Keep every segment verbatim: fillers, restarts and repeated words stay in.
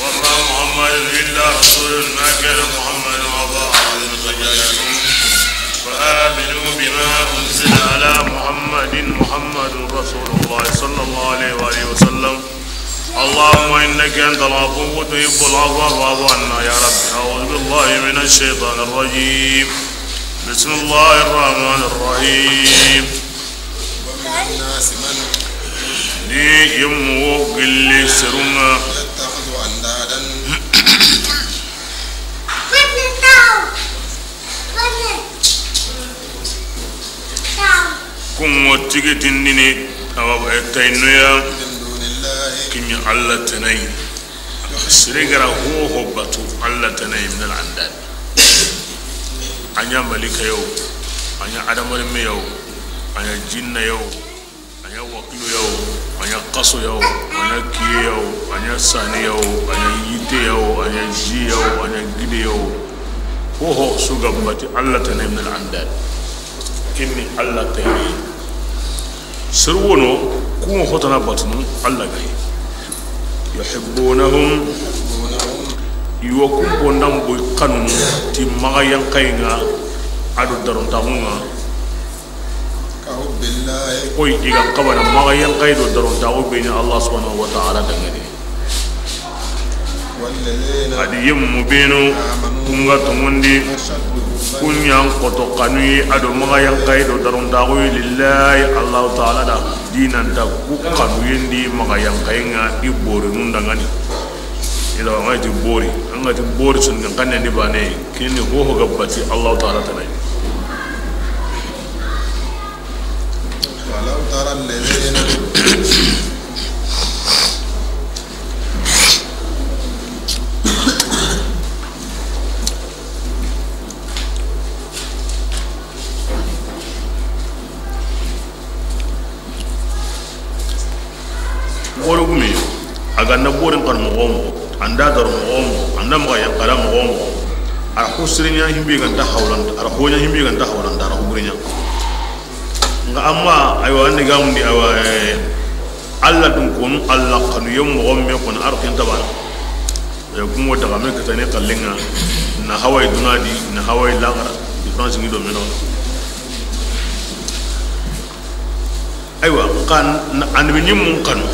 وما محمد إلا رسول، ما كان محمد أبا أحد من رجالكم، فآمنوا بما أنزل على محمد، محمد رسول الله صلى الله عليه وآله وسلم. اللهم إنك أنت العفو تحب العفو فاعف عنا يا رب. أعوذ بالله من الشيطان الرجيم. بسم الله الرحمن الرحيم. ومن الناس من Ni yemmu wo gilli serun ŋa. يتخذ أندادا Kun ŋo tigitindini, awa, e, tayinnoya, من دون الله. Kiɲa Alla tanayi. Sere gara hoho batu Alla tanayi, من الأنداد. A ɲa malika yo, a ɲa adamarenme yo, a ɲa jinna yo, a ɲa wakilu yo, a ɲa kaso yo, a ɲa kiye yo, a ɲa sani yo, a ɲa yitte yo, a ɲa ji yo, a ɲa gide yo. Hoho su ga bati Alla tanayi, من الأنداد. Kinni Alla tanayi. Sere wono, kun ŋo hotana batunu Alla ga yi. يحبونهم. I wo kun bondan boy xanunu ti maxa yankayi ŋa, a do darontaxu ŋa. كحب الله. Koy i ga xabana maxa yankayi do darontaxu be ɲa Allah subhanahu wa ta'ala dangane. والذين A di yemmu benu, آمنوا kun ga tonŋundi, أشد حبا kun ɲa n xoto xanuyi, a do maxa yankayi do darontaxuyi, لله, Allahu Taala da. Dinanta ku xanuyen di maxa yankayi ŋa i borinun dangani. I da an ga ti bori, an ga ti bori sun kan ne ni bane, kini hoho ga bati Allahu Taala tanayi. ولو ترى الذين Boro gume, a ga na borin xanu moxo wo moxo, an da daro moxo wo moxo, an da maxa yanqara moxo wo moxo, a ra xo sere ɲa himbe ga nta hawlanta, a ra xo ɲa himbe ga nta hawlanta, a ra xo bure ɲa. Nga amma, aywa, an da ga mundi, aywa, eh, Alla dun konu, Alla xanuye moxo me koni, a ro ken tabana. Eh, kumo daga me katani xallen ŋa, na hawaye duna di, na hawaye laxara, différence ngi do meno. Aywa, xa na annabi ɲimmun xanu,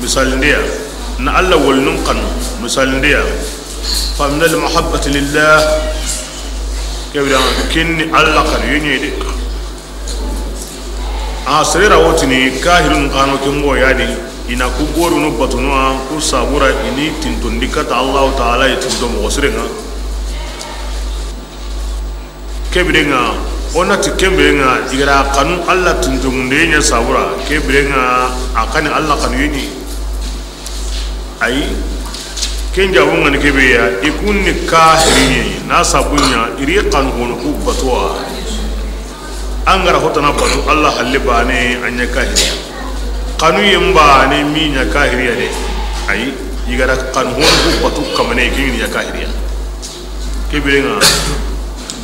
misalindeya, na Alla wolnun xanu, misalindeya, fa min al mahabbati lillah, kebira kenni Alla xanuye ɲi de. A sere ra wotini kahirun xano ke moxo ya di, i na ku borunu batunu a ku sabura i ni tintondi kata Allahu Taala yi tinto moxo sire ŋa. Kebire ŋa, o na ti kebire ŋa, i ga ra xanu Alla tintomunde ɲa sabura, kebire ŋa, a xani Alla xanuye ɲi. Ayi, ken jabu ŋa ni kebe ya, i kun ni kahiri ɲi, na sabu ɲa, i ri xanu honu ku batuwa. An ga ra hotana batu, Alla halle bane, a ɲa kahiriya. Xanuyen bane, mi ɲa kahiriya de. Ayi, i ga ra xanu honu ku batu kamane, ken ɲa kahiriya. Kebire ŋa,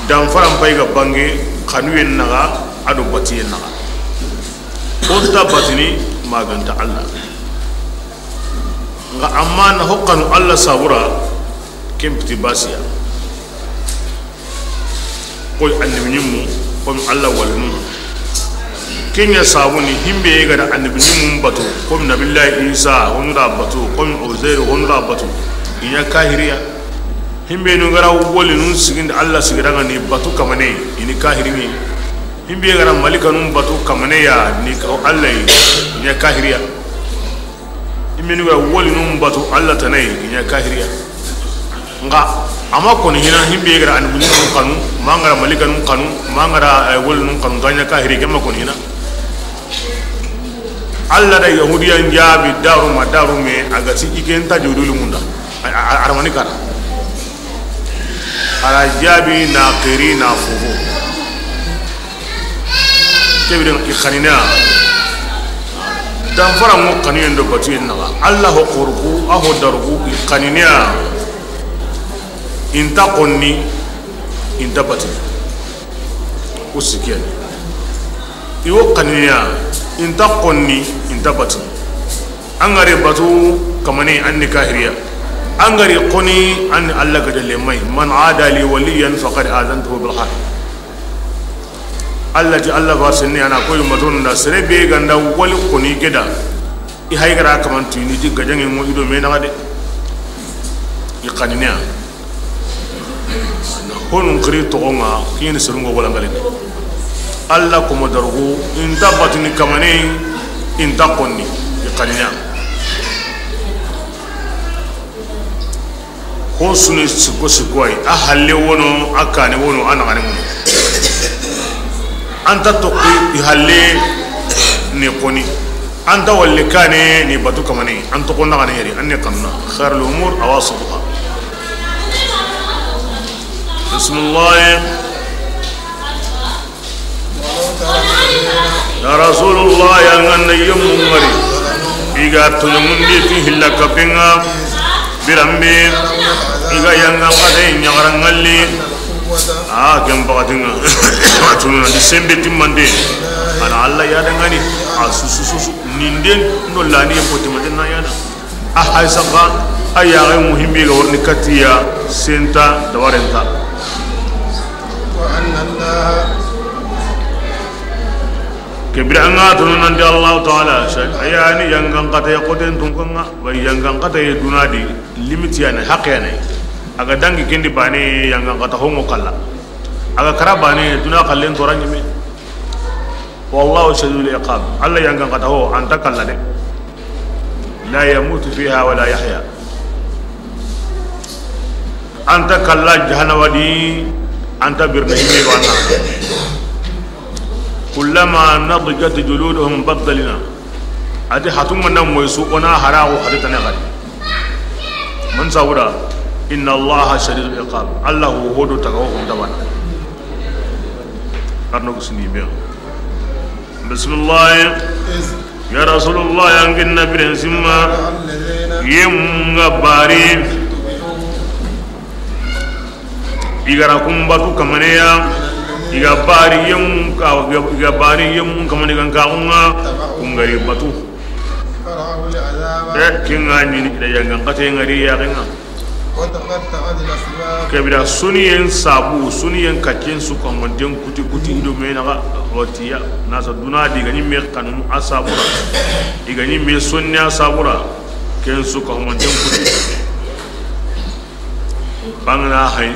danfaran pay ga bange xanuyen naxa a do batiyen naxa. O nta batini ma ga nta Alla. Nga amma na ho xanu Alla sabura, ken piti basiya. Koy annabi ɲimmu, komi Alla walinu. Ken ɲa sabu ni himbe ga da annabi ɲimmun batu, komi Nabillahi Isa, honu da batu, komi Uzairu, honu da batu. I ɲa kahiriya. Himbe nu ga ra wolinu sigindi Alla sigira ŋa ni batu kamane, i ni kahiri ɲi. Himbe ga ra malikanun batu kamane ya ni ka Alla yi, i ɲa kahiriya. Himbe nu ga ra wolinu batu Alla tanayi, i ɲa kahiriya. Nga, a ma koni hina himbe ga ra annabi ɲimmun xanu, ma ga ra malikanun xanu, ma ga ra, eh, wolinun xanu, ta ɲa kahiri, ke ma koni hina. Alla da Yahudiyan jaabi daru ma daru me, a ga ti i ken ta jodulu munda. A, a, a ra mani kara. A ra jaabi na xiri na fofo. Kebire i xanina. Danfaran ŋo xanuyen do batuyen naxa. Alla ho xoruku, a ho daruku, i xanina. I nta xonni, i nta bati. Ku sikiyen. I wo xanina, i nta xonni, i nta bati. An ga ri batu kamane, an ni kahiriya. An ga ri xoni, an ni Alla ga dalle may. Man aada li waliyan faqad aadantuhu bil harb. Alla ti, Alla faare senni a na koy matonu da, sere be ga nda wali xoni ke da, i hay ga ra kaman tuyini ti gajaŋe ŋo i do me naxa de. I xaniniya. Honun xiri toxo ŋa, kiyeni serungo wala ŋalini. Alla komo darugo, i nta batini kamane, i nta xonni, i xaniniya. Ho su ni sikko sikko ay, a halle wono, a kane wono, a naxane wono. An ta toxi i halle ni xoni. An ta walle kane ni batu kamane, an toxo naxane yeri, an ni xanuna. Khairul umur awasatuha. Bismillah. Ya Rasulullah, ya ŋa na yemmu ŋari. I ga toɲomundi ti hilla kapenŋa. Biranbe, i ga yanga xate ɲaxara ŋalli. A ken baxatinŋa. A tunu na di sembe timmande. A na Alla ya da ŋani. A su su su su. Ninden no lani ye botimante na ya da. A hay saxa, a yaxe muhimmi ga warni katiya senta dawarenta. Ke bire an ga tunu nanti Allahu Taala, a ya ni yangan xataye xoten tunkanŋa, wa yangan xataye dunadi, limiti ya ni, haqe ya ni. A ga dangi kendi bane yangan xata hongo kalla. A ga kara bane duna xallen toora ɲime. Wallahu shadidul iqab. Alla yangan xata ho, a nta kalla de. La yamutu fiha wala yahya. A nta kalla jahannaba di, a nta birna himme ba na. Kullama nadijat juluduhum baddalna. A ti hatunŋa na moy su, o na haraxu hadi tane xadi. Man sabuda, inna Allaha shadidul iqab. Alla ho hodo taga ho dabana. Arno kusini be. Bismillah. Ya Rasulullah, yanginna biren simma. Yemmu ŋa bari. I ga ra kun batu kamaneya, i ga bari yemmu ka, i ga bari yemmu kamane gan ka kunŋa, kun ga ri batu. E, kinŋa ni da yangan xate ŋari ya kinŋa. Ke bire suniyen sabu, suniyen kaccen su kamanten kuti kuti i do me naxa watiya. Na sa duna di ga ɲi me xanunu a sabura. I ga ɲi me sonni a sabura. Ken su kamanten kuti. Bangana hay.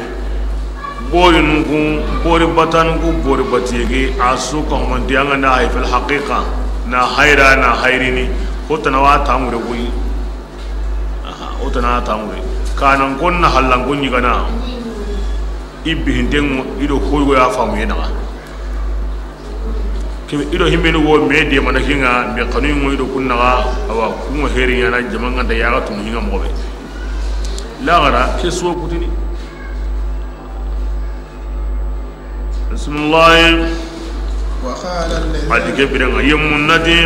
Bori nungu, bori batangu, bori batiyege, a su ka humanti an ga na hay fil haqiqa, na hayra, na hayrini, hotana wa tamure goyi. Aha, hotana tamure. Kanan konna hallan gonyi gana. Ibbi hindengo, ido koygo ya famu yena. Kebe ido himbeni wo me de mana kinŋa, be xanu mo ido kunnaga, awa, kunŋo heri yana, jamanga da yaga tunu hinŋa mobe. Lagara, ke suwa kutini. Bismillah. A di ke birenŋa, yemmu na ti,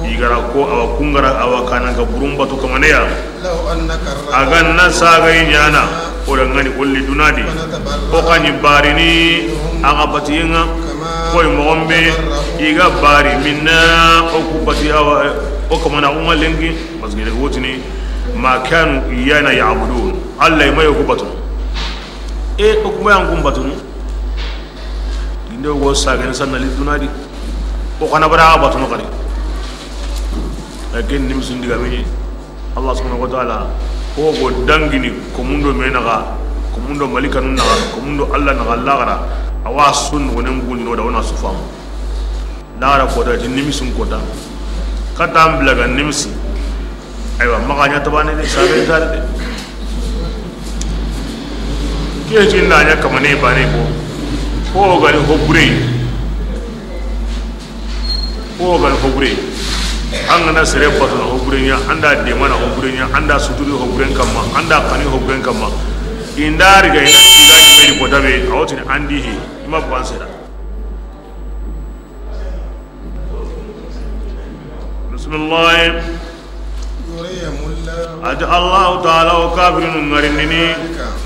i ga ra ko, awa, kun ga ra, awa, kanan ka burun batu kamaneya. A ga na saga i ɲana, o da ŋani golli duna di. O xa ɲi barini, a ga batiyenŋa, koy moxon be, i ga bari minna, o ku bati awa, o kamana, o ŋa lenki, parce que wotini, ma kanu iyana ya'budun. Alla ma yo ku batu. E, o kuma yan kun batunu. Ginde wo sagene sanna li duna di. O xana bara batunu xari. Lakin ni musundi ga mini. Allah subhanahu wa ta'ala, ko go dangini, ko mundo me naga, ko mundo malikanu naga, ko mundo Allah naga lagara. Awa sun wonen buni no da wona sufamu. Lagara kota ti nimisun kota. Kata an bila ga nimisi. Aywa, maxa ɲa tabane de, sabe tare de. Ke ti na ɲa kamane bane ko. Ko gani ko bure. Ko gani ko bure. An ga na sere batu na ko bure ɲa, an da dema na ko bure ɲa, an da suturi ko bure kamma, an da kani ko bure kamma. Indari ga ina, indari meri ko tabe, awtin andi he. Ima ko an sera. Bismillah. A ti Allahu Taala o kafirinu ŋarindini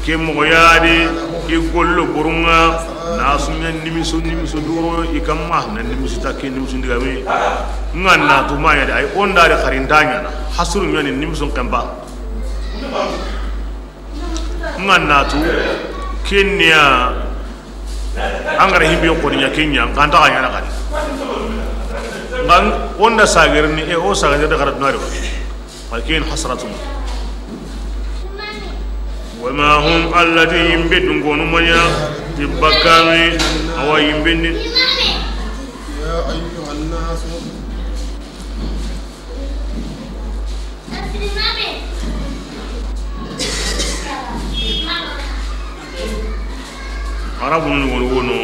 ke moxo ya di, i gollo burunŋa, na su ɲa nimisu, nimisu duro i kamma, na nimisu takke, nimisu ndigame. Ŋa na tu ma ya di, ay o nda di xarinta ɲana, hasuru ɲani nimisun kemba. N ga na tu, ken ni ya, an ga ra himbe xoni ɲa ken ɲa, n xa nta xa ɲaana xadi. N ga o nda sagerini, e, o sagante da xara dunari ba. Wa ken hasratun. Wa ma hum, Alla ti yimbe dun konu ma ɲa, bi bakkami, awa yimbe ni. يا أيها الناس. Arabunu ni wonu wono,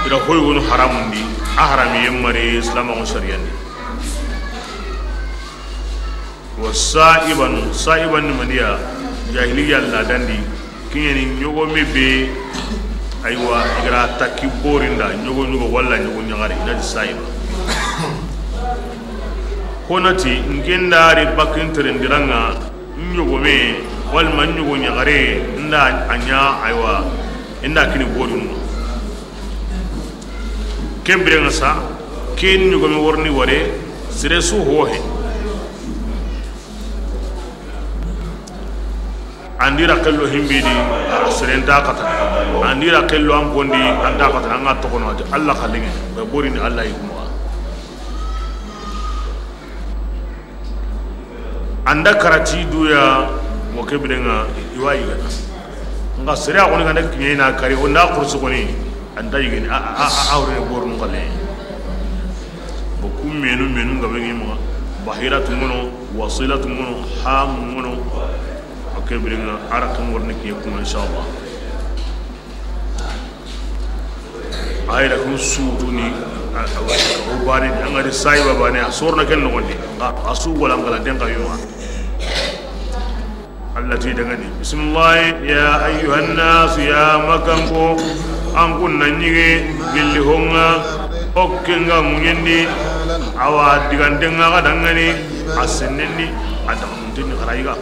i da hoy wonu haramundi, a haramiyen mari silamaxu sariyandi. Wa saibanu, saiban ni maniya, jahiliya ladandi, kiɲeni ɲogome be, aywa, i ga ra takki borinda, ɲogo ɲogo walla ɲogo ɲaxare, i na ti saiba. Xo na ti, n ke nda ri bakkin terendiranŋa, ɲogome, walma ɲogo ɲaxare, nda a ɲa, aywa, i nda kini borinŋa. Ken birenŋa sa, ken ɲogome worini ware, sere su hohe. An di ra xello himbidi, sere nta xata. An di ra xello an pondi, an ta xata, an ga toxono a ti Alla xalinŋe, be borini Alla yi kuma. An da karati duya, mo ke birenŋa, i wa yigana. N ga sere a xoni ga nda kiɲe na kari, o nda xursu xoni, an ta yigini, a, a, a, a, a wure bornu xale. Bo ku menu, menu ga be ngi ma, Bahiratu ŋono, Wasilatu ŋono, Hamu ŋono. O ke birenŋa, a ra kan worni kiɲe kuma, inshallah. A yi da kun sutuni, a, a, o bane, an ga di saiba bane, a sorna ken noxondi. Nxa, a su wala ngala den ka yuma. Alla ti dangani. Bismillah, ya ayyuhan nas, ya makanko, an kun na ɲige, gilli honŋa, o ke nga muɲendi, awa digantenŋa ga dangani, a sennendi, a daga muntini xarayiga.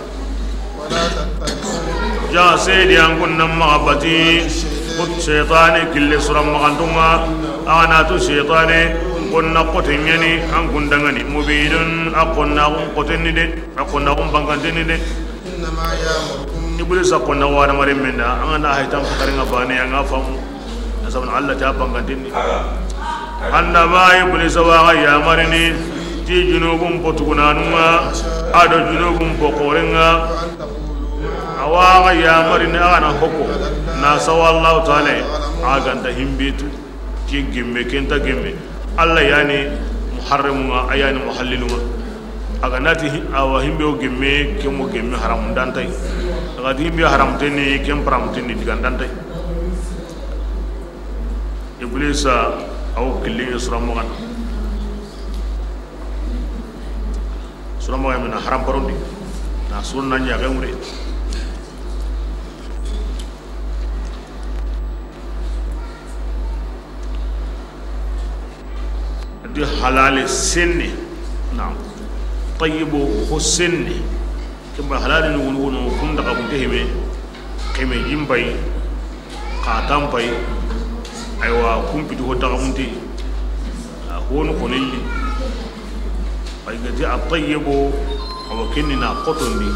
Ja sedi an kun na maxa bati, xo seytane kille sura maxantunŋa, a na tu seytane, kun na xote ɲani, an kun dangani, mubidun, a kun na kun xotenni de, a kun na kun bankantenni de. Iblisa kun na wara mare menda, an ga na haytan fakarinŋa bane, an ga famu. Sabana Alla ta bangantenni. Annama Iblisa wa ga yamarini ti junubun po tugunanunŋa, a do junubun po xorenŋa. A wa ga yamarini a ga na hoko na sawa Allahu Taala, a ga nta himbe tu. Ke gemme, ke nta gemme. Alla yani muharramunŋa, a yani muhallilunŋa. A ga na ti hi-, awa himbe o gemme, ke mo gemme haramun dantay. A ga ti himbe haramun tenni, ke paramun tenni digan dantay. Iblisa, aw killinŋe sura moxon na. Sura moxon mina haram parondi. Na sura na ɲaxe ŋure. Di halale senne. Na. Tayyibo ho senne. Kemba halali ni wonu wono kun daga bunte hime, keme jimbay, katampay, aywa, kumpitu ho daga bunte, a honu konelli. Ay gati a tayyibo, awa kenni na xotondi.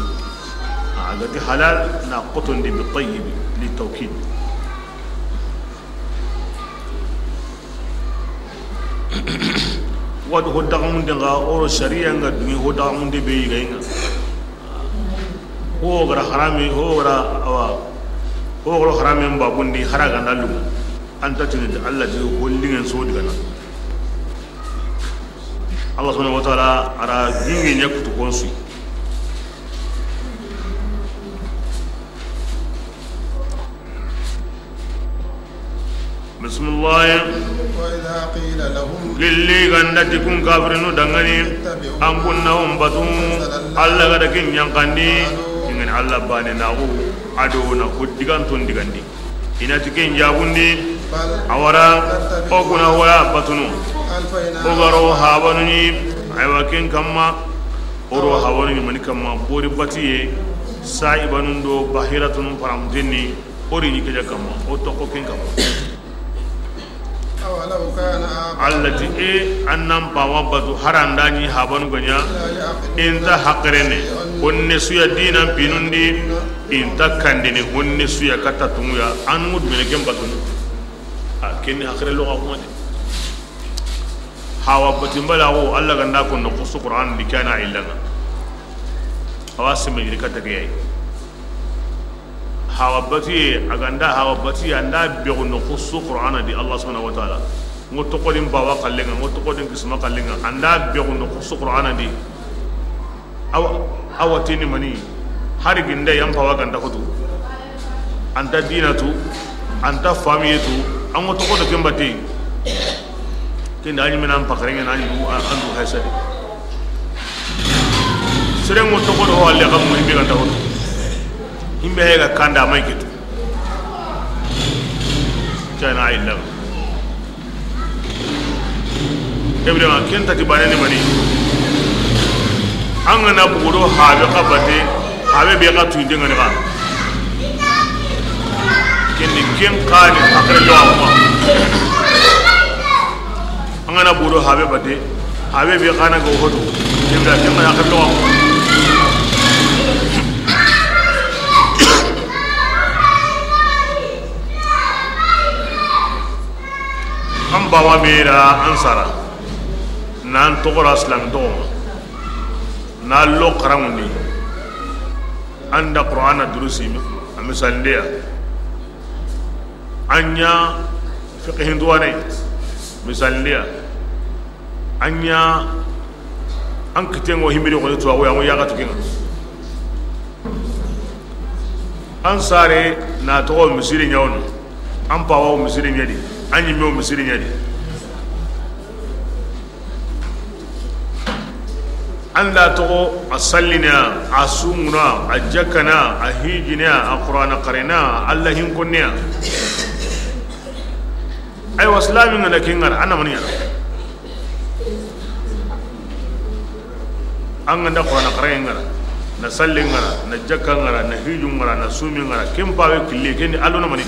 A gati halal na xotondi bi tayyibi, li tawkid. Wadu ho dagamunde nga oro sharia nga dungi ho dagamunde be yiga inga. Ho gara harami, ho gara awa. Ho gara harami mbabundi haraga nalu. Anta tini Allah di ho lingen so digana. Allah subhanahu wa ta'ala ara gingi nyakutu konsu. Bismillah. وإذا قيل لهم Gilli ganda ti kun kafirinu dangani, اتبعوا an kunna on batu, ما أنزل الله Allah gada kin yankandi, قالوا ingani Allah bane nagu, ado na huddigan ton digandi. Ina ti ken jabundi, بل awara, نتبع o kuna wala batunu. ألفينا O garo habanuni, aywa ken kamma, oro habanuni mani kamma, bori batiye, saibanun do bahiratun paramtenni, Ori ni keja kamma, o toxo ken kamma. أولو كان آباؤهم Allah ti, e, an nan pawa batu haranda ni habanu ganya, لا يعقلون inta hakrene, شيئا Honne su ya diinan pinundi, i nta kandini honne su ya katta tunŋu ya, an ŋa dugene ken batunu. A, ken ni haxire loxo kuma de. Hawa batin balaxu, Alla ga nda ko noxu su Qur'an di, ke na a illa ŋa. Awa seme giri katta ke ya yi. Hawa batuye, a ga nda hawa batuye, a nda bexu noxu su Qur'ana di, Allah subhanahu wa ta'ala. Ŋo toxodin bawa xalle ŋa, ŋo toxodin kisma xalle ŋa, a nda bexu noxu su Qur'ana di. Awa, awa tini mani, hari ginde yan pawa ga nta hotu. A nta diina tu, a nta famiye tu, an ŋo toxodo ken bate. Ken da a ɲi mena an paxare ŋa na an du, an du haysadi. Sere ŋo toxodo ho alle xa mu himbe ga nta hotu. Himbe he ga kanda may kitu. Ke na a illa. Ibrahima, ken ta ti bane ni mani. An ga na bugu do habe xa bate, habe be xa tuyinde ŋa ni xa. Ken ni ken xa ni haxire loxo kuma. An ga na bugu do habe bate, habe be xa na ga hoto. Ken da ken xa haxire loxo kuma. An bawa mira an sara. Nan toxora silaami toxo ŋa. Na lo xaranŋundi. An da Qur'ana durusi, a misalindeya. An ɲa fiqhin duwane, misalindeya. An ɲa an kitenŋo himiri xoni tuwaxu ya ŋo yaxatu kenŋa. An sare na toxo misiri ɲa wono. An pawa wo misiri ɲa di. An ɲimme wo misiri ɲa di. An da toxo a sallina, a sumuna, a jakkana, a hijina, a Qur'ana xarana, Alla hin konniya. Aywa, silaami ŋa na ken ŋa ra, a na mani ɲa na. An ga nda Qur'ana xaraŋe ŋa ra, na salle ŋa ra, na jakka ŋa ra, na hiju ŋa ra, na sumi ŋa ra, ken pawe kille, ken ni Alla na mani.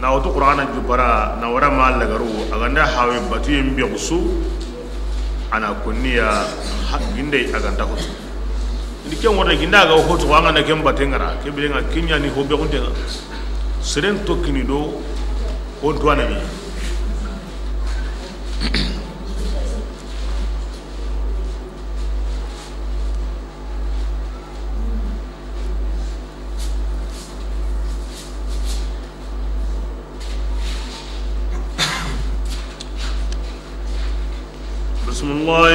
Na wutu Qur'ana jubara, na wara ma lagaru, a ga nda hawe batuyen be xusu, a na konniya ha-, ginde a ga nta hotu. Ndi ken wara ginde a ga hotu, an ga na ken bate ŋa ra, ke bire ŋa ken ɲa ni ho be xunte ŋa. Seren tokkini do, ho ntuwana ni. بسم الله.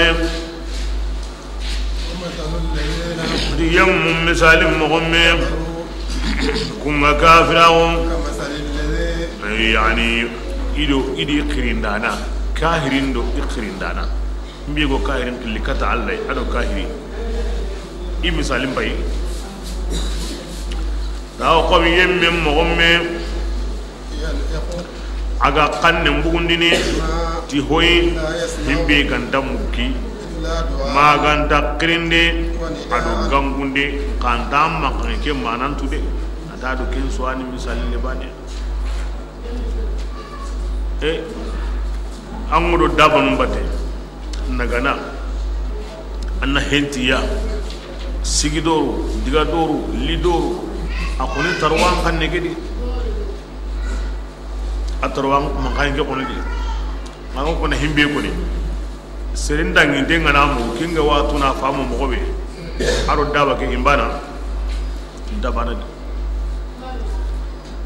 ومثل الذين Di yemmu misali moxo me, كفروا ku ŋa kafiraxu. كمثل الذي Yani, i do i di xirindana, kahirin do i xirindana. Mbi go kahirin xilli kata Allah, a do kahiri. I misalin bay. Tawo xomi yemme moxo me, a ga xanne mbugundini ti hoyi, himbe ga nta mukki, ma ga nta xirinde, a do gangunde, xa nta maxanke manantu de, a ta do ken suwani misalinde bane. E, an ŋa do dabanun bate, nagana, an na hentiya, sigi doro, diga doro, li doro, a xoni tarwan xanne gedi. A tarwan manxayen ke xoni di. An ŋa xona himbe xoni. Seren dangi de ŋa na mo, kinga watu na famo moxo be. A do daba ke imbana. Dabana di.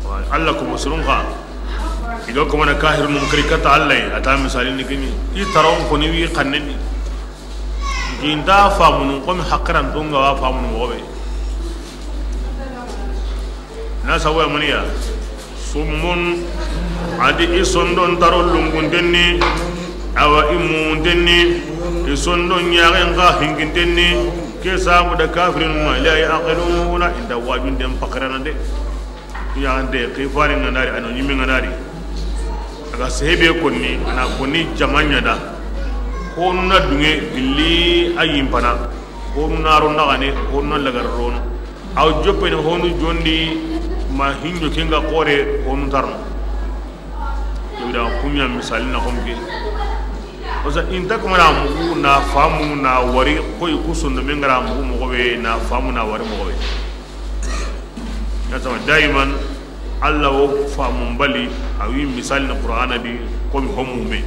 Wa, Allah ko musulun xa. I ga ko mana kahirun kari kata Allah, a ta misalin ni gini. I tarawon ko ni wi xannen ni. Ginda famunun ko mi hakiran dunga wa famunun moxo be. Na sawa maniya. Summun, a di i sondon taro lungunten ni, awa i munten ni, i sondon ɲaxen xa hinkinten ni, ke sabu da kafirin ma, la yaqiluna, i nta wajunden pakarana de. Yaxante, ke fani ŋa na ri, a no ɲimi ŋa na ri. A ga sehebe konni, a na konni jamaɲa da. Honu na dunge gilli a yimpana. Honu na ro naxane, honu na lagar rono. Aw joppene honu jondi ma hinjo kenga xore honu tarno. Da kuɲa misali na xonke. Wasa inta kuma na mugu na famu na wari, koy ku sondomen ga ra mugu moxo be, na famu na wari moxo be. Ya sama daiman, Allah wo famu bali, a wi misali na Qur'ana di, komi homu me.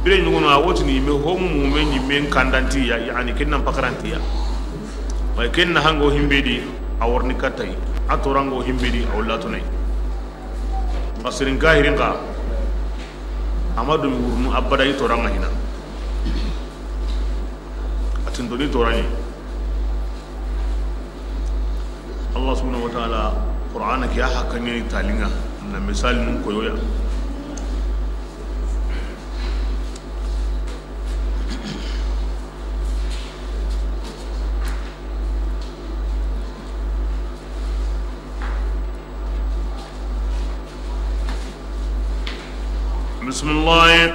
Bire ɲugono a wotini me homu me ɲi men kandanti ya, yani ken nan pakaranti ya. Way ken na hango himbe di, a warni katay. A torango himbe di, a wala tunay. Asirin kahirin ka. Amadu mi wurnu abada i toranga hina. Atin doni torani. Allah subhanahu wa ta'ala, Qur'ana ke a hakkani talinga, na misali nun koyoya. Bismillah.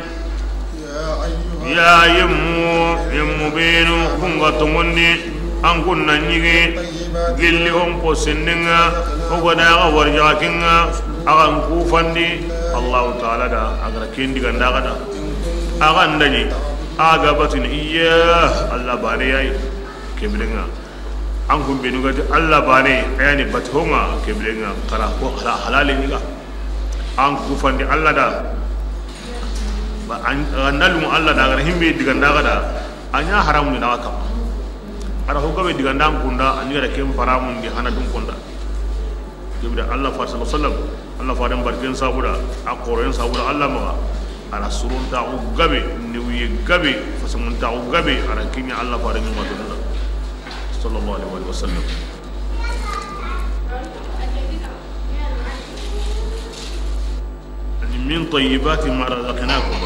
Ya yemmu, yemmu benu, kun ga tongondi, an kun na ɲigi, gilli on po sendinga, o ga da ga warjakinga, a ga n kufandi, Allahu ta'ala da, a ga ra ken diganda ga da. A ga ndani, a ga batini, iya, Allah bane yayi, kebirenga. An kun benu ga ti Allah bane, ayani bati honga, kebirenga, kara ko hala-, halale ni ga. An kufandi Allah da. Ba an, an dalu Allah da, a ga ra himbe diganda ga da. A ɲa haramu na ga kama. A ra ho gabe diganda an kunda, an ga ra ken paramun di hana dun kunda. Kebire Allah fa sallallahu alaihi wasallam, Allah fa dan barken sabuda, a qoren sabuda Allah maga. A ra suruntaxu gabe, newuye gabe, fasamuntaxu gabe, a ra kiɲa Allah fa dan ɲuma dunda. Sallallahu alaihi wasallam. Min tayyibati ma razaqnakum.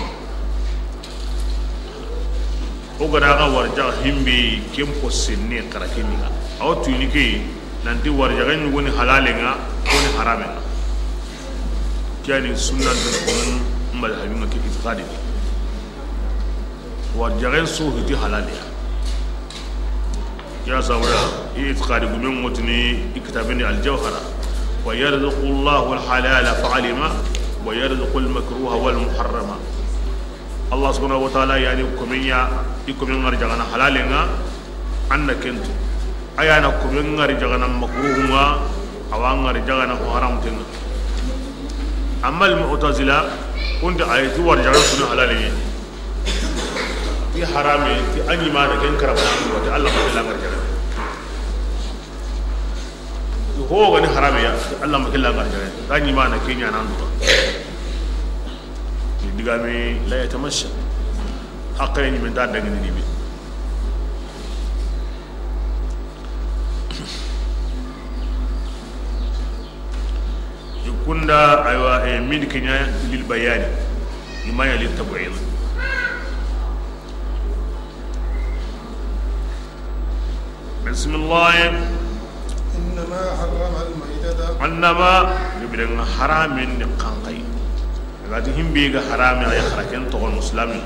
O ga da ga warjaga himbe ken po senne kara keniga. Aw tuyini ke nanti warjaga ɲugoni halalenga, koni haramenga. Kiyani sunna dun kun madhabinga ke itiqadi. Warjagen su hiti halaliya. Ya sawra, i itiqadi gumen motini i kitabini Al-Jawhara. Wa yarzuqu Allahu al-halala fa'alima, wa yarzuqu al-makruha wal muharrama. Allah subhanahu wa ta'ala yani komenya, i komen ngari jagana halalenga, anna kentu. Ayana komen ngari jagana makruhunga, awa ngari jagana ko haram tenga. Amma al-Mu'tazila, kunta ayati warjaga sunu halalenga. Ti harame, ti a ɲimana ken karama, ti Allah ma kella ngar jare. Ho gani harame ya, ti Allah ma kella ngar jare. Ta ɲimana ken ɲa nan duwa. Ni digami la yatamasha. Hakkare ɲimen ta dangini ni bi. I kunda, aywa, e, min kiɲa lil bayani, i ma ya lil tab'id. Bismillah. Innama harrama al-maytata. Annama, ni birenga haramin ni kankai. Gati himbe ga harame ya haraken to muslimin.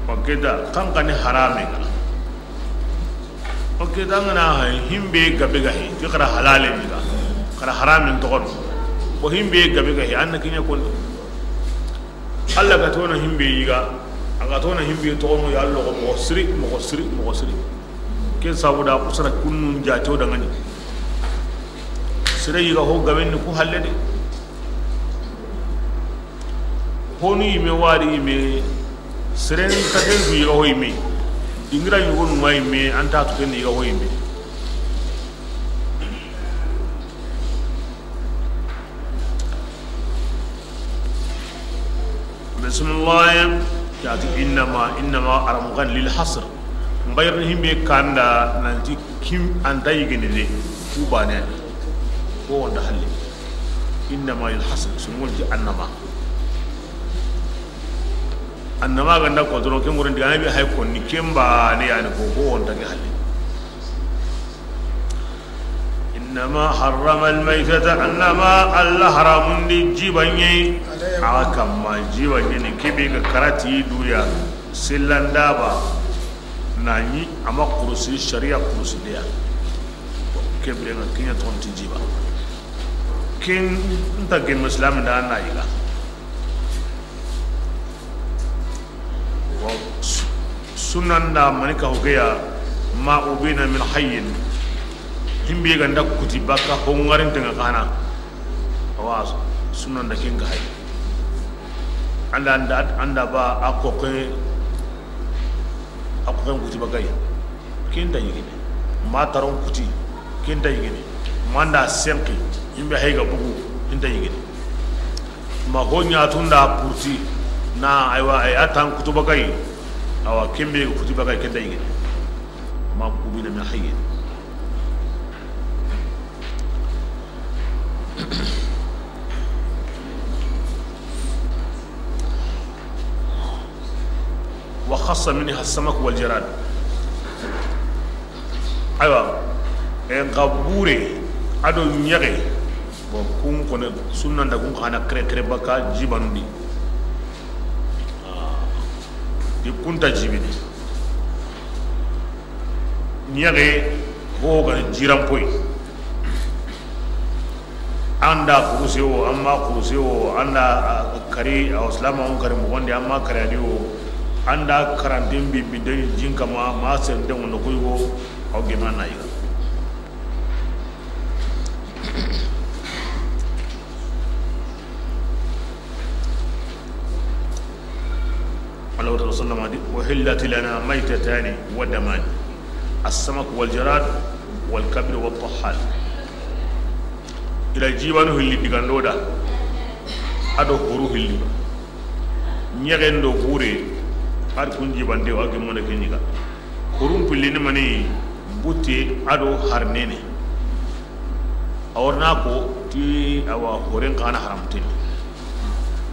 Wa keda kankani harame ga. O ke dangana hay himbe gabe ga he, ti xara halale ni ga, xara haramin toxono. O himbe gabe ga he, anna kiɲa kondi. Allah ga tona himbe yiga, a ga tona himbe toxono ya logo mo siri, mo siri, mo siri. Ken sabuda kusara kunnun jato dangani. Sire yiga ho gaben ni ku halle de. Honu yime wari yime, seren taten du yiga ho yime. Dingira yugonu ma yime, anta tu ken yiga ho yime. Bismillah. Yati innama, innama aramukan lil hasr. Mbayar himbe kanda nanti kim anta yigene de. Kubane. Ko wanda halle. Innama lil hasr, sungon ti annama. Annama ganda ko doron ke murin diga nabi hay konni kemba ne yani ko ko on tagi halle. Innama harrama al-maytata, annama Allah haramun di jibanye. Awa kamma jibanye ni kebe ga karati duya. Sillanda ba nani ama kurusi sharia kurusi dia. Kebire ga kinya tonti jiba. Ken nta gemme islam da na yiga. Sunnan da mani ka hogeya, ma ubina min hayyin. Himbe ga nda kuti baka ho ngarinten ŋa kana. Awa, sunnan da ken ga hay. Anda, anda, anda ba a koke, a koke kuti bakay. Ken nta yigini. Ma taron kuti, ken nta yigini. Ma nda senki, himbe hay ga bugu, ken nta yigini. Ma ho ɲa tunda purti na, aywa, ay atan kutu bakay. Awa, kembe kuti bakay, ken nta yigini. Ma ubina min hayyin. Wa khassa minha as-samak wal jarad. Aywa, en ka bure ado ɲege. Bon, kun kone sunnan da kun kana kere kere baka jibanundi. Ah, di kunta jibini. Ɲege ho ga ni jiran poy. Anda kuruse wo, amma kuruse wo, anda, ah, kari, aw silama on kari mogondi, amma kari adi wo, anda karantin bi biden jin kama, ma senden wono koy wo, aw gema na yiga. Allahu ta'ala sallama di, "Uhillat lana maytatani wa damani, as-samak wal jarad wal kabid wat tahal." Ila jibanu hilli digando da, ado horu hilli. Ɲegen do bure, ar kun jibande wa gemone ke ɲiga. Horum pilli ni mani, butte ado harnene. A warna ko ti awa horen kana haramteni.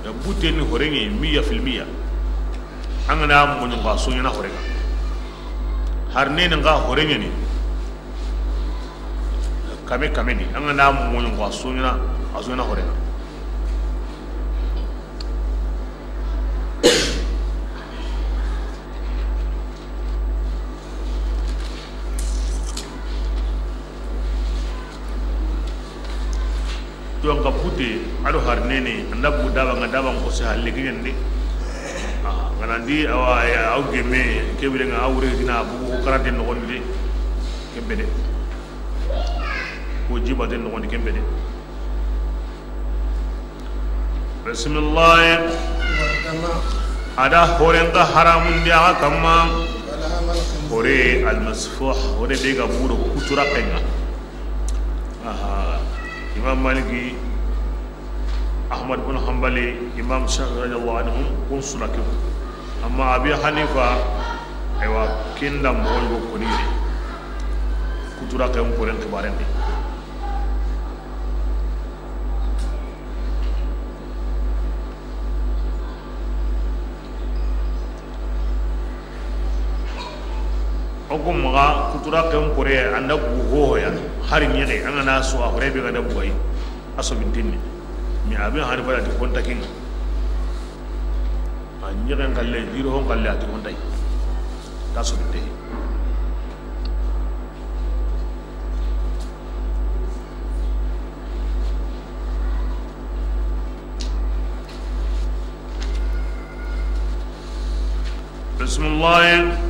Ya butte ni horenge miya fil miya. An ga na moɲo ga soɲana horenga. Harnene nga horenge ni. Kame kame ni. An ga na moɲo ga soɲana, a soɲana horenga. Tuwanka butte, ado harnene, anda bu daba nga daba nga kose halle kiɲen de. Ah, ganandi awa, ya, aw gemme, kebire nga awre dina bu ko karante nogondi de. Kembe de. Ko jibate nogondi kembe de. Bismillah. Ada horen ka haramun di a ga kamma. Hore al-masfuh, hore be ga buro kutura kenga. Aha. Imam Maliki, Ahmad bin Hanbali, Imam Shafi'i radiyallahu anhum, kun suna ke. Amma Abi Hanifa, aywa, kinda mo go koni de. Kutura ken koren kibaren de. O ko maxa kutura ken kore anda gu hohoya hari ɲexe an ga na so a hore be ga da bugayi a so bintinni. Mi abin hari bala ti konta kinga a ɲexen kalle jiro hon kalle a ti kontai ta so binte. Bismillah.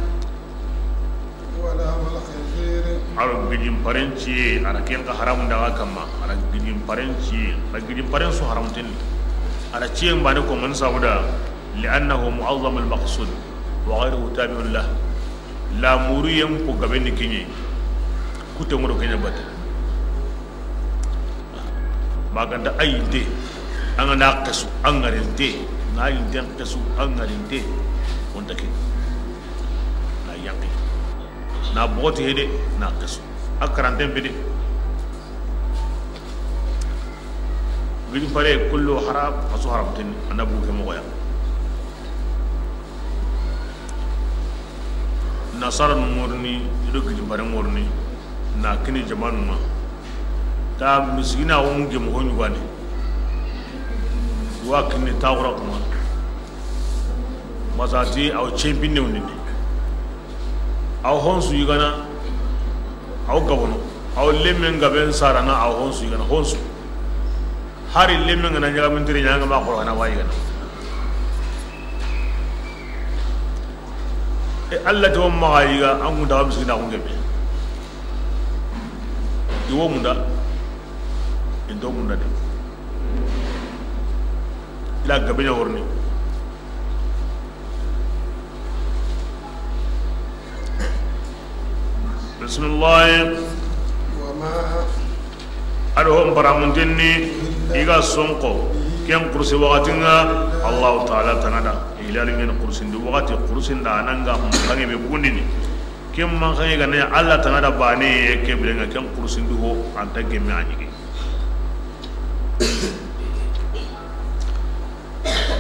Wala wala khinzir. Aro gijin paren ciye, ara ken ka haram daga kamma. Ara gijin paren ciye, ara gijin paren su haram tenni. Ara ciye mbane ko man sabuda, li annahu mu'azzam al maqsud wa ghayruhu tabi'un lah. La muriyen ko gabe ni kiɲe. Kute ngoro kiɲe bate. Maganta a yinte, an ga na xesu, an ŋarinte, na yinten xesu, an ŋarinte, wonta ke, na yanqi, na bogoti hede, na xesu, a karanten pede. Gidi pare kullu haram, a su haram tenni, anda bu ke moxoya. Nasara nu ŋorni, i do gidi bare ŋorni, na kini jamanu ma. Ta miskina wo mu gemu ho ɲugani. Wa kini tawra kuma. Masati aw cempinne wundini. Aw honsu yigana. Aw gabono. Aw lemmen gaben sarana aw honsu yigana. Honsu. Hari lemmen gana ɲaga mintiri ɲaga ma xoro ana wa yigana. E, Alla ti o maxa yiga, an kun taxa miskina kun kebe. I wo munda, i nto munda de. I la gabe ɲa worni. Bisimilahi. A do hon baramunten ni i ga sonko ken kurusi waxatin ŋa, Allahu taala tana da. Hilali ŋen kurusindi waxati, kurusinda a na ŋa manxaŋe be bugundini. Ken manxaŋe ga ne Alla tana da bane, ke biren ŋa ken kurusindi ho, a nta gemme a ɲige.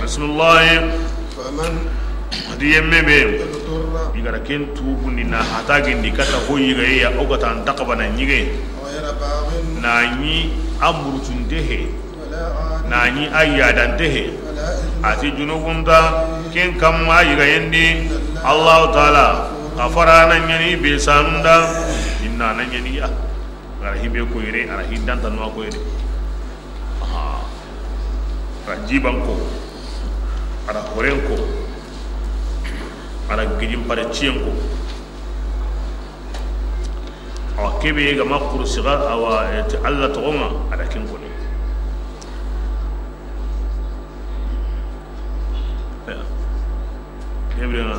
Bisimilahi. فمن A di yemme be, اضطر i ga ra ken tubundi na hata gindi kata ho yigaye ya, o ga ta an ta xabana ɲige. غير باغ Na ɲi a murutunte he, ولا عاد na ɲi a yadante he. ولا إثم A ti junubunta ken kamma yigayen di. Allahu taala xafarana ɲani be sanunda, inna na ɲani ya. A ra hi be koyere, a ra hi danta nuwa koyere. Aha. A ra jiban ko, a ra horen ko, a ra gijin pare ciyen ko. Awa kebe ga ma kursi ga, awa, e, ti Alla toxon ŋa, a da ken koni. Kebe ŋa,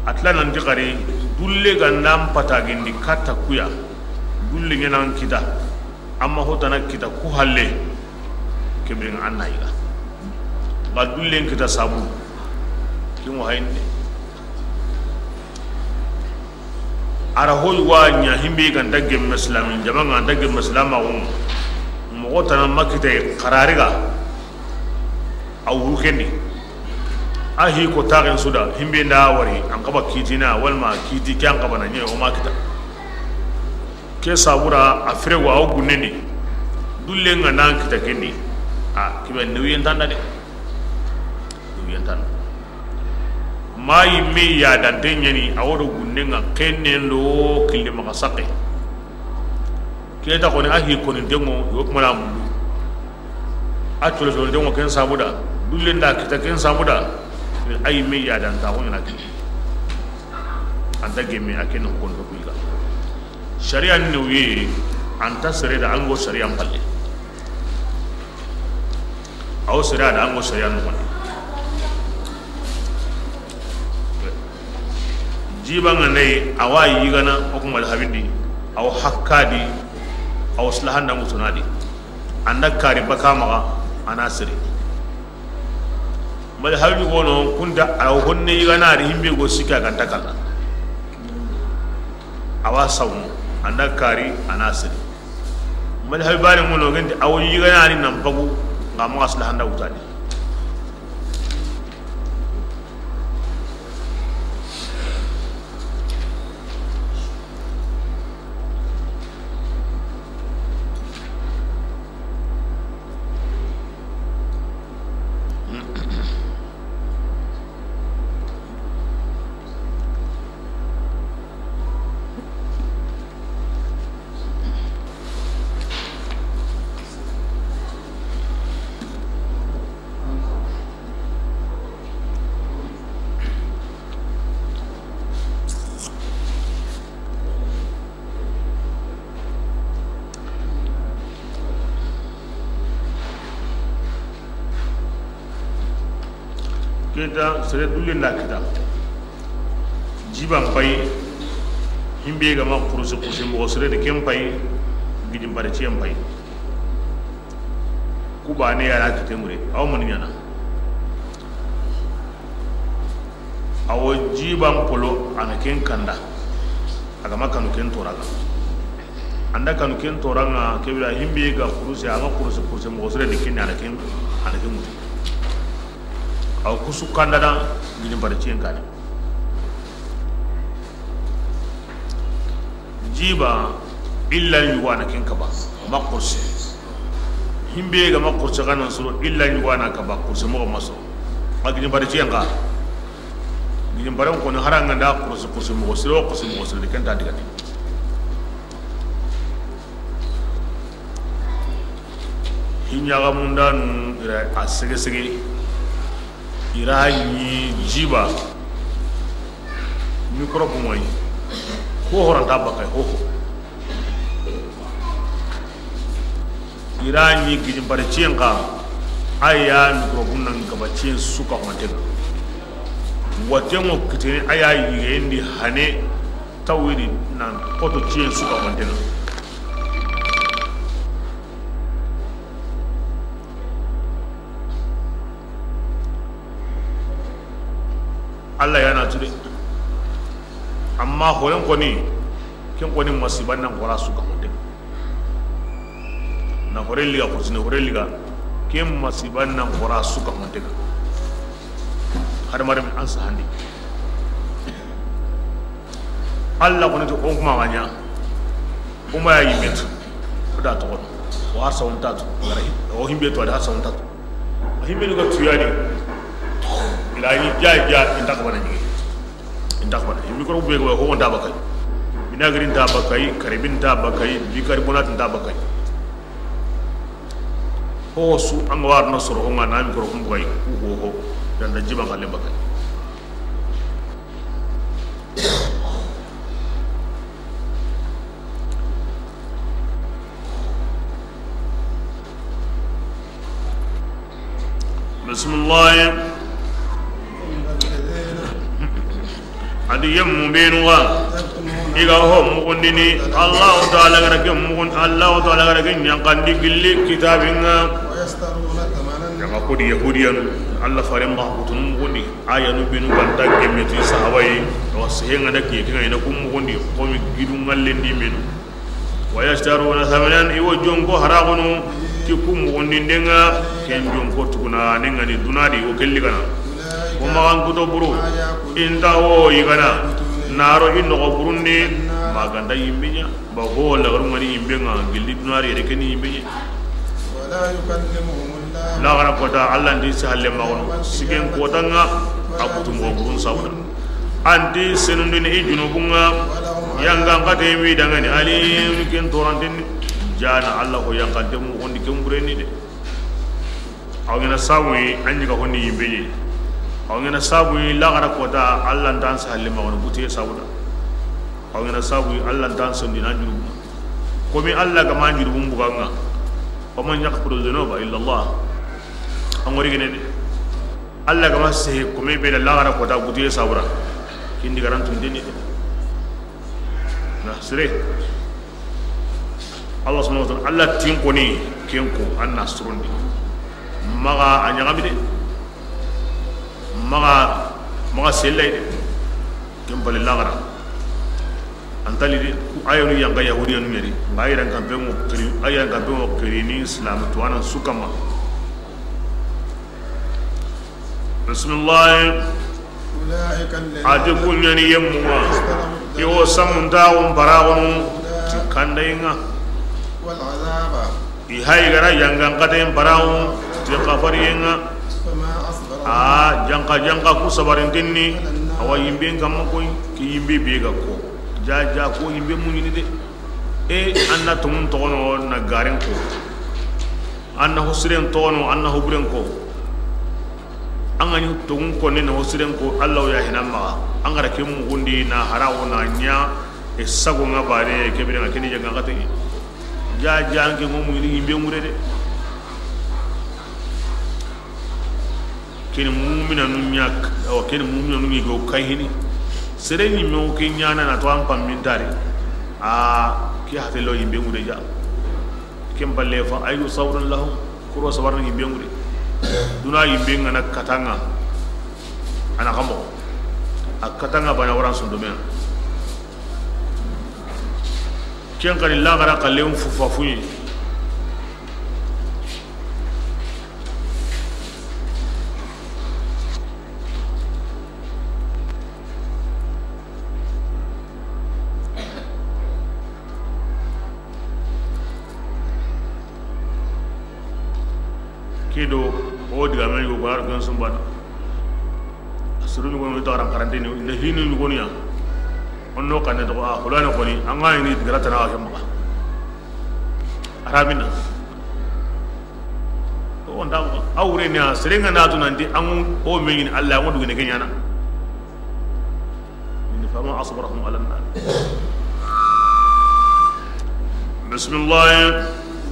a tila nanti xari, dulle ga nda n patagindi katta kuya, dulle ɲanan kita, amma hotana kita ku halle, kebe ŋa an na yiga. Ga dullen kita sabu, kin wa hayinde. A ra hoy wa ɲa himbe ga nta gemme silamin jama ŋa, nta gemme silamaxu ŋa. Moxo tana ma kitay xarari ga a wuru kendi. A hi ko taxen suda himbe nda wari an xaba kitina, walma kiti ke an xabana ɲe o ma kita. Ke sabura a fere wa o gunnendi. Dulle ŋa nan kita kendi. A kibe newyen tanda de. Newyen tanda. Ma yimme yadante ɲani, a wo do gunnen ŋa kennen do kille maxa saxe. Ke ta xoni a hi koninten ŋo, yo kuma na mundu. A colo colo den ŋo ken sabuda, dullen da kita ken sabuda. A yimme yadanta xo ɲana ke. An ta gemme a ken ko ndo kuiga. Sharia ni wuye, an ta sere da an go sharia palle. Aw sere da an go sharia no. Jiba ŋa ndey, a wa yigana, o kuma da habindi, aw hakkadi, aw silahanda mutunadi. An da kari baka maxa, a na siri. Mali hawi gono, kunta, aw honne yigana, a di himbe go sika ganta kalla. A wa sawnu, an da kari, a na siri. Mali hawi bane gono, genti, aw yigana, a di nan pagu, nga maxa silahanda wutadi. Keta sere dulle nda kita. Jiban pay, himbe ga ma kursi kursi moxo sere de ken pay, gidin bare ciyen pay. Ku bane ya na kite mure, aw mani ɲana. Awo jiban polo a na ken kanda. A ga ma kanu ken toraŋa. An da kanu ken toraŋa, kebira himbe ga kuruse, a ma kuruse, kuruse moxo sere de ken a na ken, a na ken mutu. Aw kusu kanda da gidin bare ciyen kane. Jiba illa yugo a na ken kaba, ma kurse. Himbe ga ma kurse kana soro illa yugo a na kaba kurse moxo maso. A gidin bare ciyen ka. Gidin bare ko ni haranga da kurse, kurse moxo sere, kurse moxo sere de ken ta digati. Hiɲaxamundanu ira a sege sege, ira ɲi jiba. Microbe moyi, ho horanta bakay, ho ho. Irani gidin bare ciyen ka, aya microbe nan gaba ciyen suka honten. Watengo kitene aya yigendi hane tawiri nan koto ciyen suka honten. Allah ya na tude. Amma horen koni, ken koni masiban nan xora suka honte. Na hore liga, kursine hore liga, ken masiban nan xora suka honte. Hadamaren an sahandi. Allah koni to on kuma ganya. Kuma ya yimet. Da to. Wa sawon tatu. Ngara hi. O himbe to da sawon tatu. Himbe ga tuyadi. Ila ni ja ja inta ko bana jigi. Inta ko bana. Himbe ko be ko ho nda bakay. Binagri nda bakay, karibin nda bakay, bicarbonate nda bakay. Ho su an warno soro ho ngana microbe ko ay. Ho ho. Dan da jiba kale bakay. Bisimilahi. A di yemmu benu ga i ga ho mugundini, Allahu taala ga ra ke mugun, Allahu taala ga ra ke ɲankandi gilli kitabin ŋa. Yanga kodi yahudiyanu, Allah faren ba kutunu mugundi. Ayanu benu ganta gemme ti sahabayi, wa sehenga da kiye kinga ina kum mugundi, komi gidu ngallendi menu. Wa yashtaruna thamanan, i wo jonko haraxunu ti ku muxundindenga, ken jonko tuguna nengani dunadi wo kelli gana. Wo maxan kuto buru inta wo yigana naro i noxo burundi. Maganta yimbe ɲa ba ho laxarungani yimbe nga gilli dunadi yere keni yimbe ɲa. Laxara kota Allah nti sahalle maxono sigen kotanga a kutu moxo burun sawuna. Anti senundini i junubunga. Yanga nkate wi dangani alim ken torantenni. Jana Allah ko yankante muxundi ken bureni de. Aw ngena sabuyi an ɲiga honni yimbe ɲi. Aw ngena sabuyi laxara kota Allah ntan sahalle maxono butiye sabuda. Aw ngena sabuyi Allah ntan sondina junubunga. Komi Allah gama junubun buganga. Wa man yaghfiru dhunuba illa Allah. An wori gene de. Allah gama sehe kome be da laxara kota butiye sabura. Kindi garantu ndeni de. Na sire. Allah subhanahu wa ta'ala, Allah tin koni ken ko anna surundi. Maxa a ɲagami de. Maxa, maxa sellay de. Ken bale laxara. Antali de ku ayonu yanga yahudiyanu ɲeri. Nga ayiran kampe mo kiri, ayiran kampe mo kiri ni islam to anan sukama. Bismillah. Ati kuɲani yemmuga. Iwo samuntaxun paraxunu ti kandayenga. I hay gara yangan katen paraxu ti xafariyenga. A janka janka ku sabarintenni. Awa yimben kamma koy ki yimbe be ga ko. Ja ja ko yimbe muɲini de. E anna tumun toxono na garen ko. An na hosiren toxono, an na hoburen ko. An ga ni toxon konni na hosiren ko, Allah ya hina maxa. An ga ra ke muxundi na haraxo na ɲa, e sago nga bane, ke bire nga keni janga xate. Ja, ja, an ke momu ni yimbe ŋure de. Keni mumina nu ɲa, awa, keni mumina nu ɲi go kayini. Sere ɲi me o ke ɲana na to an pammintari. A, ke hate lo yimbe ŋure ja. Ken balle fa ayu sabrun lahum, kuro sabarna yimbe ŋuri. Duna yimbe ngana katanga. Ana kamo. A katanga bana waran sundumen. Ken kani lagara kallen fufa fuyi. Kedo o digame yugo gona ken sumbana. Suru ɲugonu taxaran karanteni nde hinu ɲugonu ya. Onno kanne to a xulane koni an ga ni gara tana ke maxa. Arabina. O nda a wure ni a serenga na to nanti an o meɲini Allah an dugene kenyana. Min fa وما أصبرهم على النار. بسم الله.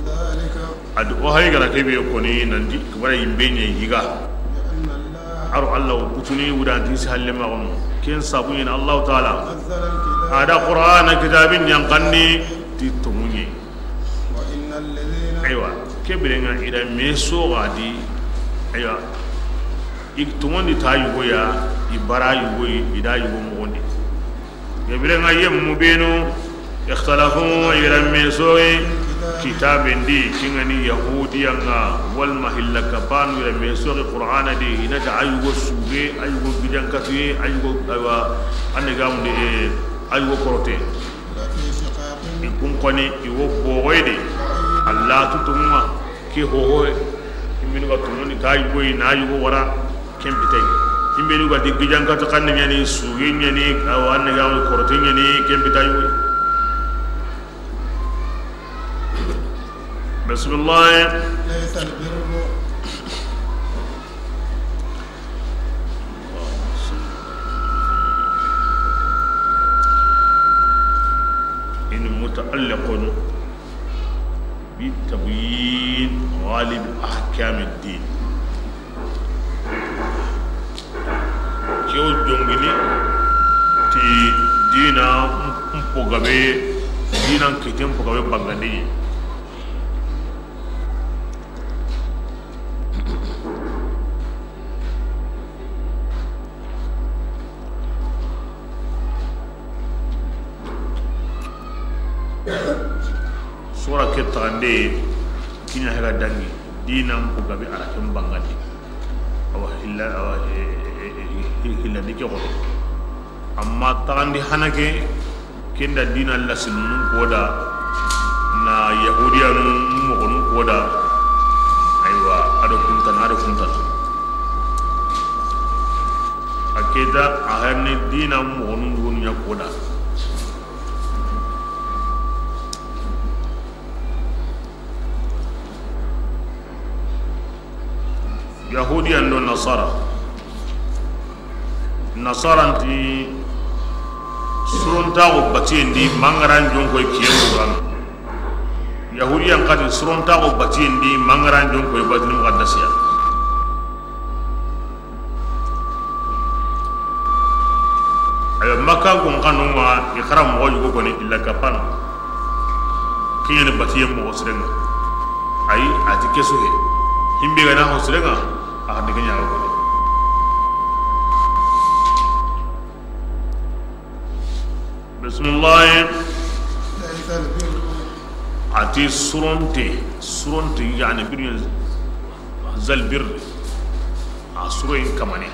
ذلك. A di o hay gara kebe koni nanti kibara yimbe ɲa yiga. بأن الله. Aro Allah wo kutuni wudanti si halle ma gono. Ken sabu ɲen Allah Ta'ala. نزل الكتاب. A da Qur'ana kitabin yanqandi ti toŋu ɲi. وإن الذين. Aywa, ke biren ŋa i da me soxadi. Aywa, i toŋondi ta yugo ya, i bara yugo yi, i da yugo moxondi. Ke biren ŋa yemmu benu, اختلفوا, i da me soxi, kitaben di, ken ŋa ni Yahudiyan ŋa, wal ma hilla kapanu, i da me soxi Qur'ana di, i na ta a yugo suge, a yugo gijankatuye, a yugo, aywa, ande gamundi, eh, a yugo korote. I kun koni, i wo bogoy de. Allah tu tunga ke hoho. Imbenu ga tunguni ta yugo yi na yugo wara ken bitay. Imbenu ga di gijankatu xanne ɲa ni, suge ɲa ni, awa ne ga korote ɲa ni ken bitay. Bismillah. ليس البر. إن متعلق بتبيين غالب أحكام الدين. Ke wo jongini ti dina mpo gabe, dina kiten mpo gabe bangandi. Sura ke taxande, kiɲa hega dangi, dinan ko gabe a ra ken bangandi. Awa hilla, awa, e, e, e, e, hillandi ke xoto. Amma taxandi hana ke, kenda dina lasilunun koda, na yahudiyanu moxonun koda. Aywa, ado kuntana, ado kuntana. A keta, a hanni dina moxonun dugunu ɲa koda. Yahudiyan do Nasara. Nasaranti surontaxu batiyen di mangaran jonkoy kiyen Qur'an. Yahudiyan xati surontaxu batiyen di mangaran jonkoy Baitul Muqaddasiya. Ayo, Makka kun xanunga i xara moxo yugo koni illa kapana. Kiɲeni batiyen moxo sirenga. Ayi, ati kesu he. Himbe gana ho sirenga, a xati kiɲa ko. Bismillah. Ati suronte, suronte yani birru zal birri. A suroyin kamane.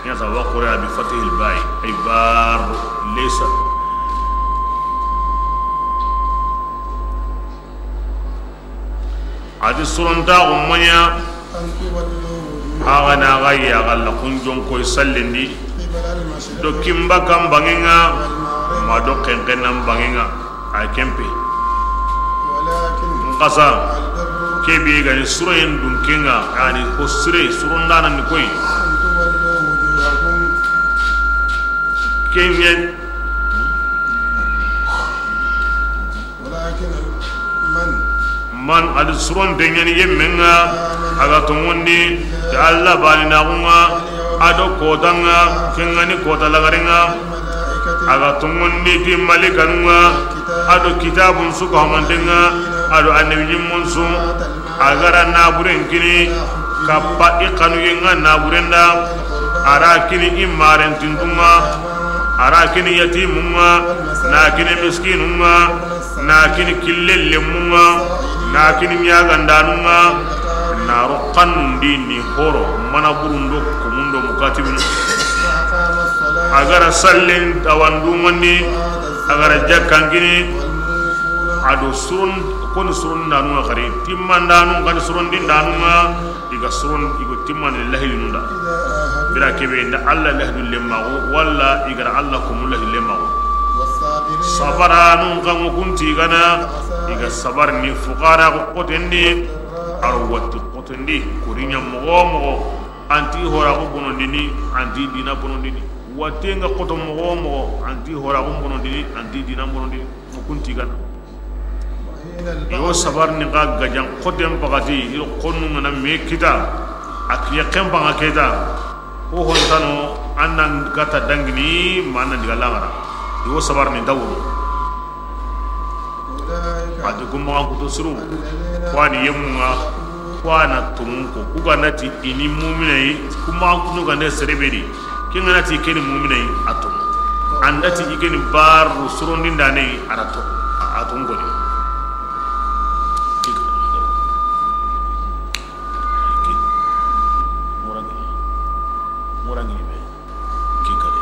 Ɲa sa wa qura bi fathil ba'i, ay bar laysa. Ati surontaxu maɲa. Axa na xa yaxalla kun jonkoy sallindi. Do kimba kan bangenga ma do kenkenan bangenga. A kempe. Nkasa. Kebe gani suroyen dunkenga, yani ko sire surondana ni koy. Kenyen. Man, adi suronte ɲani yemmenga, a ga tongondi ti Allah bani naxunga, ado kotanga, kengani kota lagarenga, a ga tongondi ti malikanunga, ado kitabun su ka homantenga, ado annabi ɲimmun su, a gara naburen kini, kappa i xanuyenga naburenda, a ra kini i maren tintunga, a ra kini yatimunga, na kini miskinunga, na kini killellemunga, na kini ɲagandanunga, na ro xannundi ni horo, mana burundo, kumundo, mukatibinu. A gara sallen tawandumandi, a gara jakkankini, a do suron, koni suron danunga xari, timmandanun kani suron din danunga, i ga suron, i go timmani lahidinunda. Bira kebe nda Allah lahidu lemmaxu, walla i gara Allah komu lahidu lemmaxu. Sabaranun kanŋo kunti gana, i ga sabar ni fuqara ko xotendi, aro watti xotendi, koriɲa moxo moxo, anti horaxu bonondini, anti dina bonondini. Watte nga xoto moxo wo moxo, anti horaxun bonondini, anti dinan bonondini, fo kunti gana. Yo sabar ni xa gajan xoten pakati, yo xonnu ngana me kita, a kiye xen panga keta, ko hontano, annan gata dangini, ma annan diga laxara. Yo sabar ni tawuru. A ti kun maxan kuto suru, ko a ni yemunga, ko a na tongun ko, ku ga na ti i ni mumina yi, kun maxan kuto ga nde sere be di, ken ga na ti ke ni mumina yi, a tongu. An da ti i ke ni baru surondindane yi, a na to, a tongu ko ni. Morangi, morangi ni me. Ke kare.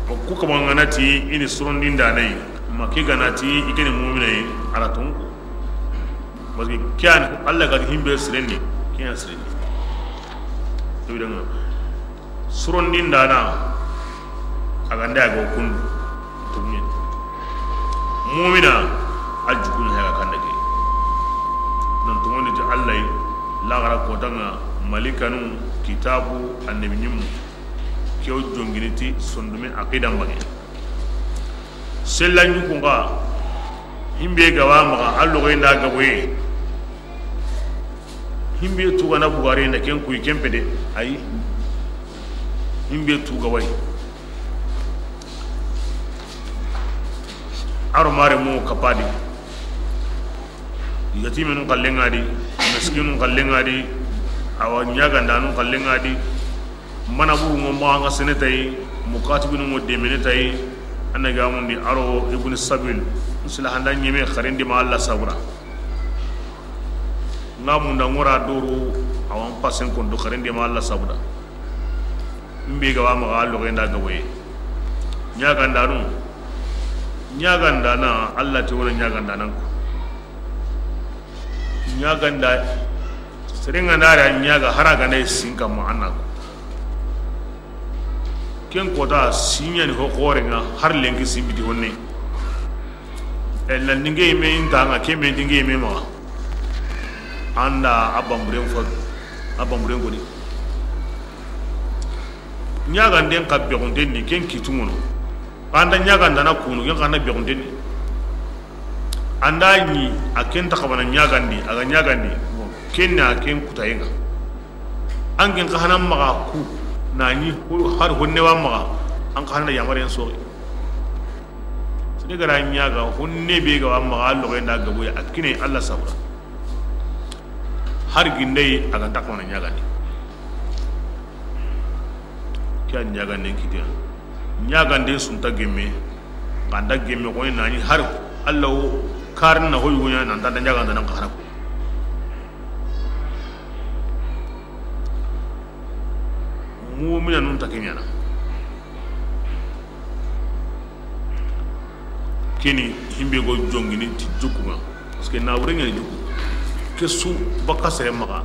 Bon, ku kama nga na ti i ni surondindane yi, ma ke ga na ti i ke ni mumina yi, a ra tongu. Parce que ke ya ni Allah ga himbe sirendi, ke ya sirendi. Surondindana, a ga nda ga kundu, tonguye. Mumina, a jukun hega kanda ke. Nan tongundi ti Allah yi, laxara kotanga, malikanu, kitabu, annabi ñimmu. Ke wo jongini ti sondume aqida mbane. Sella ñukunga, himbe gawa maxa, a loxoye nda gaboye. Himbe tugana bugare na ken kuyi ken pede, ayi. Himbe tuga way. Aro mare mo kapadi. Yatimenu kallenga di, miskinu kallenga di, awa ñagandanu kallenga di. Mana buru ngo maxa nga sene tay, mukatibinu ngo demene tay, a na gamundi aro ibn sabil, nsila handa ñeme xarindi ma Allah sabura. Nga munda ngora doru, awan pasen kondo xarindi ma Allah sabuda. Mbi ga wa maxa loxoye nda gaboye. Ñagandanu, ñagandana, Allah ti wona ñagandanan ko. Ñaganda, serenga ndara ñaga hara ganda sinka ma anako. Ken kota siñani ho xorenga har lenki simbiti honne. E, na ninge me inta nga ke me dinge me ma. Anda a bamburen fo, a bamburen godi. Ñaganden ka bexunten ni ken kitungono. Anda ñagandana kunu ken kana bexunten ni. Anda ñi a ken taxabana ñagandi, a ga ñagandi. Bon, ken na ken kutayenga. An ken xa hana maxa ku na ñi har honne wa maxa, an xa hana yamaren soxi. Sede gara ñaga honne be ga wa maxa, a loxoye nda gaboye a kine Allah sabura. Har gindey a ga nta xamana ñagandi. Ke a ñaganden kitiya. Ñaganden sunta gemme. Xa nda gemme xoy na ñi har Allah wo karna hoy woña nan ta ñaganda nan xa hana ko. Mumina nun ta ke ñana. Keni himbe go jongini ti jukunga. Parce que na wure ñani juku. Ke su baka sere maxa.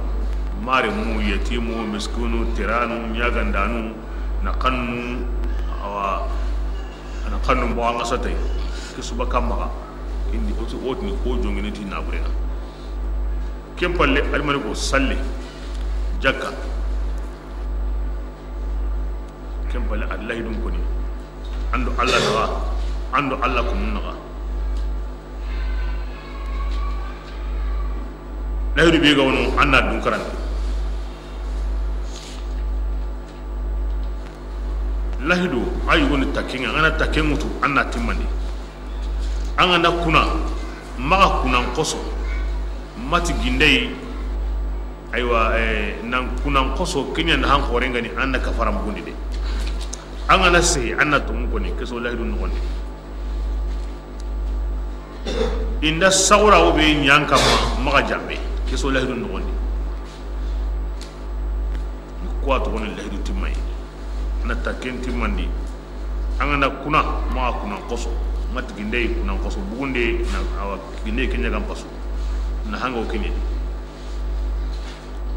Mare mu, yatimu, miskinu, teranu, ñagandanu, na xannu, awa, na xannu mo anga satay. Ke su baka maxa. Indi oti, oti ni ko jongini ti na wure na. Ken palle, almani ko salli, jakka. Ken palle, a lahidun koni. Ando Allah naxa, ando Allah kumun naxa. Lahidu be ga wono, an na dun karandi. Lahidu, a yugoni takkenga, an ga na takken ŋutu, an na timmandi. An ga na kuna, maxa kunan xoso, mati gindey, aywa, eh, nan kunan xoso, ke ña na han xorengani, an na kafara mugundi de. An ga na sey, an na tongu koni, keso lahidu noxondi. Inda saxura wo be ñan kamma, maxa jambe, keso lahidu noxondi. Ni kuwa toxoni lahidu timmayi. Na takken timmandi. An ga na kuna, maxa kunan xoso. Mati gindey kunan xoso. Bugunde na awa gindey ke ñagan pasu. Na hanga wo kini.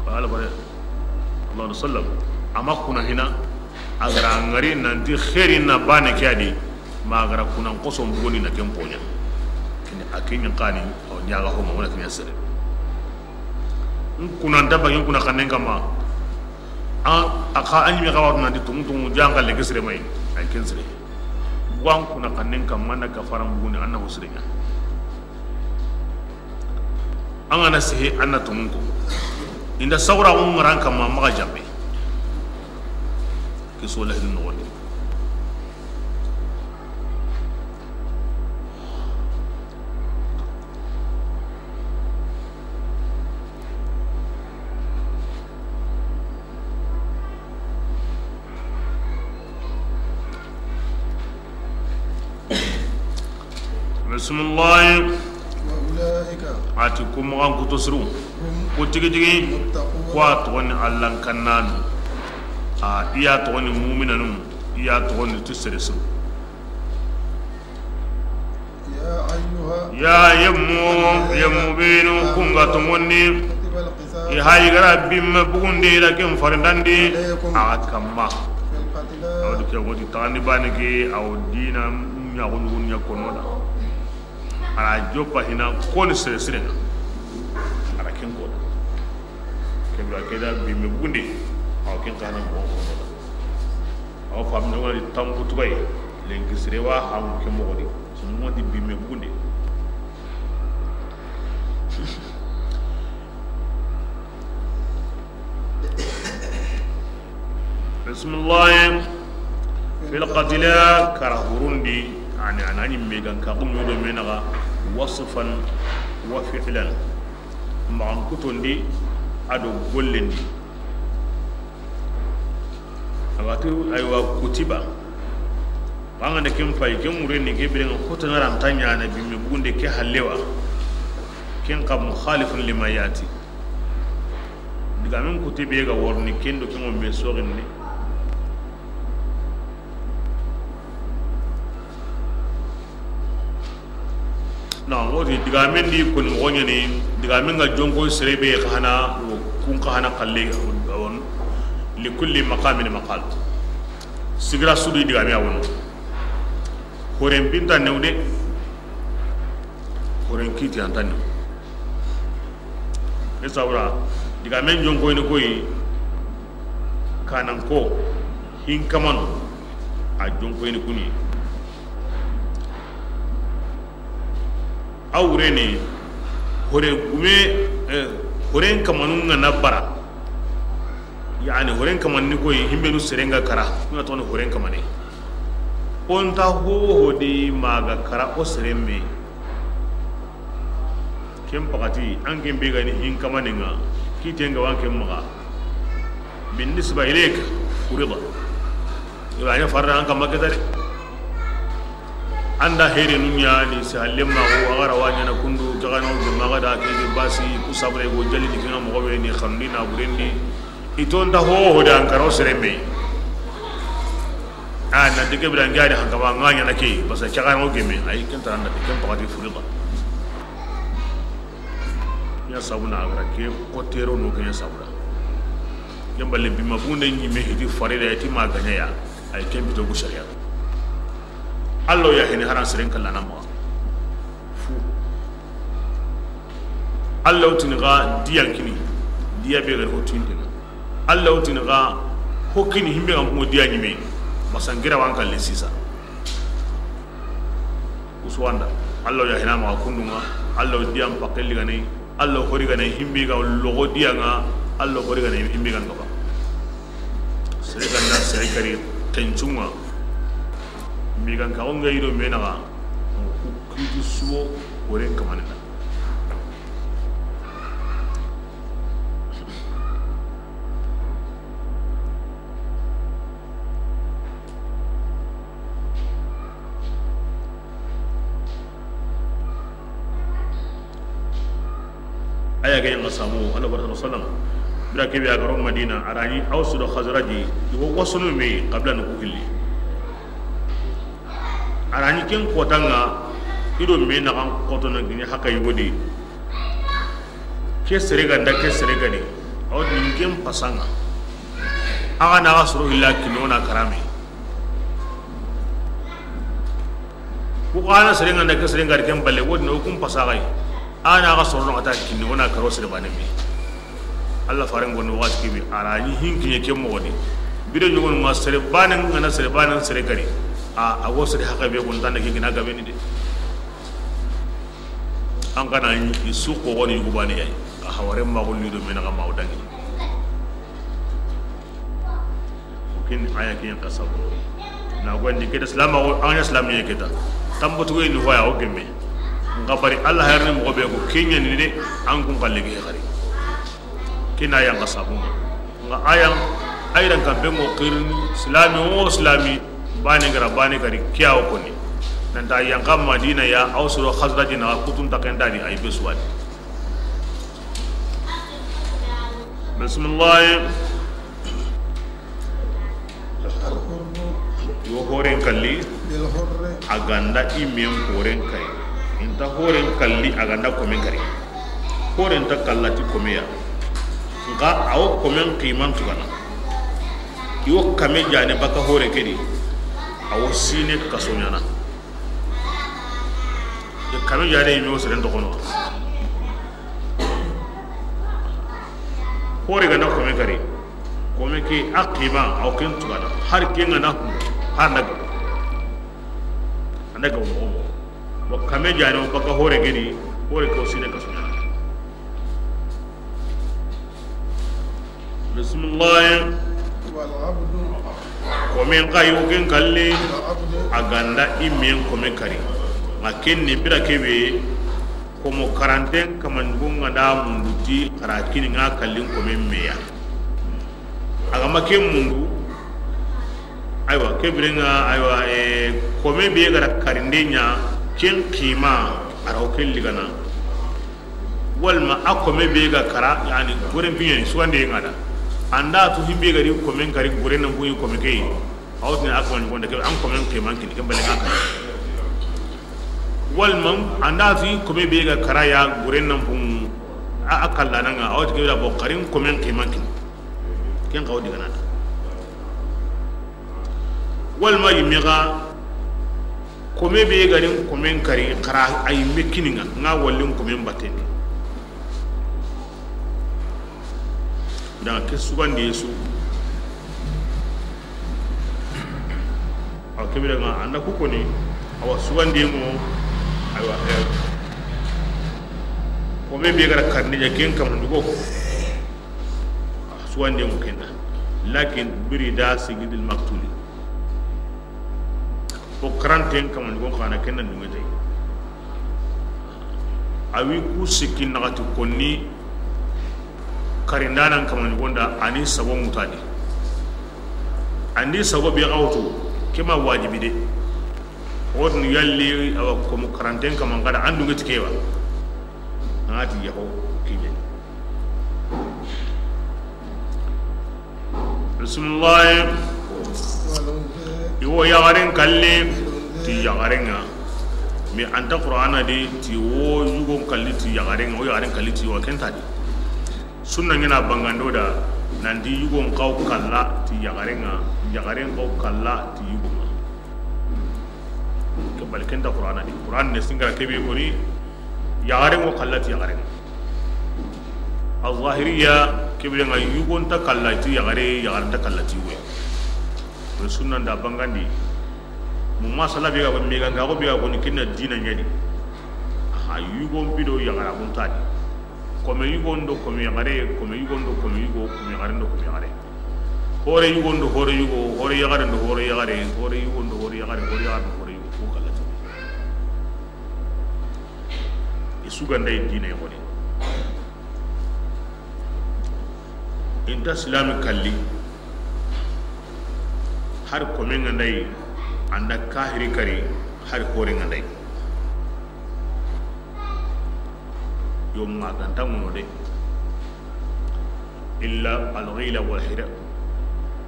Ko Alla fare, sallallahu alayhi wasallam. Ama kuna hina. A ga ra ŋari nanti xeeri na baane ke ya di, ma a ga ra kunan xoso n bugundi na ken poɲa. Kini a ke ɲa xani, o ɲaga ho ma wona kiɲa sere. N kunan ta bagi n kuna xannen kama. A, a xa a ɲi me xa watu nanti tumu tumu jan xa leke sere may. Ay ken sere. Bugan kuna xannen kama na kafara n bugundi an na ho sere ɲa. An ga na sehe an na tumun ko. Inda sawra ko ŋaran kama maxa jambe. Ke so la hin no woni. Bisimilahi. وأولئك A ti ku maxan kuto siru. هم Ku tigi tigi. المتقون Ku a toxoni Allan kannanu. A, i ya toxoni muminanu. I ya toxoni ti sere siru. يا أيها Ya yemmu, yemmu benu ku ga tonŋundi. كتب القصاص I hayi ga ra bimme bugundi i ra ken farindandi. عليكم A ga kamma. في القتلى Awdi ke wodi taxandi baane ke, aw diina ɲaxu ɲugun ɲa kono da. A ra joppa hina koni sere sire ŋa. A ra ken ko da. Ke bira ke da bimme bugundi. Aw ken kana ko kono da. Aw fam no wadi tambu tugay. Lenki sire wa ham ke mo di. Sunu mo di bimme bugundi. Bisimilahi. Fil qatla kara hurundi. Ani anani megan ka gum yudo menaga. Wasfan wa fi'lan. Maxan kutondi a do gollendi. A ga ti aywa kutiba. Bangande ken fay ken mureni ke birenga kotana ranta ɲana bimme bugunde ke hallewa. Ken xa mukhalifun lima yati. Digamen kutibe ga worni kendo ken mo me soginne. Na wodi digamen di koni moxo ɲani digamen ga jonko sere be xa hana kun xa hana xalle. Li kulli maqamin maqal. Sigira sudu digame a wono. Horen binta newde. Horen kiti anta new. E sawra digamen jonko ni koyi. Kanan ko hin kamano a jonko ni kuni. A wureni hore gume, eh, horen kamanun ŋa na bara. Yani horen kamanni koyi himbenu serenga kara kuna toni horen kamane. Onta hoho di maga kara o seremme. Ken pakati an ken be gani hin kamaninga kitenga wan ken maga. Bin nisba ilayka furida. Iwa ɲa farda an kamma keta de. Anda here nunya ni se halle ma ko agara wanya na kundu jagano de maga da ke basi ku sabre go jali ni kina mo be ni xamni na burendi. Itonda ho ho da an karo sereme. A na dege bira ngari han kaba nganya na ke basa jagano geme ay ken taranda ken pakati furida. Ken ɲa sabu na a ga ra ke kotero no ken ɲa sabu da. Ken balle bima bunde ɲi me hiti farida ya ti ma gaɲa ya. Ay ken bito ku sariya. Allo ya hini haran seren kala na ma. Fu. Allo tini ga diyan kini. Diya be ga ho tinte. Allo tini ga ho kini himbe ga mo diya ɲi me. Masangira wan kalle sisa. Uswanda. Allo ya hina ma kundunga. Allo diyan pakelli gane. Allo hori gane himbi ga logo diyanga. Allo hori gane himbi ga ngaba. Sere ganda sere kari kencunga. Mbi ga ka onga ido menaga. Ku kitu suwo horen kamanina. Aya ga yanga samu Allah baraka sallam. Bira kebe a ga ro Madina, a ra ni Ausu do Khazraji, i wo wasunu me qabla no ku hilli. A ra ni ken kotanga, ido me na kan koto na gini haka yodi. Ke sere ganda ke sere gani. Aw din ken pasanga. Axa na xa soro hilla kinni o na karame. Ku xa na serenga nda ke serenga ken balle wodi no kun pasaxay. Ana xa soro no xa ta kinni o na karo sere bane mi. Allah faren gonno waxati kibi a ra ni hinkiye ke moxo di. Bire ɲogonu ma sere bane ngana sere bane sere kari. A a go sere haqa be gon tanda ke gina gabe ni de. An kana ni su ko woni yugo bane yayi. A haware ma golli do mena ga ma o dangi. Kin aya kin ka sabo na go ndi keda salama o anya salamiye keda. Tambotu go ni hoya o gemme. Nga bari Allah hayar ni mo be ko kinya ni de. An kun kalle ge xari. Kina aya ka sabo nga aya. Ayran kan be mo qirin salami o salami. Bani gara bani kari kiya o koni. Nanta yan ka Madina ya, Aus ro Khazraj na kutun ta kenda di ay beswadi. Bismillah. Yo horen kalli. A ganda i men horen kari. Inta horen kalli a ganda komen kari. Horen ta kallati komeya. Nka awo komen kiman tugana. Yo kame jane baka hore kedi. Awo sine kaso ɲana. Kanu jade yime wo seren toxono. Hore gana kome kari. Kome ke a xima aw ken tugana. Har ke ngana har ndaga. Andaga mo mo. Wa kame jane o baka hore gedi. Hore ko sine kaso ɲana. Bisimilahi. Komen xa yo ken kalli. A ganda i men kome kari. Ma ken ni bira kebe. Komo karanten kamanjugu nga da mundu ti xara kini nga kallin komen meya. A ga ma ken mundu. Aywa ke birenga aywa, e, kome be gara karinde nya ken xima. A ra o ken ligana. Walma a kome be ga kara, yani, goren piɲe ni, sugande nga da. Anda tu himbe gari komen kari goren nan buyi kome ke. Awtini a kome ni gonda ke, an komen ke man kini, ken bale nga kara. Walma anda tu kome be ga kara ya goren nan bun, a, a kalla nan nga, awti ke da bo karin komen ke man kini. Ken kawo diga nata. Walma yimega. Kome be garin komen kari xara a yimme kininga nga wallin komen bateni. Da ke sugandi yesu. Aw kebira nga anda ku koni. Awa sugandi mo. Aywa, eh. Kome be gara karni ja ken kam ndugo. Sugandi mo kenda. Lakin biri da sigidil maktuli. O karanten kamanjugon xana ken na dunŋe tay. A wi ku sikki naxati konni karindanan kamanjugon da ani sago mutadi. Andi sago be xawtu ke ma wajibi de. Wotini yalli awa komo karanten kaman kada an dunŋe ti kewa. Angati yaxo kiɲe. Bisimilahi. I wo yaxaren kalli ti yaxaren ŋa. Mi anta Qur'ana di ti wo yugon kalli ti yaxaren ŋa, wo yaxaren kalli ti yugo kenta di. Sunna ngena bangando da nanti yugon xaw kalla ti yaxaren ŋa, yaxaren xaw kalla ti yugon ŋa. Ke bali kenta Qur'ana di. Qur'an ne singara kebe koni. Yaxaren wo kallati yaxaren. Al-Zahiriya kebe nga yugon ta kallati yaxare, yaxaren ta kallati we. Be sunna nda bangandi. Mu masala be ga ko me ga ko be ga ko ni kinna dina ɲadi. Aha, yugon bido yaxara kun tadi. Kome yugon do kome yaxare, kome yugon do kome yugo, kome yaxaren do kome yaxare. Hore yugon do hore yugo, hore yaxaren do hore yaxare, hore yugon do hore yaxare, hore yaxaren do hore yugo. Ko kallati. I suganday dina yogoni. Inta silami kalli. Har komen ŋa nday anda kahiri kari har hore ŋa nday. Yo maganta ŋono de. Illa al-ghila wal hira-,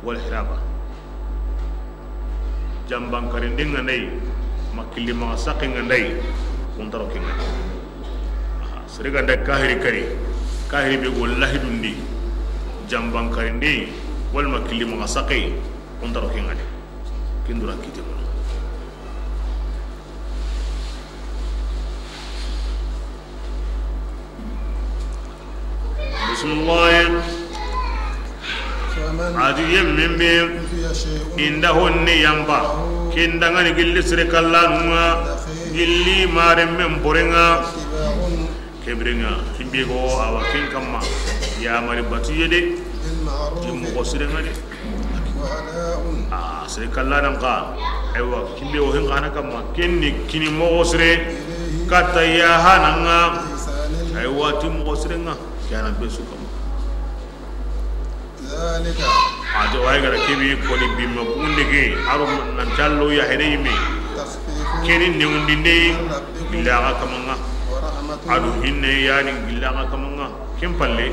wal hiraba. Jamban karinden ŋa nday, ma killi maxa saxe ŋa nday, kuntaro ke ŋa. Aha, sere ga nda kahiri kari, kahiri be go lahidundi, jamban karinden, Walma killi maxa saqe, o nta ro ken ŋa de. Ken dura kite mo. Bismillah. فمن A di yemmen be, عفي شيء inda honne yamba, له ken dangani gilli sere kallanun ŋa, من أخيه gilli maren men boren ŋa. فاتباع Ke biren ŋa, himbe go awa ken kamma, yamari batuye de, بالمعروف ti moxo siren ŋa de. وأداء A sere kallanan xa, aywa, himbe wo hin xa na kamma, ken ni kini moxo sire, إليه katta ya hanan ŋa, بإحسان aywa, ti moxo siren ŋa, ke ya na be su kamma. ذلك A do ay gara kebi ko ni bimma bunde ke, aro nan callo ya hene yime. تخفيف Keni newundinde من ربكم gilla xa kaman ŋa. ورحمة A do hinne yani gilla xa kaman ŋa. Ken palle,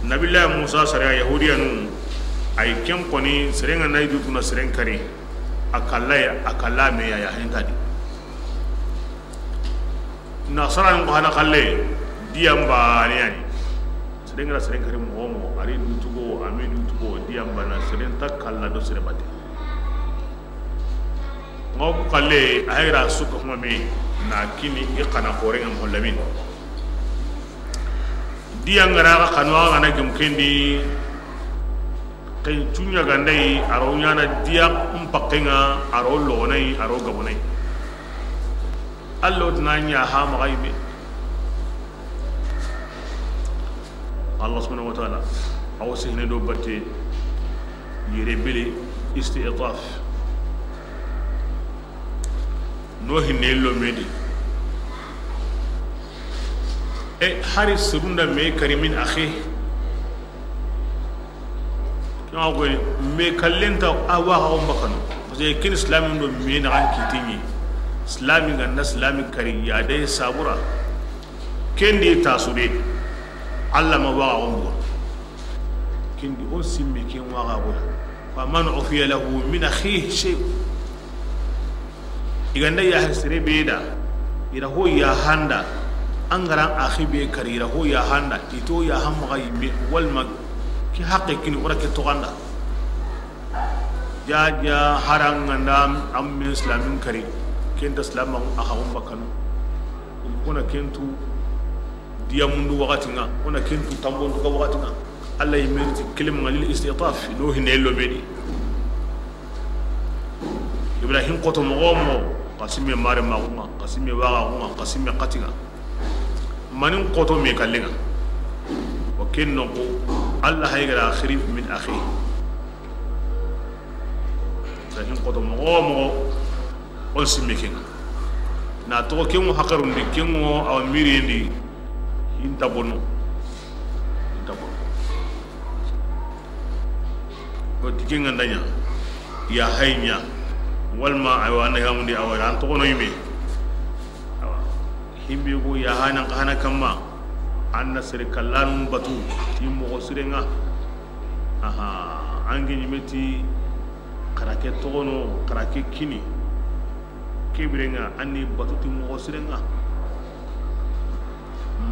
Nabillahi Musa sariya Yahudiyanu, ay ken koni, seren ŋa na i dutuna seren kari, a kalla ya, a kalla me ya, ya hentadi. Nasaranu ko hana kalle, diyan bane yani. Seren ga ra seren kari moxo moxo, a ri dutugo, a mi dutugo, diyan bana, seren ta kalla do sere bate. Ŋa ku kalle, a hayra suka kuma me, na kini i kana xore ŋa moxo lamin. Diyan ga ra xa kanu a ga na gem kendi, Ken cunya gandai, a ro ɲana diya mpakke ŋa, a ro logonai, a ro gabonai. Allo tana ɲa ha maxa yime. Allah subhanahu wa ta'ala, awo sehne do batte yere bele, isti'taf. No hinne lo medi. E hari surunda me kari min akhi. Kama ko me kallenta a wa ga on bakano. Parce que kin islamin do me na an kitini. Islami ganda islami kari ya de sabura. Kendi tasude. Allah ma wa ga on buga. Kendi on simme ken wa ga buga. Fa man ufiya lahu min akhihi shay. I ganda ya sere be da, i ra ho ya handa, an ga ra axi be kari, i ra ho ya handa, i to ya hamma ga yimme, walma ki haqqe kini, o ra ke toxanda. Ja, ja, haranga nda am, am men islamin kari, kenta islamin a xa umba kanu. Kuna kentu diya mundu waxati ŋa, kuna kentu tambondu ga waxati ŋa. Allah yi meriti kelima ŋa lil istitaf, no hine lo bedi. Ibrahim xoto moxo moxo, xasime mare maxu ŋa, xasime waxa xu ŋa, xasime xati ŋa. Manin xoto me kallen ŋa. Wa ken noxo, Allah hay gara khiri min akhi. Ibrahim xoto moxo moxo, on simme ken ŋa. Na toxo ken ŋo haqarundi, ken ŋo awa miriyendi, inta bono. Inta bono. O ti ken ŋa nda ɲa, ya hay ɲa, walma aywa, na hamundi, awa, an toxono yime. Awa, himbe go ya hana, hana kamma, an na sere kallanun batu, ti moxo siren ŋa. Aha, an ge ɲime ti, xa ra ke toxono, xa ra ke kini. Ke biren ŋa, an ni batu ti moxo siren ŋa.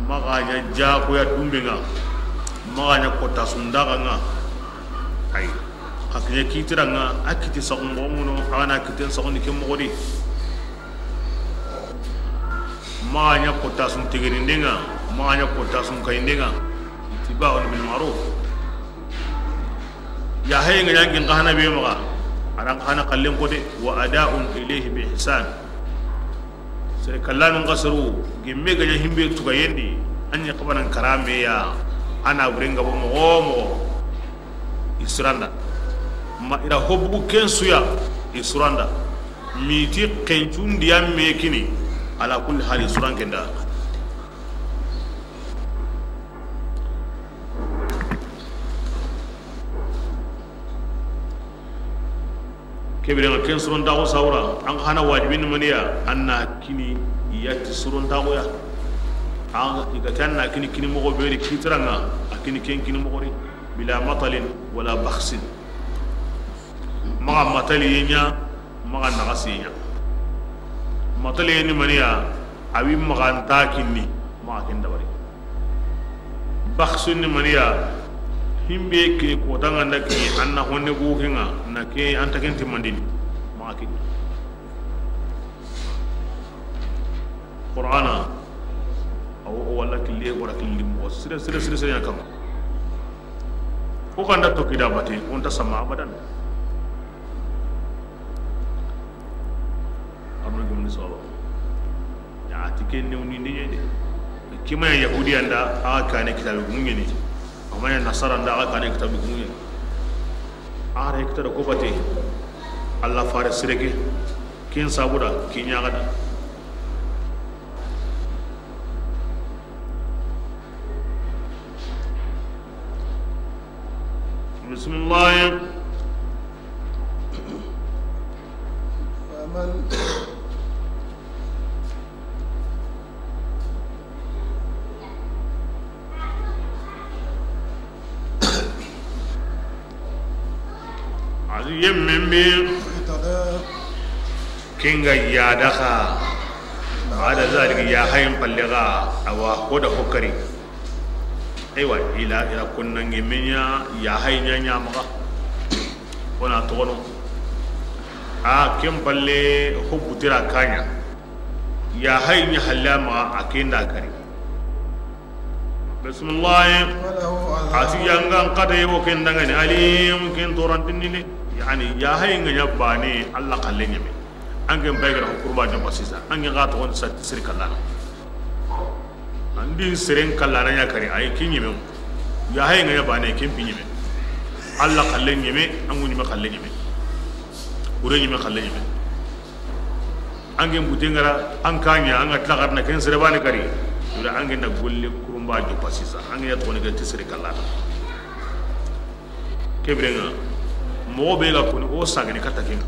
Maxa ɲa jaxuya dumbe ŋa, maxa ɲa kota sundaxa ŋa. Ay, xa kiɲe kitiran ŋa, a kiti saxu moxo ŋono, a ga na kiten saxundi ke moxo di. Maxa ɲa kota sun tegerinden ŋa, maxa ɲa kota sun kayinden ŋa. Ittiba'un bil ma'ruf. Ya haye ŋa ɲangin xa hana be maxa, a ra xa hana kallen ko de, wa ada'un ilayhi bi ihsan. Sere kallanun xa seru, gemme ga ɲa himbe tugayendi, an ɲa xabanan karame ya, a na buren ga bo moxo moxo, i suranda. Ma i ra hobugu ken suya, i suranda. Miti xencundi ya me kini, ala kulli hali suran kenda. Ke biren ŋa ken sorontaxu sawura, an xa hana wajibini maniya, an na kini yati sorontaxuya. An i ga ti an na kini, kini moxo be ri kitiran ŋa, a kini ken kini moxo ri, bila matalin wala baxsin. Maxa matali ye ɲa, maxa naxasi ye ɲa. Matali ye ni maniya, a wi maxa nta kinni, maxa ken dabari. Baxsu ni maniya, Himbe ke ko tanganda ke, an na honne bukinga na ke, an ta ken timmandini. Ma ke Qur'ana, awo, o walla kille, wala killi mo sire, sire, sire, sire ya kama. O kanda to kida bate, on ta sama abadan. Arno gumni solo. Ya ti ken ne ni ne de. Kima ya Yahudi anda, a kane kitabe gumni. Amma ya Nasara nda, a kane kitabe gumni. A re kitado ko bate. Allah fare sireke. Kin sabuda, kin yagada. بسم الله. فمن Azu yemmen be. Kinga yada xa. Ba'da zalika, ya hayin palle xa, awa, hoda hokari. Aywa, ila, ila konnange menya, ya hay nya nya maxa. Kona togono. A ken palle hobutira kanya. Ya hay nya halla maxa, a kenda kari. Bismillah. A ti yangan kata yo ken dangani, alim, ken torantinni de. Yani, ya hay nga nya bane, Allah kalle nyame. An ken bay gara kurba jom basisa. An ken ga to on sa sirka lana. An din siren kallana nya kari, ay kin nyame. Ya hay nga nya bane, kin pi nyame. Allah kalle nyame, an gu nyame kalle nyame. Kure nyame kalle nyame. Angen bute ngara, an kanya, an ga tlagarna ken sere bane kari. Ira angen da golle kurumba jo pasisa. Angen ya toni ga tisere kallata. Kebrenga. Mo be ga koni o sagani kata ken.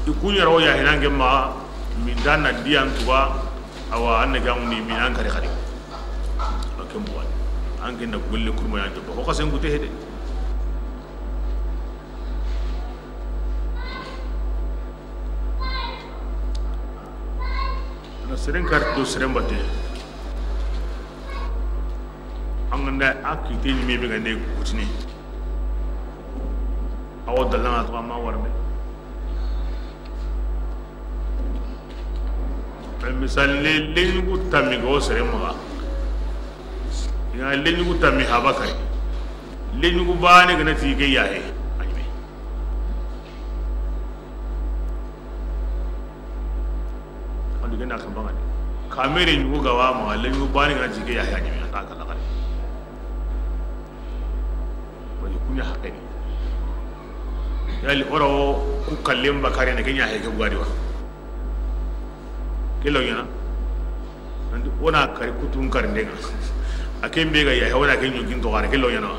I kunya ro ya hinange ma min dan na diyan tuba. Awa, an ne ga mun ni min an kari kari. Akem bo. Angen da golle kurumba ya jo. Ho kasen gute hede. Na seren kar do seren bate. An ga nda a kite ni me be ga ne kutini. Awo dalanga to amma warme. Al misal le, lenyugu tammi go sere maxa. Ina lenyugu tammi habakari. Lenyugu bane gana ti ke yahe. Anyime. Andu gena kan bangani. Kamere nyugo gawa ma, le nyugo bani gana ti ke yahe anyime, anta kala kala. Wani kunya hakani. Yali oro ku kallem bakare ne kenya heke gwadi wa. Kelo yana. Andi ona kari kutun kari ndenga. Aken be ga yahe ona ken nyugin to gare kelo yana.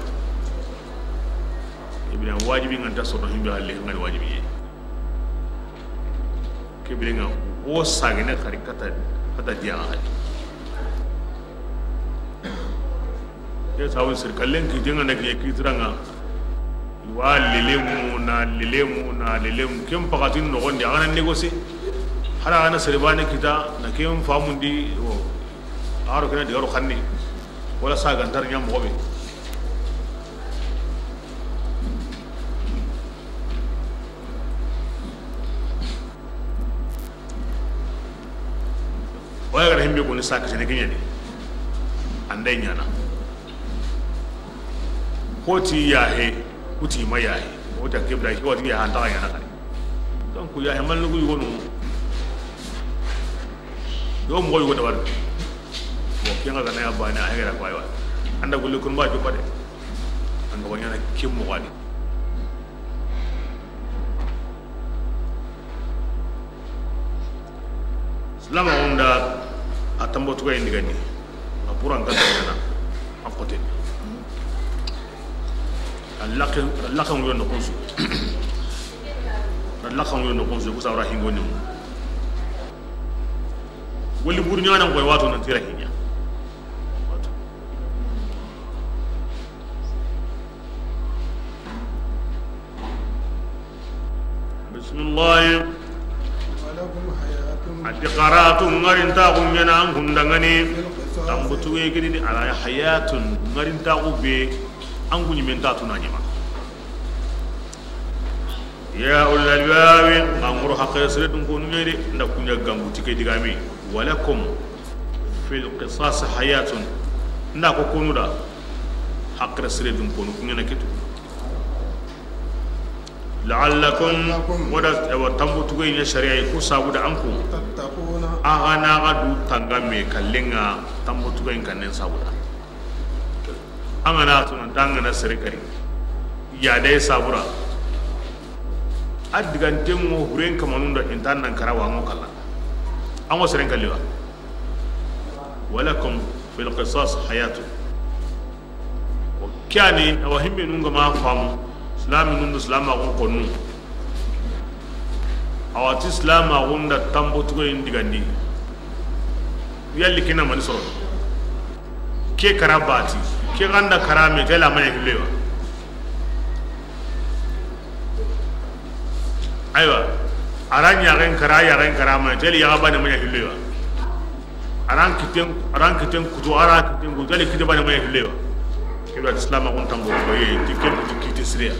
Ibina wajibi nganta soto himbe halle ngani wajibi ye. Kebirenga wo sagene xari kata, kata diya xari. Ke sabu sir kallen ki denga na ke kitiranga. Wa lelemu na lelemu na lelemu kem pakatin no gondi agana négocier. Hara ana serbane kita na kem famundi wo. Aro kena digaro xanni. Wala saga ntar nyam mobe. Waya gara himbe ko ni saka sene kenyani. Ande nyana. Koti yahe, kuti ma yahe. Kota kebra ki wati yahe anta nyana kare. Donc yahe mal nugu yugo no. Do mo yugo da war. Mo kenga ga na ya bana hegera ko aywa. Anda gulle kun ba jubade. Anga wanyana kim mo wadi. Silama onda a tambo tuga indi gani. A pura ngata na a kote. A laxe, a laxe ngulo no konsu. A laxe ngulo no konsu, kusa wara hingo ni. Wali buru nyana ngoy wato nan tira hinya. Wato. Bismillah. ولكم حياة. Ati qaratu ngarin ta ku nyana an kundangani. في القصاص. Tambutu we gidi di ala hayatun ngarin ta ku be. An ku ɲimen ta tuna ɲima. Ya ulil albabi, n ga ŋoro haqqe sire dun konu ɲa de, n da ku ɲa gangu ti ke digame. Walakum fil qisas hayatun, n da ko konu da haqqe sire dun konu ku ɲa na kitu. La'allakum, wada, wa tambo tugoyi ɲa sariya ku sabu da an ku. Tattaquna. A ga na ga du tanga me kallenga tambo tugoyin kannen sabu da. An ga na tuna dangana sere kari. Ya dai sabura. A diganten ŋo huren kamanun da intan nan karawa ŋo kalla. An ŋo seren kalliwa. Walakum fil qisas hayatu. Kiyani awa himbe nun ga ma famu. Islami nun do islama gon konnu. Awa ti islama gon da tambo tugoyin digandi. Yalli kina mani soro. Ke kara bati, ke ganda kara me, ke la manya hillewa. Aywa, aran yagen kara, yagen kara ma, teli yaga bane manya hillewa. Aran kiten, aran kiten kutu, aran kiten kutu, teli kite bane manya hillewa. Kibra Islam agun tambo ko ye, ti ke kutu kite siriya.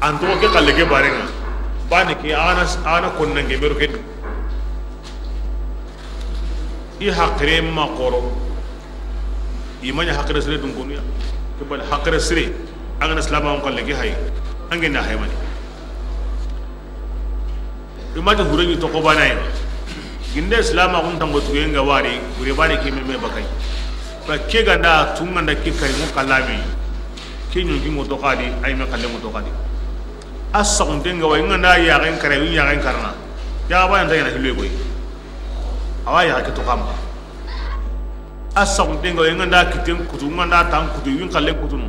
An to ke kalle ke barenga. Bane ke ana, ana konnange mero ke. I haqqe ma xoro. I ma ɲa haqqe sire dun konu ya. Ke bal haqqe sire. An ga na silama on kalle ke hay. An ga na hay mani. I ma ta hure ni to ko bana yi. Ginde silama on tango tuge nga wari, hure bane ke me me bakai. Ba ke ganda tunga nda ki kari mo kalami. Ke ɲonki mo to kadi, ay me kalle mo to kadi. A saxunte nga wa i nga nda yaxen kara, i yaxen karana. Yaxa bane nta ɲana hilloy koy. Awa yaxa ke to xama. A saxunte nga wa i nga nda kitten kutu, i nga nda tan kutu, i win xallen kutunu.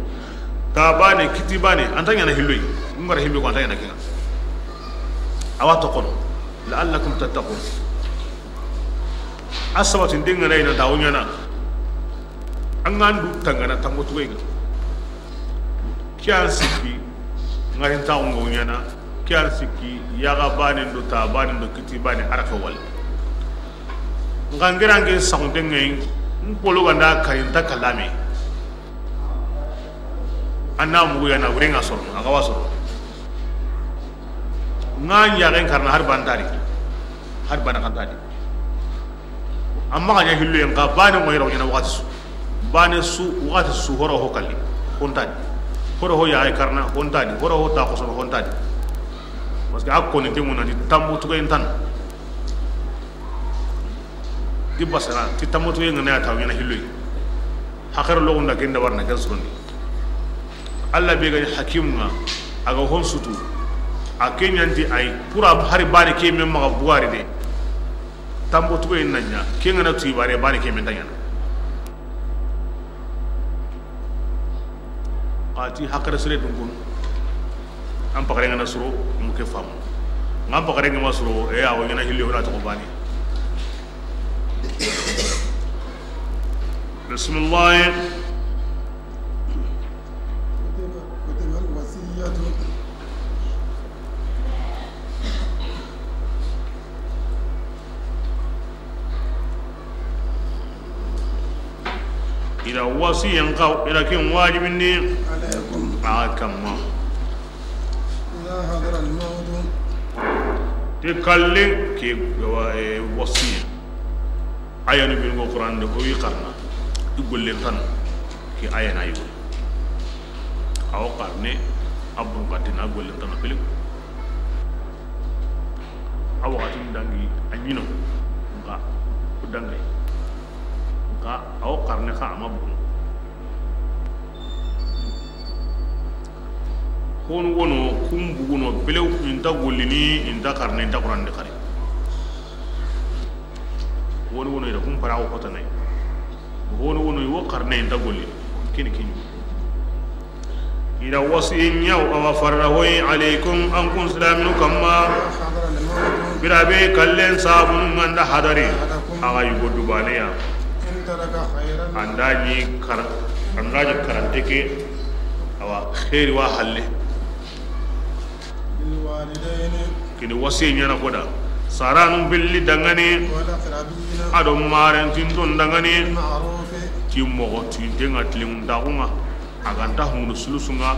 Ta bane, kiti bane, anta ɲana hilloy. I nga ra hilloy ko anta ɲana kinga. Awa to kono. La'allakum tattaqun. A sabatin dinga na ina tawo ɲana. An ga ndu tangana tango tuway ga. Kiyan sikki, ngarin tawo ngo ɲana. Kiyan sikki, yaga bane ndo ta bane ndo kiti bane araka wal. Ngangirange saxunte ngay, n polo ganda karinta kalame. Anna mugu yana wurenga soro, aga wa soro. Nga yaxen karna har bantari. Har bana kantari. Amma ga ɲa hillo yen ka bane ngoy raw ɲana waxati su. Bane su, waxati su horo ho kalli. Hontani. Horo ho yaxay karna, hontani. Horo ho ta xosono, hontani. Parce que a koni te ŋuna di tambu tugayen tan. Di basana, ti tambu tugayen ŋana ya taw ɲana hillo yi. Haxar lo gunda ken da warna ken surondi. Allah be ga ni hakim nga, a ga hon sutu. A ke ɲanti ay, pour a hari bane ke men maxa bugari de. Tambo tugo in na ɲa, ke ngana tuyi bare, bare ke men ta ɲana. Xati haqqe sire dun kun. An paxare ngana suro, mu ke famu. Nga an paxare ngama suro, e, awo ɲana hilli, wala to bani. Bismillah. كتب، كتب الوصية. I da wasiyen xaw, i da ken wajibindi. عليكم. A kamma. إذا حضر الموت. Ti kalle ke, wa, e, wasiyen. Ayanu bin go Qur'an de, o yi xarna. I gollen tan. Ke ayana yi. Awo xarne, a bun xatina gollen tana pele. A waxati dangi a ɲino, nxa o dangi. Nxa awo xarne xa ama bun. Honu wono, kun buguno, pelew, inta gollini, inta xarne, inta Qur'an de xari. Woni wono ida kun para o kotane. Woni wono wo xarne inta golli. Kini kini. Ida wasiyen ɲaw awa farra hoy alaykum an kun silaminu kamma. Birabe kallen sabunu nganda hadari. Aga yugo dubane ya. Anda ni kar-, anda ni karante ke. Awa khairi wa halle. Kini wasiye ɲana koda. Saranu billi dangani. Ado marentintun dangani. Ti moxo tinten ŋa tilimuntaxun ŋa. A ga nta hungundi sulusu ŋa,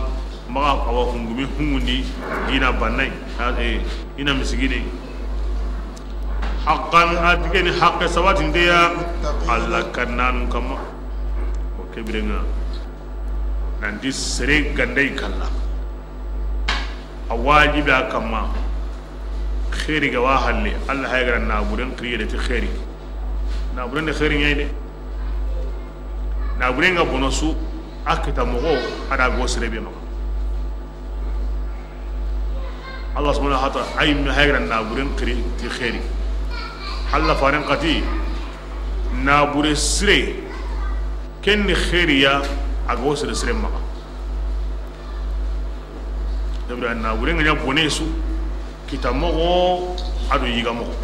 maxa a wa hungumi hungundi, i na bannay, a, e, i na misigine. Haqqan, a ti ke ni haqqe sabatinde ya, Alla kannanun kamma. O ke biren ŋa, nanti sere ga nda i kalla, a wajibi a kamma, xeeri ga wa halle, Alla hayi ga ra naaburen xiri yere ti xeeri. Naaburen de xeeri ɲa yi de. Naaburen ŋa bono su, a kita moxo, a da go sere be maxa. Alla subhanahu wa ta'ala, a yi me hayi ga ra naaburen xiri ti xeeri. Alla faaren xa ti, naabure sire, ken ni xeeri ya, a go sere sire maxa. Ibrahim, naaburen ŋa ɲa bone su, kita moxo, a do yiga moxo.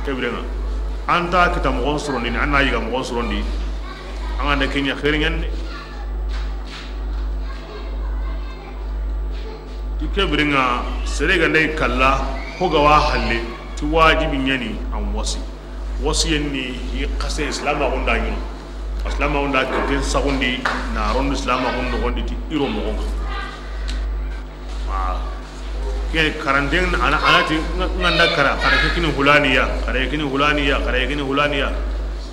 Ke biren ŋa, an nta kita moxon sorondi, an na yiga moxon sorondi, an ga nda ke ɲa xeeri ɲa ni de. Ti ke biren ŋa, sere ga nda i kalla, xo ga wa halle, ti wajibi ɲa ni an wasi. Wasiyen ni i xase, silaamaxun da ɲi no. Silaamaxun da kiten saxundi, na rondi silaamaxun noxondi ti i ro moxon ŋa. Wa ke karanten, a na, a na ti, n ga, n ga nda kara, xa ra ke kini hulaniya, xa ra ke kini hulaniya, xa ra ke kini hulaniya.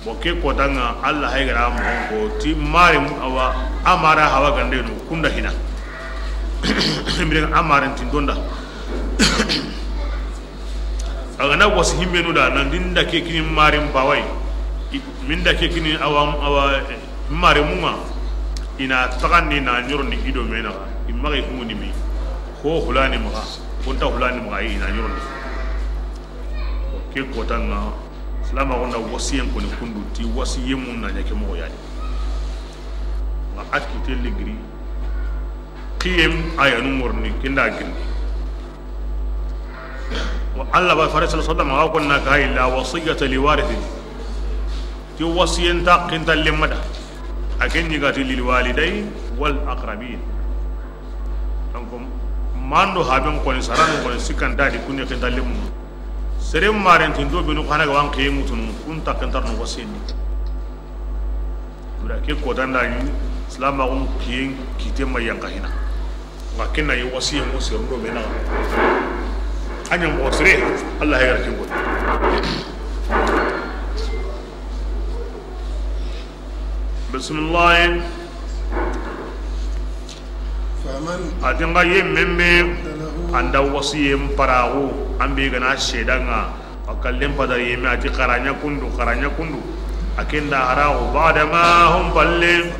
Bon, ke kotan ŋa, Alla hayi ga ra moxon ko ti mare, a wa, a mara hawa gande no, kunda hina. Mire a maren tin donda. A ga na wasi himbenu da, nan di n da ke kini maren bawai. I, min da ke kini awa, awa, mare munga. I na taxandi na ɲorondi i do me naxa. I maxa i hunguni mi. Xo hulani maxa, xo nta hulani maxa, i na ɲorondi. Ke kotan ŋa, silaamaxun da wasiyen koni kundu, ti wasiyen mun na ɲa ke moxo ya ni. Ŋa a kite ligiri. Xiyem a ya nu ŋorni, ken da giri. Wa Alla ba fare sallallahu alaihi wasallam, a wa konna ka illa wasiyata li warithin. Ti wasiyen ta kinta lemmada. A ken ni ga ti lil walidayn wal aqrabin. Donc, mando haben koni, saran koni, sikanta di kunne kinta lemmu. Sere maren tin do binu xana ga wan xiye mutunu, kun ta kinta no wasiyen ni. Bira ke kotan da ni, silaamaxun kiyen kite ma yanka hina. Wa ken na yi wasiyen mo sere do me naxa. A ɲa mo sere, Alla hayi ga ra ken ko. Bismillah. فمن A ti n ga yemmen be, عقد له an da wasiyen paraxu, an be ga na seedan ŋa, a kallen padar yemme, a ti xaraɲa kundu, xaraɲa kundu. A ken da haraxu, بعد ما هم palle,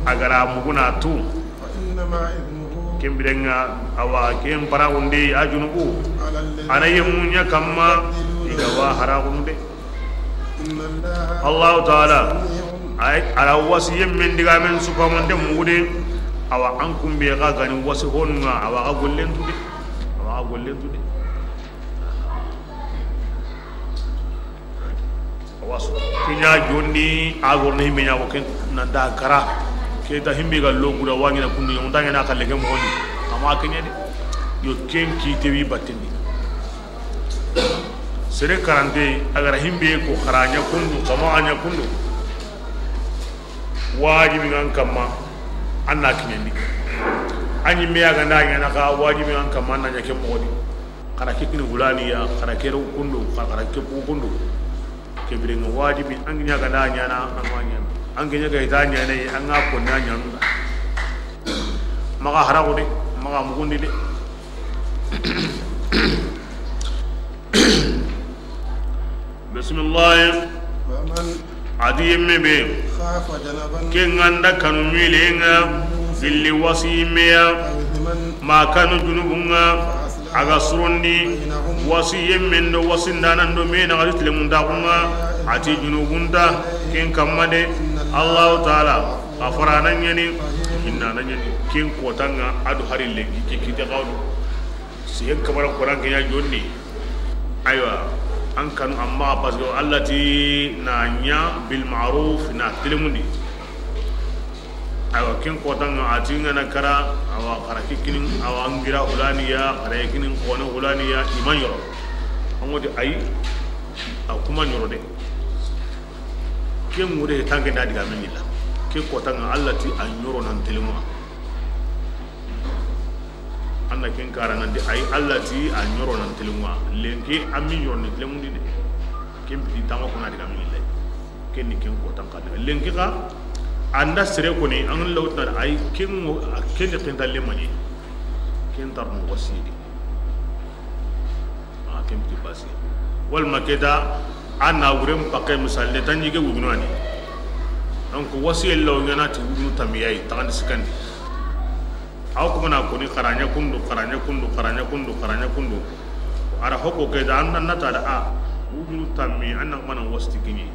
a ga ra muguna tu. فإنما إثمه Ken biren ŋa, awa, ken paraxunde, a junubu, على الذين a na yemmu ɲa kamma, يبطلون i ga wa haraxunu de. إن الله Allahu taala, سميع ay, a ra wasi yemmen digamen supamonte mugude. Awa, an kumbe xa gani wasi honu ŋa, awa xa gollen tu de. Awa xa gollen tu de. Awa su. Ke ɲa jonni, a gorni himbe ɲa ko ken nan da kara. Ke ta himbe ga lo guda wa ɲi na kundu, on ta ɲi na xalle ke moxo ni. Amma ke ɲa de. Yo ken kite wi batten di. Sere karante, a ga ra himbe ko xaraɲa kundu, kama a ɲa kundu. Wajibi ŋa an kamma, an na kiɲandi. A ɲi me ya ga na ɲa na xa, wajibi ŋa an kamma, an na ɲa ke moxo di. Xa ra ke kini hulaniya, xa ra ke ro kundu, xa ra ke ku kundu. Ke biren ŋa wajibi, an ɲa ga na ɲa na, an wa ɲa na. An ɲa ga i ta ɲa na, an ga ko na ɲa na. Maxa haraxu de, maxa mugundi de. Bismillah. ومن A di yemme be, خاف جنفا ken ga nda kanu mile ŋa, أو إثما gilli wasi yemme ya, أو إثما ma kanu junubun ŋa, فأصلح a ga surondi, بينهم wasi yemmen do wasi ndanan do me na ga ti lemuntaxun ŋa, a ti junubun ta ken kamma de, Allahu taala, a farana ɲa ni, hinnana ɲa ni, ken kotan ŋa, a do hari lenki, ke kite xawdu. Siyen kabara koran ke ɲa jonni. Aywa, an kanu amma parce que Alla ti na ɲa bil ma'ruf na tilimundi. Aywa, ken kotan ŋa a ti n ga na kara, awa xa ra ke kini, awa n gira hulaniya, xa ra ke kini xone hulaniya, i ma ɲoro. An ŋa ti ayi, a kuma ɲoro de. Ken ŋure tanke nda digamen ɲi la. Ke kota ŋa, Alla ti a ɲoro nan telenŋa. An na ken kara nan di, ay, Alla ti a ɲoro nan telenŋa. Lenki a mi ɲoro ni telenŋundi de. Ken piti tama kona diga mi lay. Ken ni ken kota n kala. Lenki ka an da sere koni, an lawtna ay ken ŋo, ken ni ken talle mani. Ken tar no wasidi. A ken piti basi. Walma keta, a na wuren pakke misalle tan yige wujunu ani. Donc wasiye law ɲana ti wujunu tamiyayi taxandi sikandi. Aw kuma na koni xaraɲa kundu, xaraɲa kundu, xaraɲa kundu, xaraɲa kundu. Ara hoko keta, an na nata da a wujunu tammi, an na mana wasti kini.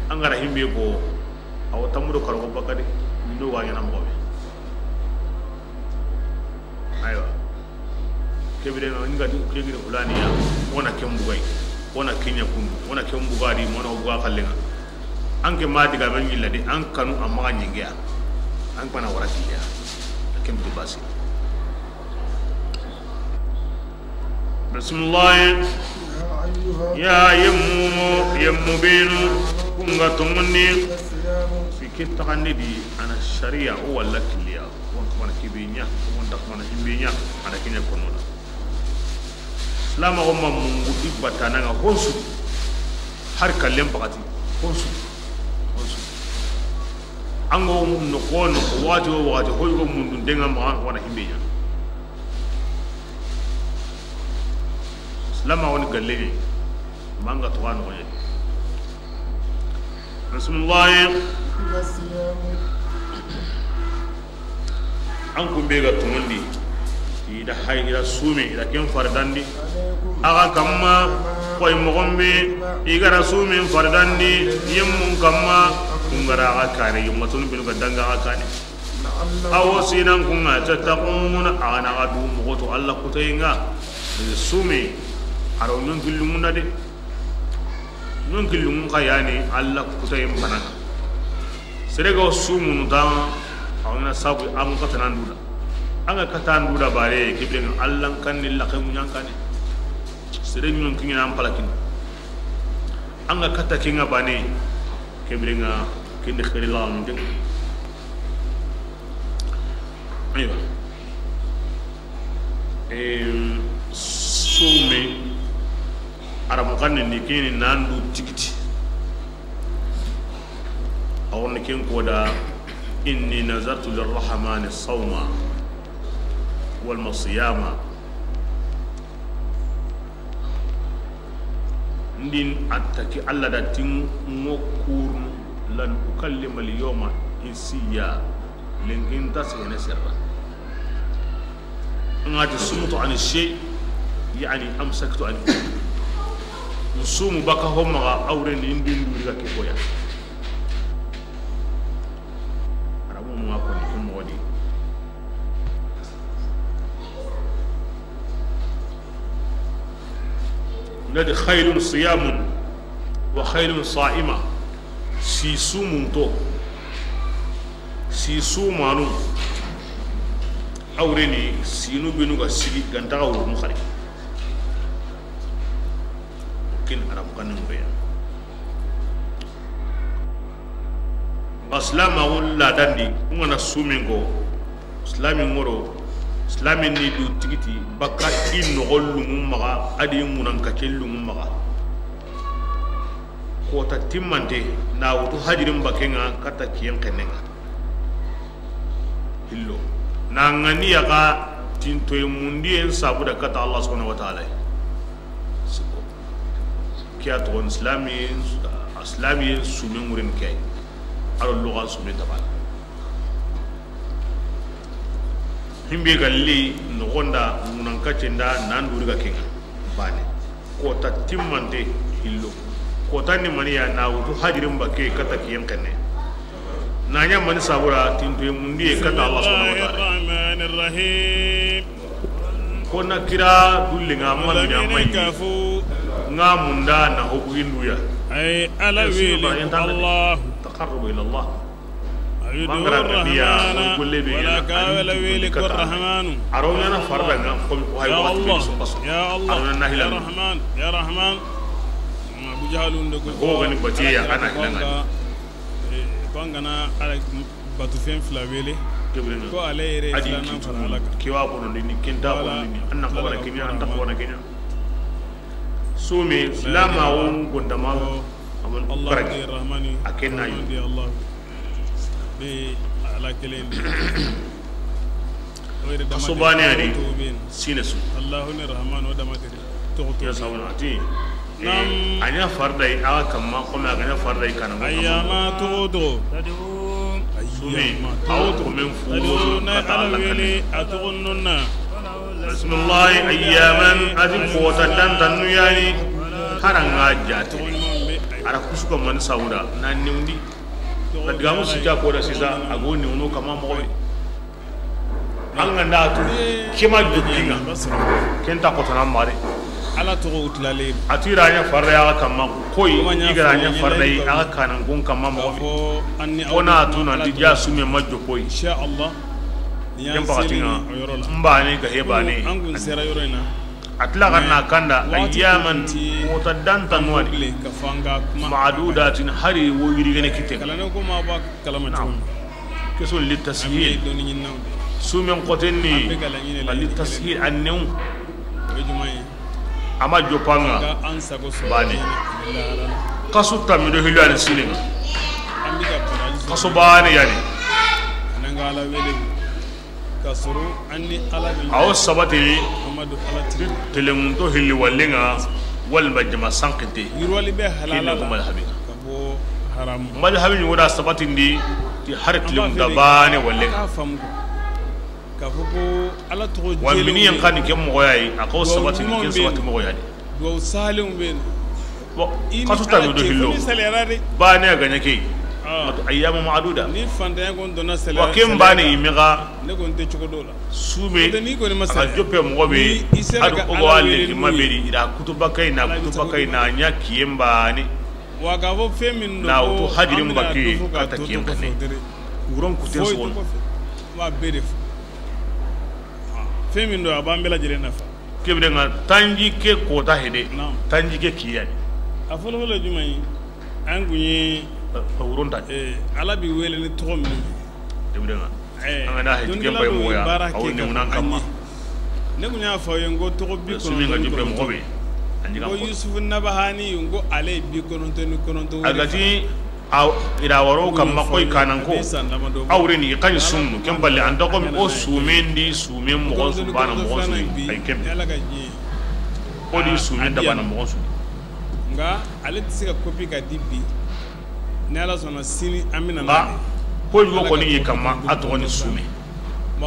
An gara himbe ko, aw tamudo karo ko bakadi, no wa ɲana mo be. Aywa. Kebire ŋa, nga di kegiri fulani ya, wona ken bugay, wona kenya kundu, wona ken bugadi, wona buga kallenga. An ke ma diga men yilla di, an kanu amma nyingiya. An kana wara kiliya. Ken bi basi. Bismillah. Ya yemmu, yemmu benu, kunga tongoni. Fi kitta kanidi ana sharia o wala kiliya. Won kamana kibe ɲa, won ta kamana himbe ɲa, ana kenya kono la. Silama o ma mungu i batana ŋa honsu. Har kallen bakati honsu. Honsu. Ango no kono wati o wati hoy go mundu denga ma wana himbe ɲa. Silama woni galle ni. Manga to wano. Bismillah. An kumbe ga tumundi, i da hay, i da sumi, i da ken fardandi. Aga kamma, koy mogombe, i gara sumi fardandi, yemmun kamma, kungara aga kane, yummatun binu ga danga aga kane. Awo sinan kunga, tattaquna, aga na aga du mogoto Allah kutayinga, sumi, aro nyonki lumuna de. Nun killungun xa yani Allah kutayen banana. Sere ga sumunu ta, a wona sabu an katanan duda. An ga katan duda bare, kibren Allah kan ni laxe munyan kane. Sere nun kinya an palakin. An ga kata kinga bane, kibren kindi xiri la mun de. Aywa. Em, sume, Arabu xanne ni kini nandu tigiti. A woni ken koda, inni nazartu lirrahmani sawma walma siyama. Ndin attaki Allah da tin ŋo kurnu, lan ukallima alyawma insiya, lenkin ta sene serra. Ngati sumtu an shay, yani amsaktu an. Nsumu baka homma ga awre ni ndin duriga ke koya. Arabu mu ko ni kin modi. Ngadi khaylun siyamun wa khaylun sa'ima. Si sumunto, si sumanu. Awreni sinu binu ga sigi ganta ga wurunu xari. Kin Arabu xanne ŋureya. Nga silamaxu ladandi, ku ŋa na sumin ko, silami ŋoro, silami ni du tigiti, bakka i noxo lunŋu maxa, a di ŋunan kacce lunŋu maxa. Kota timmante, na wutu hajirin bakke ŋa, katta kiyen xenne ŋa. Hillo. Na ŋani yaxa tintoye mundiyen sabuda katta Allah subhanahu wa ta'ala. Siko. Kiya toxon silamiyen, silamiyen sumen ŋuren kay. Aro loxan sumen tabana. Himbe galli noxonda ŋunan kaccenda nan duriga kenga. Bane. Kota timmante hillo. Kota ni maniya na wutu hajirin bakke katta kiyen xenne. Na ɲa mani sabura tintoye mundiye katta Allah subhanahu wa ta'ala. Bismillahir rahmanir rahim. Ko na kira dulli nga ma mina mai. Nga munda na hobu induya. Ay ala wili Allah. Taqarrubu ila Allah. Mangara nabiya, rahmana, ko golle be wala yana, ka wala wili ko rahmanu. Arona na farda nga ko hay. Ya Allah, ya Allah, arona na hilal. Ya Rahman, ya Rahman. Abu Jahlun de ko gani batiya ana hilanga. Ko an ga na Ala batu fen fila wele. Kebirina. Ko ale yere a di filanan kitu fara Ala kan. Kewa bono ni, kenta bono ni. An na xawa na kenya, an ta xawa na kenya. Sume, silama wo gondama, amon Allah baraki. Rahmani, a kenna yi. Rahmani Allah. Be Ala kelen. Kaso baane a di, sine su. Allahu ni Rahman, o dama tiri. Toxo toxo. Ya sawna ati. Naam. Eh, a ɲa farda yi, a ga kamma, comme a ga ɲa farda yi kana. Ayyama toxo toxo. Sume, a wo toxo men fu, na Ala wele, a toxo nonna. Bismillahi ayyaman, a di kota dantannu yani. Haranga jati. Ara kusuka man sauda, na newndi. Na digamu sika koda sisa, a go newno kama moxo be. An ga nda tu, kema jukkinga. Kenta kotana mare. Ala toxo wutlale. A ti ra ɲa farda ya kamma, koy, i ga ra ɲa farda yi, a ga kanan gon kamma moxo be. Ona tu na di ja sume ma jokoy. Insha Allah. Ken pakatinga, mbane ga hebane. An gun sera yoro ina. A tila ga na kanda, ayyaman, mota danta nwani. Ma'dudatin, hari wo yirigene kite. Kala ne ko ma ba kalama. Naam. Keso li tashil. Sumen kotenni, li tashil annew. Ama jopanga. Bani. Kasu tamido hilu ani silinga. Kasu bani yani. Awo sabati, telemunto hilli wallenga, walima jama sankinte. Kine ko madhabi. Madhabi ni woda sabatindi ti hari telemunta bane wallenga. Wa mini yan kani ke moxoyayi, a ko sabatindi ke sabati moxoyayi. Duwawu salenw be no. Bon, i ni kasu tamido hillo. Bane a gaɲa ke. Ato ayyamu ma'duda. Ni fantanya gon dona sele. Wa ken bane i mega. Ne gon te cogo do la. Sume. Ni gon ma sele. A jope moxo be. Ado o ga wale ki maberi ida kutuba kay na kutuba kay na ɲa kiyen bane. Wa ga fo fe min do. Na wutu hajirin bakke kata kiyen bane. Wuron kuten so. Ma bere fo. Fe min do a bambela jere nafa. Kebire nga tanji ke kota hede. Naam. Tanji ke kiyani. A folo folo jumai. An gunye. Ka wuronta. Eh, Ala bi wele ni toxo min. Kebire nga. Eh, an ga na hedi ke bay moya. Aw ne munan kamma. Ne gunya fa yengo toxo bi ko. Sumi nga jope moxo be. Anji ko Yusuf Nabahani ngo ale bi kononto ni kononto. Agati. Aw ira waro kamma koy kanan ko. Awre ni kan sunnu ken balle an da ko o sumen di sumen moxo su bana moxo su ay ken. O di sumen da bana moxo su. Nga ale ti siga kopi ka dibbi. Ne Ala sona sini amina na. Ko yo ko ni kamma a to ni sume.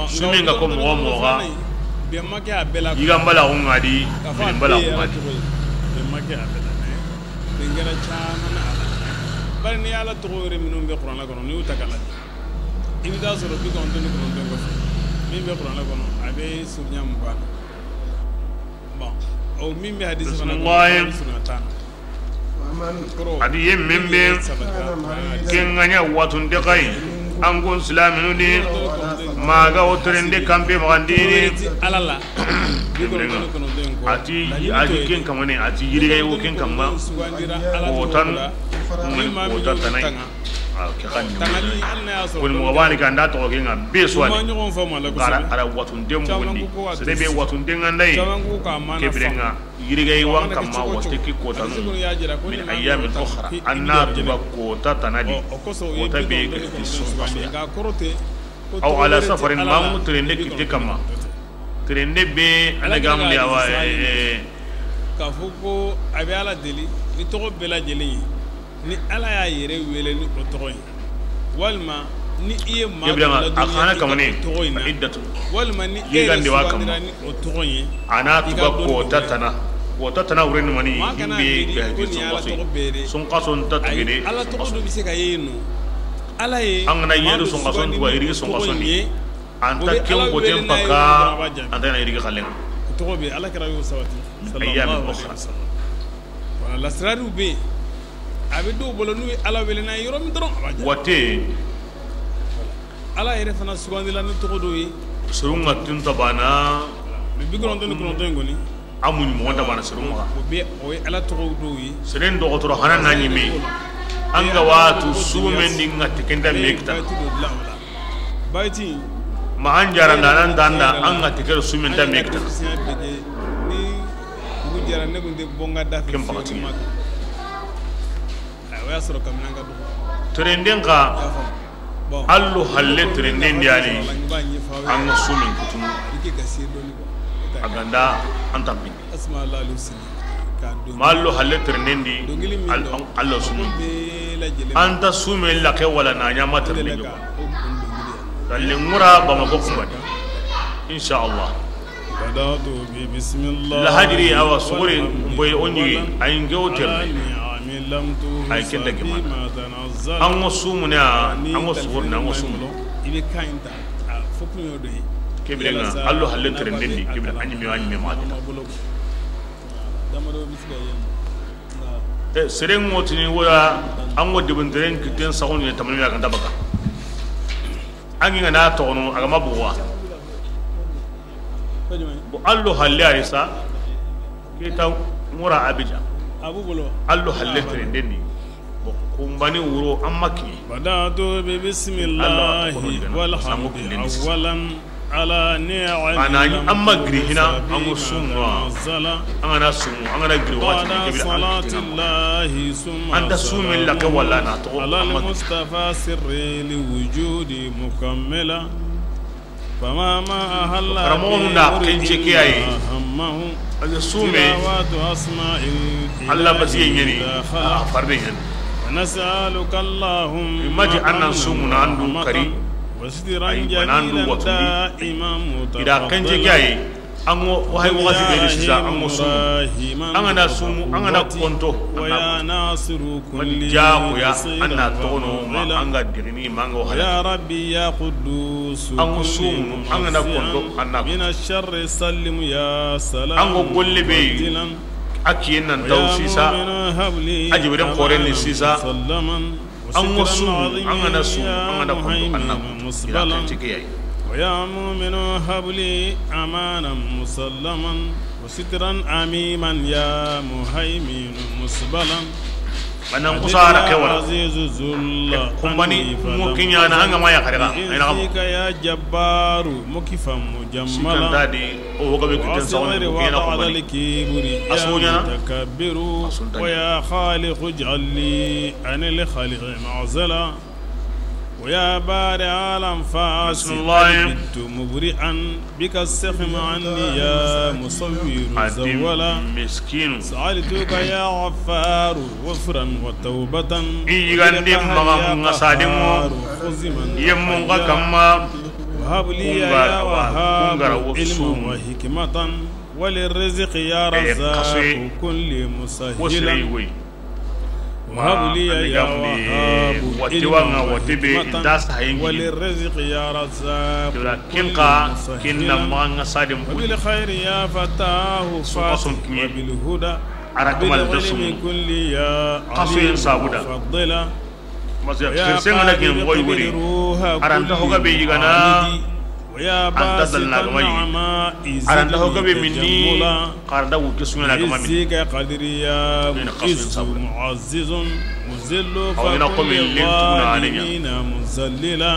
Sume nga ko moxo moxa. Be make a bela. Yiga mbala ko ngadi. Mbala ko ngadi. Be make a bela. Dengera caman na Ala. Bari ni Ala toxo yere minnu be Qur'ana kono, ni wuta kala. I bɛ taa sɔrɔ bi kɔnɔntɔn ni kɔnɔntɔn kɔfɛ, min bɛ Qur'ana kono, a bɛ surunya mugan na. Bon, o min bɛ hadisi fana kono, a bɛ surunya tan na. A di ye men be kenganya watun de kai. An kun silaminu di maga o terende kampe magandini. Ala la. A ti, a ti ken kamane, a ti yirige wo ken kamma. Ko tan, ko tan tanai. A ke kan ni. Ko ni mo bani kan da to ke nga be so ani. Gara ara watun de mundi. Sede be watun de ngandai. Kebrenga. Yirigay wan kamma wate ki kotanu min ayyamin ukhra. Anna tuba kota tanadi. Kota be ga ti sun kasuya. Aw ala safarin mamu trende kite kamma. Trende be ana gamli awa. Ka fo ko a be Ala deli ni toxo bela jeli. Ni Ala y'a yɛrɛ wele ni o tɔgɔ in, walima ni i ye maa dɔ ladɔnniya a kana kamane, iddatu, walima ni e ye sugandira ni o tɔgɔ in ye, a n'a tuba kota tana. Kota tana wure ni mani, maa kana miiri ko nin ye Ala tɔgɔ bɛɛ ye. Sunkaso nta tugede. Ala tɔgɔ dɔ bɛ se ka ye yen nɔ. Ala ye, an kana yeru sunkaso tuba, iri sunkaso ni. An ta ken koten paka, an ta na iri xalen. O tɔgɔ bɛ Ala kira y'o sabati. Ayyamin ukhra. Wala lasirariw bɛ yen, a bɛ dɔw bolo n'u ye Ala wele n'a ye yɔrɔ min dɔrɔn, a b'a jaabi. Wate. Ala yɛrɛ fana sugandila ni tɔgɔ dɔw ye. Sorun ka tun ta banna. Mais bi kɔnɔntɔn ni kɔnɔntɔn in kɔni. A mun mɔgɔ ta banna sorun ma. O bɛ, o ye Ala tɔgɔ dɔw ye. Seren dɔgɔtɔrɔ hana n'a ɲimi. An ga watu sumen di ŋa ti ken da me kita. Bayti. Ma an jara nda nan danda an ŋa ti ken sumen da me kita. Ken pakati. Terenden xa. Allo halle terenden di yani. An ŋa sumen kutunu. A ga nda an tampini. Ma allo halle terenden di, Alla sumu. An ta sume laxe wala na ɲa ma terenden di. Dalle ŋura Bamako kuma di. Insha Allah. Badatu bi bismillah. Lahajiri awa suguri boy onyi ay nge o terre. Ay ken da gima. An ŋa sumu ne, an ŋa suguri na, an ŋa sumu. Kebire ŋa allo halle terenden di, kebire anyi me, anyi me ma. E, sere ŋotini woya, an ŋo debenteren kitten saxunu ye tamani ya kanta baka. An ŋa na toxono, a ga ma buwa. Bo allo halle arisa, kita ŋura Abidjan. Allo halle terenden di. Bon, kumbani wuro an ma kiɲe. Badatu bi bismillahi walhamdi awwalan ala ni'ami. Ana ni an ma giri hina, an ŋa sumu. An ga na sumu, an ga na giri wati ne kebire an kitina. An ta sumen laxe wala na toxo an ma giri. Mustafa sirri li wujudi mukammila. Karamɔgɔnu na kence ke a yi. Parce que sume, Alla basiye ɲeni, a farde ɲeni. I ma ti an na sumu na an du kari. Ayi, bana an du watundi. I da kence ke a yi. An ŋo, wahayi waxati be ni sisa, an ŋa sumu. An ga na sumu, an ga na konto. An na konto. Mani jaxu ya, an na toxono ma, an ga dirini ma, an ga wahala. An ŋa sumu, an ga na konto, an na konto. An ŋa golle be yi, a kiyen nan taw sisa, a jibiren xoren ni sisa. An ŋa sumu, an ga na sumu, an ga na konto, an na konto. Ila kan cike ya yi. ويا مؤمن هب لي أمانا مسلما وسترا عميما يا مهيمن مسبلا. Banan kusara ke wala. عزيز ذل kumbani mo kiɲana an ga ma ya xarega. Ina kam. يا جبار مكفا مجملا. Sikandadi o ga be kiten sawon ko kena kumbani. A soɲana. متكبر. ويا خالق اجعل لي عن الخلق معزلا. ويا بارئ الأنفاس قد بت مبرئا بك السقم عني يا مصور زولا. Miskinu. سألتك يا غفار غفرا وتوبة. I yigande maxa ŋa sadimo. Yemmo ŋa kamma. وهب لي يا وهاب علما وحكمة وللرزق يا رزاق كن لي مسهلا. وهب لي يا وهاب علما وحكمة وللرزق يا رزاق كن لي مسهلا. وبالخير يا فتاح فاتح وبالهدى وبالعلم كن لي يا عليم مفضلا. Parce que xirisen ga na kiɲe moxo yogo di, a ra nta hoga be yigana, a nta dalna ga ma yigi. A ra nta hoga be minni, xa ra nta wutu suɲana ga ma minni. Ina xasu in sabura. Awa ina komi len tuguna a ne ɲa.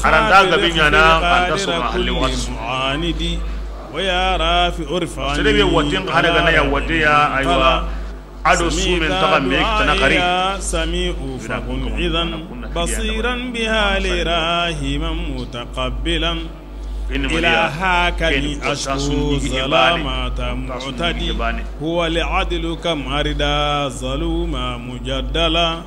A ra nta gabe ɲana, a nta soma halle waxati su. Sere be watin xa daga na ya wate ya, aywa. Ado sumen taxa me kitana xari. سميع فكن إذا بصيرا بحالي راحما متقبلا. إلهك لي أشكو ظلامة معتدي هو العدل كم أردى ظلوما مجدلا.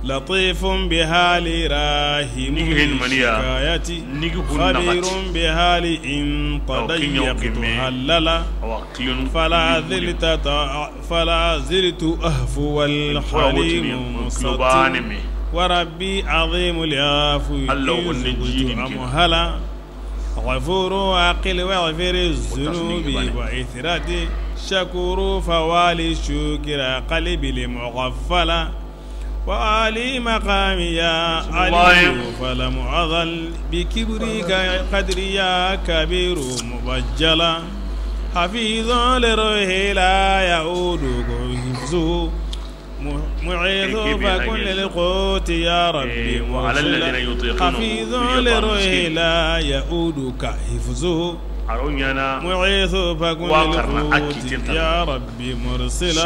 لطيف بحالي راحم لشكايتي خبير بحالي إن تضيقت هللا. فلا زلت فلا زلت أهفو والحليم مستطيع وربي عظيم العفو إن زدت أمهلا. غفور عاقل واغفر الذنوب وإثرتي شكور فوالي الشكر قلبي المغفلا. وعلي مقامي يا علي فلم أزل بكبرك قدري يا كبير مبجلا. حفيظ لروحي لا يعود حفظه. فكن للقوت يا ربي مرسلا. حفيظ للروح لا يؤودك حفظه. معيذ فكن للقوت يا ربي مرسلا.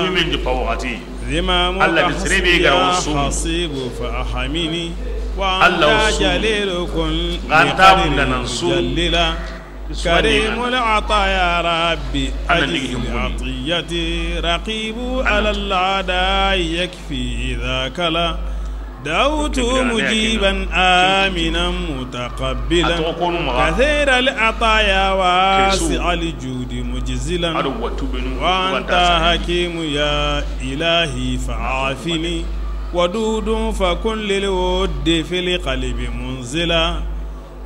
زمامك حسبي يا حسيب فأحمني. وأنت جليل كن بقدري مجللا. كريم العطايا ربي أجزل عطيتي. رقيب على الأعداء يكفي إذا كلا. دعوت مجيبا آمنا متقبلا. كثير العطايا واسع الجود مجزلا. وأنت حكيم يا إلهي فعافني. ودود فكن للود في القلب منزلا.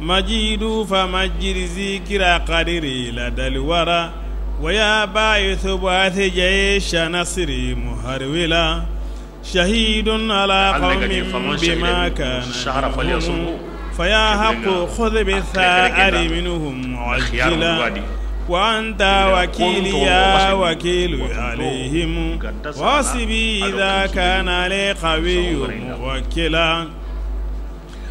مجيد فمجد ذكر قدري لدى الورى. ويا باعث بعث جيش نصري مهرولا. شهيد على قوم بما كان منهم. فيا حق خذ بالثأر منهم معجلا. وأنت وكيلي يا وكيل عليهم. وحسبي إذا كان لي قوي موكلا.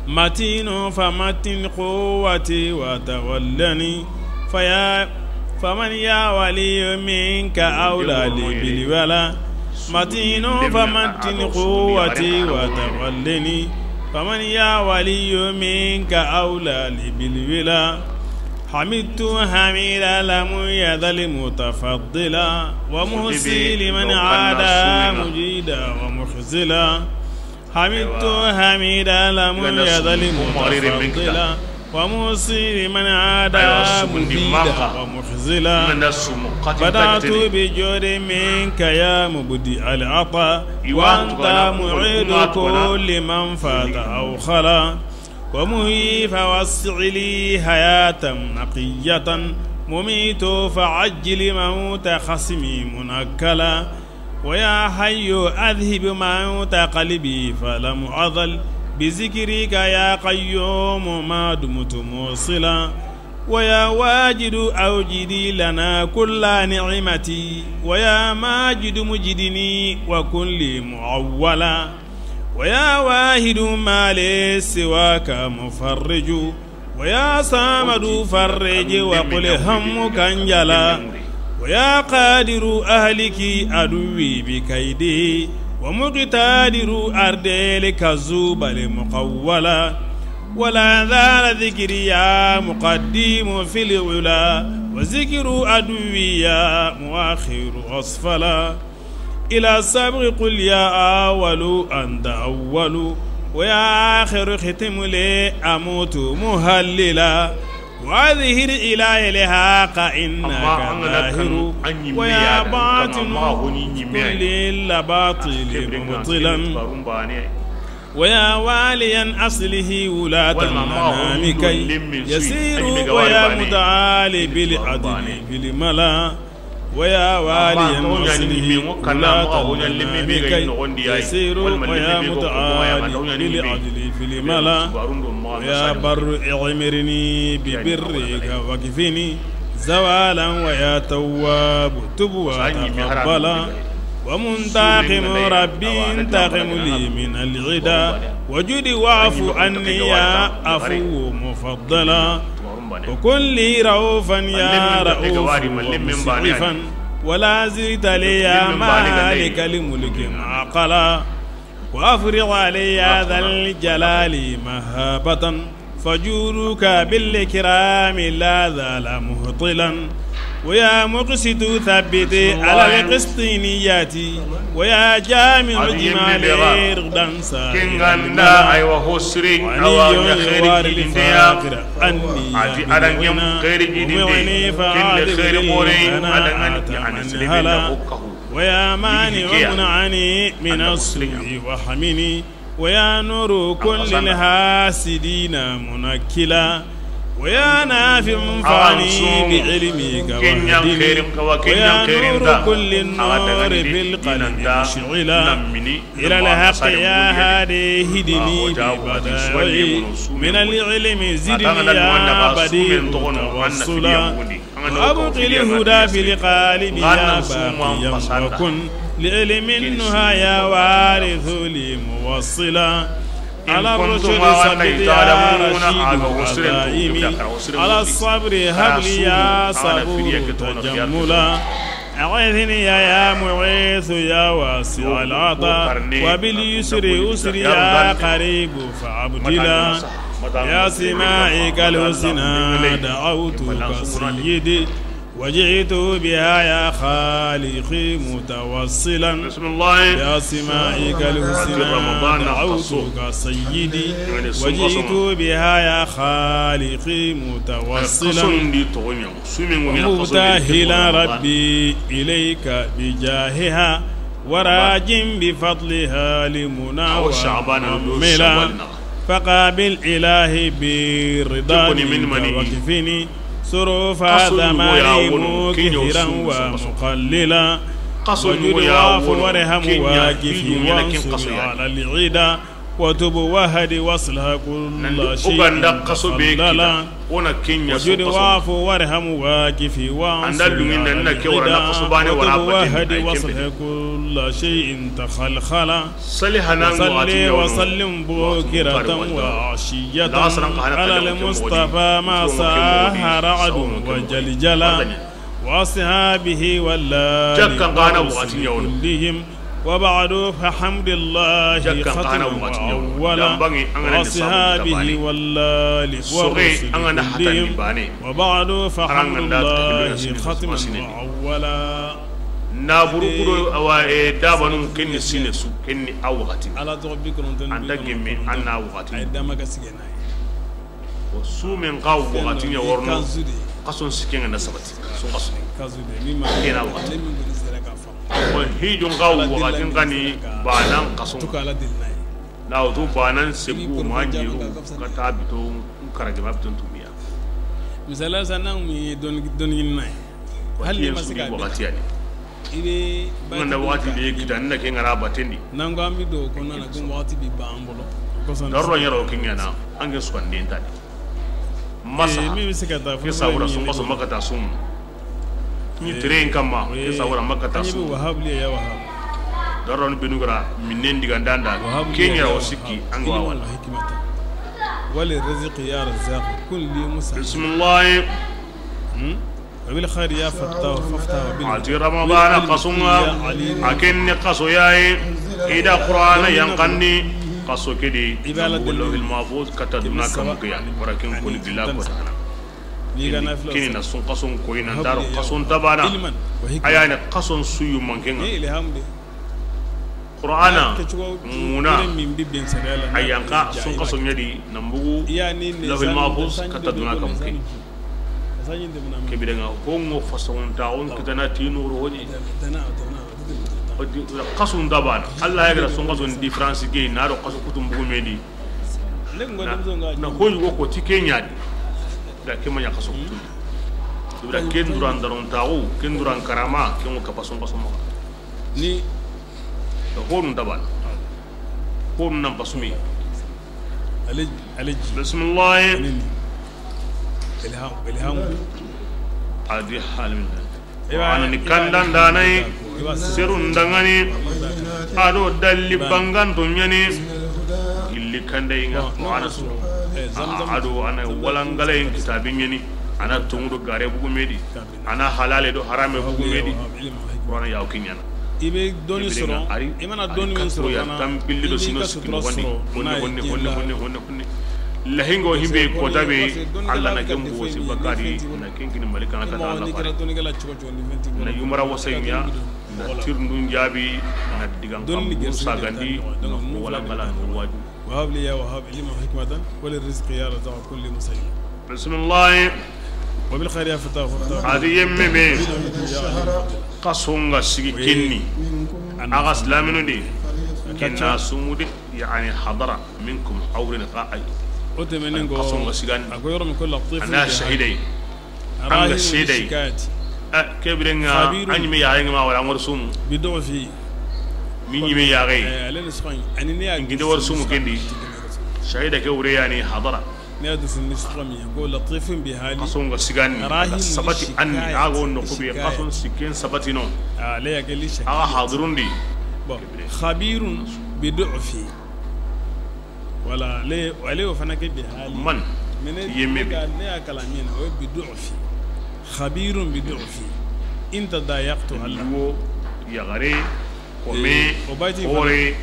متين فمتن قوتي وتولني. فيا فمن يا ولي منك أولى لي بالولا. متين فمتن قوتي وتولني. فمن يا ولي منك أولى لي بالولا. حمدت حميدا لم يزل متفضلا. ومحصي لمن عادى مجيدا ومخزلا. حمدت حميدا لم يزل متفضلا. ومحصي لمن عادى مجيدا ومخزلا. بدأت بجود منك يا مبدئ العطا. وأنت معيد كل من فات أو خلا. ومحيي فوسع لي حياة نقية. مميت فعجل موت خصمي منكلا. ويا حي أذهب موت قلبي فلم أزل. بذكرك يا قيوم ما دمت موصلا. ويا واجد أوجد لنا كل نعمتي. ويا ماجد مجدني وكن لي معولا. ويا واحد ما لي سواك مفرج. ويا صمد فرج وقل همك انجلى. ويا قادر أهلك عدوي بكيده. ومقتدر أرض الكذوب المقولة. ولا زال ذكري يا مقدم في العلا. وذكر عدوي يا مؤخر أسفلا. إلى السابق قل يا أول أنت أول. ويا آخر ختم لي أموت مهللا. وأظهر إلهي الحق إنك ظاهر. ويا باطن كل الباطل مبطلا. ويا واليا أصلح ولاة المنام كي يسيروا. ويا متعالي بالعدل في الملا. ويا واليا أصلح ولاة المنام كي يسيروا. ويا متعالي بالعدل في الملا. ويا بر اعمرني ببرك واكفني زوالا. ويا تواب تب وتقبلا. ومنتقم ربي انتقم لي من العدا. وجد واعف عني يا عفو مفضلا. وكن لي رؤوفا يا رؤوف مسعفا. ولا زلت لي يا مالك الملك معقلا. وأفرغ علي يا ذا الجلال مهابة. فجودك بالإكرام لا زال مهطلا. ويا مقسط ثبت على القسط نياتي. ويا جامع اجمع لي رغدا ساخرا. Aywa, ho sire, awa, ɲa xeeri jidinde ya. A ti Alla ɲa xeeri jidinde. Ken ni xeeri xoore, Alla ŋa ni a ni sere be na o kahu. ويا مانع منعني من السوء وحمني. ويا نور كل الحاسدين منكلا. ويا نافع انفعني بعلمك واهدني. ويا نور كل النور في القلب اشعلا. إلى الحق يا هادي اهدني ببدائع من العلم زدني يا بديع توصلا. وأبق الهدى في القالب يا باقيا وكن لعلم النهى يا وارث لي موصلا. على الرشد ثبت يا رشيد عزائمي، على الصبر هب لي يا صبور تجملا. أغثني يا، يا مغيث يا واسع العطاء، وباليسر أسر يا قريب فعبدلا. بأسمائك الحسنى دعوتك سيدي، وجئت بها يا خالقي متوسلا. بسم الله. بأسمائك الحسنى دعوتك سيدي، وجئت بها يا خالقي متوسلا. ومبتهلا ربي إليك بجاهها، وراج بفضلها لمنى ومؤملا. فقابل إلهي بالرضا منك واكفني صروف ذمري مكثرا ومقللا. وجد واعف وارحم واكف وانصر على العدا. وتب وهد واصلح كل شيء تفضلا. وجد واعف وارحم واكف وانصر على العدا. وتب وهد واصلح كل شيء تخلخلا. وصل وسلم بكرة وعشية على المصطفى ما صاح رعد وجلجلا. وأصحابه والآل والرسل كلهم. وبعد فحمد الله ختما وأولا. وأصحابه والآل والرسل كلهم. وبعد فحمد الله ختما وأولا. Naburu kudo awa, e, dabanun kenni sine su, kenni a waxati. Anta gemme, an na waxati. Ko sumen xa waxati ɲa worno, xason sikke ŋa na sabati, sun xaso. Kena waxati. Ko hijon xa waxatin xa ni banan xason. Na wutu banan segu ma ɲiru kata bito karage ma biton tumiya. Misala sa nan mi don don ginna. Hali ma siga waxati yani. Nganda waxati be kita na ke ŋara batendi. Nango ambi do ko nana ko waxati bi ba ambolo. Darro ɲaro kinyana ange suwande ntadi. Masa ke sabura sun xaso makata sum. Ni train kama ke sabura makata sum. Wahab li ya wahab. Darro ni benugara minen diga ndanda. Kenya o sikki ange wawala. Wali rizqi ya razzaq kun li musa. Bismillah. Wabil khairi ya fattahu faftahu bil. A ti Ramadana xason ŋa, a ken ni xaso yaye. I da Qur'ana yanqandi xaso ke di. Lawhil Mahfuz kata duna kamu ke ya. Wara ken koni bila ko tana. Kini na sun xason ko ina daro xason tabana. Aya ne xason suyu mankenga. Qur'ana muna a yanqa sun xaso ɲa di na mbugu Lawhil Mahfuz kata duna kamu ke. Ke birenga ko ngo fason ta on kitana tinoro woni. Xasun dabana. Allah ya gara sun xason différence ke na do xaso kutum bugu me di. Na ko yugo ko ti ke ɲa di. Da ke ma ɲa xaso kutum. Ibra ken duran daron tawo, ken duran karama, ken ngo kapa sun xaso ma. Ni Ko nun dabana. Ko nun nan pasumi. Alij, alij. Bismillah. Ilham, ilham. Adi halmin. Wa ana ni kandan danai. Serun dangani. Ado dalli bangan to ɲani. Illi kanda inga. Wa ana su. Ado ana walangala in kitabin ɲani. Ana tungudu gare bugu medi. Ana halale do harame bugu medi. Qur'ana yaw kinyana. Ibe doni soro. Imana doni min soro ya tambili do sino sikino wani. Honne honne honne honne honne. Lahingo himbe ko tabe. Allah na kembo si bakari na kenkini malikana kana Allah fare. Na yumara wasaynya na tirndun jabi na digan kam sagandi na wala ngala no waju. وهب لي يا وهاب علما وحكمة وللرزق يا رزاق كل مسهل. Bismillah. وبالخير يا فتاح فتاح. Adi yemme me. Xason ga sigi kinni. Aga silaminu di. Kinna sumude, yani hadara minkum awrin qa'ay. Ote meningo. Xason ga sigan. Ago yoro mi ko latif. Ana shahidai. Anga sedai. Ke birenga anyi me yarenga ma wala ngor sumu. Bido fi. Min yi me yare. Nginde war sumu kendi. Shahida ke wure yani hadara. Ne ya dusu ni sugami ko latifun bi hali. Xason ga sigani, a ga sabati anni, a go no ko be xason siken sabati no. A le ya ke li shakiyati. A ga hadirundi. Bon, khabirun bi du'fi. Wala le, wale o fana ke bi hali. Man? Mene yemme be. Ne ya kala min, o bi du'fi. Khabirun bi du'fi. Inta da yaqtu halla. Wo yagare. Kome, eh, o bayti fana. Ore,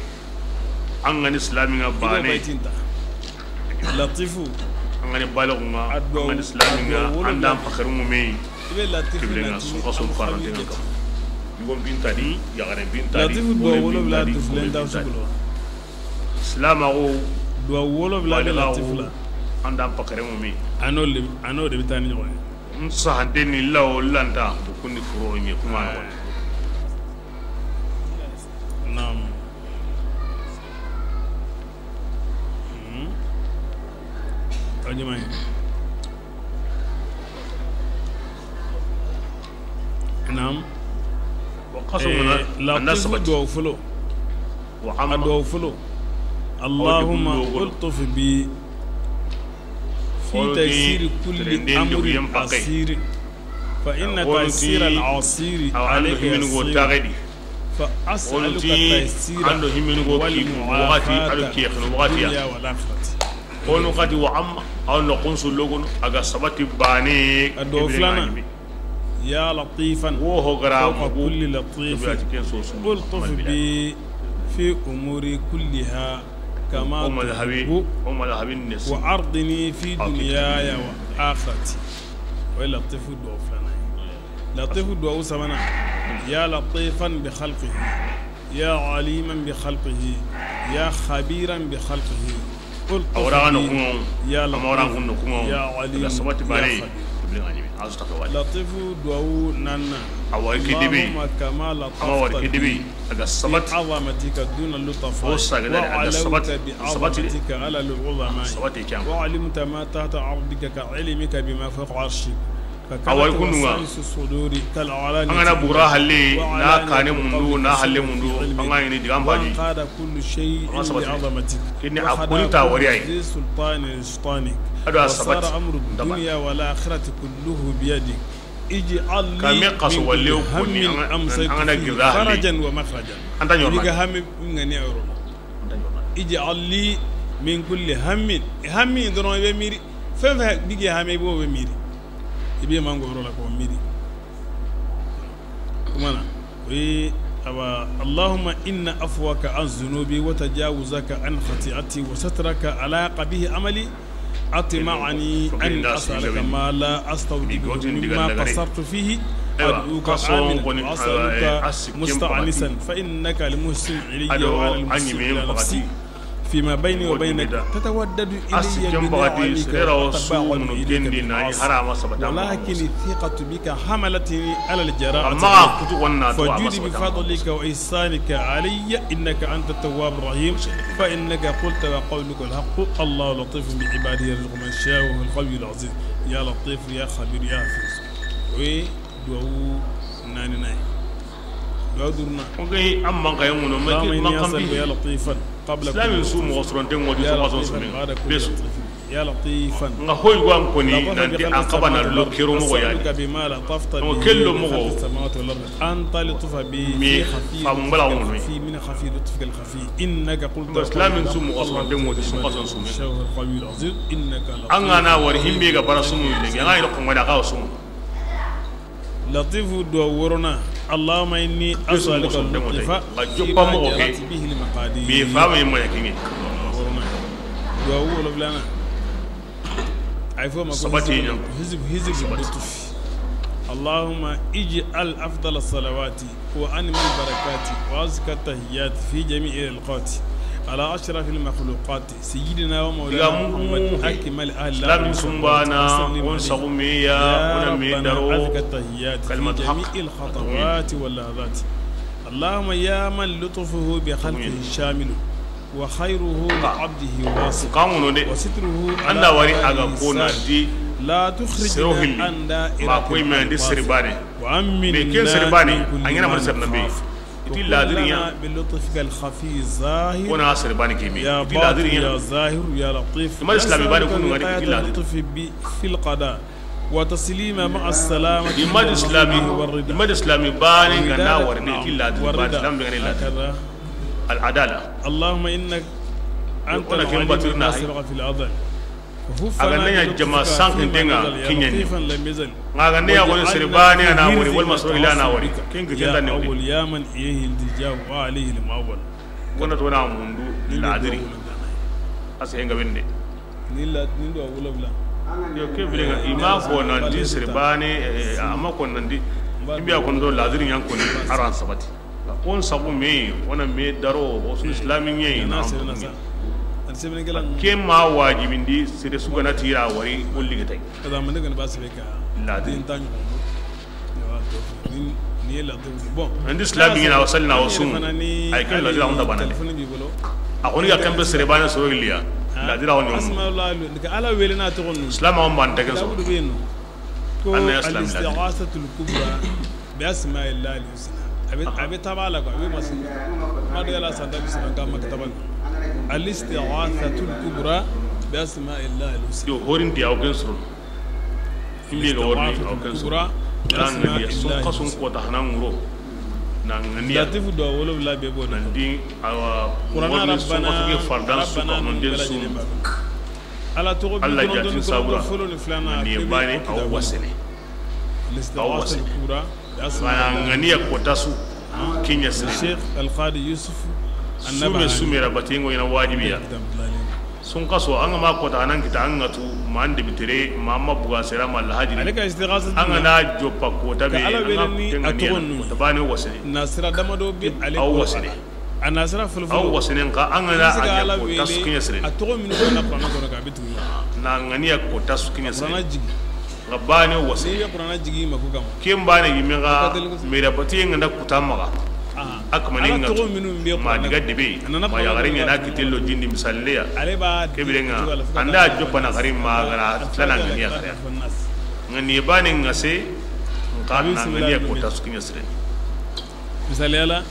an ga ni silami nga bane. Ido baytinta. Latifu. An ga ni balagu nga, an ga ni silami nga, an dan fakaru mu me. Ibe latifu kibire nga, na sunka sun farante nga. Yugo binta di, yagare binta di. Latifu do wolo bila du fulen da sugulo. Silama go. Do wolo bila be latifu la. An dan fakaru mu me. Ano le, ano de bitani ɲogo. N sahante ni lawo lanta, bukundi furo ɲe kuma na wani. Naam. Mhm. Ajmai. Naam. Wa qasam. Eh, na, na latifu sabati. Duwawu folo. Wa amma. A duwawu folo. Allahumma ultuf bi fi taysiri kulli amrin asir. Fa inna taysira al-asiri alayka yasir. Fa as'aluka taysira wal mu'afata fid dunya wal akhirah. Kono kati wa amma, aw no kunsu logon, a ga sabati bane. A do filana. Ya latifan. Wo ho gara fawqa kulli latifin. Ultuf bi fi umuri kulliha. Kama o madhabi, tuhibbu, o madhabi nesi. Wa ardini fi dunyaya wa akhirati. Wa latifu do filana. Latifu do usabana. Ya latifan bi khalqihi. Ya aliman bi khalqihi. Ya khabiran bi khalqihi. Ultuf bi. Awra no kungo. Ya latif. Amawra kunno kungo. Ya alim. Sabati bari. Ya khabir. Ibn alim. Azu takawali. Latifu do nanna. Awari kidibi. Allahumma kama latafta bi. A ga sabati. Fi azamatika duna lutafai. O saga da a ga sabati. Wa alawta bi azamatika ala al-uzamai. Sabati kyan. Wa alimta ma tahta ardika ka ilmika bima fawqa arshik. Fa kanat wasaisu suduri kal alani. An ga na bura halle, na kane mundu, na halle mundu, an ga ni digan baji. Wa qada kullu shay'in li azamatik. Kini a kunta wari ay. Wa khada kullu dhi sultanin sultanik. Ado a sabati. Wa sara amru dunya wal akhirati kulluhu bi yadik. Ij'al li min kulli hammin amsaytu fihi farajan wa makhrajan. Anta ɲorma. Iga hammi ngani a yoro. Ij'al li min kulli hammin. Hammi doron be miri. Fen fe bige hammi bo be miri. Ibe mango yoro la ko miri. Kumana. Wi, awa, Allahumma inna afwaka an zunubi wa tajawuzaka an khati'ati wa satraka ala qabihi amali. Atma'ani an as'alaka ma la astawdibu mimma qasartu fihi. Ad'uka aminan wa as'aluka musta'nisan fa innaka al-muhsin ilayya wa ana al-muhsin ila nafsi. Fima bayni wa baynaka tatawaddadu ilayya bi ni'amika wa tataba'adu ilayka bil ma'asi. Walakin thiqatu bika hamalatni ala al-jara'ati. Fajud bi fadlika wa ihsanika alayya innaka anta at-tawwab ar-rahim. Fa innaka qulta wa qawluka al-haqq. Allahu latifun bi ibadihi yarzuqu man yasha'u wa huwa al-qawiyyul aziz. Ya latif ya khabir ya hafiz. Wi duwawu nani nay. Duwawu durna. O gay am man kay ngono ma ki man kan bi. Ya latifan. Islamin su mo soron den wodi so maso su men. Besu. Ya latifan. Nga hoy wan koni nanti an kabana lo kero mo yani. As'aluka bima latafta bihi. Mo kello mo go. An taltufa bi. Mi fam bala mo. Fi min khafi lutfika al khafi. Innaka qulta. Islamin su mo soron den wodi so maso su men. An ga na wari himbe ga bara sumu le. An ga iro ko ngada ka sumu. Latifu do worona. Allahumma inni as'aluka al-lutfa fima jarat bihi al-maqadir. Bi fama yimma yakini. Worona. Do wolo blana. Ay fo ma ko sabati nya. Hizb, hizb lutf. Allahumma ij'al afdal as-salawati wa anmi al-barakati wa azka at-tahiyyat fi jami' al-awqat ala ashraf al-makhluqat. Sayyidina wa mawlana Muhammad akmal ahli. Islam sumbana on sagumiya ona me daro kalimatu haq. Allahumma ya man lutfuhu bi khalqihi shamil wa khayruhu li abdihi wasi. Kangono de. Wa sitruhu anda wari aga ko nandi. La tukhrijna an da'irati ma koy me andi siribane. Wa amminna. Be ken siribane angena man sirna be. Ti ladiriya. Bi lutfika al-khafi zahir. Wona sere bani ke me. Ti ladiriya. Ya zahir ya latif. Ima islami bani kunu ngari ti ladiriya. Lutfi bi fil qada. Wa taslima ma'a salamati. Ima islami, ima islami bani gana warne ti ladiriya. Bani islam be gane ladiriya. Al adala. Allahumma innaka anta al-alim bima sabbaqa fil azal. A ga nda ɲa jama sankinten ŋa kiɲandi. Ŋa a ga nda ɲa woni sere baane a na wori, walla ma soro ila na wori. Ken ke tenda ne wori. Wona to na mundu ladiri. A se nga wende. Yo ke bire ŋa i ma ko nanti sere baane, eh, a ma ko nanti. Kimbiya ko ndo ladiri ɲan ko ni aran sabati. Kon sabu me, wona me daro, o su islami ɲe, na ke ma wajibindi, sere su gana tira wari, o ligatay. Kada mande gana ba sere ka. La din tan. Bon. Andi islami na wasal na wasum. Ay kan la dira on da banane. A ko ni ga kambe sere bana soro iliya. La dira on. Asma Allah, ka ala wele na to on. Islam on ban daga so. Ko al-istighathatul kubra bi asma'illahi al-husna. A be, a be tabala ko, a be masi. Ma do yala santa bi santa ma kataban. Al-istighathatul kubra bi asma'illahi al-husna. Yo horin ti aw ken suru. Indi ga wori aw ken suru. Nan ga ya sun kasun ko ta hanan wuro. Nan ga ni ya. Latifu do wolo la be bo. Nan di awa. Qur'ana rabbana. Fardan su ko non den sun. Ala toxo bi. Alla jaatin sabura. Ni bane aw wasene. Aw wasene. Mana ŋaniya kota su. Kiɲa sene. Cheikh Al Qadi Yusuf. Sume, sume ra batengo ina wajibiya. Sun kaso an ga ma kota anan kita an ga tu ma an debitere ma an ma buga sera ma lahajiri. An ga na joppa kota be an ga tengani kota bane wasene. Aw wasene. A na sira fɔlɔ fɔlɔ. Aw wasenen ka an ga na a ɲa ko tasu kiɲa sire. A toxo minu ko na Qur'ana ko ka bitu. Na ŋaniya ko tasu kiɲa sire. Qur'ana jigi. Nga bane wase. Ni Qur'ana jigi ma ko gam. Ken bane yi me ga mera pati nga da kuta maga. A kuma ni nga toxo minu be ma diga debe. Ma ya gare nya na kitello jindi misalle ya. Kebire nga anda joppa na gare ma gara lana ŋaniya gare. Nga ni bane nga se. Nga na ŋaniya ko tasu kiɲa sire. Misalle ya la.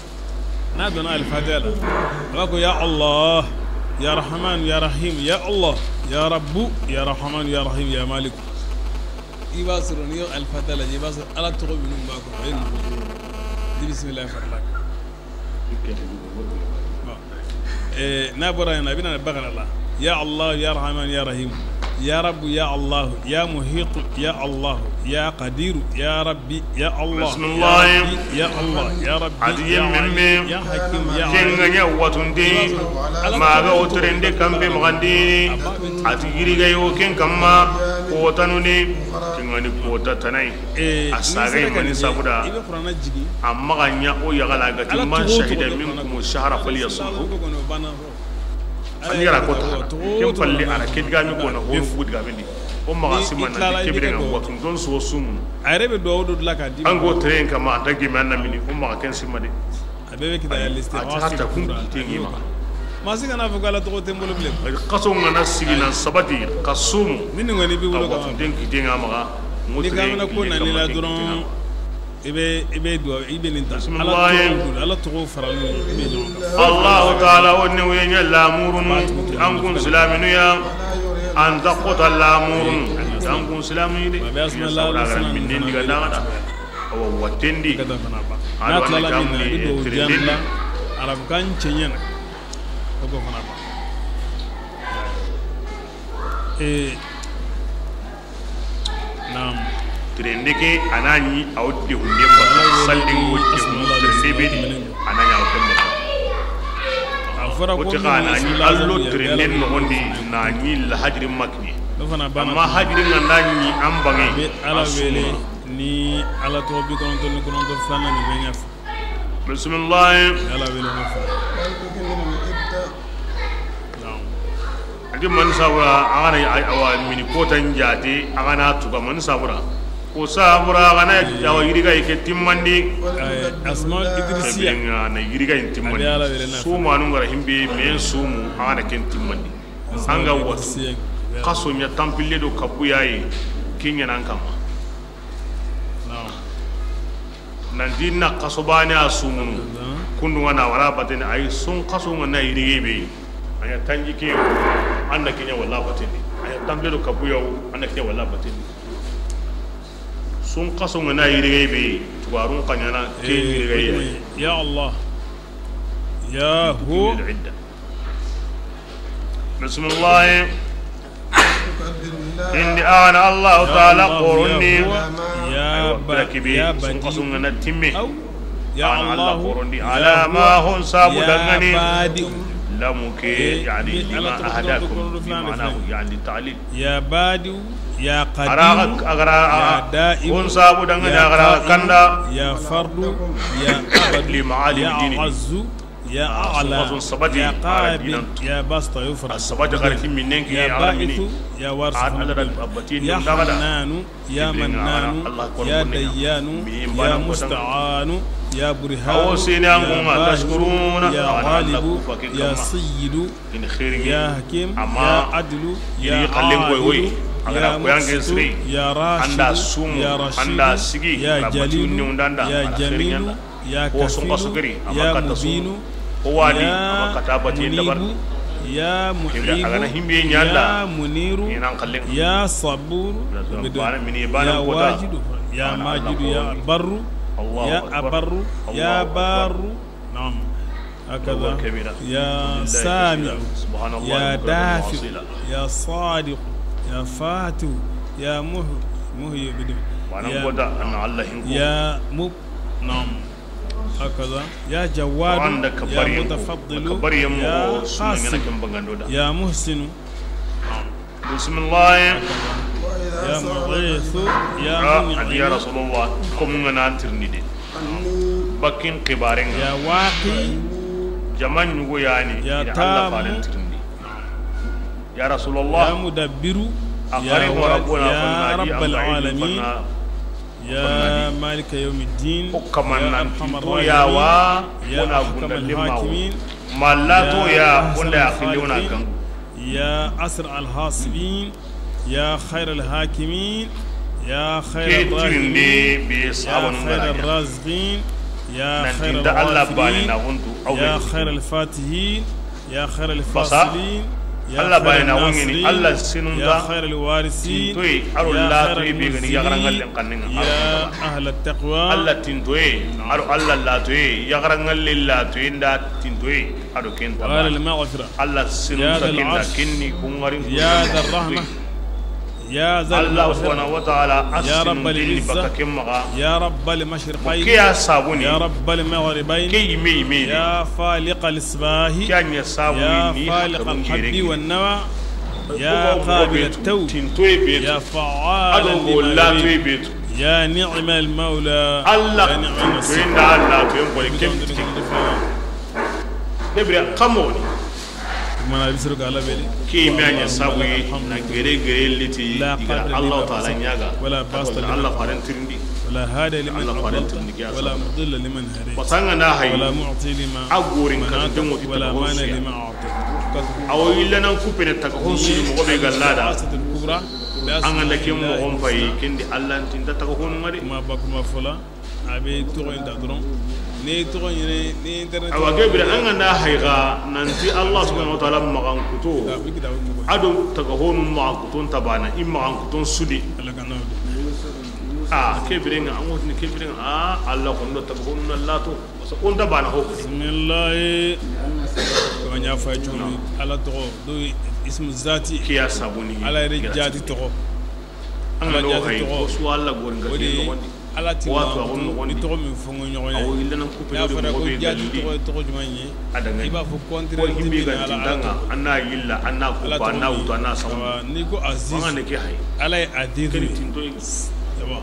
Na dona Alfatiha la. A ko ya Allah, ya Rahman, ya Rahim, ya Allah, ya Rabbu, ya Rahman, ya Rahim, ya Malik. I ba soro ni Alfatiha la, i ba soro Ala toxo minu ba ko. Ay no. Di bismillah farlak. Eh, na bora na bina bagara la. Ya Allah, ya Rahman, ya Rahim. Ya Rabbu, ya Allah, ya Muhitu, ya Allah, ya Qadiru, ya Rabbi, ya Allah. Bismillah. Ya Rabbi, ya Allah, ya Rabbi. Ati yemme me. Ya Hakim, ya Alim. Ken ga ɲa watunde. Ma ga wotorende kambe magandi. Ati yiriga yo ken kamma. Ko tanuni. Ken ga ni ko ta tanai. A saga mani sabuda. Amma ga ɲa o yagala ga ti man shahida minkum shahra falyasumhu. An yara ko ta ken palle ana ke digami ko na ho fu digami ni. O maga sima na kebire ga watunde so sumu. An go tren kama anta gimi an na mini o maga ken sima de. A be be kita ya liste. A ta kun kite ni maga. Ma si kana fo kala to tembo le. Kaso ngana sigi nan sabati kasumu. Ni ngani bi wolo ka den kite nga maga. Ni kamana ko na ni la doron. I be, i be duwa, i be nin ta. Bismillah. Ala toxo, Ala toxo farani, i be ɲɔgɔn kan. Allahu taala o ne wenya lamurunu an kun silaminu ya. An ta kota lamurunu an kun silaminu de. Bismillah. Min diga na da. Awa watendi. Ala wani kamni tirindini. Arab kan cenyana. Ko fana ba. Eh. Naam. Tirende ke a na ɲi a wo dehunde ba sallin wo dehunde tirende be di a na ɲi a wo kemba. O te xa a na ɲi allo tirende noxondi na ɲi la hajiri makni. Amma hajiri nga na ɲi an bange a suma. Ni Ala to bi kono to ni kono to fana ni menya. Bismillah. Ala wele no fa. Ati man sabura a gana awa mini kota njati a gana tuga man sabura ko sabura a gana awa yiriga ike timmandi. Asma Idrisiya na yiriga in timmandi. Suma nu ngara himbe me sumu a gana ken timmandi. Anga watu kaso nya tampille do kabuyayi kinya nan kama. Nanti na kaso bane a sumunu. Kundu ŋa na wara bateni, ay sun xaso ŋa na yirige be. Aya tanji ke, an na kiɲa wala bateni. Aya tambe do kabuyawo, an na kiɲa wala bateni. Sun xaso ŋa na yirige be, tuwarun xaɲana ke yirige ya. Ya Allah. Ya hu. Bismillah. Indi ana Allahu taala xorondi. Aywa, bira kibi, sun xasu ŋa na timme. Ana Alla xorondi ala ma hon sabu dangani. Lamu ke, yani, lima ahdakum, bi ma'nahu, yani, ta'lil. Ya badi, ya qadim, agara, ya daim, hon sabu dangani, ya agara qa'im, kanda. Ya fardu, ya abadu, li ma'alim dinihi. Ya a'la, ya qabil, ya basta yufra. A sabata xariti minen ke, ya ba'ithu, ya warsu, ya hannanu, ya mannanu, ya dayyanu, ya musta'anu, ya burhanu, ya ba'isu, ya ghalibu, ya sayyidu, ya hakim, ya adlu, ya alilu, ya muqsitu, ya rashidu, ya jalilu, ya jamilu, ya kafilu, ya mubinu, ya munibu, ya muhibu, ya muniru, ya saburu, ya wajidu, ya majidu, ya barru, ya abarru, ya barru. Naam. Hakaza. Ya sami'u, ya dafi'u, ya sadiqu, ya fatihu, ya muhyi, ya mub. Naam. Hakaza. Ya jawadu, ya mutafaddilu, ya qasim, ya muhsinu. Bismillah. Ya mughisu, ya mun'imu. Ya Rasulullah, ko mun ŋa na tirindi de. Bakin xibaren ŋa. Ya waqi. Jaman ɲugo yani. Ya tamu. Ya Rasulullah. Ya mudabbiru. Ya rabbal alamin. Ya malika yawmiddin. O kaman nan tinto ya wa, ya ahkamal hakimin. Mallato ya, wanda ya khili wana gangu. Ya asra al hasibin, ya khairal hakimin, ya khairal raziqin, ya khairal raziqin, ya khairal wafirin, ya khairal fatihin, ya khairal fasilin, ya khairal nasirin, ya khairal warisin, ya khairal mu'izin, ya ahla taqwa. Alla tintoye, aro Alla latoye, yaxaranŋalle latoye nda tintoye, aro kenta. Alla sinunta kenta kenni kungari. Ya dha rahma. Ya zal maghfira. Alla subhanahu wa ta'ala, ya rabbal izza, baka kemmaga. Ya rabbal mashriqayn. Ke ya sabuni. Ya rabbal maghribayn. Ke yime yime. Ya faliqal isbahi. Ke anya sabuni. Ya faliqal habbi wan nawa. Ya qabil at-tawb. Tintoye betu. Ya fa'alan lima yurid. Ya ni'mal mawla. Alla tintoye nda Alla to yen bole kem. Debra kamoni. Mana bisiro ga Alla beli. Ke me anya sabu na gere gere liti diga Alla ta'ala nyaga. Wala basta liman, Alla faran tirindi. Wala hadi liman, Alla faran tirindi. Wala mudilla liman hadi. Basanga na hay. Wala mu'ti liman, agorin ka demo ti wala mani liman a'ta. Awo illa nan kupene taga hon sini mo be gallada. An ga na ken mo on fayi kendi Alla ntinta taga hon mari. Ma bakuma fola. A be toxo inta doron. Ni toxo ɲene, ni internet. Awa, ke bire, an ga na hayga nanti Allah subhanahu wa ta'ala maxankuto. Ado taga honu maxankuton tabana, i maxankuton sudi. A, ke bire nga, an wotini ke bire nga, a, Allah kondo taga honu na lato. Parce que on tabana ho. Bismillah. Ko nya fa joni. Allah toxo do ismu zati. Kiya sabuni. Allah re jati toxo. An ga no hay ko su Allah gorin ga ti noxondi. Ala ti wato a gon noxondi. Toxo min fongo ɲogoya. Awo illa nan kupe do mo be jati toxo, toxo jumanye. Adanga i ba fo kontre ko himbe ga tindanga, anna yilla, anna kupa, anna wuto, anna sawa. Ni ko Aziz. Wanga ne ke hay. Ala Aziz. Keni tinto. Yawa.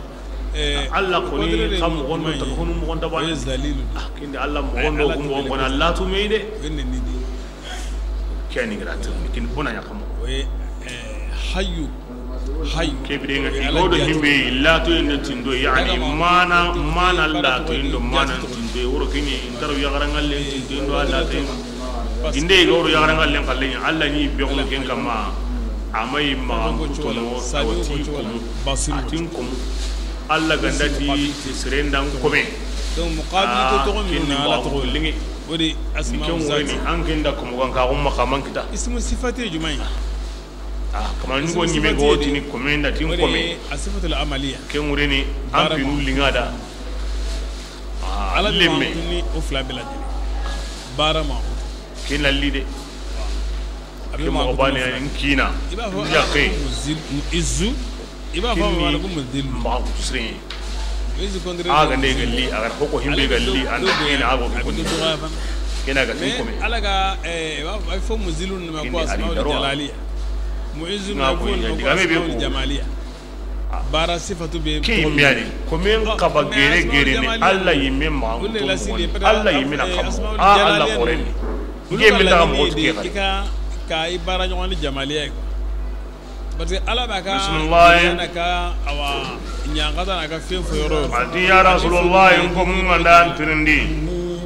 Eh, Allah ko ni kam gon do taga honu mo gonda ba. Zalilu. Ah, kindi Allah mo gondo ko mo gona latu meyde. Wenne ni di. Keni gratu kin bona ya kam. Hayyu. Hayyu. Ke bire nga i godo himbe lato yende tindo, yani mana, mana lato yendo mana tindo, woro kenye intaro yagarangalle tindo, Allah te. Inde i goro yagarangalle kalle, Allah ni be ko ken kama. Amay ma kutono awti ko. Atin ko. Allah ganda ti sirendan kome. Donc, muqabil to toxo min na Alla toxo lingi. O di asma ken woni an ken da ko mo kan ka umma kaman kita. Ismu sifati jumai. Ah, kaman ni ko ni me go tini kome nda tin kome. A sifatul amaliya. Ken wure ni an pinu linga da. Ah, Alla lemme. Ni o fla bela. Barama. Ken lalli de. Ke moxo baane ya ni n kiina. I b'a fɔ, n jaxe. Izzu. I b'a fɔ, kinni, wala ko mudillu. Maxa kutu siren. Izzu contre a ga nde galli, a ga hoko himbe galli, an da kiina a go ko ni. Kena ga tin kome. Alla ga, eh, i b'a fɔ, ay fo muzillu ma ko asmaul jalaliya. Muizzu ma ko ni digame be ko jamaliya. Bara sifatu be ke yimme yani. Komen xaba gere gere ni Alla yimme ma. Alla yimme na xam. A Alla xore ni. Nge me daga moxo ti ke xari. Ka i bara ɲoxoni jamaliya ko. Parce que Alla ba ka bismillah na ka awa ɲaxata na ka fen fo yoro. Ati ya rasulullah, n ko mun ŋa nda n tirindi.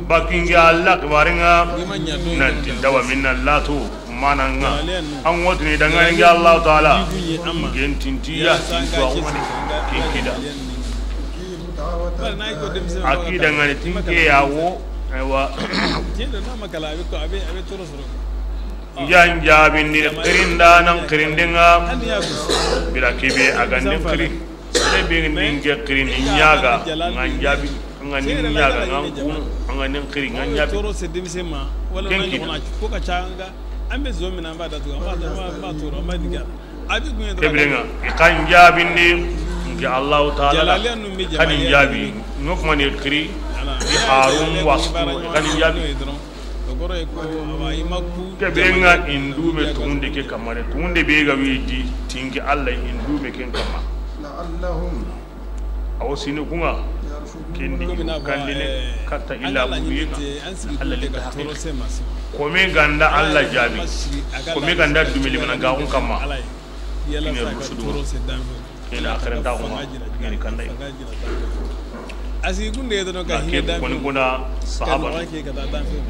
Bakinge Alla kibaringa. Nanti dawa minna latu. Mananga an wotini dangani nge Allahu taala. Ngen tintiya tinto a woni kinkida. A ki dangani tinke ya wo. Aywa. Njan jabindi kirinda nan kirindenga. Bira kibe a ganden kiri. Sere be nin ke kirini ɲaga ngan jabi. An ga ni ɲaga ngan kun, an ga ni xiri ngan jabi. Toro se denmisɛn ma wala na ɲɔgɔn na ko ka ca. An ga an be zo min an ba da tu an ba da an ba toro an ba diga. A bi kun ye dɔrɔn. Kebrenga i kan jabinde. Nge Allahu taala kan jabi. No kuma ne xiri. I harun wastu kan jabi. Kebe nga indume tunde ke kamare tunde be ga widi tinki Alla indume ken kama. Awo sini kunga kendi kandine katta illa buye nga. Alla li ta haqiqa. Kome ganda Alla jabi. Kome ganda dumeli mana ga un kama. Ine rusudu. Ina axiran ta xuma ngeni kanday. Asi kunde dono ka hine dan koni kuna sahaba.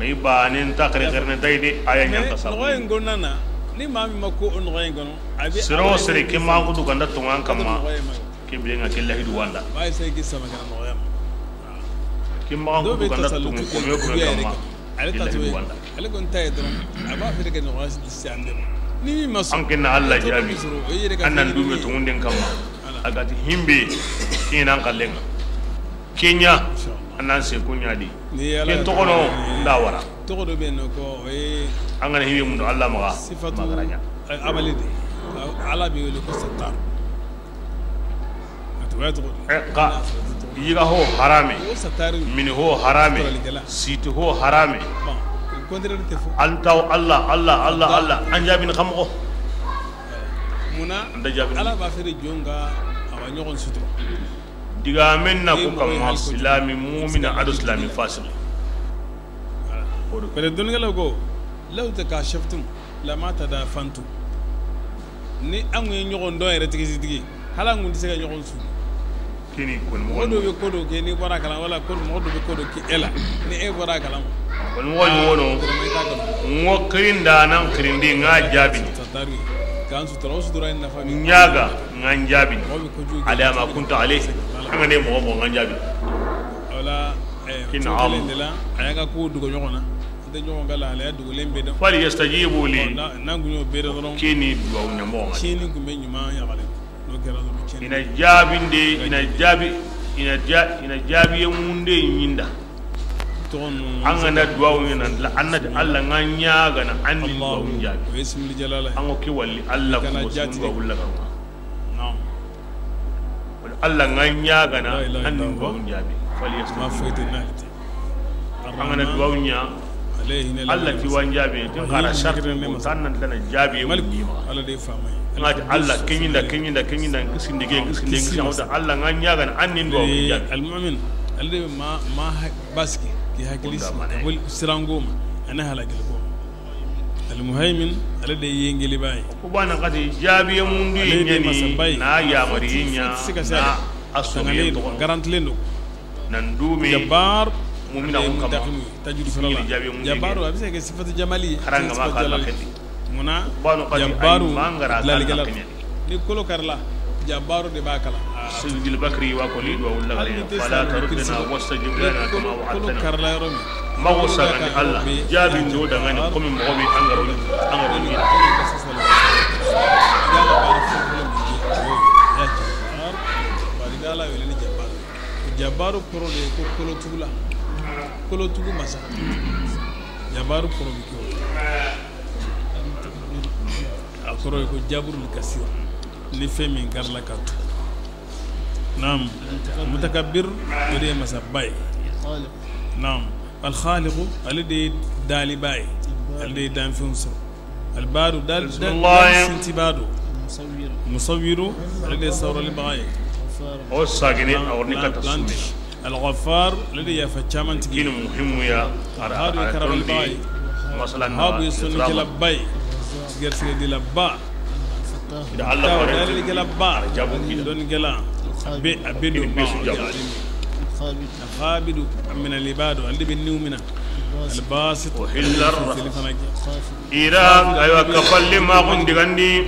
Ngi banen ta xere xere ne tay de aya ɲan ta sabu. Noxoyen gonnana ni mami makko o noxoyen gono. Siro sere ke ma kudu ganda tongan kamma. Ke bilenga ke lahidu wanda. Bay sai ki sama kana noxoyen. Ke ma kudu ganda tongan ko me ko kamma. Ale ta to wanda. Ale ko nta ye dɔrɔn a b'a feere kɛ ɲɔgɔn si an de ma. Ni min ma sɔn an kɛnɛ Alla jaabi. An nan dume tungunden kamma. A ga ti himbe kinan kallenga kenya. An nan se ko ɲadi ke togono nda wara. Togo do be no ko o ye an ga na himbe mun do Alla maga. Sifatu magaranya. Amali de. Alla be wele ko sattar. Ka yiga ho harame. Mini ho harame. Siti ho harame. Antaw Alla Alla Alla Alla an jabin xam ko. Muna an da jabin Alla ba fere jonga awa ɲogon sutura. Diga men na ko kamma silami mu'mina ado silami fasik. Pere don gala go law takashaftum lama tadafantum. Ni an ŋun ye ɲɔgɔn dɔn yɛrɛ tigi tigi, hala an ŋun tɛ se ka ɲɔgɔn su. Kini koni moxo do be ko do ke ni bɔra kalan wala ko moxo do be ko do ki ela ni e bɔra kalan. Koni moxo ni wono. Ngo kirinda nan kirindi nga jaabi. Satari kan sutura o sutura in nafa ni ɲaga ngan jaabi. Alama kunta ale an ga ne moxo moxo ngan jaabi. Wala kin am a ya ga ko dugo ɲɔgɔn na. فليستجيبوا لي. Kini duwawu ɲamoxo ŋa. Ina jaabinde, ina jaabi, ina ja-, ina jaabiye munde ɲinda. An ga na duwawu ɲa nan la, an na ti Alla ŋa ɲaagana, an ni duwawu jaabi. An ŋo ke wali Alla ko duwawu la ga. Alla ŋa ɲaagana an ni duwawu jaabi. Fali yasta. An ga na duwawu ɲa Alla ti wa jaabi. Tin xara sarti ko tan nan tana jaabi. Ŋa ti Alla keɲinda keɲinda keɲinda kisinde ke kisinde kisinde. Alla ŋa ɲaagana an ni duwawu jaabi. Almu'min alde ma ma baski ki hakili si wal sirangoma ana halakil ko. Almuhaymin, ale de ye ngeli baye. Ko bana kati jaabiye mundu ye ɲani na yamari ɲa na asogelen to. Garantilen do. Nan dume. Jabbar, mu'mina ko kama. Tajud fala. Jabbar, a bɛ se ka kɛ sifatu jamali. Haranga ma kala kadi. Muna? Bano kadi. Jabbaru, mangara kala kadi. Ni kolo karla, jabbaru de ba kala. Sayyidil Bakri wa koli do wala gare, fala tarudna wastajib lana kama wa'adtana. Mago sagandi Allah, jaabi ndo dangani, komi mogo be an ga ro, an ga ro ni. Jabaru koro de ko kolo tugula. Kolo tugu masa. Jabaru koro bi ko. A koro ko jabrul kasir. Ni fɛn min garla ka tu. Naam. Mutakabbir, o de ye masa ba ye. Naam. Al khaliqu, ale de ye dali ba ye. Ale de ye danfɛnw sɔrɔ. Al badu, dal, dal, sinti badu. Musawwiru, ale de ye sawrali baga ye. O sagene, a woni kata sumi. Al ghaffar, ale de ye yafa caman tigi. Kini muhimu ya, ara, ara karabali baga ye. Masalan, Wahabu ye sonni kɛla ba ye. Garisɛgɛ dila ba. Ida Allah fare, dalilikɛla ba, jabukɛla, donikɛla, a be, a be do ba. Al khabidu min al ibad, ale be niw mina. Al basit, o hillar. Ira, aywa, kafalli ma kun digandi.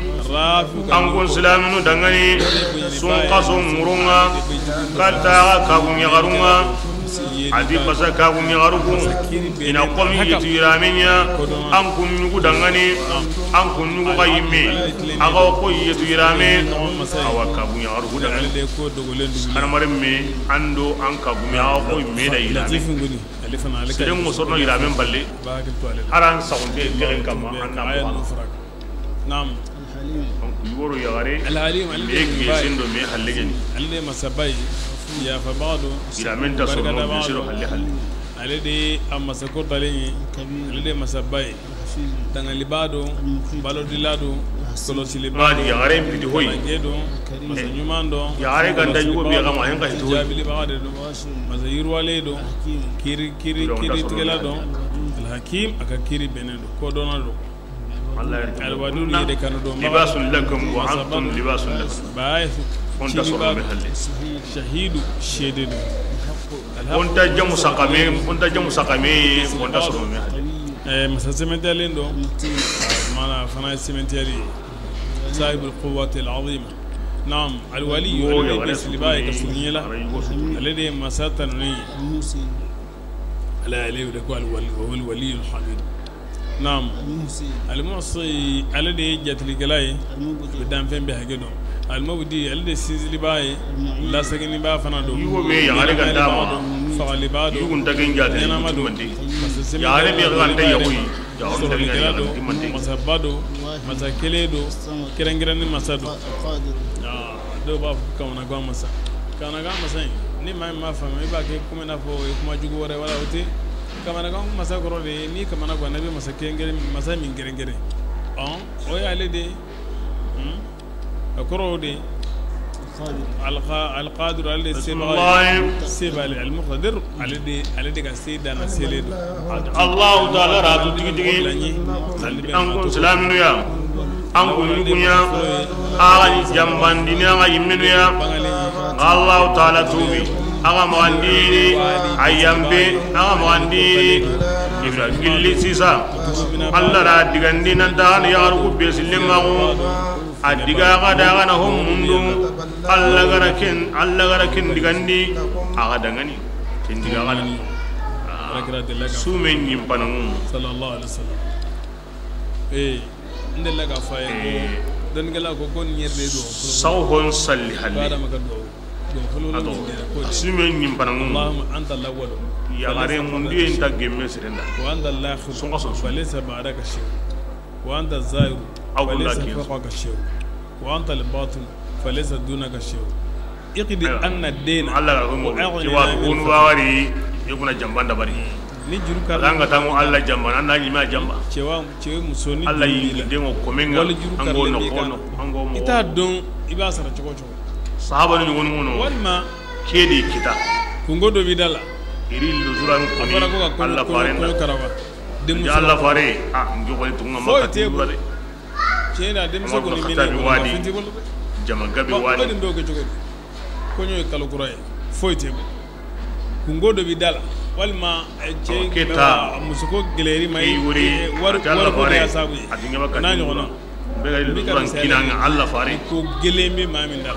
An kun silaminu dangani, sun kaso murunga, kata ka kun yagarunga. A di basa kabu ɲaxaru ku, i na komi yetu yirame ɲa, an kun ɲugu dangani, an kun ɲugu ga yimme, a ga wo ko yetu yirame, awa kabu ɲaxaru ku dangani. Hadamaren me, an do an kabu me, a ga wo ko yimme da yirame. Seren ŋo sorono yiramen balle, aran saxunte kexen kamma, an na muxara. Naam. Donc, yugoro yaxare, Al Halim, ale de ye gesen do me halle geni. Ale de ye masa ba ye, yafa baga do, yiramen ta sorono, barika da baga do, gese do halle halle. Ale de ye a masa kortalen ye, ale de ye masa ba ye. Dangali ba do, balodila do, kolosili ba do, yaxare biti hoyi. Kalanke do, masa ɲuman do, yaxare ganda yugo be kama, hen ka hito hoyi. Jabili baga de do, masa yirwale do, kiri, kiri, kiri tigela do, Al Hakim, a ka kiri bene do, kodona do. Alwadudu, yede kanu do. Libasun lakum wa antum libasun lahum. Ba, on ta soro me halle. Shahidu, shede do. On ta jamu sakame, on ta jamu sakame, on ta soro me halle. Eh, masa sementiyalen do. Mana fana sementiyali. Sahibul quwwati al azima. Naam, al wali, ale de be siliba ye ka surunyela. Ale de masa tanuni. Ala, ale de ko al wali, wa huwa al waliyul hamid. Naam. Al muhsi, ale de ye jatilikɛla ye. Al mubdi, be danfɛn be hake dɔn. Al mubdi, ale de sinziliba ye. Al mu'id, lasaginiba fana do. Yugo be yaxare ganda ma. Fagalibaa do. Yugo nta ken jate. Ɲɛnama do. Yaxare be ganda yago yi. Sɔrɔlikɛla do. Masaba do. Masa kelen do. Kɛrɛnkɛrɛnnen masa do. Al qadir. Dɔw b'a fɔ kamanagan masa. Kamanagan masa in, ni maa min m'a faamu, i b'a kɛ komi i n'a fɔ o ye kuma jugu wɛrɛ, wala o tɛ. Kamanagan masa kɔrɔ de ye, n'i kamana gan, i bɛ masa kɛrɛnkɛrɛn, masa min kɛrɛnkɛrɛn. Ɔn, o ye ale de ye. Hmm? A kɔrɔ o de ye. Alqa-, Alqadir, ale de ye sebaga ye. Sebaga, Almuqtadir, ale de, ale de ka se dan na sele do. Allahu taala ra tu tigi tigi. An kun silaminu ya, an kun yugunya, a ga ni jambandini, a ga yimmenu ya. Allahu taala tubi, a ga magandini, a yambe, a ga magandini. Ibra gilli sisa, Allah ra digandi nan ta ni yaxaru ku be sille mago. A diga ga da ga na hon mundu, Allah gara ken, Allah gara ken digandi, a ga dangani, ken diga ga da. Sumen ɲimpanangu. Sallallahu alaihi wasallam. Eh, ndella ga faye. Eh. Don gela ko kon yerde do. Saw hon salli halle. Ba da maka do. Ato, sumen ɲimpanangu. Allahumma anta al-awwal. Yaxare mundiye nta gemme sirenda. Wa anta al-akhir. Songa son. Fa laysa ba'daka shay. Wa anta az-zahir. Aw la kiyan. Fa laysa fawqaka shay. Wa anta al-batin. Fa laysa dunaka shay. Iqdi anna ad-dayna. Allah ga ko mo. Wa aghnina min fadlik. Wari, yukuna jambanda bari. Ni juru ka. An ga tango Allah jamba, an da ni ma jamba. Cewa, cewa musoni. Allah yi dengo komenga. Wala juru ka. Ango no kono, ango mo. Ita don, i ba sara cogo cogo. Sahaba ni ɲogonu ŋono. Walima. Kedi kita. Kungo do bidala. Iri luzuran ko ni. A fara ko ka kono, Allah fare kono, na. Kono karaba. Demu ya Allah fare. Ah, ngi ko tunga. Foyi te bula de. Cena dem so ko ni mine wadi. Jama gabi wadi. Ko ni do ke cogo. Ko nyo kala kuraye. Foyi te bula. Kungo do bidala. Walima, eh, ce kita. Musuko geleri mai. Wari, wari ko ya sabu. Na ɲogona. Be ga ilu duran kinanga Allah fare. Ko geleme mamin dal.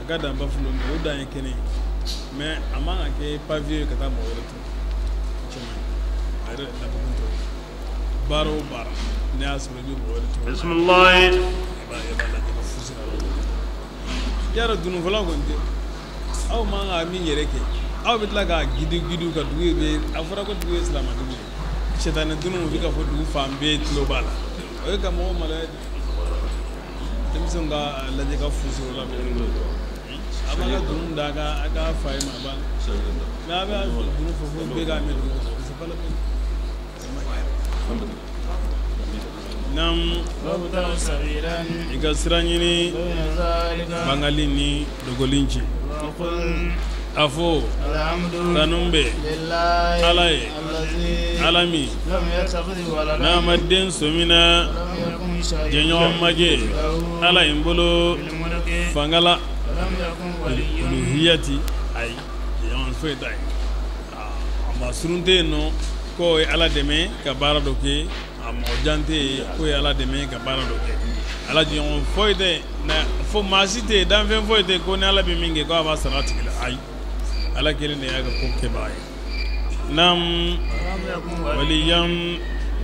A ga dan ba fulo, o dan ye kene. Mais a man ka ke pavé ka taa moxo wɛrɛ to. Cɛman. A yɛrɛ da ko to. Baara o baara, ne y'a sɔrɔ i bɛ moxo wɛrɛ to. Bisimilahi. I b'a, i b'a lajɛ ka fusi la. Yara dunu fɔlɔ kɔni tɛ. Aw man ka min yɛrɛ kɛ, aw bɛ tila ka gidu gidu ka dugu bɛ, a fɔra ko dugu ye silamɛ dugu ye. Sitani dunu bɛ ka fɔ dugu fan bɛɛ tulo b'a la. O ye ka mɔgɔ maloya de. Denmisɛnw ka lajɛ ka fusi o la. A b'a ka dunu da, a ka, a ka fa ye ma ba. Mais a bɛ dunu fɔ, fo bɛɛ ka mɛn dugu kɔnɔ. C'est pas la peine. Naam. وابتغ سبيلا I ka sira ɲini, بين ذلك bangali ni dogolin cɛ. وقل A fɔ, الحمد tanu bɛ لله Ala ye, الذي Ala min, لم يتخذ ولدا n'a ma den sɔmina, ولم يكن شريكا jɛɲɔgɔn ma kɛ له Ala in bolo, في الملك fanga la, ولم يكن ولي uluhiyati, ayi, jɛɲɔgɔn foyi t'a ye. A ma surun tɛ yen nɔ, ko ye Ala dɛmɛ ka baara dɔ kɛ, a mɔgɔ jan tɛ yen, ko ye Ala dɛmɛ ka baara dɔ kɛ. Ala jɛɲɔgɔn foyi tɛ yen, na fo maa si tɛ yen, danfɛn foyi tɛ yen, ko ni Ala bɛ min kɛ, ko a b'a sara a tigi la. Ayi. Ala kelen de y'a ka ko kɛbaga ye. Nam waliyan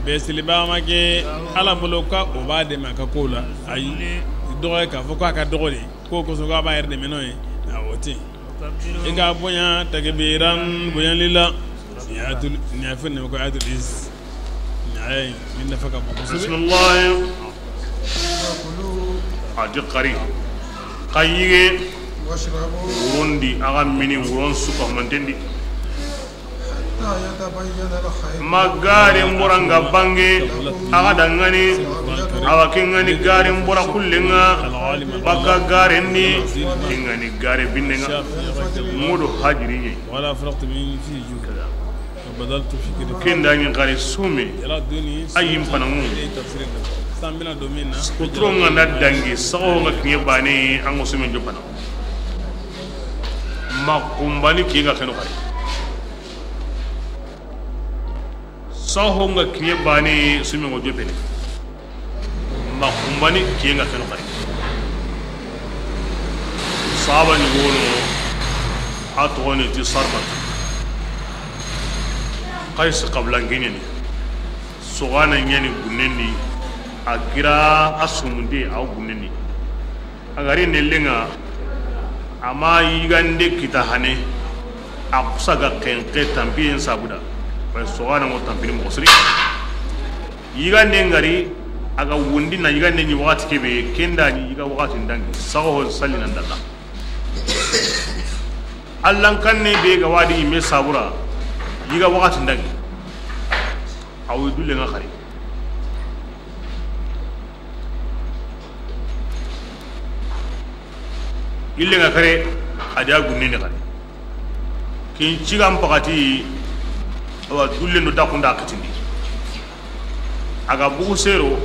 bɛ seliba ma kɛ Ala bolo ka o b'a dɛmɛ a ka ko la. Ayi, dɔgɔ ye k'a fɔ k'a ka dɔgɔ de, k'o kosɔn k'a b'a yɛrɛ dɛmɛ n'o ye. A o tɛ yen. I ka bonya takbiran bonyali la. Nin y'a to, nin y'a fɔ ne ma ko ayatul is. Nin y'a ye, nin nafa ka bon kosɛbɛ. Bisimilahi. A di kari. Ka yige. Wuron di, a ga mini wuron su ka manten di. Ma garen bora nga bange, a ga dangani, a wa ke ngani garen bora kullenga, baka garen ni, ke ngani gare binnenga, mudu hajiri ye. Wala faraqtu min fi juhd. Wa badaltu fi kidfi. Ken da ɲi gare sume, a yi n panaŋu. Kuturo nga nda dangi, sago nga kiɲe bane, an ga sume jo pana. Ma kumbani kiɲe nga keno kare. Saho nga kiɲe bane, sume ngo jopene. Ma kumbani kiɲe nga keno kare. Sahaba ni wono, a toxo ni ti Sarmat. Kaysi xabilan ke ɲa ni. Sogana ɲa ni gunnen di, a kira a sumunte a gunnen di. A ga ri nellenga, a ma yigande kita hane, a xusa ga xenxe tanpiyen sabuda. Bay sogana ngo tanpini moxo siri. Yigande nga ri, a ga wundi na yigande ɲi waxati kebe, ken da ɲi yiga waxati ndangi, sago ho salli nan dalla. Allan kanne be ga wadi me sabura, yiga waxati ndangi. A wi dulle nga xari. Yille nga kare, a da gunne ni kare. Kin cigan pakati, awa dullen do dakunda kitindi. A ga bugu sero,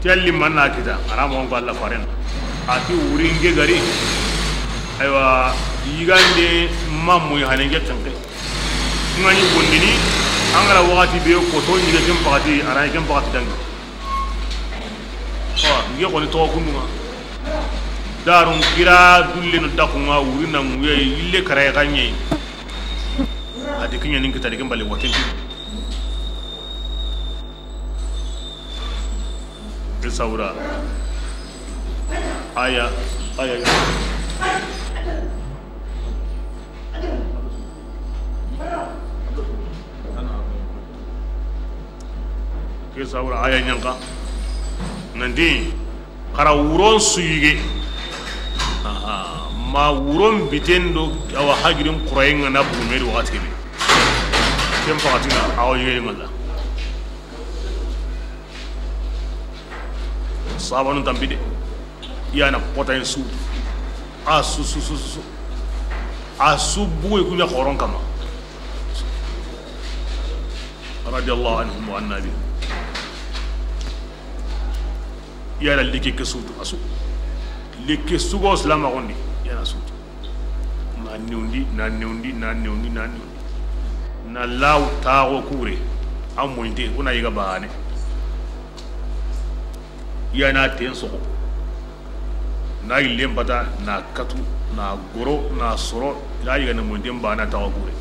ti alli manna kita, a ra mo ko Alla faren. A ti wuri nge gari. Aywa, yigande mamu ya hanen ge tanke. Nga ni gondini, an ga ra waxati be ko to ni ken pakati, a ra ken pakati dangi. Wa, nge xoni toxo kundunga. Darun kira dulle no dakunga wuri na nguye yille karaye ganye. A di kiɲe nin kitadi ken bali watin. Ke sawura. Aya, aya. Ke sawura aya ɲanka. Nanti, xara wuron su yige. Aha, ma wuron biten do, awa hajirin kurayen nga na bugu me di waxati be. Ken pakatina, awa yige ngalla. Sahabanu tampi de. Yana kota en su. A su, su, su, su, su. A su bugu kunya xoron kama. Radiyallahu anhum wa anna bihim. Yana like ke sutu, a su. Like sugo silama gondi, yana sutu. Na newndi, na newndi, na newndi, na newndi. Na law taxo kure, a moyinte, kuna yiga bane. Yana ten soxo. Na yillen bata, na katu, na goro, na soro, na yiga na moyinte bana taxo kure.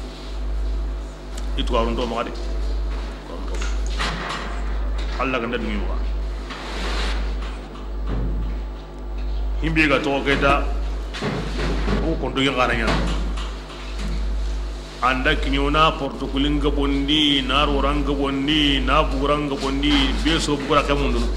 I tuwarun to maxa de. Alla ganda dungi maxa. Himbe ga toxo keta, o konto yin xana ɲana. Anda kiɲo na portokolin ga bondi, na roran ga bondi, na buguran ga bondi, be so bugura ke mundunu.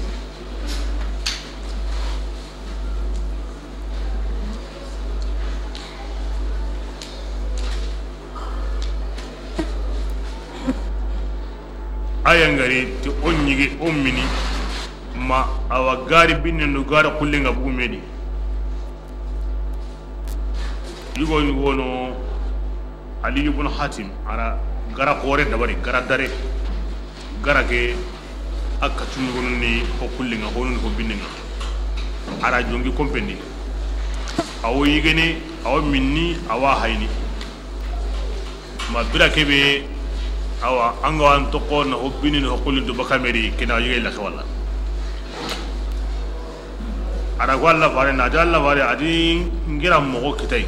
Aya ngari ti o ɲigi o mini ma awa gari binne no gari kulle nga bugu me di. Yugo ni wono Ali ibn Hatim, a ra gara xore dabari, gara dare. Gara ke a katu ɲugonu ni ho kullinga, honu ni ho binninga. A ra jongi kompendi. Awo yigene, awo minni, awa hayni. Ma bira kebe, awa, anga wan toko na ho binni ni ho kulli do baka meri, kena yige la wala. A ra ko Alla fare na, a di Alla fare, a di ngira moxo kitay.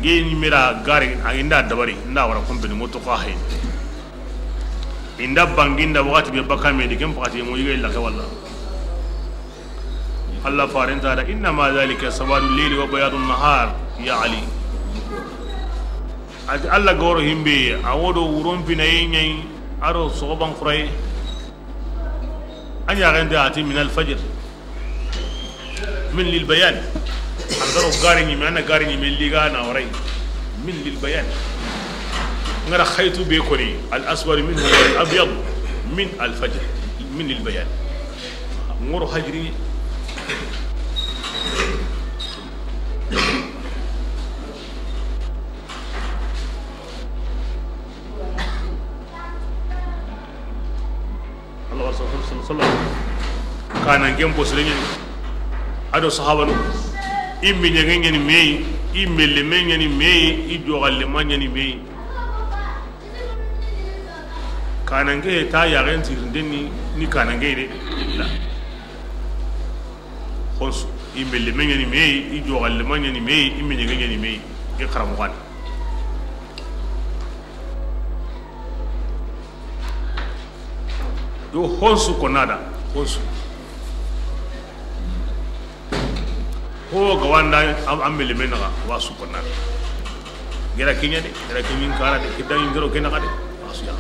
Ge ni mira gari, a inda dabari, inda wara kompeni moto ko hay. Inda bangi, inda wakati be bakame di, ken pakati mo yiga illa ke walla. Allah farenta da, "Innama dhalika sawadu layli wa bayadu nahar, ya Ali." Ati Allah goro himbe, a wodo wuron pina yi ñayi, aro sogoban kuray. An ya gende ati min al fajr. Min lil bayan. An garo gari ni, ana gari ni, min liga na waray. Min lil bayan. Ngara khaytu be koni, al aswad minhu wal abyad min al fajr. Min lil bayan. Ngoro hajri. Allah wa sallam, sallam. Kanan ken posire ñani. Ado sahabanu. I miñege ñani meyi, i melleme ñani meyi, i joxallema ñani meyi. Kanange ta yaxen tirinde ni, ni kanange de. La. Xonsu, i melleme ñani meyi, i joxallema ñani meyi, i miñege ñani meyi. Ke xaramuxani. Yo, honsu ko nada, honsu. Ho gawanda am, am bele menaga, wa su ko nada. Gera kinya de, gera kinyin kara de, kidan ngero kenaga de. Wa su ya.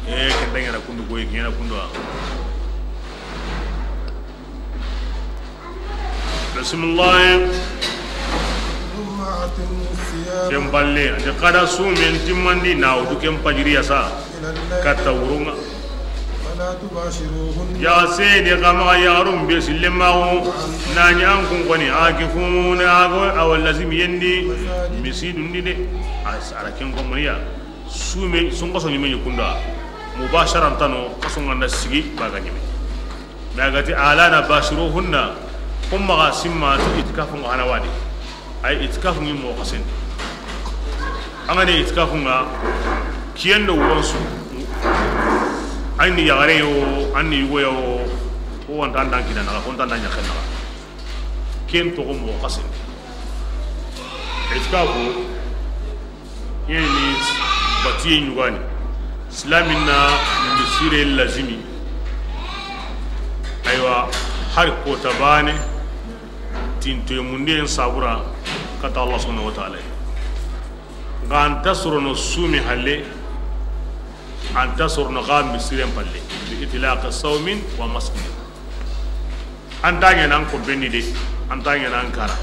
Eh, kidan ngera kundu boy, ngera kundu. Bismillah. ثم أتموا الصيام Ken palle, ati kada sumen timmandi na wutu ken pajiriya sa. إلى الليل Katta wurunga. ولا تباشروهن Ya seni kama yarum be sillemawo. Nani an kun koni akifuna ago awal lazim yendi. مساجد Misidundi de. As-, ara ken ko moniya. Sume, sun kaso ñime ñi kunda. Mubasharan tano, kaso nganda sigi, baga ñime. Mais a gati, "Ala na bashiruhunna", kun maxa simma ti itikafu nga hana wadi. Ay itikafu ngi mo xasen. An ga ni itikafu nga, kiyen do wuron su. An ni yaxare yo, an ni yugo yo, ko wanta an dan kidana, ko wanta an dan ñaxen na. Ken toxo mo xasen. Itikafu, Yeni batiye ñugani. Silamin na misire lazimi. Aywa, har kota bane, tintoye mundiyen sabura, kata Allah subhanahu wa ta'ala. Nga anta sorono sumi halle, anta sorono ga misiren palle. Bi itlaq sawmin wa maskin. An ta ñana an kompendi de, an ta ñana an kara.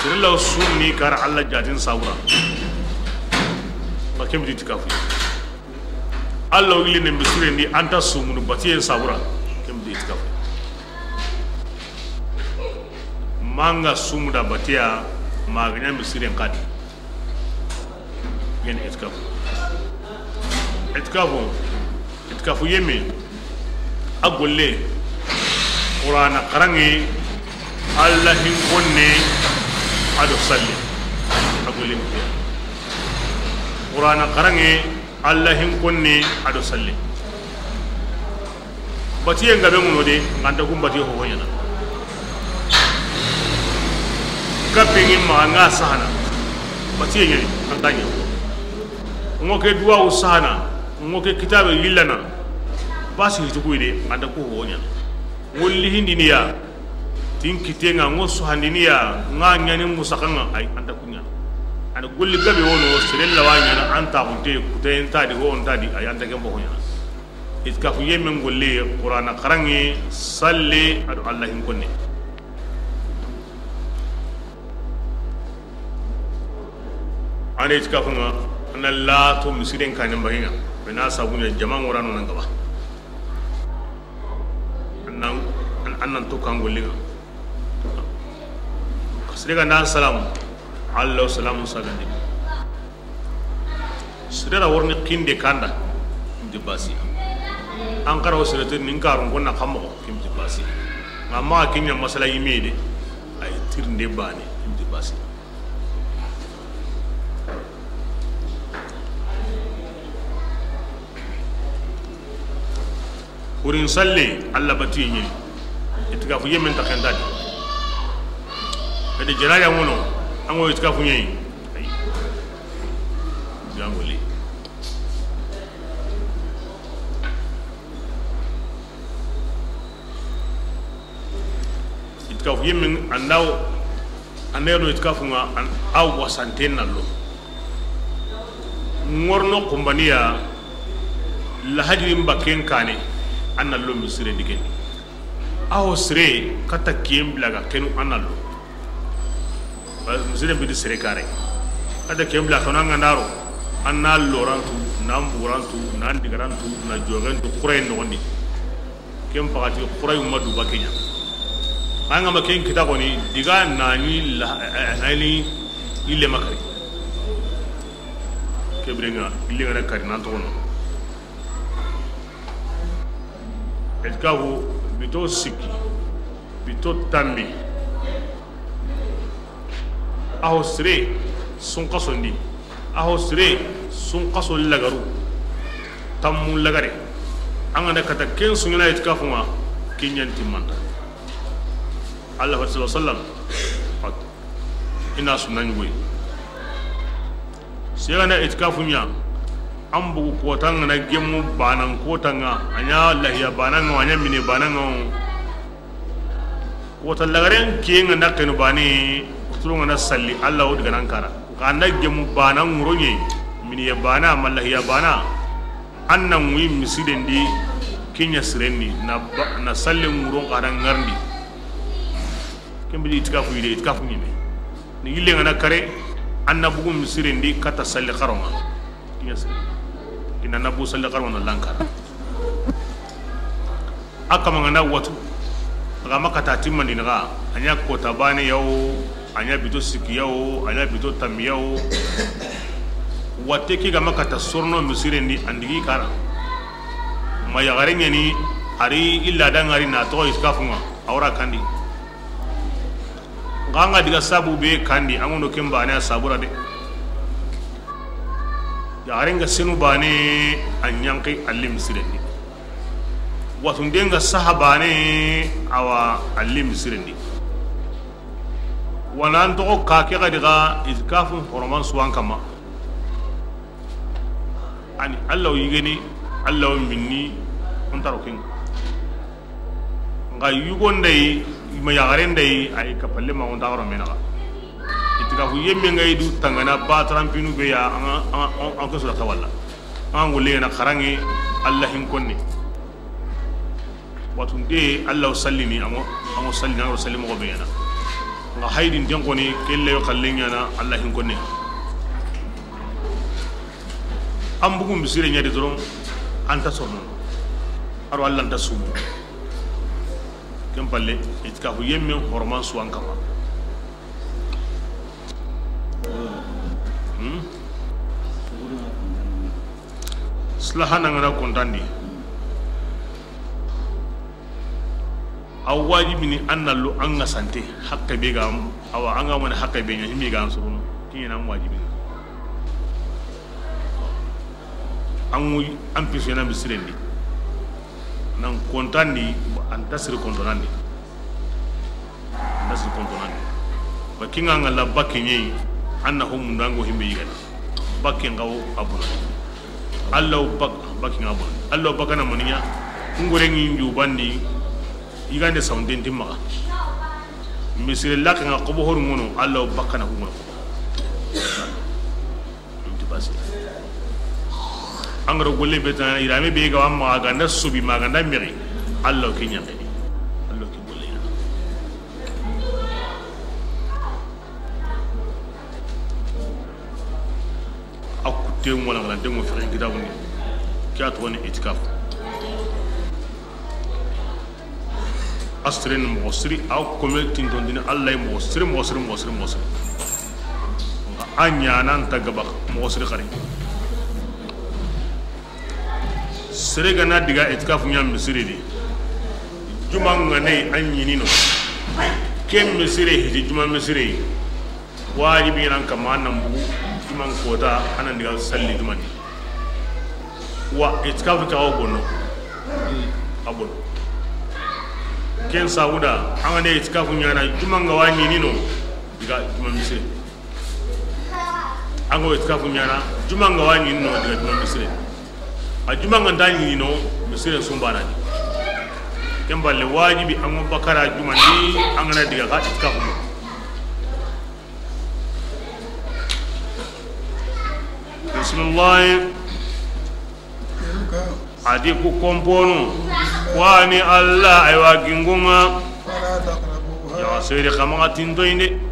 Sirilla sunni kara Allah jatin sabura. Ba kemdi tikafu. Allah wili ne misirendi an ta sumunu batiyen sabura. Kemdi tikafu. Manga sumu da batiya maganya misiren kadi. Yen itikafu. Itikafu. Itikafu yeme. A golle. Qur'ana xaranŋe. Allah hin konne. Ado salli. A golle. Qur'ana xaranŋe. Allah hin konne. Ado salli. Batiye nga be ŋuno de, nga nta kun batiye ho ho ñana. Kappe ngi ma nga sahana. Batiye ñani, an ta ña. Ngo ke duwawu sahana, ngo ke kitabe yillana. Basi hitukuy de, nga nta ku ho ho ñana. Ngo lihindiniya, tin kitenga, ngo suhandiniya, nga ñani musakanga, ay, an ta ku ñana. An golli gabe wono, sere lawa ñana, an ta kunte, kutayen ta di, ho on ta di, ay, an ta ken ho ñana. Itikafu yemen golle, Qur'ana xaranŋe, salle, ado Allah hin konne. Ane itikafu nga, ana lato misiren kanen baginga. Mena sabunya jama ngorano nan gaba. Annan, an-, annan to kan gollinga. Sere ga nda salam, Allah salamu sagandi. Sere ra worni kinde kanda, kimti basi. An kara wo sere te nin karun konna kammo, kimti basi. Nga ma kinya masala yimede, ay tirnde bane, kimti basi. Kurin salle, Allah batiye ñi. Itikafu yemen ta xendadi. Ede jara ya mono, ango itikafu ñi. Ay, Gangoli. Itikafu yimmin andaw, andaw no itikafu nga an aw wasante nallo. Ngorno kumbaniya la hajirin bakken kane an nallo misire digen. Aho sire kata kiyen bila ga kenu an nallo. Misire bidi sere kare. Kata kiyen bila kanu an ga ndaro. An na lorantu, na mburantu, na ndigarantu, na jogentu, kurayen nogondi. Ken pakati kurayu ma duba kenya. An ga ma ken kita koni, diga nani la, eh, nani ille makari. Kebrenga, ille ngana kari nan tokono. Itikafu bito sikki, bito tammi. Aho sire sunkasondi, aho sire sunkaso lagaru, tammu lagare. An ga na kata ken suɲana itikafu nga, ken ɲan timmanta. Allah sallallahu alaihi wasallam ina sunna ɲugoyi. Segana itikafu ɲa, an bugu kota nga na gemu banan kota nga, a ɲa lahiya banan nga, a ɲa mine banan nga. Kota lagaren kiyen nga na kenu bane, kuturu nga na salli, Allah o diga nan kara. Ka na gemu banan ŋuroɲe, miniye bana, ma lahiya bana. An na ŋuyi misidendi, kiɲa sirenni, na ba-, na salli ŋuron ka na ŋarndi. Kembili itikafu yide, itikafu ɲime. Ni yille nga na kare, an na bugu misirendi kata salli xaronga. Kiɲa sire. Kina na bugu salli xaronga na lankara. A kama nga na watu. Aga ma kata timmandi naga. A ɲa kota bane yawo, a ɲa bito sikki yawo, a ɲa bito tammi yawo. Watte ki ga ma kata sorno misirendi andigi kara. Ma yaxare ɲeni, ari illa dangari na toxo itikafu nga. Awra kandi. Nga nga diga sabu be kandi, an gono ken bane a sabura de. Yaxaren ga senu bane a ɲanki alli misirendi. Watunde nga saha bane awa alli misirendi. Wana an toxo ka ke ga diga itikafun horoman suwan kama. Ani Allah o yigeni, Allah o minni, on taro ken. Nga yugo ndey, ma yaxare ndey, ay kapalle ma on taxaro menaxa. Itikafu yemme ngay du tangana ba tarampinu be ya, an, an, an, an ko sura tawalla. An golle na xarange Allah hin konne. Watunde Allah o sallini, amo, amo sallini, amo salli moxo be yana. Nga haydin ten koni, kelle yo xallen yana, Allah hin konne. An bugu misire ɲa de doron, an ta sorno. Aro Allah nta sumu. Ken palle, itikafu yemme horoman suwan kama. Hmm? Silahana ngana kontandi. A wajibini an nallo an ga sante, hakke be ga, awa, an ga mani hakke be ɲa, himi ga an suruno. Kiɲe nan wajibini. An ŋuyi, an pisu yana misirendi. Nan kontandi, an ta siri kontonandi. An ta siri kontonandi. Ba kinga nga la bakke ɲeyi, an na ho mundu an go himbe yigana. Bakke nga wo abuna. Allah bak-, bakke nga abuna. Allah bakana maniya. Ngure ngi njubandi, yigande sawnden timmaxa. Misire lakke nga xobo horu ngono, Allah bakana ku ngono. Inti basi. An ga ro golle be tan, yirame be ga wa ma ganda subi ma ganda miri. Allah ke ɲanke. Allah ke golle. A kutte mo na ngala demo fiqhi kitabu ni. Ke a toxo ni itikaf. A sere ni moxo siri, a kome tintontini Allah yi moxo siri, moxo siri, moxo siri, moxo siri. Nga a ɲaana nta gaba moxo siri xari. Sere ga na diga itikafu ɲa misiri di. Juma nga ne a ɲini no. Ke misiri hiti juma misiri. Wajibi nan kama nan bugu juman kota, a nan diga salli jumani. Wa itikafu ka o bono. A bono. Ken sabuda, an ga ne itikafu ɲaana, juma nga wa ɲini no, diga juma misiri. A An ga wo itikafu ɲaana, juma nga wa ɲiini no diga juma misire. A juma nga nta ɲiini no, misire su n baana ni. Ken falle wajibi an ga bakara juma ni an ga na diga xa itikafu no. Bismillah. A di ku komponu. Wa ni Allah, aywa, gingunga. Yaxa sere xa maxa tintoyinde.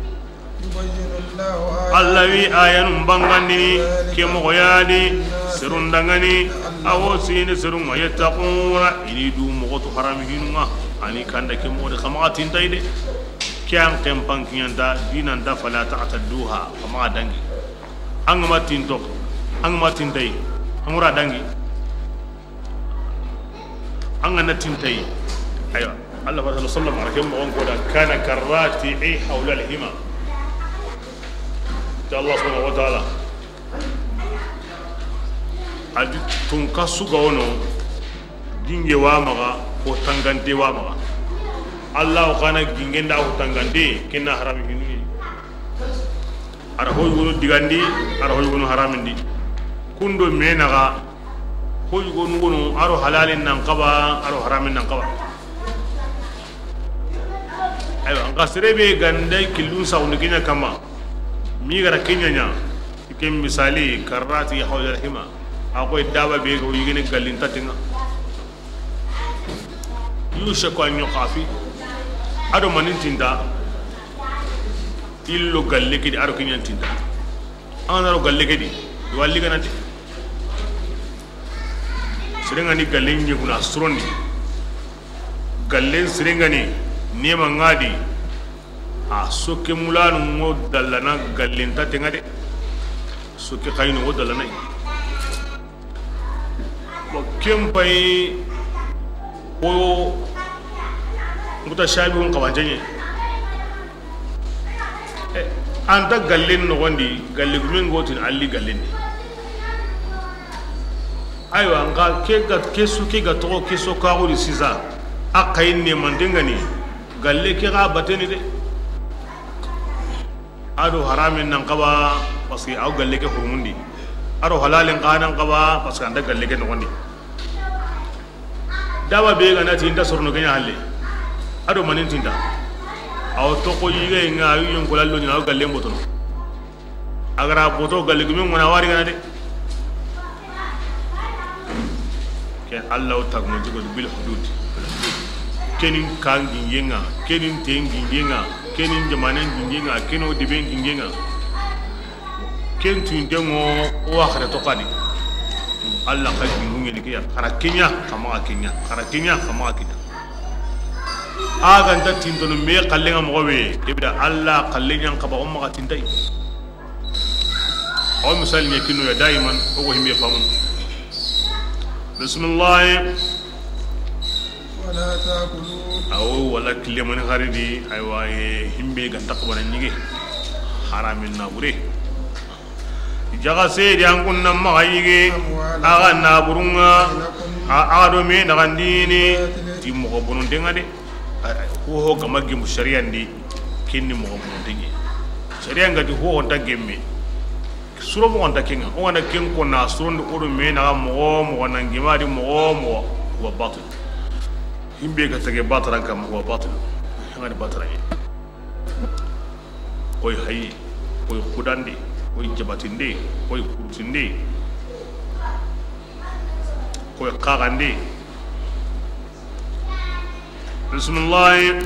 Allah wi ayanun bangandini ke moxo ya di, serun dangani, a wo sini serun ŋa, yattaquna, i ni du moxo tu harami hinunga, a ni kanda ke moxo di xa maxa tintayinde. Ke an ken pankiɲanta dinanta, fala ta'tadduha, xa maxa dangi. An ga ma tinto, an ga ma tintay, an ga ra dangi. An ga na tintayi. Aywa, Allah faare sallallahu alayhi wasallam, a ra ke moxon ko da, kana karrati hawla alhima. Ti Allah subhanahu wa ta'ala, a di tunka su ga wono, ginge wa maxa, ko tangante wa maxa. Allah xa na ginge nda ko tangante, ken na harami hinu. A ra hoy wono digandi, a ra hoy wono haramindi. Kundo me naxa, hoy wono wono, a ro halalin nan xaba, a ro haramin nan xaba. Aywa, nxa sere be ganda killun saxundi ke ɲa kama, mi ga ra ke ɲa ɲa, ken misali, karrati hawla alhima, a koy daba be ga yigene gallin tatenga. Yushaku an yuqafi. A do manin tinta. Illo galle ke di, a ro ke ɲan tinta. An na ro galle ke di, walli ganati. Sere nga ni galle ɲeguna surondi. Galle sere nga ni nema nga di. A soke mulanu ngo dallana galle nta tenga de. Soke kayno ngo dallana. Bon, ken pay ko mutashabihun xabanteɲe. Eh, anta gallen noxondi, galle gumen gotin alli gallen di. Aywa, nxa ke ga, ke su ke ga toxo ke so kaxuri sisa, a xayin ne mantengani, galle ke xa bateni de. A do haramin nan xaba, parce que aw galle ke hurumundi. A do halalin xa nan xaba, parce que anta galle ke noxondi. Daba be ga na ti inta sorono ke ɲa halle. A do manin tinta. Aw toxo yige nga, aw yonko lallo ni, aw galle mbotono. A ga ra boto galle gumen ŋona wari gana de. Ke Allah tagno digo bil hudud. Kenin kan gingenga, kenin ten gingenga, kenin jamanen gingenga, keno deben gingenga. Ken tuintengo o axira to xadi. Allah xa gingu ngeni ke ya, xara ke ɲa, xa maxa ke ɲa, xara ke ɲa, xa maxa ke ɲa. A ga nta tintono me xallenga moxo be, ke bida Allah xallen ɲan xaba o maxa tintay. O misali ɲa kinu ya daiman, o go himbe famu. Bismillah. ولا تأكلوا. Awo, wala kilemani xaridi, aywa, e, himbe ganta xabana ɲige. Haramin na bure. Jaxa sedi an kunna maxa yige, أموالكم axa naburunga, بينكم a, axa do me naxandini, بالباطل ti moxo bonontenga de. A, a, ho, ho gama gemu sariyan di, kenni moxo bonontenga. Sariyan ga ti ho, ho nta gemme. Suro moxo nta kenga, o gana ken konna, surondi o do me naxa moxo, moxo nan gema di moxo, moxo, wa batil. Himbe ga tege bataran kam, wa batil. Hanga di bataran. Koy hayi, koy xudande, koy jabatinde, koy kurutinde, koy xaxande. Bismillah.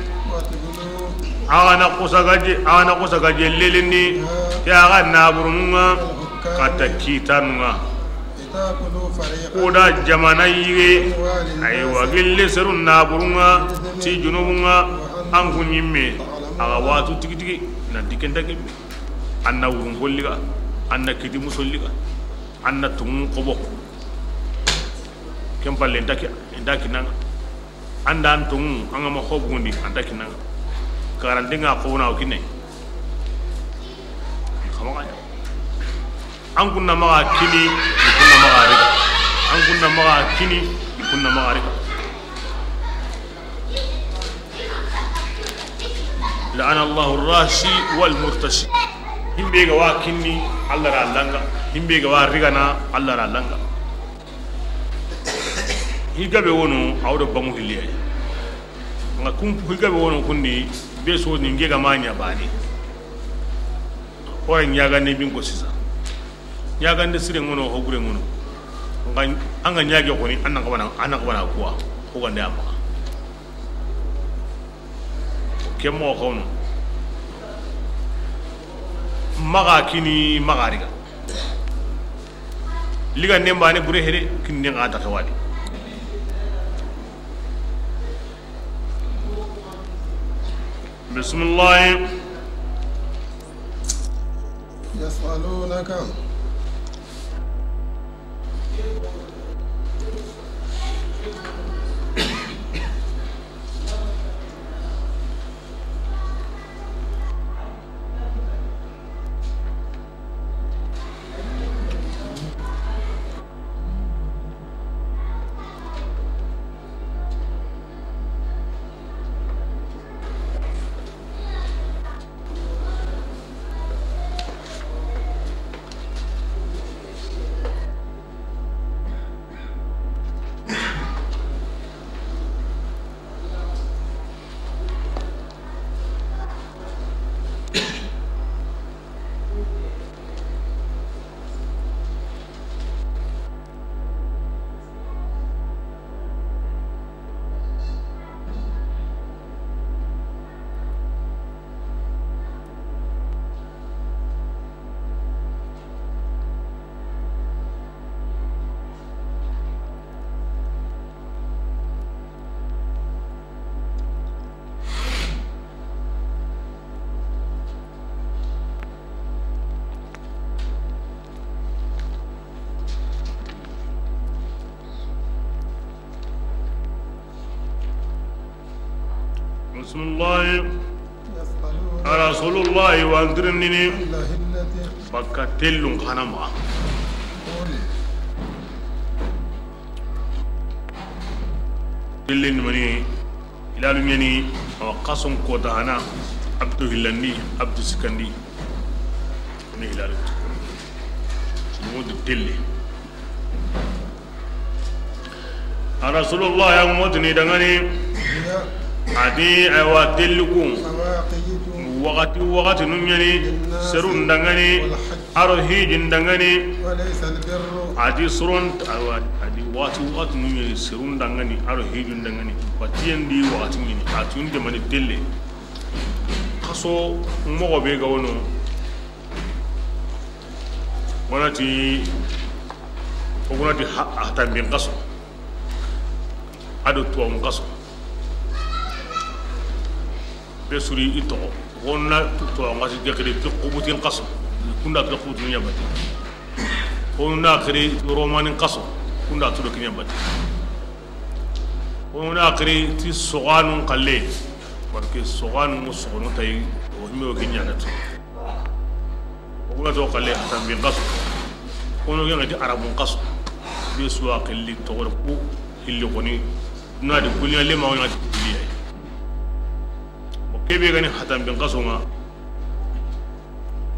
Axa na xusa gaje, axa na xusa gaje lelindi, ya axa naburununga, kata kitanunga. Kuda jamana yige, aywa, gille serun naburunga, ti junubunga, an ku ɲimme, axa watu tigitigi, nanti kenta gemme. An na wurun golliga, an na kiti musolliga, an na tungun xobo. Ken palle nta ki-, nta kinanga. An da an tongu, an ga ma xobundi, an ta kinanga. Karantenga xobona o kinne. Xamaxa. An kunna maxa kini, i kunna maxa riga. An kunna maxa kini, i kunna maxa riga. لعن الله الراشي والمرتشي. Himbe ga wa kinni, Alla ra langa. Himbe ga wa rigana, Alla ra langa. Higabe wono, a wo do bamu hilliye. Nga kun higabe wono kundi, be so ni nge ga ma ɲa bani. Hora ɲagande bin ko sisa. Ɲagande sire ŋono, hogure ŋono. Nga, an ga ɲage xoni, an na xabana, an na xabana kuwa. Hogande a maxa. Ke moxo xawno. Maxa kini, maxa riga. Liga ne mbane bure hede, kini ne ga ta xewadi. Bismillah. يسألونك. Bismillah. يسألونك. A Rasulullahi, wa an tirindini. عن الأهلة. Bakka tellun xana maxa. قل. Tellin mani. Hilalu ɲani, awa xason kota hana, abtu hillandi, abtu sikandi. Ni hilalu. Sunu de telle. A Rasulullah ya motini dangani. Ati aywa telliku. Wakati, wakati nu ɲani, serun dangani. Aro hijin dangani. وليس البر. Ati suron, awa, ati wati, wati nu ɲani serun dangani, aro hijin dangani. Batiyen di wati ɲini, ati yunde mani telle. Xaso moxo be ga wono. Wonati, o gonati ha, hatambin xaso. Ado tuwawun xaso. Be suri i toxo. Honna tuwawun xasi de xiri ti xubutin xaso. Kunda ti xubutin ɲabati. Honna xiri ti romanin xaso. Kunda ti do kiɲabati. Honna xiri ti soxanun xalle. Parce que soxanun soxono tayi, o himbe o kiɲanati. O kuna to xalle hatambin xaso. Kono ŋa ti arabun xaso. Be suwa xilli toxo ku hilli xoni. Na di kunya le ma ŋa ti kuliya. O kebe gani hatambin xaso ŋa.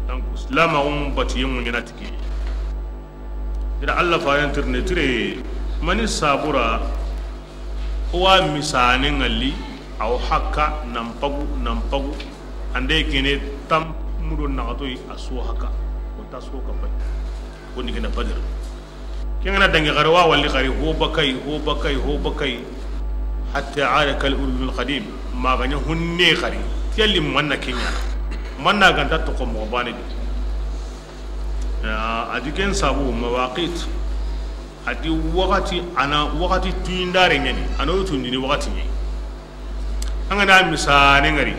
Donc silama um batiye mu ɲana tiki. Ira Allah faran tirne tire mani sabura. Wa misane ŋalli, aw hakka, nan pagu, nan pagu. Ande kene tam mudo naxatoy a su hakka. O ta su ka pay. Ko ni kena Badr. Kengana dangi xari wa walli xari, ho bakay, ho bakay, ho bakay. Hatta aada kal urjunil qadim. Maganya hunne xari. Tiyalli manna kenya. Manna ganta to ko mo bane di. Ya, adi ken sabu mawaqit. Adi wakati, ana wakati tuyindare ɲani, ana wo tuyindini wakati ɲi. An ga na misane ŋari,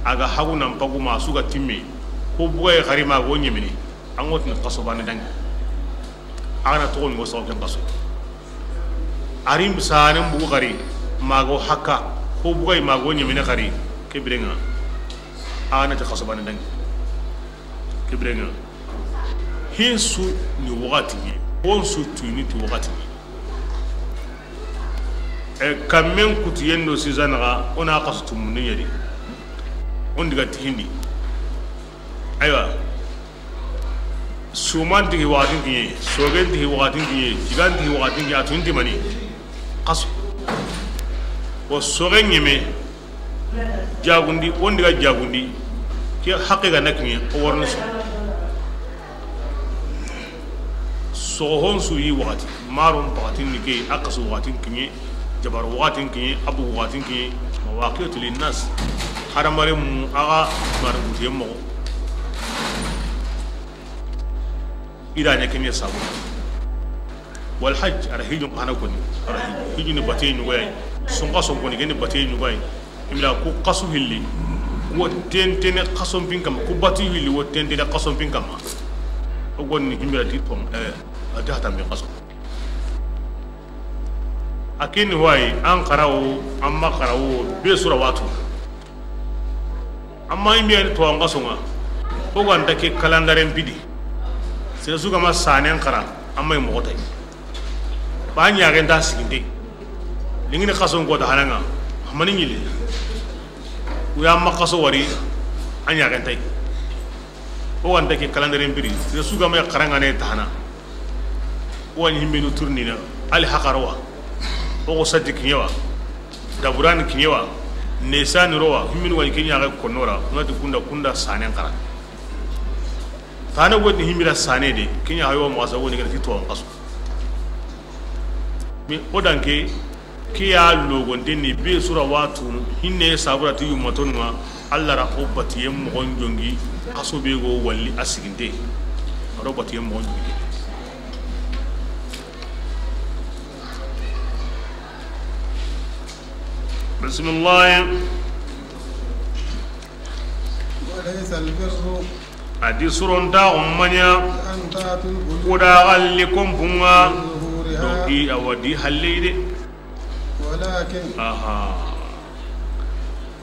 a ga hagu nan pagu ma su ga timme, ko bugay xari ma go ɲemini, an ŋo tini xaso bane dangi. A ga na toxo ɲi go sawo ken xaso. Ari misane bugu xari, ma go hakka, ko bugay ma go ɲemini xari, ke birenŋa. A ga na ti xaso bane dangi. Ke birenŋa. Hinsu ni wakati ɲi, honsu tuyini ti wakati ɲi. E, kammen kutiyen do sisa naxa, o na xasu tumundi ɲeri. O n diga tihindi. Aywa. Suman tigi waxatin kiɲe, sogen tigi waxatin kiɲe, jigan tigi waxatin kiɲe, a tun ti mani? Xaso. O sogen ɲeme jagundi, o ndi ga jagundi, ke haqqe ga na kiɲe, o warini so. Soxon su yi waxati, maron waxatin ni ke, a xaso waxatin kiɲe, jabar waxatin kiɲe, abu waxatin kiɲe, mawaqitu linnas. Hadamaren mu a ga mara gutiyen moxo. I da ɲa ken ɲa sabu. Wal hajj, a ra hijjun xa na koni, a ra hijju ni batiye ɲugoye, sunxason koni, ken ni batiye ɲugoye. I mira ku xasu hilli, wo tentene xason pin kama, ku batiyu hilli, wo tentene xason pin kama. O gonni himbira ti ton, eh, a ti hatan bin xaso. A ken ni wayi, an xarawo, an ma xarawo, be sura watu. Amma i miyani to an xaso ŋa, o ga nta ke kalandaren pidi. Sere su ga ma sanen xara, amma i moxo tay. Ba ɲaxen ta siginte. Lingini xason ko ta hanaŋa, a mani ɲili. U ya ma xaso wari, a ɲaxen tay. O ga nta ke kalandaren pidi. Sere su ga ma xaraŋa ne ta hana. O wa ɲi himbenu turnina, ali haqarowa, o ko sati kiɲewa, daburani kiɲewa, nesani rowa, himbenu wa ɲi ke ɲaxe konnora, o na ti kunda, kunda sanen xara. Tane woni himbira sane de, ke ɲa hayo mo asa woni gana ti to an xaso. Mi o danke, Ke ya logonten ni be sura watu hinne sabura ti yummatonu ŋa. Allah ra o batiyen moxon jongi, a so be go walli a siginte. A ro batiyen moxon jongi. Bismillah. وليس البر A di surontaxu ma ɲa, أن تأتوا البيوت kuda xalli konpunŋa, من ظهورها do i awa di halle yi de. ولكن Aha.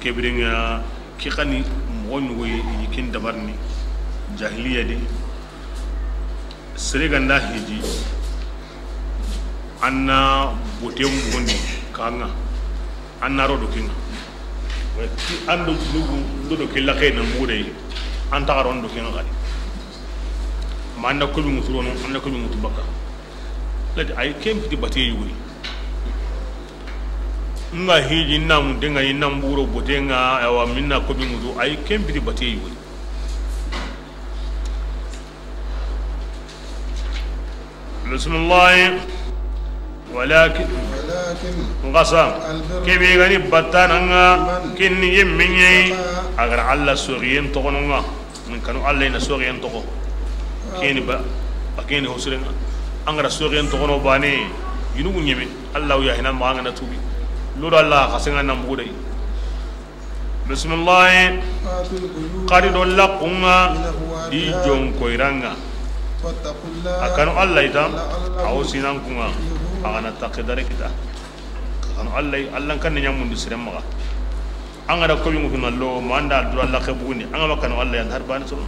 Ke biren ŋa, ke xa ni moxo ɲugoye i ken dabarini jahiliya di. Sere ga nda hiji, an na boten bondi kaŋa, an na ro do ke ŋa. Ti an do junubu ndo do ke laxe na mugu de, an ta xa ro ndo ke ŋa xadi. Ma an da ko bi ŋutu ro no, an da ko bi ŋutu bakka. Lati ay ken piti batiye yuguni. Nga hiji na mun de ŋa, i na mburo bote ŋa, awa minna ko bi ŋutu, ay ken piti batiye yuguni. Bismillah. Walakin. Walakin. Ngasa. Albirru. Kebe gani batana ŋa, man. Kinni yemmenye. Ittaqa. Agar Allah soriyen toxono ŋa. Min kanu Allah ina soriyen toxo. Keni ba, a keni hosire ŋa. Angara soriyen toxono bane. Yunugu ɲeme. Allah ya hina ma ngana tubi. Lodo Allah xasenga na mugu de. Bisimilahi. Xadi do laxunŋa di jonkoyiraŋa. A kanu Allah yita, a wo sinankunŋa, a ga na taxi dare kita. A kanu Allah, Allah n kanne ɲamundi siren maxa. An ga da kobi ŋutu na lo, ma an da dura laxe bugundi, an ga ma kanu Allah ya, an ta hari bane soro.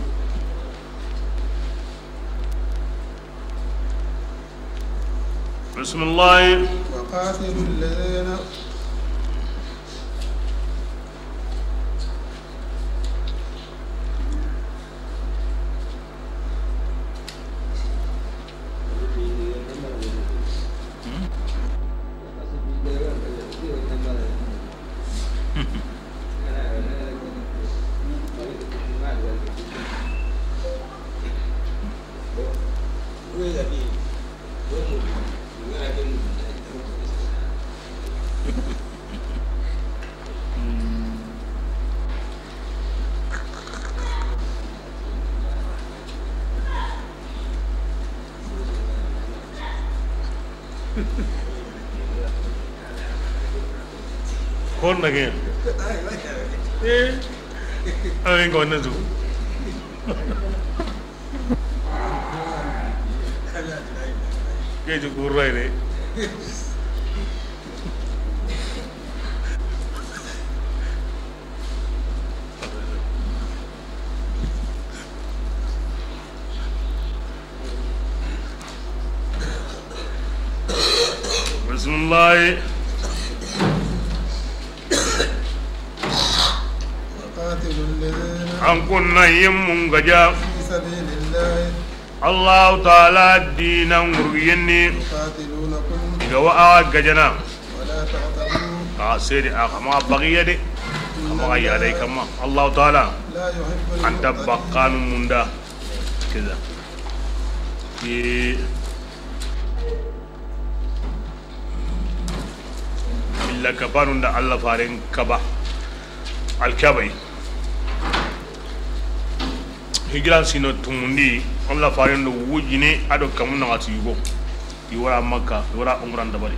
Bisimilahi. وقاتلوا الذين Honna ke? Eh, awen ko nazu. Ke ju kurai de. Bisimilahi. وقاتلوا الذين An kunna yemmun gaja. في سبيل الله Allahu Taala diina ŋurgiyen ni. يقاتلونكم I ga wa axa gajana. ولا تعتدوا Xa seri a xa maxa bagiya de. Xa maxa yalay kama. Allahu Taala لا يحب المعتدين. An ta bakkanu munda. Kida. Ki illa kabanun da Allah faren kaba. Alkabay. Hijran sino tumundi, Allah faren do wujine a do kamu naxati yugo. I wara Makka, i wara umran dabari.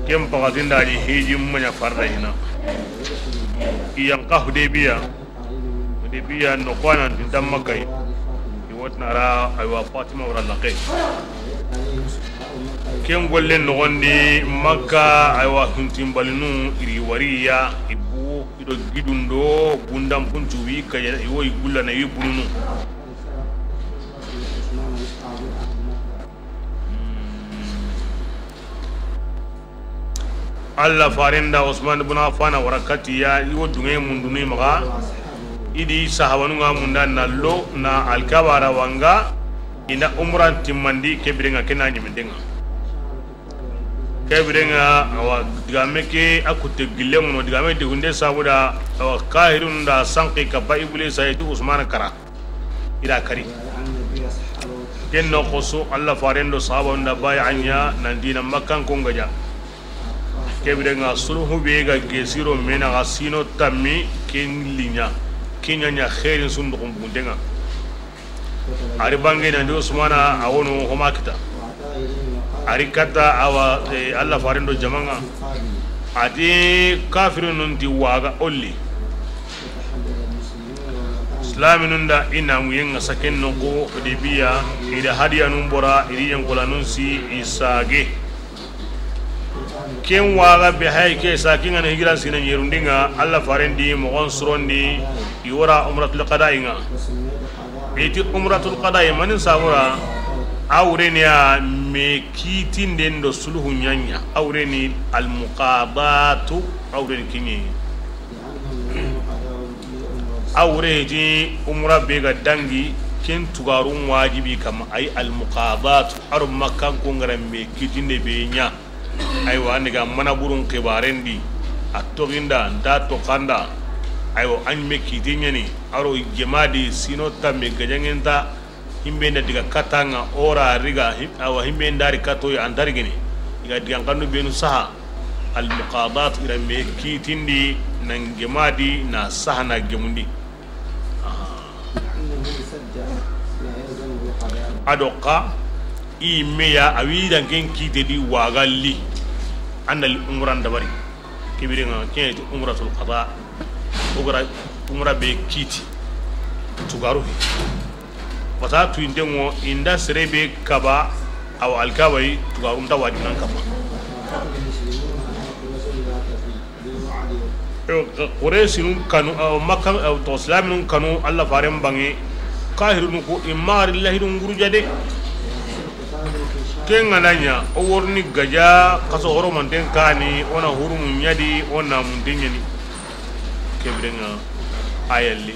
Ken pakatin da ni hiji maña farda hina. I yan ka Hudaybiya. Hudaybiya no kwana tinta Makka yi. I wotna ra aywa Fatima wara laqe. Ken golle noxondi Makka aywa hintimbalinu iri wariya ibu. Ido gidundo bundan puncu wi kayana iwo i gulla na wi bununu. Allah farenda Usman ibn Affan wara katiya iwo dunge mundunu maxa. Idi sahabanu nga munda nallo na alkabara wanga ina umran timmandi kebirenga kena ñimindenga. Kebirenga awa digame ke a kutte gille ŋono digame de hunde sabuda awa kahirun da sanki kappa Iblisa itu Usmana kara. Ira kari. Ken no xoso Allah farendo sahaba nda baya anya nan dina Makkan ko ngaja. Kebirenga sulhu be ga gesiro mena ga sino tammi ken linya. Kenya nya khairin sundukum bundenga. Ari bange na ndi Usmana a wono homa kita. Ari kata awa, eh, Allah farendo jamanga. Ati kafirunun ti waga olli. Islaminun da ina muyenga saken no ko Hudaybiya ida hadiyanun bora iri yankolanun si isage. Ken waga be hay ke sa kinga na hijira sina yerundinga Allah farendi mogon surondi iwara umratul qada'i nga. Iti umratul qada'i manin sabura awreni ya me kitinden do sulhu ñaña awreni al muqadatu awreni kinye. Awre hiti umra be ga dangi ken tugarun wajibi kama ay al muqadatu. Aro makkan ko ngara me kitinde be ña. Aywa, an diga mana burun xibarendi, a toxinda, nta toxanda. Aywa, an me kite ñani, aro jemadi sino tambe gajangenta, himbe nda diga katanga, ora riga, him-, awa, himbe ndari katoy antarigini. Iga diga kandu benu saha, al muqadat ira me kitindi, nan gemadi, na saha na gemundi. A do xa i me ya a wi dan ken kite di wagalli. An da li umran dabari. Kibiri nga ken ti umratul qada. O gara umra be kiti. Tugaru hi. Wata tu inde ngo inda sere be kaba aw alkaba yi tugaru nda wadi nan kaba. Quraysinun kanu, aw, Makka, aw, to, silaminun kanu, Allah faren bange, kahirunu ko, i magari lahidun guruja de. Ken ga na ña, o worni gaja, kaso horomanten kani, o na hurumu ñadi, o na munten ñani. Kebirenga, ayalli.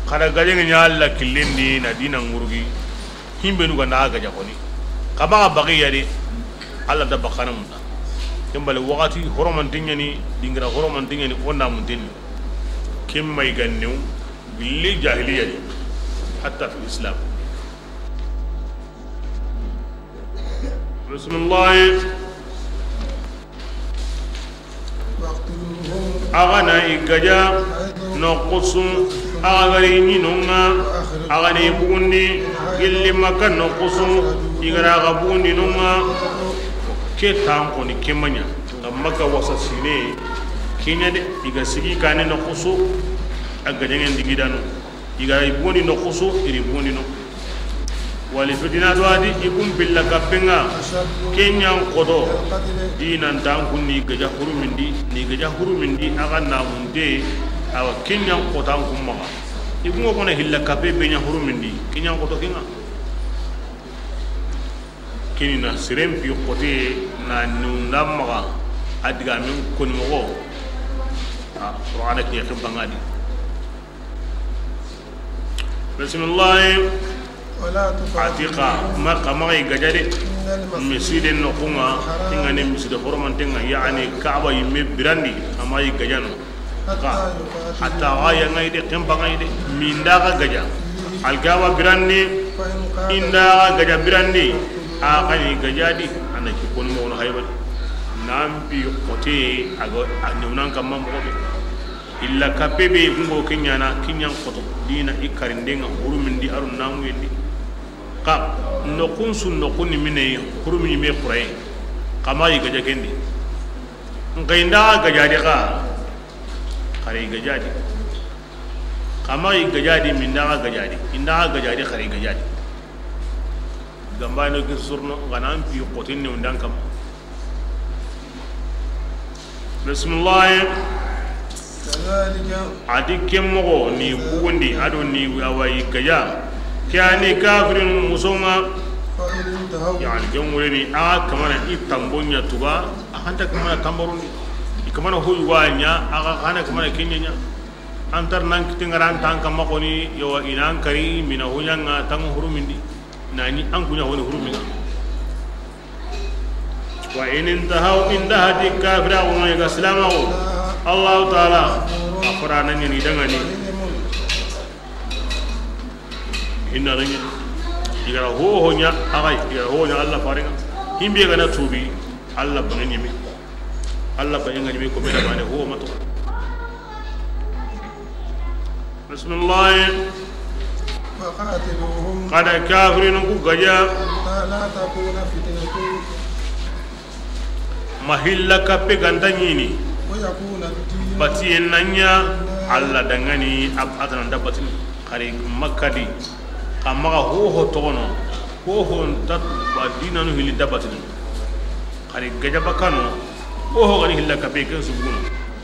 Xada gajenga ña Allah killendi na dina ngurgi. Himbe nu ganda gaja koni. Kama ga bagiya de. Allah da bakana munda. Kembale wakati horomanten ñani, dingira horomanten ñani, onda munteni. Kemma igannew, gilli jahiliya de. Hatta fi Islam. Bismillah. Axa na i gaja noxusu, axa gari ñi nonga, axa na i bugundi gilli Makka noxusu, i gara axa bugundi nonga. Ke tan xoni ke maña, nga Makka wasa sine, ke ña de, i ga sigi kane noxusu, a gajangen digidanu. I ga i bugundi noxusu, i ri bugundi no. Wali fitina do adi i kun billa kappenga. Kenyan kodo. Dinan tan kunni gaja hurumindi, ni gaja hurumindi aga namunte. Awa kenyan kotan kummaga. I kungo kono hilla kappe benya hurumindi. Kenyan koto kenga. Kini na siren pi kote na nundammaga. Adiga min koni mogo. A Qur'ana ke xibangadi. Bisimilahi. ولا تقاتلوا. A ti xa ma, xa maxa i gaja de. عند المسجد. Misiden noxun ŋa, الحرام. Ken ga ni miside horomanten ŋa, yani Kaaba yimme birandi, xa maxa i gaja no. Xa, حتى يقاتلوكم. Hatta xa ya ŋa i de, ken ba ŋa i de, minda xa gaja. Alkaaba birandi, فإن قاتلوكم. Inda xa gaja birandi, a xa ni gaja di, a na ki koni moxo no haybati. Nan pi xote, a ga, a newnan kamma moxo be. Illa kappe be gungo kenyana, kinyan xoto, dina i karindenga, hurumindi aru namu yendi. Xa, noxun su noxun ni mine, hurumi me xuraye. Xa maxa i gaja kendi. Nxa inda xa gaja di xa, xa ri gaja di. Xa maxa i gaja di, minda xa gaja di. Inda xa gaja di, xa ri gaja di. Gambano gi surno, xa nan pi xotin ne undan kam. Bisimilahi. كذلك. A ti ken moxo ni bugundi, a do ni awa i gaja. Ke a ni kafirin muso ŋa. فإن انتهوا. Yani, ken wure ni, a kamana i tambo ɲa tuga, a hanta kamana tambarundi. I kamana hoyu wa ɲa, a ga hana kamana kenya ɲa. Antar nan kiti ŋaran tan kamma xoni, yawa i nan kari, mina hoɲa ŋa tan hurumindi. Na ni an kuɲa honi huruminga. وإن انتهوا, inda hati kafira ko ngai ga silama ko. Allahu Taala a fara nan ni dangani. Inna nan ni. I ga ra ho ho ɲa, a ga i ga ra ho ho ɲa Allah faringa. Himbe ga na tubi, Allah bangani mi. Allah bangani mi ko be da bane ho mato. Bisimilahi. وقاتلوهم. Xa da kafirin ku gaja. حتى لا تكون فتنة. Ma hilla kappe ganta ɲini. ويكون الدين. Batiyen na ɲa Allah dangani, a ga na nta batini. Xa ri Makka di, xa maxa ho ho toxono, ho ho nta ba dinanu hilli nta batini. Xa ri gaja bakano, ho ho ga ni hilla kappe ken suguno.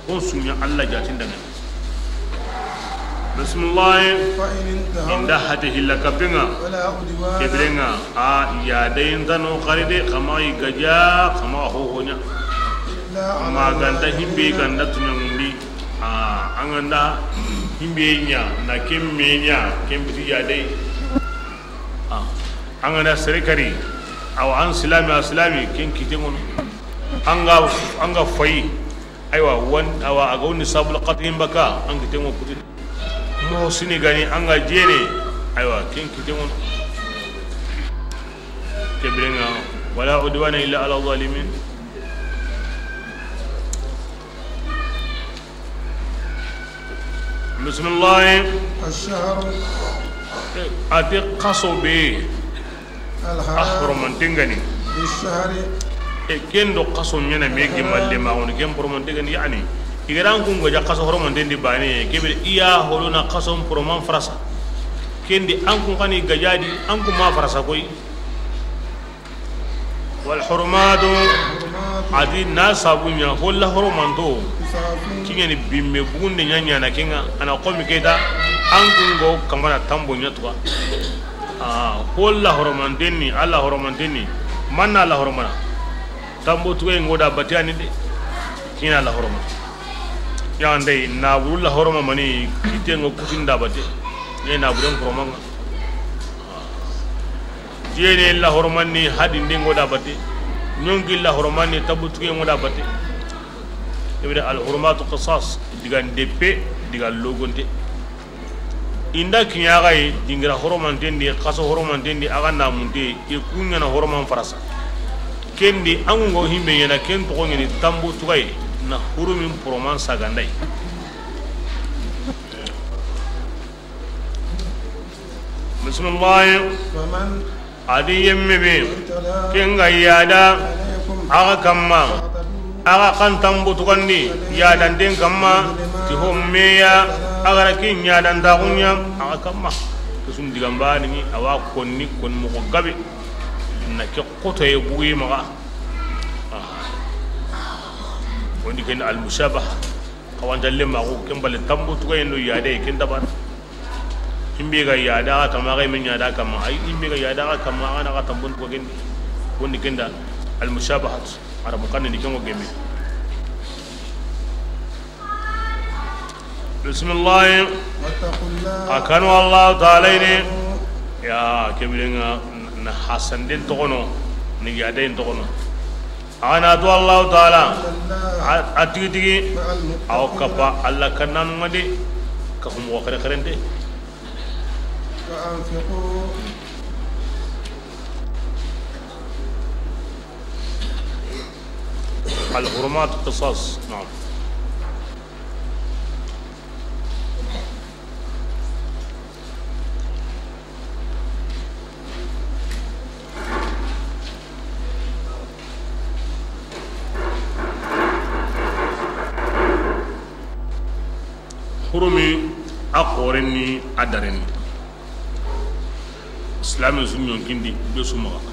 Kon sunya Allah jatin dangan. Bisimilahi. فإن انتهوا. Inda hate hilla kappenga. فلا عدوان. Kebirenga, a ya dayin tano xaride, xa maxa i gaja, xa maxa ho ho ɲa. إلا على الظالمين. Ma ganta himbe ganda tunyamundi. A, an ganda himbe ɲa, na ken me ɲa, ken biti ya dayi. A, an ganda sere kari, awa an silami, a silami, ken kite ŋono. An ga, an ga fayi. Aywa, wan, awa, a ga woni sabul qat'in baka, an kite ŋo kuti. Mo sini gani, an ga jene, aywa, ken kite ŋo. Kebirenga, ولا عدوان إلا على الظالمين. Bisimilahi. الشهر. A ti xaso be. الحرام. A horomanten gani. بالشهر. E ken do xaso ɲana me gi malle ma woni ken horomanten gani yani. I ga ra an kun gaja xaso horomanten di bane, kebe i ya holona xaso horoman farasa. Kendi an kun kani gajadi, an kun ma farasa koy. والحرمات. A ti na sabu ɲa, holla horomanto. قصاص. Kiɲani bimme bugunde ɲa ɲana kenga, a na xomi keta, an kun go kamana tambo ɲa tuga. A, holla horomanten ni, Allah horomanten ni, manna Allah horomana. Tambo tuga ngo da batiyani de, kina Allah horomana. Ya ndey, na burulla horoma mani, kite ngo kutinda bate, ne na buren horomanga. Jene la horomani hadi ndengo da bate. Ɲongi la horomani tabutuge ngo da bate. Ibra al hurumatu qisas, diga ndeppe, diga logonte. Inda kiɲaxaye, dingira horomanten di, xaso horomanten di, a ga namunte, i kuɲana horoman farasa. Kendi, an go himbe ɲana, ken toxo ɲani tambu tugaye, na hurumin poroman saganday. Bisimilahi. فمن A di yemme be, اعتدى ken ga yada, عليكم axa kamma, فاعتدوا axa kan tambu tugandi, yadanten kamma, عليه مثل ما ti hommeya, اعتدى axa ra kin yadantaxuɲa, axa kamma. Kusun digambani, awa konni, kon moxo gabe, na ke xotoye bugi maxa. Aha. Woni ken almushabaha. Xawantalle maxu, ken bale tambu tugayen do yade, ken dabana. Himbe ga yada xa kamma, xa men yada kamma, ay himbe ga yada xa kamma, xa na xa tambon ko ken. Woni ken da almushabahat, arabu kan ni ken go gemme. Bisimilahi. A kanu Allahu taala yi ni. Ya, ke biren ŋa na hasanden toxono, ni yaden toxono. A na to Allahu taala, a, a tigi tigi, aw kappa Alla kannanu ŋa de, ka fu moxo xere xerente. الحرمات قصاص. نعم. Hurumi, a xoren ni a daren ni. Silaame su ɲonkindi be su maxa.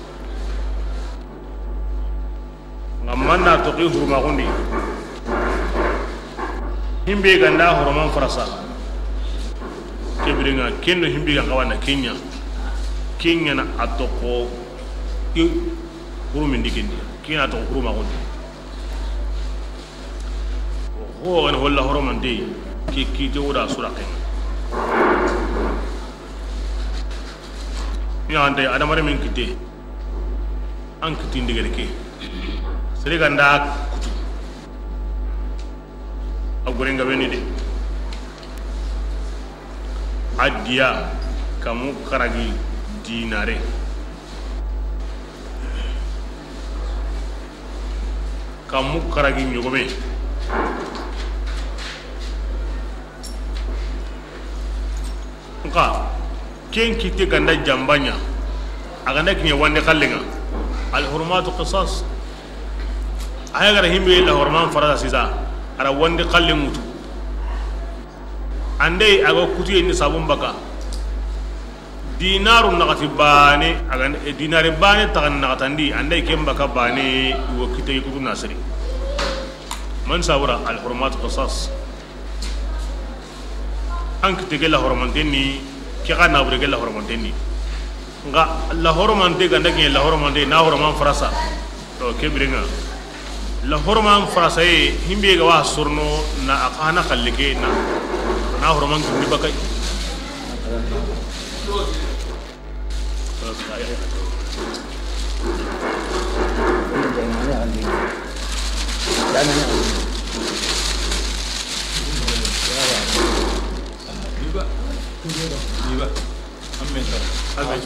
Ŋa manna toxi hurumaxundi. Himbe ganda horoman farasa. Ke biren ŋa kendo himbe ga xawana kenya. Kenya na a toxo i hurumindi kendi. Kenya na a toxo hurumaxundi. Ho gani holla horomante ke kite woda sura kenga. Ya ante adamare min kite. An kitin digere ke. Sere ganda kutu. A gorenga beni de. A diya kamu karagi dinare. Kamu karagi ɲogome. Nka ken kite ganda jambanya, a ganda kiɲe wande kallenga. Al hurmatu qisas. A ya gara himbe la horman farasa sisa, ara wande kallen mutu. Andai a ga kutuye ni sabun baka. Dinaru naxati bane, a ga, e, dinari bane taxan naxatandi, andai ken baka bane, wo kite kutu nasiri. Man sabura al hurmat qisas. An kite ke la horomantenni, ke ga nabure ke la horomantenni. Nga la horomante ganda ke la horomante na horoman farasa. To ke birenga. La horoman farasa ye, himbe ga wa sorno na a xana xalle ke na, na horoman gindi bakay. Iba. Iba. Amen. Amen.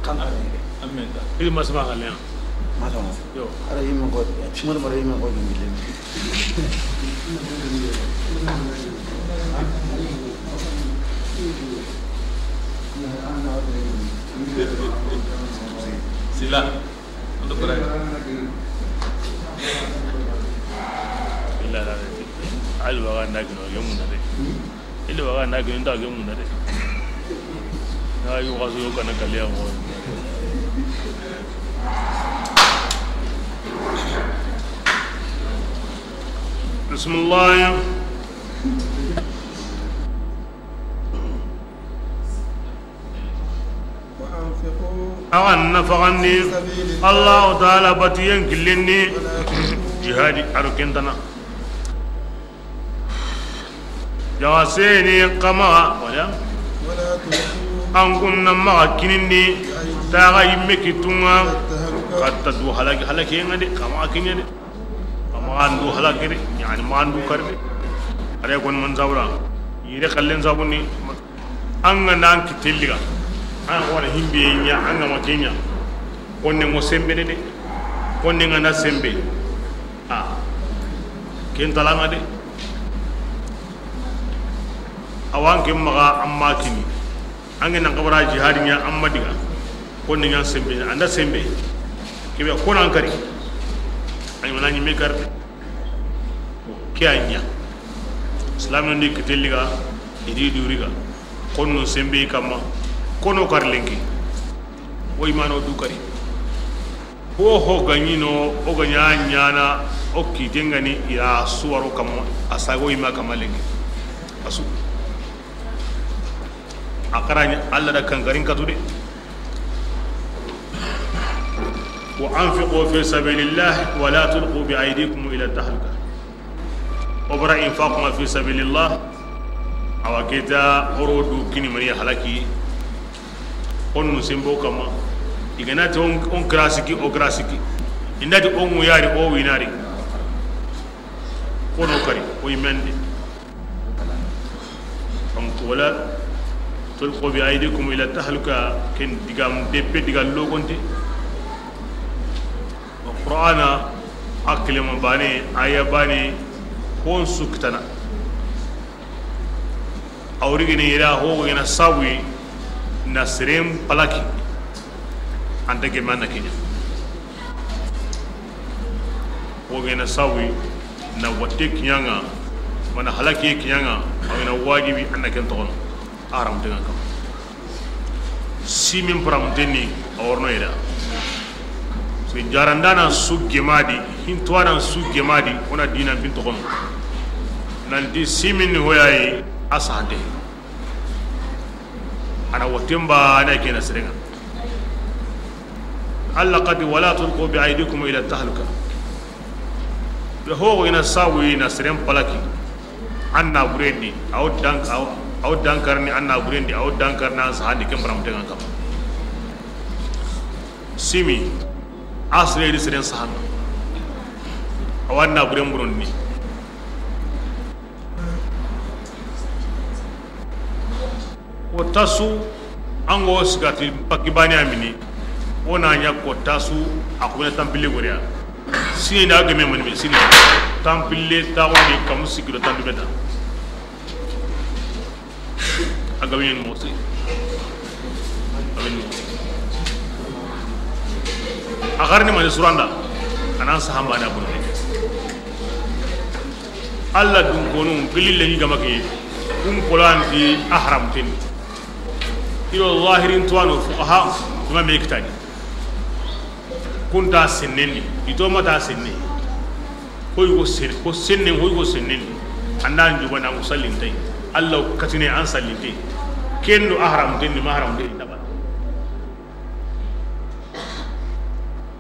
Kan are. Amen. Ili masma kalen. Masma. Yo. Ara yima ko, cimar mara yima ko jingile. Sila. Ando bara. Illa la. Alwa ga na gino yamuna de. Ile waga na gini nta gemu na de. Na yi wasu yo kana kaliya mo. Bismillah. Awa nafaqandi Allahu taala batiyen killindi jihadi aro kentana. Jawa seni kama wala an kunna maxa kinindi taxa yimme kittunga katta du halaki halaki nga de kama kinya de kama andu halaki de yani ma andu kar de are kon man sabura yire kallen sabuni an ga nan kitelliga an wala himbe nya an ga ma kenya konne mo sembe de konne nga na sembe. A ken talanga de. Awan ken maxa amma kini. Ange nan kabara jihadi nya amma diga. Konne nya sembe anda sembe. Kebe konan kari. Ay mana nyi me kar. Ke anya. Islam ndi kitelliga idi duriga. Konno sembe kama. Kono kar lenki. Wo imano du kari. Ho ho gaɲino o gaɲa ɲana o kite ngani ira suwaro kamma a sago ima kamma lenki. Asu a karaɲa Allah da kankarin katu de. Wa anfiqu fi sabilillah wa la tulqu bi aydikum ila tahluka. Obra infaquma fi sabilillah. Awa keta oro du kini mani halaki. Onnu sembo kama. I ga na ti on, on grasiki, o grasiki. I nda ti on wuyari, o winari. Kono kari, o yimende. Donc, wala tulqu bi aydikum ila tahluka, ken digam deppe diga logonte. Qur'ana a kelema bane, aya bane, hon suktana. Awrigini ira ho gena sawi na seren palaki. Anta gemme na kinya. Ho gena sawi na watte kinyanga, mana halaki kinyanga, awina wajibi anna ken toxono. Haram tenga kam. Simin paramtenni a worno yeda. Parce que jarandana su gemadi, hintuwana su gemadi, wona dina bin toxono. Nanti simin ni hoyayi a sahante. Ana watemba ana kena serenga. Allah kati, wala tulqu bi aydikum ila tahluka. Be ho ina sawi na seren palaki. Anna burendi, aw dank-, aw, aw dankarni anna burendi, aw dankarna sahandi ken paramtenga kam. Simi, asre di seren sahanga. Aw anna buren buronni. Ko tasu, an go sigati pakki bani amini. O na ɲa ko tasu, a ko na tampille goriya. Sine da game mani me sine. Tampille ta woni kam sikiro tandu beta. A gabe ɲen mosi. A gabe ɲen mosi. A garni mani suranda. Anan sahamba na bunu. Allah dun konu gilli leñi gama ke, kun kolanti a haramten. Ilo zahirin tuwano fuqaha ima me kitani. Kunta sennendi, ito mata senne. Koy go sen-, ko sennen, koy go sennendi. Anda an jubana ko sallintay. Allah katine an sallintay. Kendo a haramten ni ma haramten ni taba.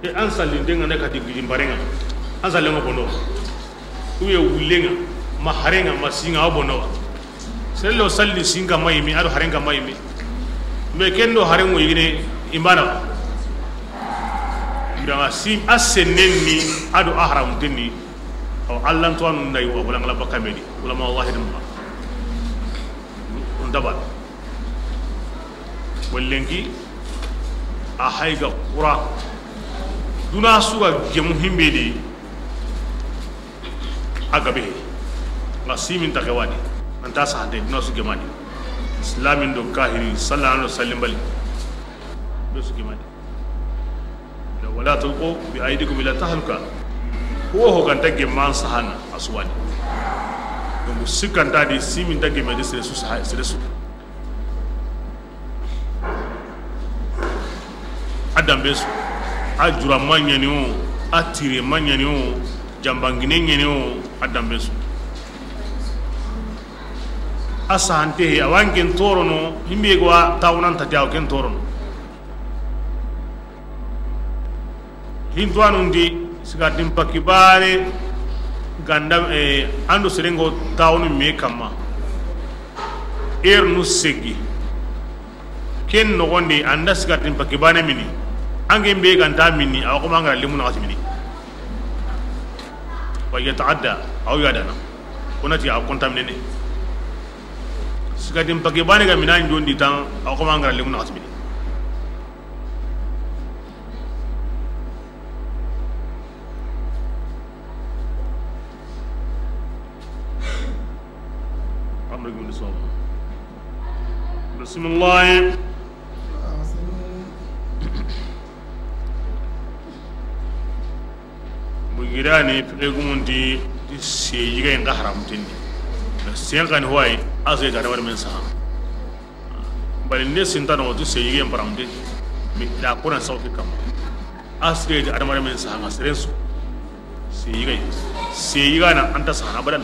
E an sallinten ŋa ne kati gidin barenŋa. An sallenŋa bono. Ou bien wullenŋa, ma harenŋa, ma sinŋa, a bono. Sello salli sinka mayimi, ado harenka mayimi. Mais kendo harenŋo yigine imbana. Ibrahima si a sennen ni, ado a haramten ni. Aw allan to anu ndayi wa wala ngala bakka medi. Wala ma wahidum. On daba. Wallenki a hayga kura. Duna suga gemu himbe de. A gabe. Nga simin ta kewani. Anta sahante duna su gemani. Islamin do kahiri, sallallahu alaihi wasallam bali. Do su gemani. Wala tulqu bi aydikum ila tahluka. Ho ho ganta gemman sahana aswani. Donc sikkanta di simin ta gemme di sere su saha, sere su. A dambe su. A jura ma ɲani o, a tire ma ɲani o, jambangine ɲani o, a dambe su. A sahante he, awan ken torono, himbe go a tawnan tati aw ken torono. Hintuwanundi sigatin pakki bane ganda, eh, ando serengo tawnu me kamma. Er nu segi. Ken nogondi anda sigatin pakki bane mini. Ange mbe ganta mini, awa kuma ngara limu na mini. Wa yataadda, aw yadana. Onati aw contaminer. Sigatin pakki bane ga mina njondi tan, awa kuma ngara limu na mini. Bismillah. Bugirani fiqe gumunti ti seyiga nga haramtindi. Sen kani hoy ase ga rawar men sa. Bari ne sintano ti seyiga en paramti. Mi da kuna sauti kam. Asre di adamare men sahanga serensu. Seyigay. Seyigana anta sahana abadan.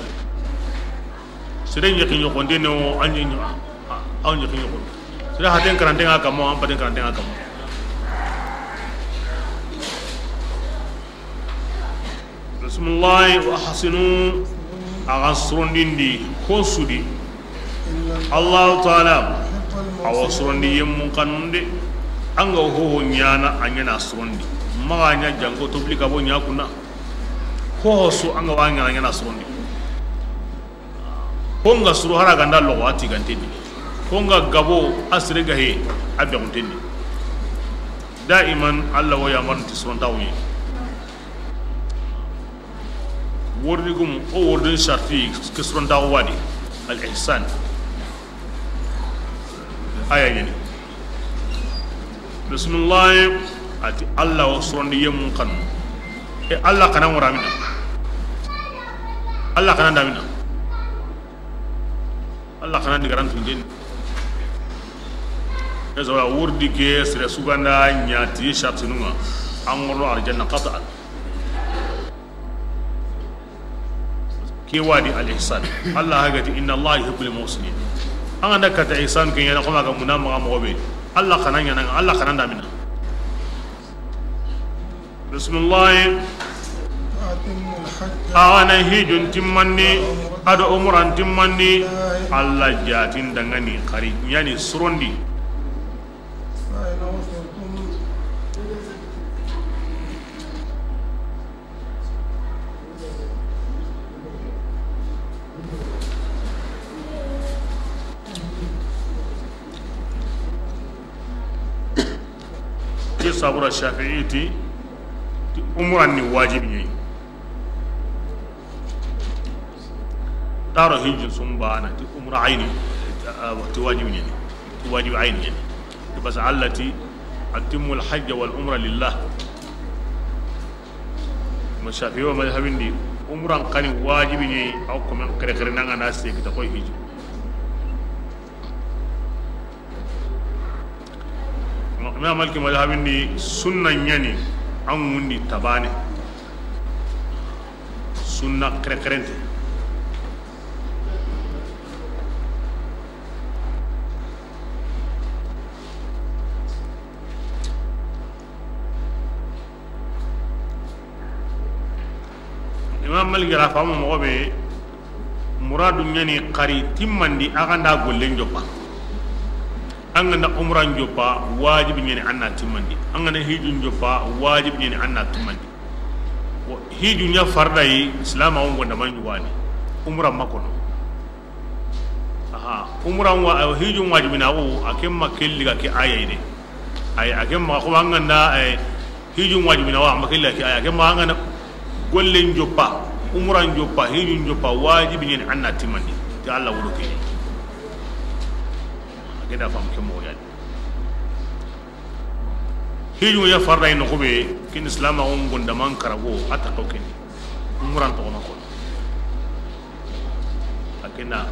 Seren yaki ɲoxonde ne o an ɲi ɲo-, a, a, an yaki ɲoxonde. Seren haten karanten ŋa kamo, an paten karanten ŋa kamo. Bismillah wa ahsinu. An surondindi ho su di. Allahu taala, a wa surondi yemmun xanunde. An ga hoho ɲaana, a ɲaana surondi. Maxa ɲa janko tobili gabo ɲa kunna. Hoho su an ga wa ɲaana, a ɲaana surondi. Ho nga suru hara ganda loxo a tigantendi. Ho nga gabo a sere gahe a bexuntendi. Daiman Allah wo yamarin ti surontaxu ɲi. Wordi gum o wordin sharti ke surontaxu wa di. Al ihsan. Aya ɲeni. Bisimilahi. A ti Allah wo surondi yemmun xanu. E Allah xana ŋora mina. Allah xana nda mina. Allah xana ndi garantu ndeni. E so wurdi ke sere suganda ɲa ti shartinunga. An ŋorno arjanna qat'an. Ke wa di al ihsan. Allah hagati inna Allah yuhibbul muhsinin. An ga nda kata ihsan ke ɲaana xoma ga muna maxa moxo be. Allah xana ɲaana, Allah xana nda mina. Bisimilahi. Axa na hijun timmandi, a do umuran timmandi, Allah jatin dangani xari ɲani surondi. Ke sabura Shafi'i ti, ti umuran ni wajibi ɲi. Taro hijju sumbana ti umra ayni, ti wajibi ɲi. Ti wajibi ayni ɲi. Ti basa Allah ti, atimmu al-hajja wal umra lillah. Ma Shafi'i wa madhabindi, umran xani wajibi ɲi, aw komen xere xere nanga na se kita koy hijju. Imam Maliki madhabindi sunna ɲani an ŋundi tabane. Sunna xere xerente. Imam Malik ra famu moxo be, muradu ɲani xari timmandi a ga nda gollen joppa. An ga nda umran joppa, wajibi ɲani an na timmandi. An ga nda hijun joppa, wajibi ɲani an na timmandi. Wo hijun ɲa farda yi, Islam a wongo nda man ɲugani. Umran ma kono. Aha, umran wa, ayo, hijun wajibinaxu, a ken ma kelli ga ke aya yi de. Ay, a ken ma xo an ga nda, ay, hijun wajibinaxu, a ma kelli ga ke aya, a ken ma an ga nda gollen joppa, umran joppa, hijun joppa, wajibi ɲani an na timmandi. Ti Allah wudo ke. A ke da fam ke moxo ya di. Hijun ya farda yi noxu be, ken Islam a wongo nda man karago, a ta ko ken. Umran toxo ma kono. A ke na.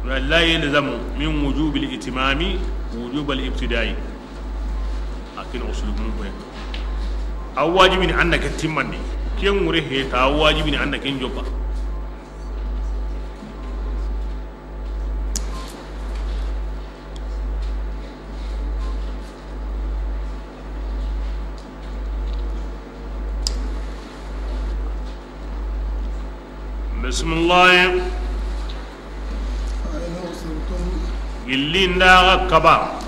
ولا يلزم من وجوب الإتمام وجوب الابتداء. A ken usul mun ko. A wajibini an na ke timmandi. Ken ŋure he ta wajibini an na ken joppa. Bisimilahi. Gilli nda ga kaba.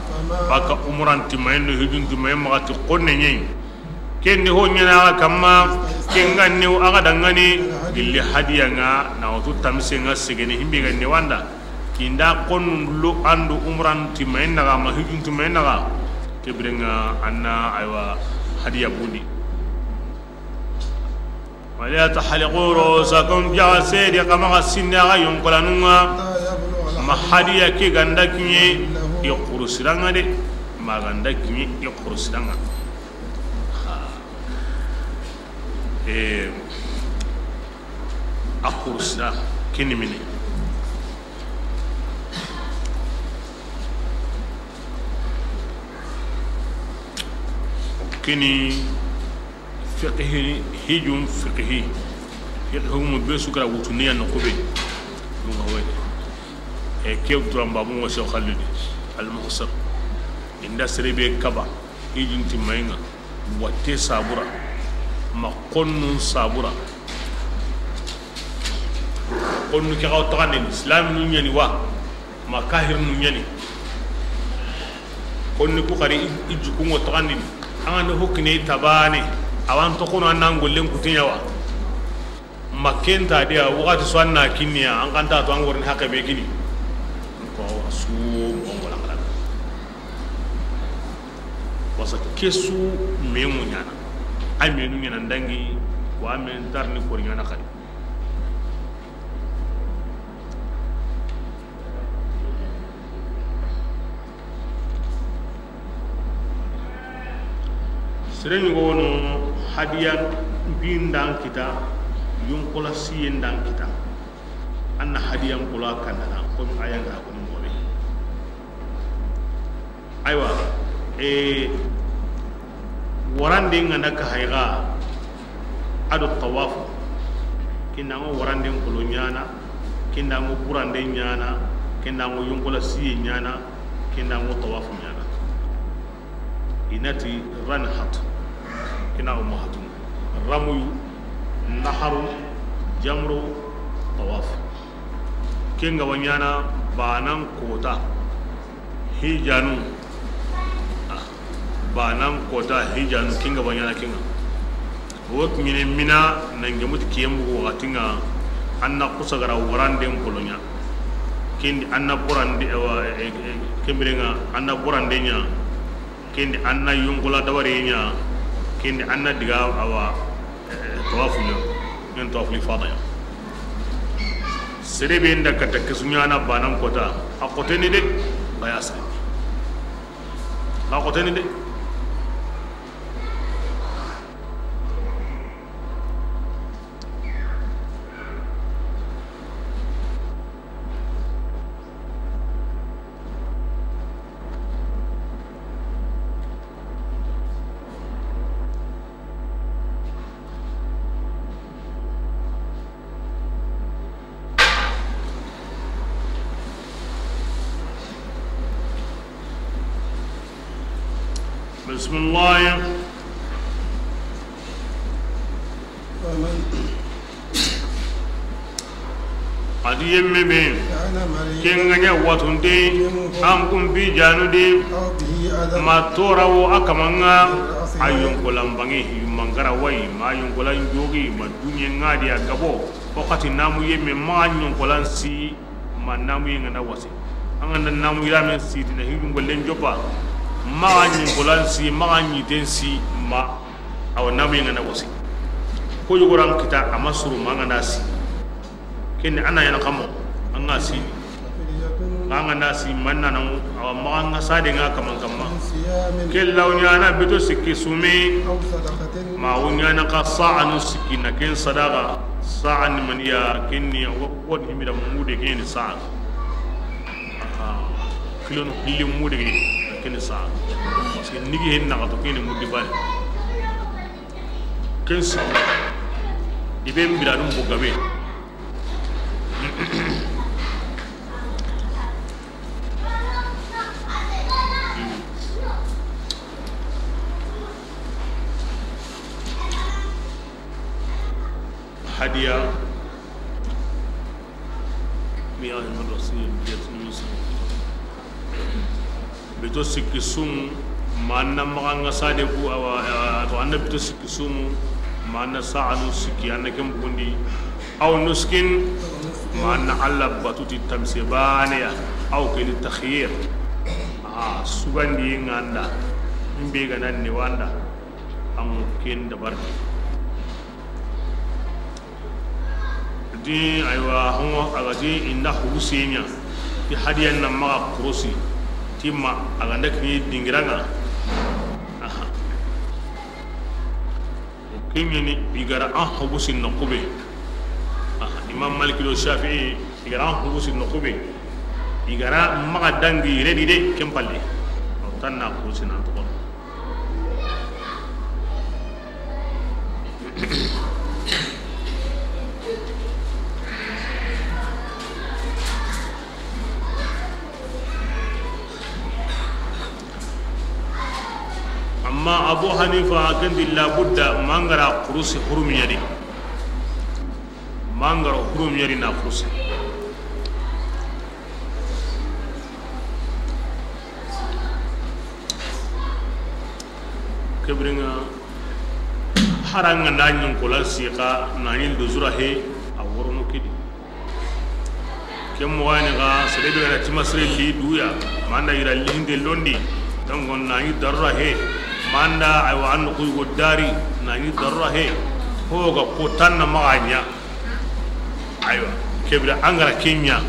Baka umuran timayen do hijun timayen maxa ti xonne ɲeyi. Ken di ho ɲana ga kamma. Ken ga new a ga dangani. Gilli hadiya nga na wutu tamise nga segene himbe ga newanda. Kinda xonnu lo andu umuran timayen naxa ma hijun timayen naxa. Ke birenga anna aywa hadiya bundi. ولا تحلقوا رؤوسكم, jaxa sedi xa maxa sinne xa yonkolanunga. Ma hadiya ke ganda kiɲe i xurusiranga de. Ma ganda kiɲe i xurusiranga. Ha. Eh, a xurusira kini mini. Kini fiqhi, hijun fiqhi. Fiqhi hukumu be su kara wutu niya no kube. Dunga wede. Ke duran babu ŋo Seex Xalidi Al Muxsar. I nda sere be kaba, i junti mayi ŋa, watte sabura, ma xonnu sabura. Xonnu ke xaw taxandini, Islam nu ɲani wa, ma kahir nu ɲani. Xonni ku xari i, i juku ŋo taxandini. An ga nda hokkine i tabane, a wa n toxono an na gollen kutiɲa wa. Ma ken ta diya, waxati su an na kinniya, an xa nta to an ga wori ni haqqe be kini. Ko su mo wala kala. Wasa ke su me mu ɲana. Ay me nu ɲana ndangi, wa me ntar ni kori ɲana xadi. Sere ɲogo wono hadiyan bi ndan kita, yonkola siye ndan kita. An na hadiyan kula kandana, komi aya nga koni mobe. Aywa, e, warande nga nda ka hayga, ado tawafu. Kinda ngo warande kolo ɲana, kinda ngo burande ɲana, kinda ngo yonkola siye ɲana, kinda ngo tawafu ɲana. I nati ranhat, kina o mahatum, ramuyu, naharu, jamru, tawaf. Ken ga wa ɲana banan kota hijanu. Ah, banan kota hijanu, ken ga wa ɲana ken ga. Wo kiɲene Mina na ŋemuti kiyen bugu waxati nga, an na kusa gara waranden kolo ɲa. Kendi an na borande, awa, e, e, kembirenga an na borande ɲa. Kendi an na yonkola dabari ɲa. Kendi an na diga awa, e, tawafu ɲa. Ɲen tawafu ifada ɲa. Sere be nda kata kesu ɲana banan kota, a xoteni de, baya sere. A xoteni de. بسم الله. ومن A di yemme be, كان مريضا ken ga ɲa watunte, أو به أذى an kun bi janu de, أو به أذى ma tora wo a kamanga, من رأسه a yonkolan bange, mangara wayi, ma yonkolan jogi, ma dunye ngadi a gabo, o xati namu yemme ma yonkolan si, ma namu yenga na wasi. An ga nda namu yiramen si dina hijun gollen joppa, ma yonkolan si, ma ɲiten si, ma awa namu yenga na wasi. Ko yogoran kita a ma suru ma an ga na si. Ken ni an na yana kamo, an ga si. An ga na si manna na, awa ma an ga sade nga kaman kamma. Ke law ɲana beto sikki sume. Ma wo ɲana ka sa'anu sikki na ken sadaqa. Sa'an maniya ken ni wo, wo himira mude ken ni sa'a. Aha. Kilo no hilli mude ken ni sa'a. Parce que nigi hen na to ken ni mudi bani. Ken si ibe mbira dum bo gabe. Hadiya. Mi Ahmadu Rasul biyat Yusuf. Bito sikki sumu, ma an na maxa nga sade ku, awa, awa, to an na bito sikki sumu, ma an na sa'anu sikki, an na ken bugundi. Aw nuskin, ma an na Allah batuti tamse baneya, aw keni takhir. A sugandi nganda, mbe ga nan ni wanda, an ken dabar. Di, aywa, hongo a ga ti i nda hubuse ɲa, ti hadiyan na maxa korosi, ti ma a ga nda kini dingira nga. Aha. Ken ɲa ni i gara an hubusi noqu be. Aha. Imam Maliki do Shafi'i, i gara an hubusi noqu be. I gara maxa dangi redi de ken palle. Aw tan na korosi nan to. Amma Abu Hanifa, ken di labudda, ma an ga ra xurusi hurumiya di. Ma an ga ra hurumiya di na xurusi. Ke biren ŋa, hari an ga na ɲi n kola sixa, na ɲi luzura he, a worono ke di. Ken moxo ya ni xa, sere be ga na tima sere li duya, ma an da yira lihinde londi, donc na ɲi darura he, ma an da, aywa, an noxu yugo dari, na ɲi darura he, ho ga ko tanna maxa ɲa. Aywa, ke bire an ga ra ke ɲa,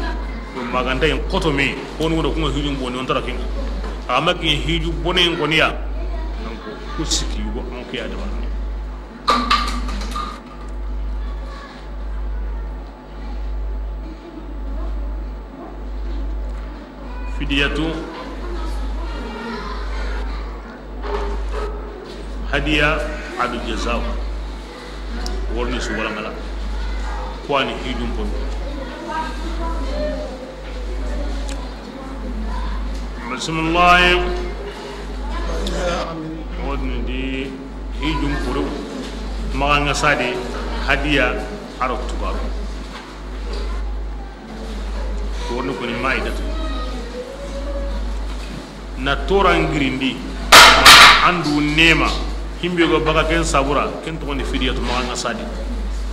maganta yin xoto me, ko no do ku ŋa hijun boni, o nta ra ke ŋa. Amma ke hiju boni ko ni ya. Donc, ku sikki yugo, on ke ya da. Fidiyatu, hadiya, ado jaza. Wori ni su wala ŋa la. Ku wa ni hijun boni. Bismillah. Wori ni di hijun boni. Maxa ŋa sadi hadiya aro tugaru. Wori ni koni maidatu. Na toran girindi, an du nema, himbe go baga ken sabura, ken toxo ni fidiyatu maxa ŋa sadi.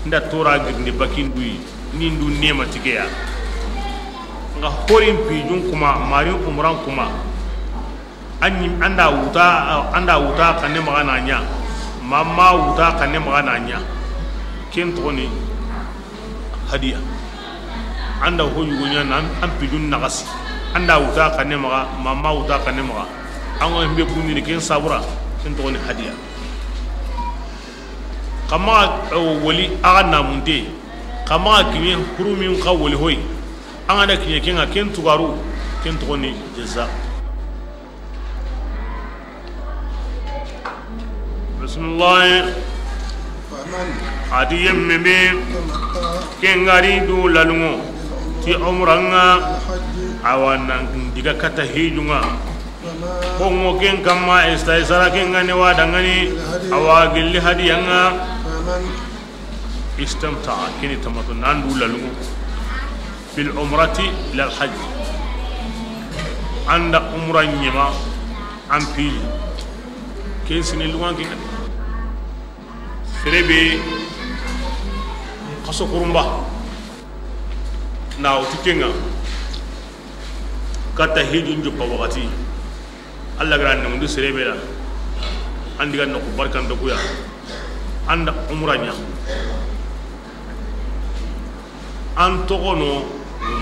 N da tora girindi bakin du yi, ni n du nema ti ke ya. N ga horin pijun kuma, marin umran kuma. An ɲi, an da wuta, an da wuta xanne maxa na ɲa. Ma ma wuta xanne maxa na ɲa. Ken toxo ni hadiya. An da ho yugo ɲa na an pijun naxasi. An da wuta xanne maxa, ma ma wuta xanne maxa. An ŋa himbe bundini ken sabura, ken toxo ni hadiya. Xa maxa, eh, woli a ga namunte. Xa maxa kiɲe hurumin xa woli hoy. An ga na kiɲe ken ŋa, ken tugaru, ken toxo ni jaza. Bismillah. A ti yemme be, ken ga ri du laluŋo ti umra ŋa, awa nan diga kata hijun ŋa. Ko ŋo ken kamma istaysara, ken ga ne wa dangani, awa gilli hadiya ŋa. Istamta, kini tamato nan du laluŋo. Fil umrati ilal hajj. An da umra ɲema an pili. Ken sine luŋan ke. Sere be xaso kurumba na wutu ke ŋa. Kata hijun joppa waxati. Alla ga ra nemundi sere be da, an diga noxu barkanta ku ya, an da umra ɲa, an toxo no,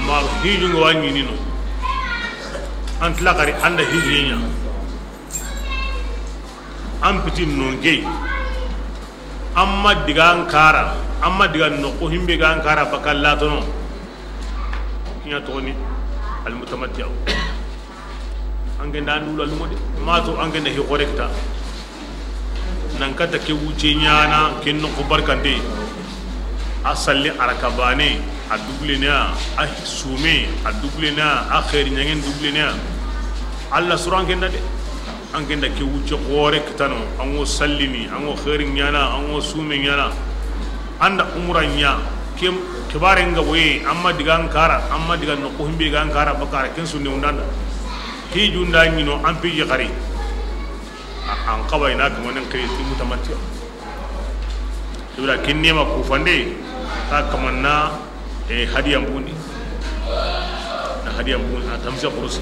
ma hijun ŋa wa ɲini no, an tila xari an da hijun ɲa, an piti nonke, an ma diga an kara, an ma diga noxu himbe ga an kara baka latono, ken ɲa toxo ni almutamatti'u. An ke nda an du laluŋo de. Ma to an ke nda hi xoore kita. Nan kata ke wucce ɲaana, ken noxu barkante. A salli a raka baane, a dublene ya, a sume, a dublene ya, a xeeri ɲaŋen dublene ya. Alla soro an ke nda de. An ke nda ke wucce xoore kitano, an ŋo sallini, an ŋo xeeri ɲaana, an ŋo sume ɲaana. An da umra ɲa, ke, ke bare ŋa boye, an ma diga an kara, an ma diga noxu himbe ga an kara bakara, ken sunne undanda. Hijun da ɲi no, an piji xari. A, an xaba i na kamanen xiri ti mutamatti'u. Ibra ken nema kufande, ta kamanna, e, hadiyan bundi. Na hadiyan bundi, a tamse xurusi.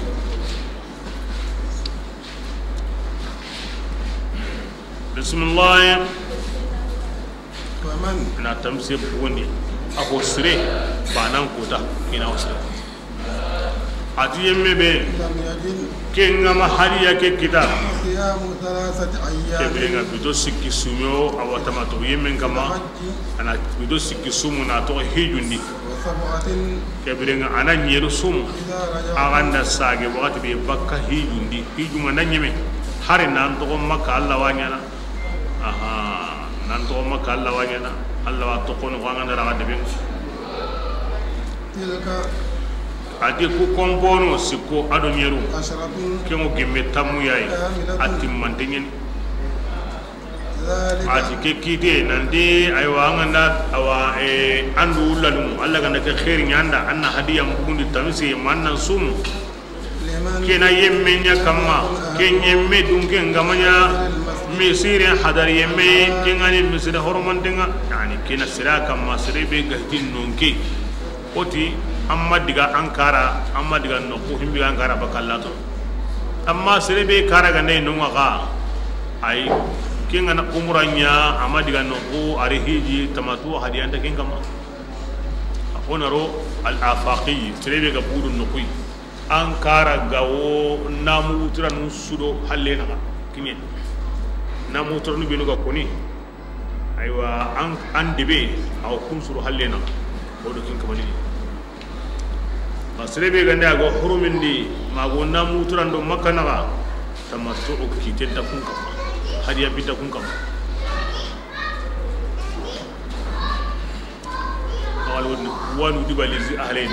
Bismillah. Na tamse bondi, a ho sire, banan kota, i na ho sire. A ti yemme be, ken ŋa ma hadiya ke kita. Ke bire ŋa bito sikki sumo, a wa tamato yemme ŋa ma, a na bito sikki sumu na toxo hijun di. Ke bire ŋa a na ɲeru sumu, a ga nda sage waxati be bakka hijun di, hijun ŋa na ɲeme, hari nan toxo Makka Alla wa ɲaana. Aha, nan toxo Makka Alla wa ɲaana, Alla wa toxo no xo an ga nda raxa debe. A ti ku kompono sikko a do ɲeru. Ke ŋo gemme tammu yayi, a timmante ɲeni. A ti ke kiite nanti, aywa, an ga nda, awa, e, an du lanu, Alla ga nda ke xeeri ɲa an da, an na hadiya bugundi tamise, ma an na sumu. Ke na yemme ɲa kamma, ke ɲemme dunke n ga ma ɲa misire hadar yemme, ke ŋa ni misire horomanten ŋa, yani ke na sira kamma, sere be ga ti nonke. O ti, an ma diga an kara, an ma diga noxu himbi an kara bakalla to. Amma sere be kara ga nda i no ŋa xa, ay, ke ŋa na umra ɲa, a ma diga noxu, a ri hiji, tamatu, hadiya nta ken kamma. A xo na ro al afaqi, sere be ga budu noxu yi. An kara ga wo namu wuturanu su do halle naxa kiɲe. Namu wuturanu benu ga koni. Aywa, an, an debe, awa kun suru halle naxa. O do kin kamani. Ma sere be ga nda a ga hurumindi, ma a ga wo namu wuturanu do Makka naxa, tamattu o kiite nta kun kamma. Hadiya bi nta kun kamma. Awal woni wanu dibali zi ahlein.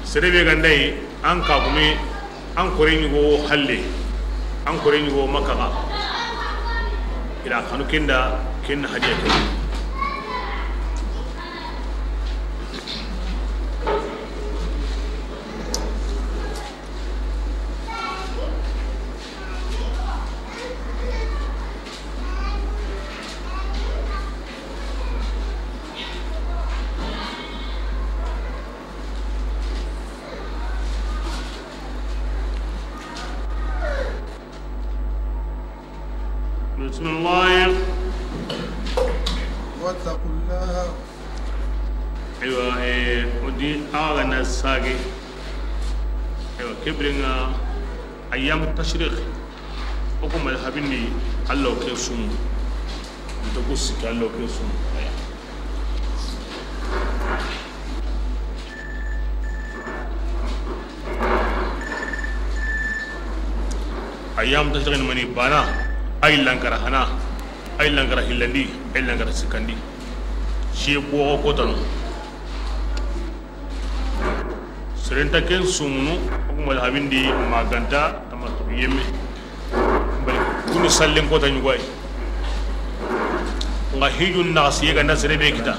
Sere be ga nda yi, an kagume, an kore ɲi go halle, an kore ɲi go Makka ga. I ra xanu ken da, ken na hadiya ke. بسم الله. واتقوا الله. Aywa, e, o di, axa ga na sage. Aywa, ke biren ŋa, ayyamu tashriq. O ku madhabin di, Alla wo ke sumu. Nta ku sikki Alla wo ke sumu. Aya. Ayyam tashriqin mani bana, ay lankara hana, ay lankara hillandi, ay lankara sikkandi. Siye bogo kotanu. Sere nta ken sumunu, o ku madhabin di ma ga nta, tamattu yemme. Bari kunu sallen kota ɲugoy. Nga hijun na siye ga nda sere be kita.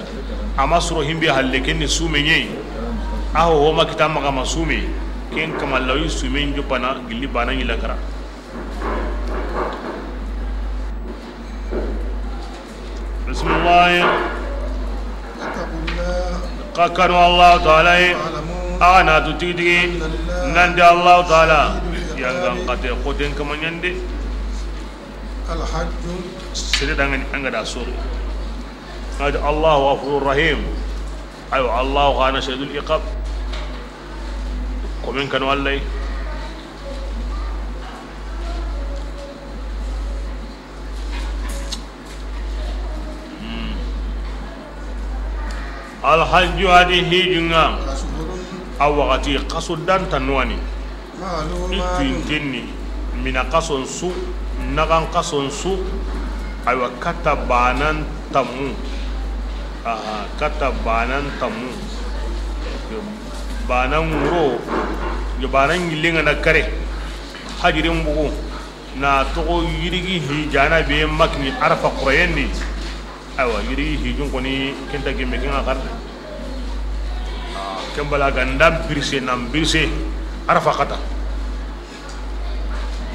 Ama suro himbe halle ken ni sume ɲe. Aho homa kita maxa ma sume. Ken kama lawi sume njopana gilli bana ɲi lankara. Bismillah. Xa kanu Allahu taala ye. Axa na tu tigi tigi nanti Allahu taala yangan xate xoten kama ɲande. Sere dangani an ga da sori. Ati Allahu ghafurur rahim. Aywa, Allahu kana shadidul iqab. Komen kanu Allah. Alhajju hadi hijunga. A waxati xaso danta nuwani. I tuintenni mina xason su, naxan xason su. Aywa, katta banan tammu. Aha, katta banan tammu. Banan wuro, yo banan ɲillenga na kare. Hajirin bugu. Na toxo yirigi hijana be makini Arafa xoroyendi. Awa, yirigi hijun koni kenta gemme kenga xarde. Kembala ga ndam birse nam birse Arafa xata.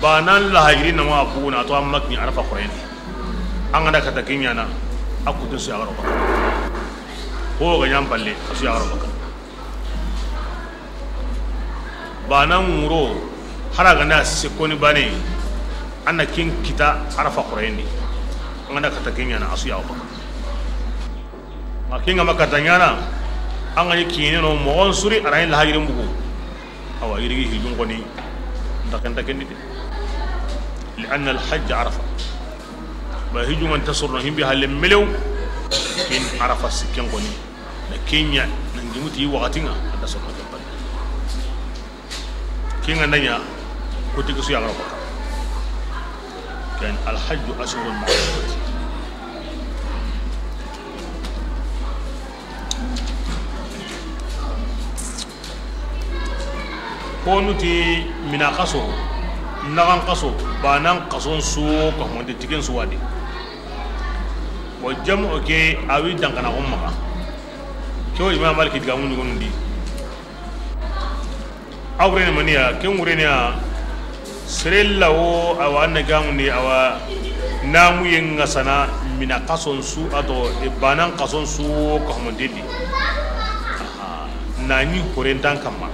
Banan la hajiri nama buguna to an makini Arafa xoroyendi. An ga da kata kenyana a kutu su yagaro baka. Ko ga ɲam balle a su yagaro baka. Banan wuro, hara ganda sekoni bane, an na kin kita Arafa xoroyendi. An ga da kata kenyana a su yawo baka. Ma kinga makata ɲana, an ga ni kineno moxon suri a ra ɲi la hajirin bugu. Awa, yirigi hijun koni nta kenta kendi de. Li anna al hajj Arafa. Ba hijun nta sorno himbi halle melew. Kin Arafa sikken koni. Na kenya na ngimuti waxatinga anda sokka ke bari. Kinga nanya koti kusu ya garoko. Ken alhajju ashhurun ma'lumat. Konuti mina xaso, naxan xaso, banan xason su ka honde tigen su wadi. O jamu ke, a wi dankana xo maxa. Ke wo Imam Maliki digamu ɲugonundi. A wureni maniya, ke wureniya, sere lawo, awa, an na gamundi, awa, namuyen ŋa sana mina xason su, a to, e, banan xason su, ka xo mundedi. Aha, na ɲi horentan kamma.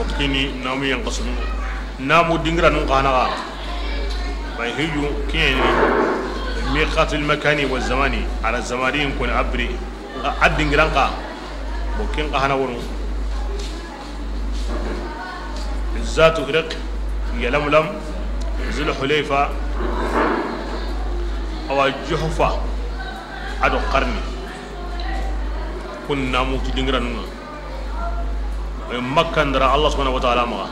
Wo kini namu yan xasunu. Namu dingira nun xana ga. Bay hiju kiyeni. Miqatul makani wa zamani. Ala zamani kun abri. Nga a dingiran xa. Bo ken xa hana wonu. Zatu Iraq, Yalamlam, Zul Hulayfa, awa Juhfa, a do Qarni. Kun namu ti dingiranun ŋa. Makka ndara Allah subhanahu wa ta'ala maxa.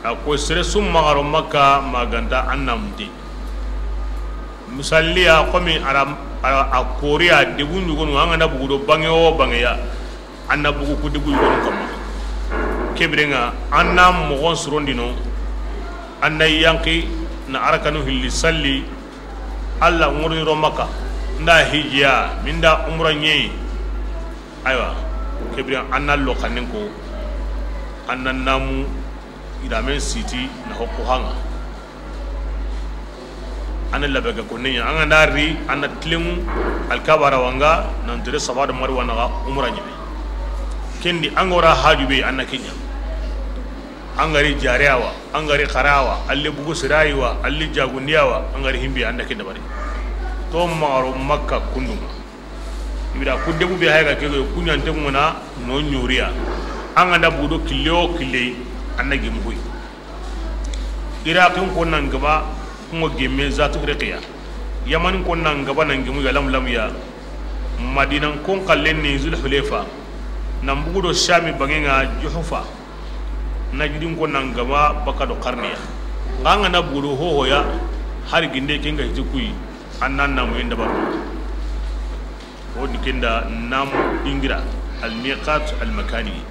A ko sere sum maxa ro Makka ma ganta an namunte. Misalliya, komi ara, ara, a koriya debu ɲugonu, an ga na bugu do bange wo bange ya, an na bugu ku debu ɲugonu kamma. Kebirenga, an na moxon surondino, an na yanki na arakanu hilli salli, Allah ŋorni ro Makka, nda hijiya, minda umra ɲeyi. Aywa, kebiren an na lo xannen ko, an na namu iramen siti na hokko hanga. An na labe ga konne ɲa, an ga na ri, an na tilemu Alkaba ra wanga, nan tere Safa do Marwa na ga umra ɲi. Kendi an ga wara haju be, an na ke ɲa. An ga ri jare awa, an ga ri xara awa, alli bugu sirayi wa, alli jagundi awa, an ga ri himbe, an na ke dabari. To maxa ro Makka kundunga. Ibira ku debu be hayga ke ku ɲante ngona no ɲoriya. An ga da budo kille o kille, an na gemu koy. Iraqin ko nan gaba, ko gemme Zatu Irqiya. Yamanin ko nan gaba nan gemu Yalamlam ya. Madinan kon kallen ni Zul Hulayfa. Nan bugu do Shami bangenga Juhfa. Najidin ko nan gaba baka do Qarniya. Nga an ga na budo hoho ya, har ginde kenga hiti kuyi, an nan namu yenda ba. O di kenda namu dingira, al miqat al makani.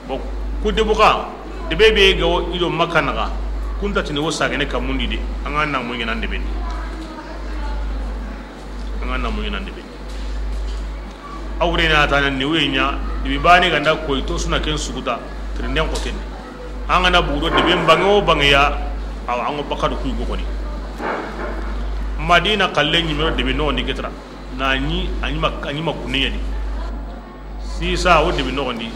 Bon, ku debu xa, debe be ga wo i do Makka naxa, kunta tini wo sagene kamundi de, an ga na mo ɲanan debe. An ga na mo ɲanan debe. A wure na tana ni we ɲa, debe bane ganda koy to suna ken suguta, trinden ko ten. An ga na budo debe bange wo bange ya, awa an go bakadu kuy go koni. Madina kalle ɲi mero debe no ni ketra. Na ɲi, a ɲi ma, a ɲi ma kuniya di. Sisa wo debe noxondi.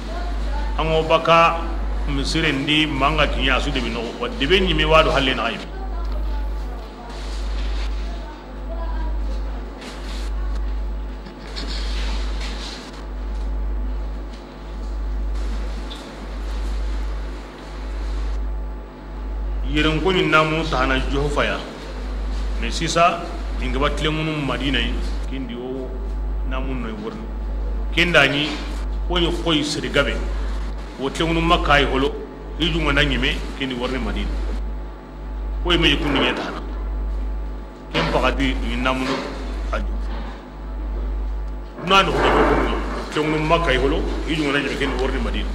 An go baka misiren di manga kiɲa su debe noxo. Wa debe ɲime wado halle na aybe. Yeren koni namu tana Juhfa ya. Mais sisa, i nga ba tilemunu Madina yi, kindi o namu no worni. Kinda ni, koni koy sere gabe. Wo tilemunu Makka yi holo, hiju nga na ɲime, kindi worni Madina. Koy me kundi ɲe tana. Ken pakati ni namu no aju. Na no ko ko ko tilemunu Makka yi holo, hiju nga na ɲime ken worni Madina.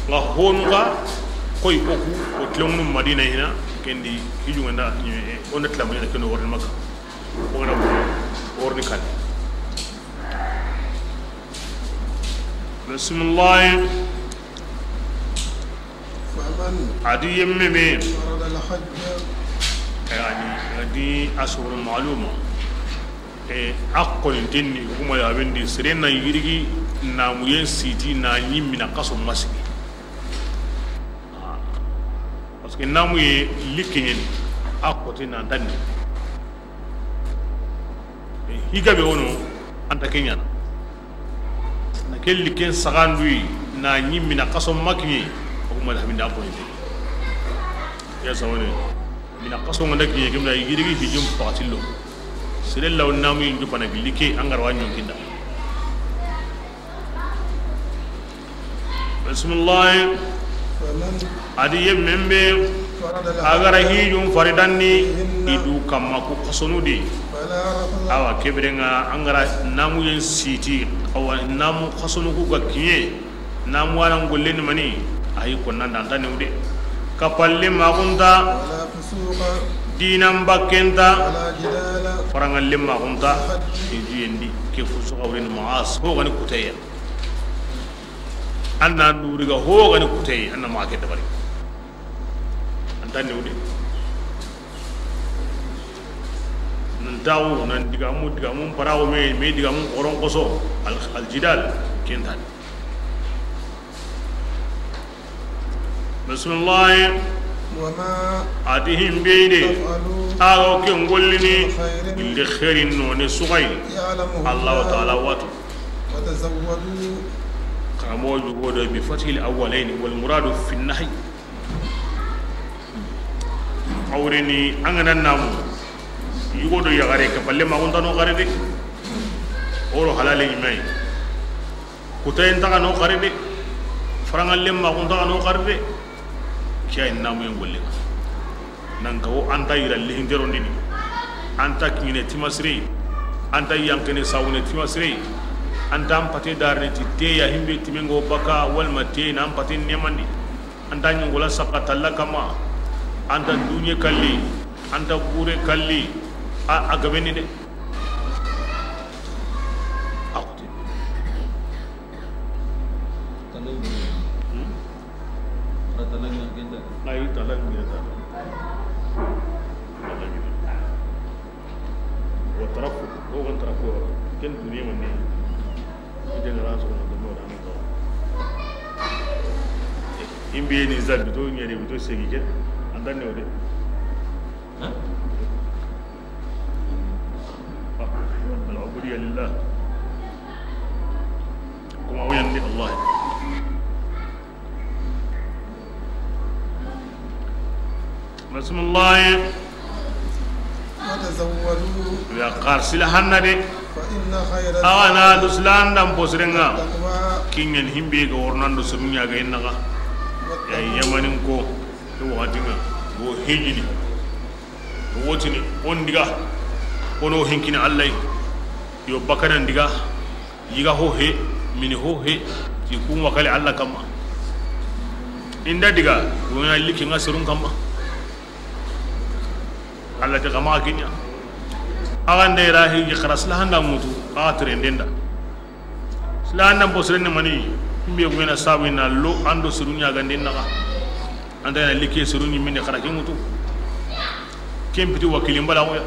Nga honu ga koy oku, o tilemunu Madina hina, kendi hiju nga na ɲime, o na tilamu ɲa ken worni Makka. O na worni kan. Bismillah. فمن A di yemme me. فرض الحج. Yani, a di asuru ma'luma. E, a koninten ni, hukuma ya bendi, sere na yirigi, namuyen siti, na ɲimmina kaso masigi. Ah. Parce que namuye likke ɲeni, a kote na tanni. E, higabe wono, anta kenyana. Na ke likken saganduyi, na ɲimmina kaso makiɲe, o kuma da hamida ko ni. Ya sawane, mina kaso nganda kiɲe, kimna yirigi hijum patillo. Sere law namu yin jupana gilli ke an ga ra wa ɲonkinda. Bismillah. فمن A di yemmen be فرض لها a ga ra hijun faridanni فيهن i du kamma ku xasonu di. فلا رفث Awa, ke biren ŋa an ga ra namu yen siti, awa, namu xasonu ku ga kiɲe, namu wa na golleni mani, a yi konnan da an ta newde. Kapalle maxunta, ولا فسوق dinan bakkenta, ولا جدال farangalle maxunta, في الحج. Hijiyen di, ke fusuxa wurini maxa, ho ga ni kuteya. An na nuri ga ho ga ni kuteya, an na maxa ke dabari. An ta newde. Nan taxu, nan digamu, digamu paraxu me, me digamu xoron xoso, al, al jidal, ken ta. Bismillah. وما A ti himbe de. تفعلوا A ga wo ken gollini. من خير Ille xeerin no ne suxay. يعلمه Allahu الله. Taala wa a tu. وتزودوا. Kamo jugo do bi fathil awwalayn wal muradu fi nahyi. Awreni an ga na namu. Yugo do yaxare kapalle maxunta no xare de. Oro halale ɲimay. Kutayen taxa no xari de. Farangallen maxun taxa no xari de. Ke ya ni namuyen golle. Nan ka wo an ta yira lihinterondini. An ta kiɲene timasire. An ta yankene sawune timasire. An ta an pate darene ti te ya himbe timengo baka walma te na an pate nemandi. An ta ɲongola saka talla kama. An ta duɲe kalli. An ta gure kalli. A, a gabeni de. A xuti. Ayi, tala ɲi ta. Wa tarafu, o wan tarafu, ken duniya man ne. Génération na dum da. Imbe ni za bito ɲere bito segi ke. An ta ne o de. Al-ubudiyya lillah. Kuma wo yan ni Allah. Bismillah. وتزودوا. Ya xar sila hanna de. فإن خير الزاد Awa na du silandan posirenga. التقوى. Kiɲen himbe ga wornando surunya ga innaga. Ya yamanin ko. Ke waxatinga go hijini. Wotini, on diga, ono hinkini Allah, yo bakanan diga, yiga ho he, mini ho he, ti kun wakali Allah kamma. Inda diga, wona liki nga serun kamma. Allah ti kama kinya. Agande rahi xara silahanda mutu, a trendenda. Silahandan bosirene mani, mbe wena sabu na lo ando sirun ɲaganden naxa. Anta na like sirun ɲi mini xara ke ŋutu. Ken piti wakilin bala xoya.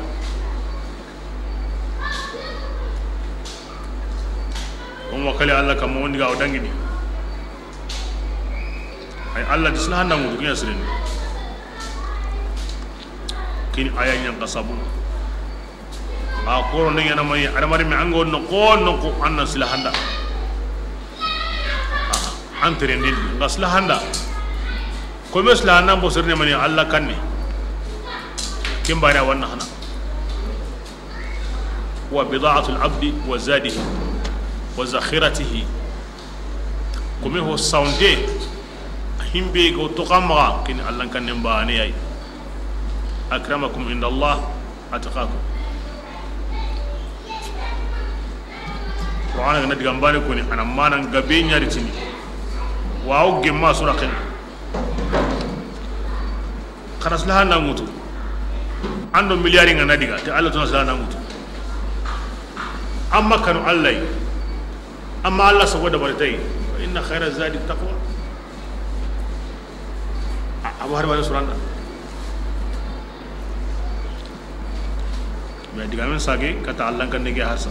On wakali Allah kamma on diga o dangini. Ay Allah di silahandan ŋutu kiɲa sirene. Kini aya ɲan ka sabu. A koro ne ɲana mani adamari me an ga wo noxo noxo an na silahanda. An terendin nga silahanda. Kome silahanda bo sirne mani Allah kanne. Ken bana wanna hana. Wa bida'atul abdi wa zadihi wa zakhiratihi. Kome ho sawnde, himbe go to kamaga kini Allah kannen bane yayi. Akramakum inda Allah atqakum. Qur'ana gana diga mbane koni ana manan gabe ɲari tini. Wawo gemma sura ken. Xara silahanda ŋutu. Ando miliyari ngana diga te Allah tona silahanda ŋutu. Amma kanu Allah yi. Amma Allah sago dabari tay. Inna khayra zadi taqwa. A, abu hari wala suranda. Mais diga men sage kata Allah kan nege hasa.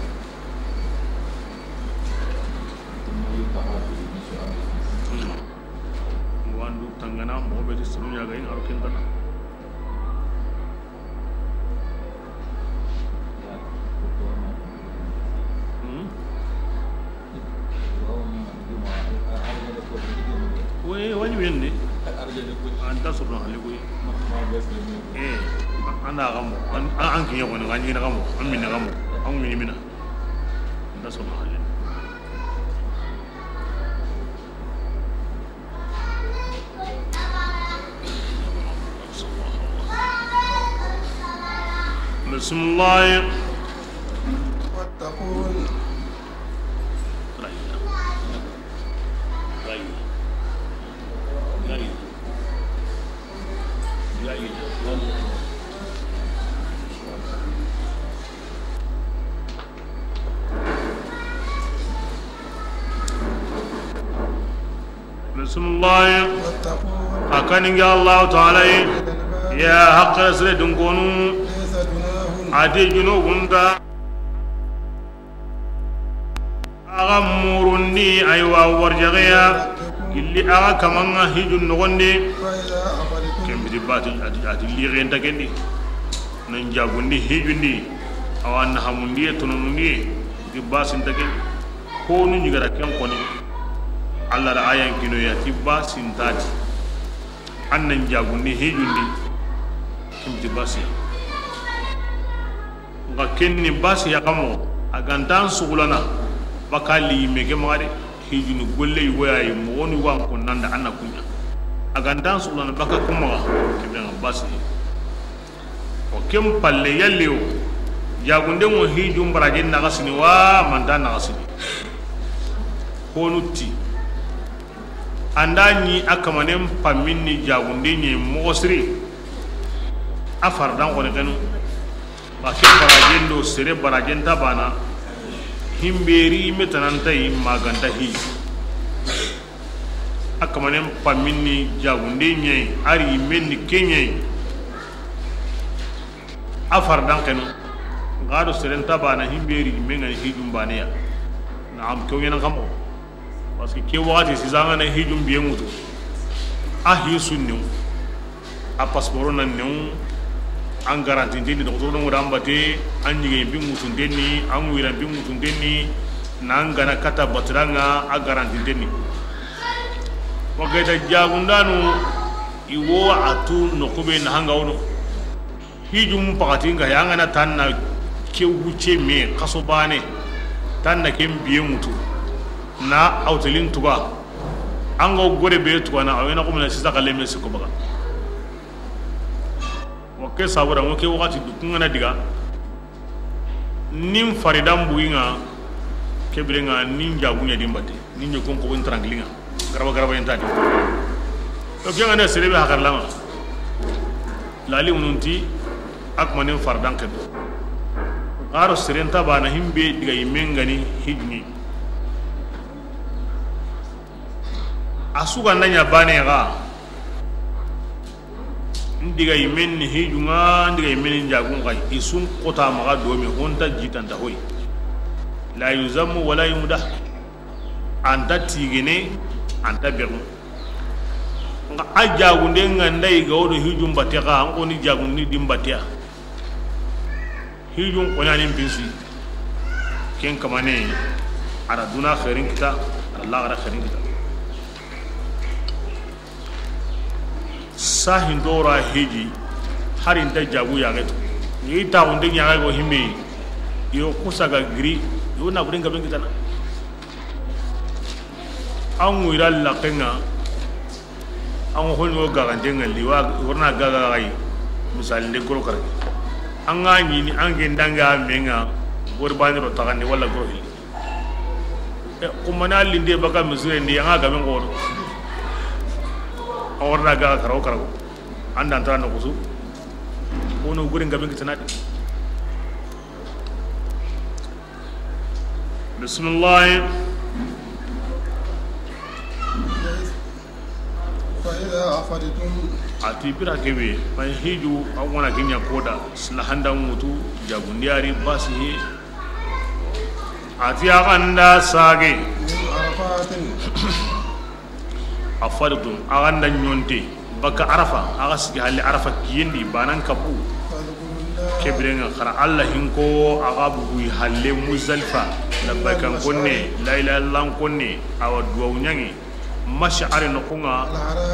Wandu tangana mo be sunu ɲaga in aro ken tana. Hmm? We wani wende. Anta surno hali. Eh, an da xa mo, an, an, an kiɲe xoni, an ɲiini xa mo, an minni xa mo, an ŋuɲi mina. N da soma halle. Bisimilahi. واتقون. Bisimilahi. A kaninge Allahu taala yi. Ya haqqe sire dunkonu. A ti junubunta. Axa murundi, aywa, warjaxeya gilli axa kamanŋa hijun noxondi. Ken biti bati, ati, ati lixenta kendi. Nan jagundi hijundi. Awa nahamundiye tonomundiye. Ti basinta kendi. Konu ɲigara ken koni. Allah da ayan kinoya ti basintati. An nan jagundi hijundi. Ken biti basi. Nxa ken ni basi ya xa mo, a ga nta an sugulana baka li yimme ke maxa de. Hijunu golle yugo ya yi, moxonu yugo an konnanda, an na kuɲa. A ga nta an sugulana baka ku maxa, ke be ŋa basi. O ken palle, yalli o jagunde ŋo hijun barajen naxasini wa, ma nta naxasini. Honu ti, an da ɲi a kamanen pammin ni jagunde ɲi moxo siri, a fardan xoni xenu. Ba ke barajen do sere barajen ta bana. Himberi metananta yi ma ga nta hi. A kamanen pammin ni jagunde ɲi, a ri yimme ni ke ɲi. A fardan xenu. Nxa do seren ta bana, himberi yimme ŋa ni hijun baneya. Naam, ke wo ɲaana xa mo. Parce que ke waxati sisa an ga na hijun biye ŋutu, a hi su new, a passeport na new, an garantinten ni, doxotoro ŋo da an bate, an ɲige bi ŋutunten ni, an wira bi ŋutunten ni, nan ga na kata batira ŋa, a garantinten ni. Wa gayta jagundanu, i wo a tu noxu be na hanga wono. Hijum pakati nga ya ngana tanna ke wuce me kaso bane, tanna ke mbiye mutu na awtelin tuga. An ga gore be tuga na awena ko mena sisa kale me siko baga. Wa ke sabura mo ke wakati du kungana diga. Nin faridan buginga, kebirenga nin jagunya dimbate. Ni ɲokon ko woni tranquille ŋa. Garaba garaba yentani. To ke ŋa ne sere be hakarlama. Lali mununti akmanin fardan kedo. Garo seren ta bana himbe diga yimme ŋa ni hijni. A suga nda ɲa bane ga. Ndiga yimen ni hijunga, ndiga yimen ni jagun ga, i sun kota maga domi, honta jitanta hoy. La yuzamu wala yumdah. Anta tigene, anta begu. Nga a jagunde nga ndai ga wodo hijun batte ga, an ko ni jagun ni dim batte ya. Hijun koɲanin bisi. Ken kamane, ara duna xeerin kita, ara laxara xeerin kita. Sahin dora hiji, hari nta jagu yaxe to. Ni taxunde ɲaxe go himbe, yo kusa ga giri, yo na buren gaben kitana. An wira laxenga, an xoni o gaxante ŋa li, wa warna gaga xay. Misali nde goro kar. An ga ɲini an ke ndanga menga, gor bani ro taxande wala goro hilli. E, kumana linde baka misire ndi, an ga gaben goro. An warna gaga karo karo. An da an tara no kusu. Kono gurin gaben kitana de. Bismillah. فإذا أفضتم. A ti bira kebe, fa hiju, a wana kinya koda, silahanda mutu, jagundi ari basi he. A ti a ganda sage. من عرفات. Afadtum, a ganda ɲonte, baka Arafa, a ga sigi halle Arafa kiyendi, banan kabu. فاذكروا الله. Kebirenga xara Allah hinko, a ga bugu halle Muzdalifa, labbaykan konne, la ilaha illallah konne, awa duwaw ɲangi. Mash'ari noxunga,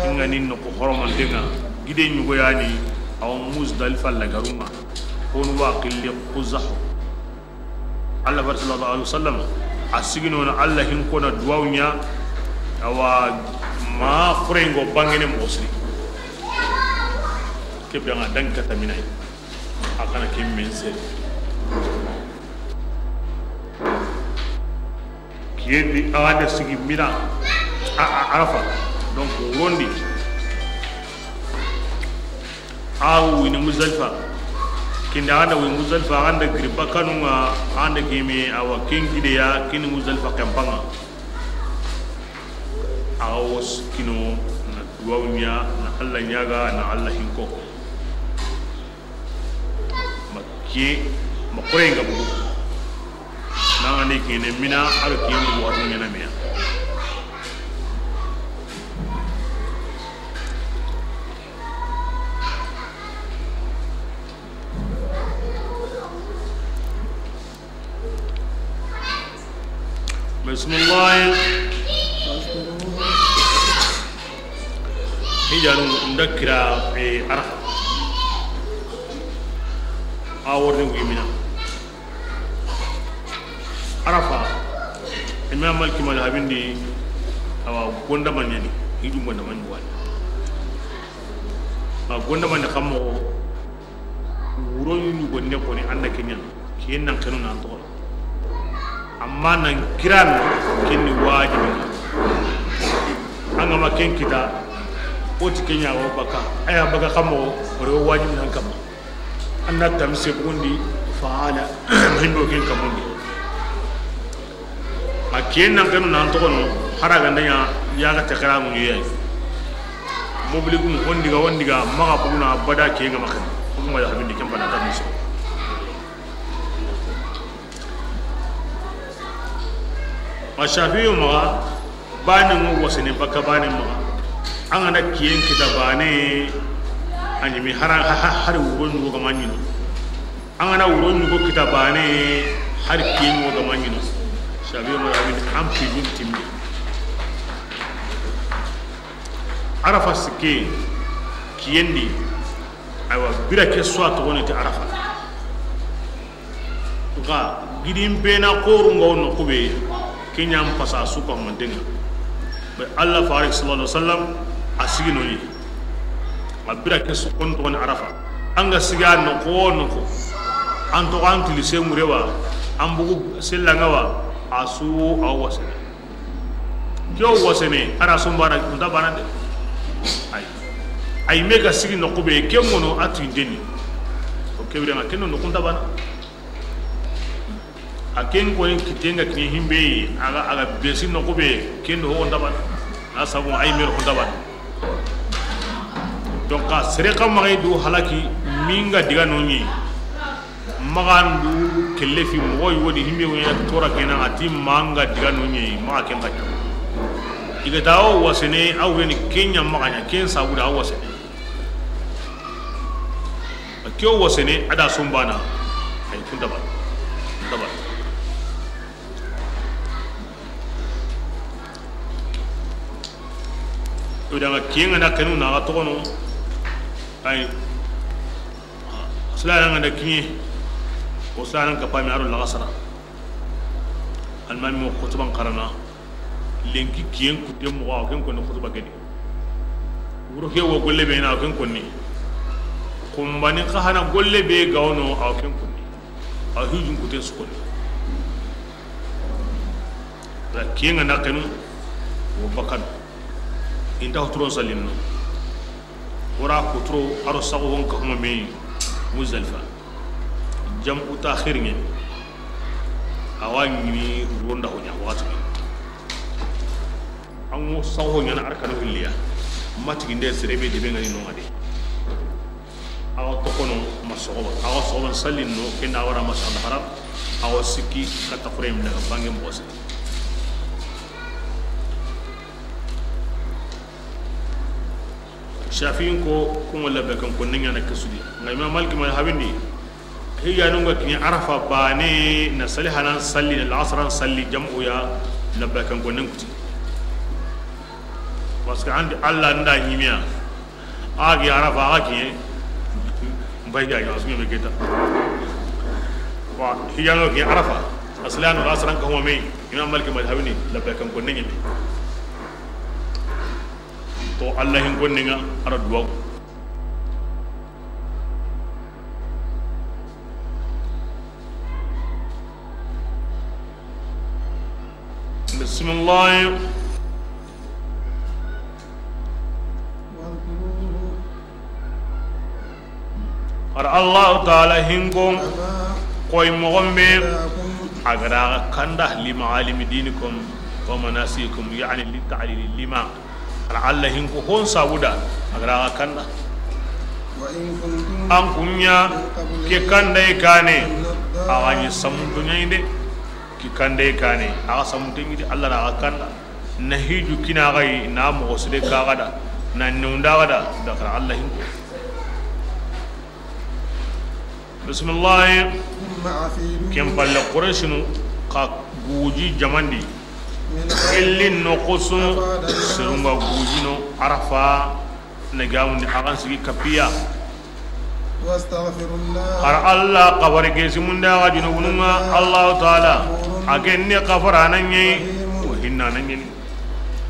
inga ni noxu horomantenga, Ide ɲugoyani, awa Muzdalifa lagarunŋa, honu wa xilli Quzahu. Allah fare sallallahu alaihi wasallam, a sigino na Allah hinko na duwawu ɲa, awa ma xurengo bangene moxo siri. Kebe ŋa dangi kata mina yi, a kana ke men sere. Kiyen di, a ga da sigi mina, a, a, Arafa, donc wuron di, a wini Muzdalifa. Ken di a ga da wini Muzdalifa, a ga da giri bakkanun ŋa, a ga da geme, awa ken gide ya, ken ni Muzdalifa kempanŋa. A ga wo sikino na duwawu ɲa, na Allah ɲaga, na Allah hinko. Ma kiye, ma xore nga bugu. Nanga ne kene mina, aro kiye bugu watu ɲana miya. Bismillah. Hijanu nda kira, eh, Arafa. A worni wi mina. Arafa. Imam Malik madhabin di, awa gonda manyani, hiju gonda manyani. Ma gonda manyani kamo. Wuro ɲugo ne koni anda kenyan, kiyen nan kenu nan toxo. Amma nan kirana, ken ni wajibi. An ga ma ken kita, o ti kenya wo baka, aya baka kamo, o wajibi nan kamo. Anna tamse bundi faala, hindo ken kamundi. A kiyen nan kenu nan toxono, hara ganda ɲa, yaga te xara mu ye. Mobili gum, o ndi ga, o ndi ga, maxa buguna abada kiyen ŋa maxa. Kuma ya habindi ken bana ta miso. Ma Shafi'i maxa, bane ŋo wasene baka bane maxa. An ga na kiyen kita bane, a ɲimi hara, ha, ha, hari wuro ɲugo ga ma ɲino. An ga na wuro ɲugo kita bane, hari kiyen ɲugo ga ma ɲino. Shafi'i madhabin di an pijun timmi. Arafa sikke kiyen di, aywa, bira ke suwa toxoni ti Arafa. Nxa gidin bena xoru nga wono kube, kenyan pasa suka mantenga. Be Allah farik sallallahu alaihi wasallam a sigi no yi. A bira ke su kon toxoni Arafa. An ga siga no ko no ko. An to an tili se murewa. An bugu sella nga wa. A su a wasene. Ke wo wasene, a da sumbana, kunta bana de. Ay. Ay me ga sigi no kube, ke ŋono a tindeni. O ke wure nga, ke no kunta bana. A ken ko en kitenga kini himbe, a ga, a ga besi no kube, ken do ho nda bana. Na sabu ay mer ho nda bana. Donc, ka sere ka magay do halaki, minga diga no ni. Maxandu kelle fi moxo yi wodi himbe wona tora kena a ti manga diga no ɲeyi maxa ken xati. I ga ta o wasene, a wureni kenya maxaɲa, ken sabu da o wasene. Ke o wasene, a da sumbana. Ay, kun daba. Daba. O da nga kiyen ŋa na kenu na ga toxono. Ay. Silana nga da kiɲe, o silana nga pami aro laxasara. Almami mo xutuban xarana, lenki kiyen kutte moxo, a ken konni xutuba kedi. Wuro ke wo golle be na, a ken konni. Xumbani xa hana golle be ga wono, a ken konni. A hijun kutte su konni. Da kiyen ŋa na kenu, wo bakkan. Inta hotoro sallinno. Wora kuturo aro sago won ka huma me Muzdalifa. Jam'u takhir ŋe. Awa ɲini ronda ho ɲa waxati. An ŋo sago ɲana arkanu hilliya. Matigi nde serebe de be ngani no ngade. Awa toxono ma soxoba. Awa soxoba sallinno kenda wara ma sha Allah haram. Awa sikki kata xurem daga bange mbosi. Shafi'in ko, kuma labbe kan ko ninga na kasudi. Nga Imam Malik ma habindi. Hiya nunga kini Arafa bane na sali hanan salli, na laxasaran salli jam'u ya labbe kan ko ninkuti. Parce que andi Allah nda ɲimiya. A gi Arafa, a ga kiɲe. Bay ga ɲa, a su ɲeme keta. Wa, hijano gi Arafa. Aslanu la saran ka home. Imam Malik madhabini, labbe kan ko nenye. To Allah hin ko ninga ara duwa. Bismillah. Har Allahu Taala hinko koy moxo be a ga da xa kanda li maalimi dinikum wa manasikum, yani li ta'lili lima. Har Allah hinko hon sabuda a ga da xa kanda. An kunya ke kanda i kane a ga ni samuntu ɲainde. Ki kande kane, a ga samunte ɲi di, Allah na a ga kanda. Na hiju kina ga yi, na moxo sire ka ga da, na newunda ga da, da kara Allah hinko. Bismillah. Ken palle Qurayshinu ka guji jamandi. Illin no kusun, serunga gujino Arafa. Ne gamundi a gan sigi kapiya. Har Allah xabari ke simunde a ga junubununga Allah Taala a ke ni xafara na ɲi o hinna na ɲi.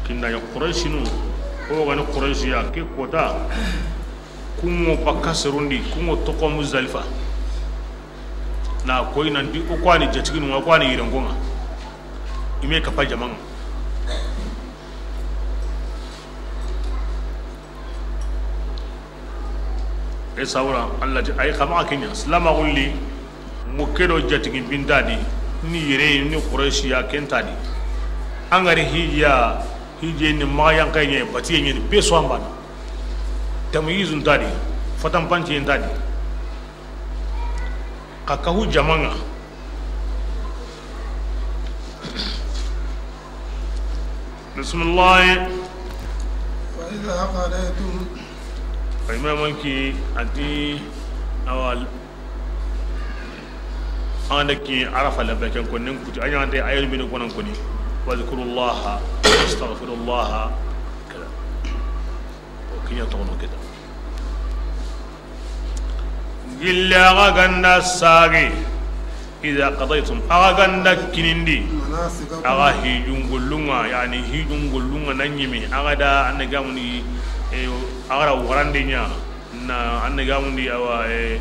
Kinda ya Qurayshinu, o gani Qurayshi ya ke kota. Kungo bakka serundi, kungo toko Muzdalifa. Na koy nanti o kwani jatiginu, o kwani yirengonga. Ime kapa jamanga. E sawra Allah ti ay xama kenya silama gulli. Mo kedo jatigi bintadi ni yere ni Qurayshi ya kentadi. Angari hijiya, hije ni mayan kanye batiye ni peso ambana. Tamyizun tadi, fatan panti tadi. Ka kahu jamanga. Bismillah. فإذا قضيتم. Imam Maliki ati awal. An da ki Arafa la bakan ko nin kuti an yante ayel bin ko nan ko ni. Wadhkurullaha wastaghfirullaha. Kada. O kinya to no keda. Gilli a ga ganda sage. Iza qadaytum, a ga ganda kinindi. A ga hijun gollunga, yani hijun gollunga na ɲimi. A ga da an ga mundi, eh, a ga ra warande ɲa. Na an ga mundi awa, eh,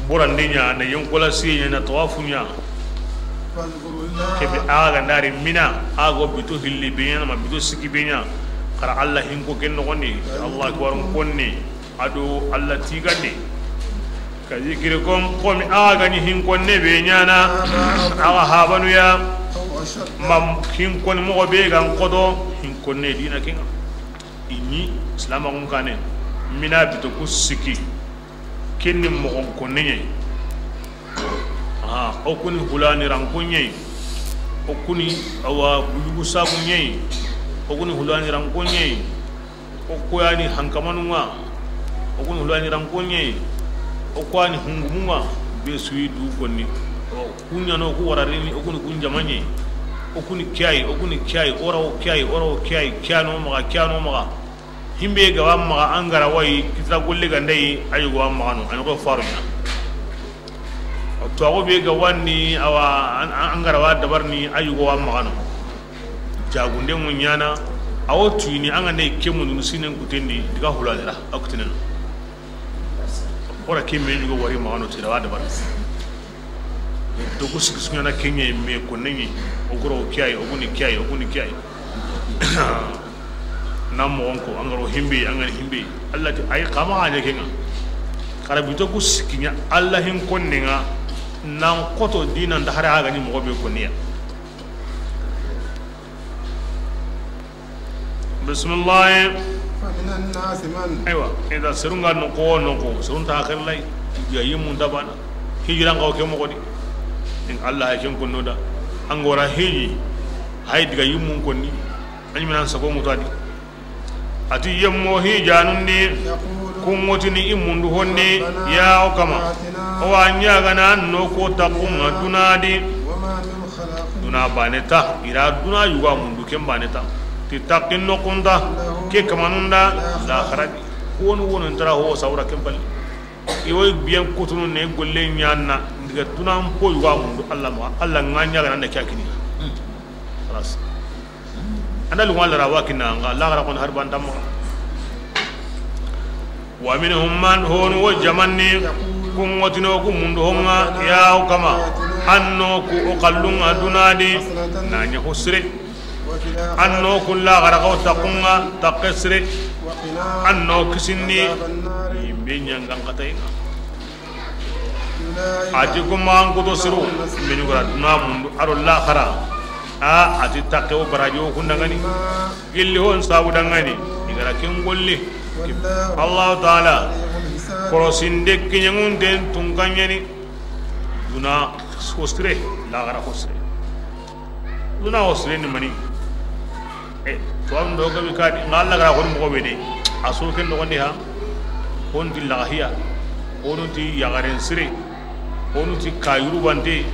borande ɲa, na yonkola siye ɲa, na tawafu ɲa. Kebe a ga ndari Mina, a go bito hilli be ɲa, ma bito siki be ɲa. Kara Allah hinko ken noxondi, Allah kibarun konne, ado Allah tigande. Ka zikiri kon komi a ga ni hinkonne be ɲana, a ga habanu ya, mam hinkon moxo be gan kodo, hinkonne dina kinga. Ini silamaxun kane, Mina bito ku siki. Kenni moxon konne ɲa yi. Ah, o kuni hulani ranko ɲa yi. O kuni awa buyugu sabu ɲa yi. O kuni hulani ranko ɲa yi. O koyani hankamanunga. O kuni hulani ranko ɲa yi. O koyani hungumunga. Be suyi du konni. O kuɲano ku wararini, o kuni kun jamaɲe. O kuni kiyayi, o kuni kiyayi, o rawo kiyayi, o rawo kiyayi, kiyano maxa, kiyano maxa. Himbe ga wa maxa an ga ra wayi kitira golle ga ndayi a yugo wa maxa no a ɲogo faru ɲa. Tuwaxu be ga wandi awa an ga ra wa dabarni a yugo wa maxa no. Jagunde ŋo ɲana a wo tuyini an ga ndayi ke mundunu sinen kutendi diga hulanira a kuteneno. Ora ke me yugo wari maxa no tira wa dabarni. Dogu sigi suɲana keɲe me konneɲi. O goro o kiyayi, o guni kiyayi, o guni kiyayi. Na moxon ko an ga ro himbe, an ga ni himbe. Allah ti ay xama ane kenga. Xara bito ku sikiɲa Allah hin konnenga. Nan koto dinan da hare a ga ni moxo be konniya. Bismillah. فمن الناس من. Aywa, ida serunga no ko no ko serun ta xerlay. Ya yimun dabana. Hijran ko ke moxo di. In Allah ya ken konno da. Angora hiji. Hay diga yimun konni. Ani minan sago mutadi. Ati yemmo hijanundi. يقول. Kungotini imundu honni. ربنا. Ya o kama. آتنا. O wa ɲagana no ko takunga dunadi. وما للخلق. Duna bane ta, ira duna yuga mundu ken bane ta. Ti takin no kunda. له. Ke kamanun da laxara di. Wonu wonu ntara ho sawra ken palle. I wo biyan kutunu ne golle ɲana ndiga tunan po yuwa mundu Allah ma, Allah ŋaɲa ga nanda kyakini. Xalas. An da luŋa lara wa kinna ŋa laxara kon har bantamma. Wa minhum man, honu wo jamanni, kun ŋotino ku mundu honŋa, ya o kama, anno ku o kallunŋa dunadi, na ɲa hosire. Anno ku laxara xaw taxunŋa, taxe sire. Anno kisinni, yimbe ɲangan xatayi ŋa. A ti kuma an kuto siru, mini gora duna mundu, aro laxara. A, a ti taxe o baraji o kundangani. Gilli hon sabu dangani, i gara ken golli. Allahu Taala, korosinde kiɲeŋunten tunkaɲeni. Duna hosire, laxara hosire. Duna hosire ni mani? E, to an do gabi kadi, ŋa Allah gara hon moxo be de. A so ken noxondi ha. Hon ti laxiya. Honu ti yaxaren sire. Honu ti kayuru bante.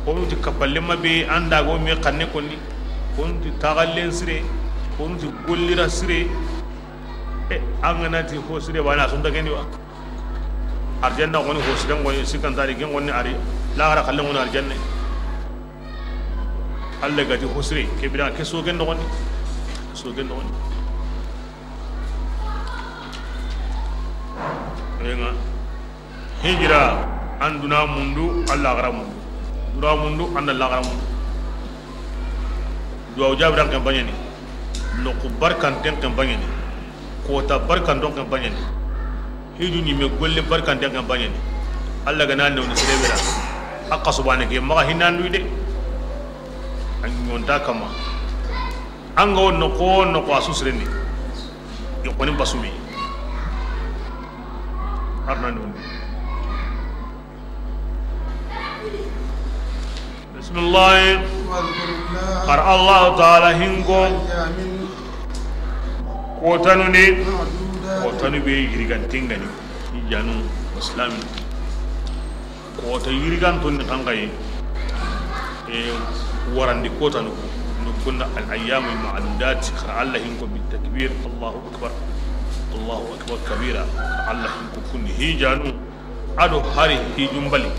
Honu ti kapallenma be an da go me xanne konni. Honu ti taxallen sire. Honu ti gollira sire. E, an ga na ti ho sire bana, a sonta kendi wa. Arjanna goni ho sire goni, sikantari ken goni ari. Laxara xalle goni arjanna. Allah gati ho sire, ke bira ke so ken noxondi. So ken noxondi. Enga. Hijira, an duna mundu, an laxara mundu. Duna mundu, an da laxara mundu. Duwawu jabiran ken baɲani. Noxu barkanten ken baɲani. Kota barkanton ken baɲani. Hiju ɲimme golle barkanten ken baɲani. Allah ga na newni sere be ra. A xasu bane ke maxa hinandu de. A ɲonta kama. An ga wo noxo noxo a su sirenni. I xoni basumi. Arna newni. Bismillah. Har Allah Taala hinko. Kotanu ni. Kotanu be yirigantingani. Hijanu islami. Kota yiriganton ni kankaye. E, warandi kotanu. Nukunda al ayyamul ma'dudat. Har Allah hinko bit takbir. Allahu akbar. Allahu akbar kabira. Har Allah hinko kundi hijanu. Ado hari hijumbali.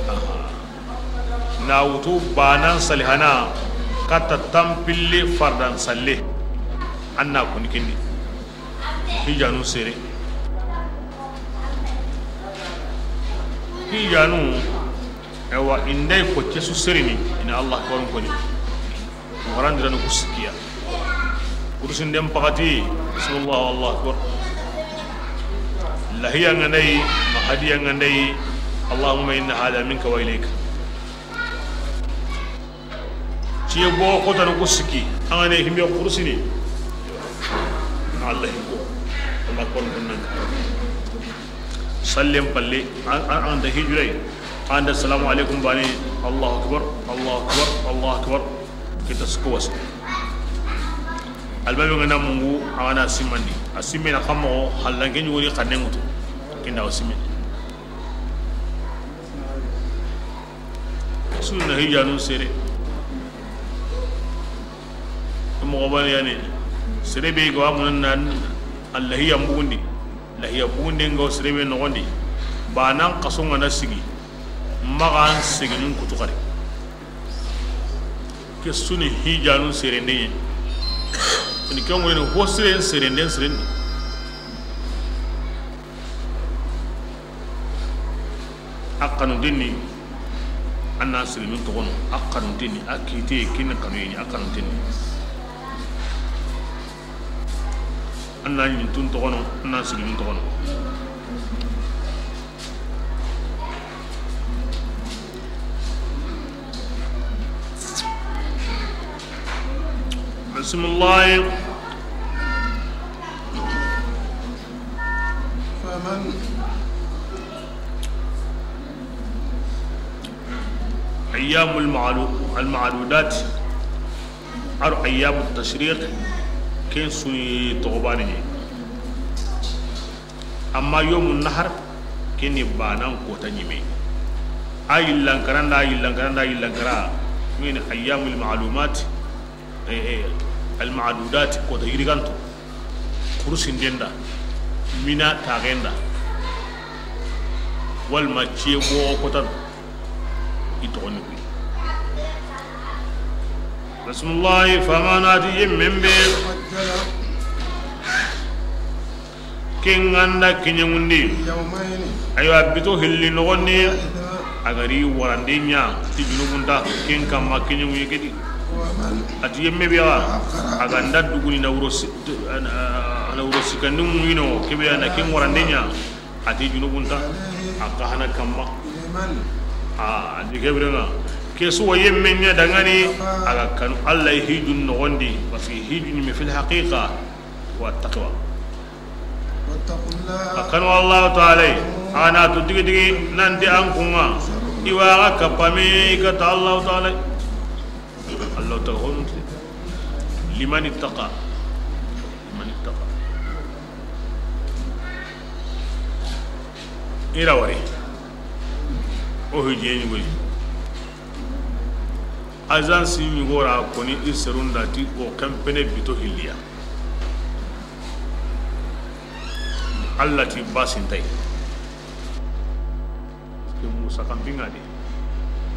Aha. Na wutu banan salihana katta tampille fardan salle. Anna kun kindi. Hijanu sere. Hijanu, ewa, indai ko cesu serini, ina Allah ko koni. Warandirani ku sikkiya. Kursinden pakati, bismillah, Allahu akbar. Lahiya nga ndai, mahadiya nga ndai, Allahumma inna hada minka wa ilayka. Ciye bo kotanu ku sikki, an ga ne himbe kursini. Na Allah ko. Allah ko nan. Sallen palle, an, an, an da hijurai, an da salamu alaikum bani, Allahu akbar, Allahu akbar, Allahu akbar. Kita suko wasi. Albabe ngana mungu, an ga na simandi. A simme na kamo, hallanke ɲuguri xannen ŋutu. Kinda o simme. Sunna hijanu sere. Moxo bane yani. Sere be ga wa munan nan, Allah ya mbugundi. Lahiya bugunde nga wo sere be noxondi, banan xaso nga na sigi, maxa an seginun kutu xari. Ke suni hijanu serende ɲe. Ni ke ŋoyini ho siren serenden sirendi. A xanunten ni, an na siginun toxono, a xanunten ni, a kiite ken xanuyini, a xanunten ni. An na ɲintun toxono, an na siginun toxono. Bismillah. فمن أيام المعلو-، المعدودات، أو أيام التشريق، ken suni toxo bane ni. Amma yomu nahar, ken ni banan kota ɲime. A yillankara nda, a yillankara nda, a yillankara, min ayyamul ma'lumat, eh, eh, Almadudati, kota yiriganto, kursinden da, mina taxen da, walma ciye boxo kotano, i toxoni kuyi. Bismillahi, famanati yemmen be. Ken ganda kiɲeŋundi. Aywa, bito hilli noxondi. A gari warande ɲa ti junubunta, ken kamma kiɲeŋuye kedi. A ti yemme be ga, a ganda duguni na wuro si-, na wuro sikandi ŋuyino, kebe ya na ken warande ɲa, a ti junubunta, a ka hana kamma. A di kebirenga. Ke su wa yemme ɲa dangani, a ga kanu Allah hijun noxondi, parce que hijun mi fil haqiqa wa taqwa. A kanu Allahu Taala, a na tu digi digi nanti an kunga, i wa ga kapame i kata Allahu Taala. Allahu Taala honunti. Liman ittaqa. Liman ittaqa. I ra wari. O hijeni goy. Agence ɲi gora koni i serunda ti o kempene bito hilliya. Allah ti basintay. Parce que Musa kan binga de.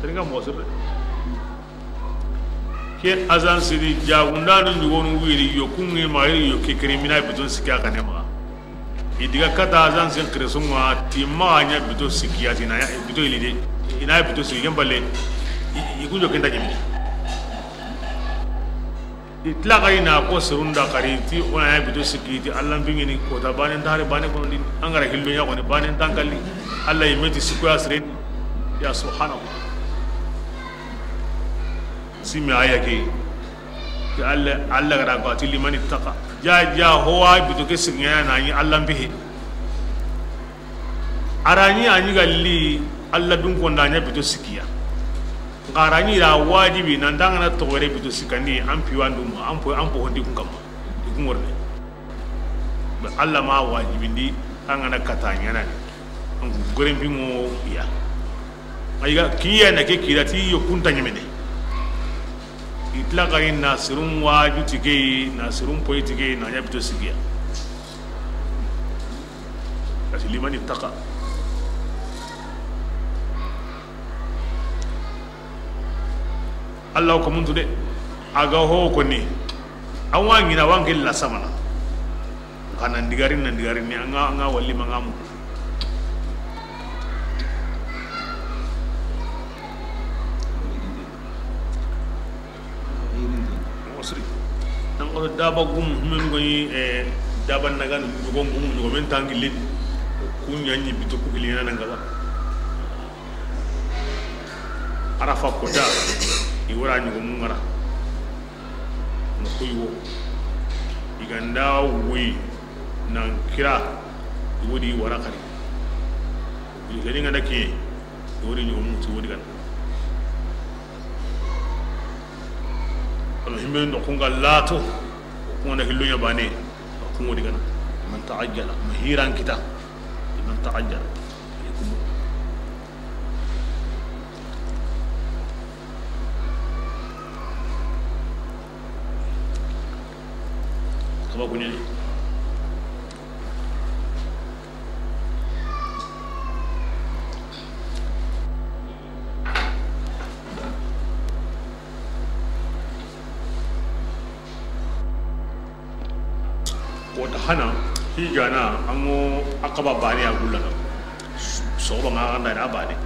Teringa mosir. Ke agence di jagundanu ɲugonu wiri yo kungi ma yo ke krimina biton sikka kane ma. I diga kata agence en kresunga ti ma ɲa bito sikki ya ti na ya bito ili de. I na ya bito sikki ken balle. I, i kunjo kenta ɲimi. I tila xari na ko serunda xari ti o na ya bito sikki ti Allah bingini kota bane ndare bane kono di angara hillo ya koni bane tankali Allah yimeti sikko ya sireni. Ya subhanallah. Simi aya ke. Ke Allah, Allah ga da ko a ti liman ittaqa. Ja, ja, ho wa bito ke sigiya na ɲi Allah bihi. A ra ɲi a ɲi ga li Allah dun konda ɲa bito sikkiya. Nxa a ra ɲi ra wajibi nan dangana to gore bito sikkandi an piwandu ma, an po, an po hondi kun kamma. Di kun worne. Be Allah ma wajibindi an gana kata ɲana ni. An ku goren bi mo ya. Ayiga kiya na ke kira ti yo kunta ɲemene. I tila xari na sirun waju tigey, na sirun poy tigey, na ɲa bito sigiya. Kasi liman ittaqa. Allah ko muntu de. A ga ho koni. An wa ɲina wa n ke la samana. Xa nan digarini, nan digarini, an ga, an ga walli ma ŋa mu. Mosiri. Nan ko daba gum, men ko ni, eh, daba nagan, ko gum, ko men tangilin. Ku ɲa ɲi bito ku kili na nan gaba. Arafa kota, i wara ɲi ko mun ŋara. Na koy wo. I ga nda woyi nan kira, i wodi wara xari. I ga ni ŋa na ke, i wodi ɲi ko mun ti wodi gana. Kono himbe ndo kunga lato, kunga na hillo ɲa bane, kunga wodi gana. Man ta'ajjala, ma hiran kita. Man ta'ajjala. Kaba kuɲe. Kota hana, hijana, an ŋo Aqaba bane a gullana. Soxoba ŋa an da na bane.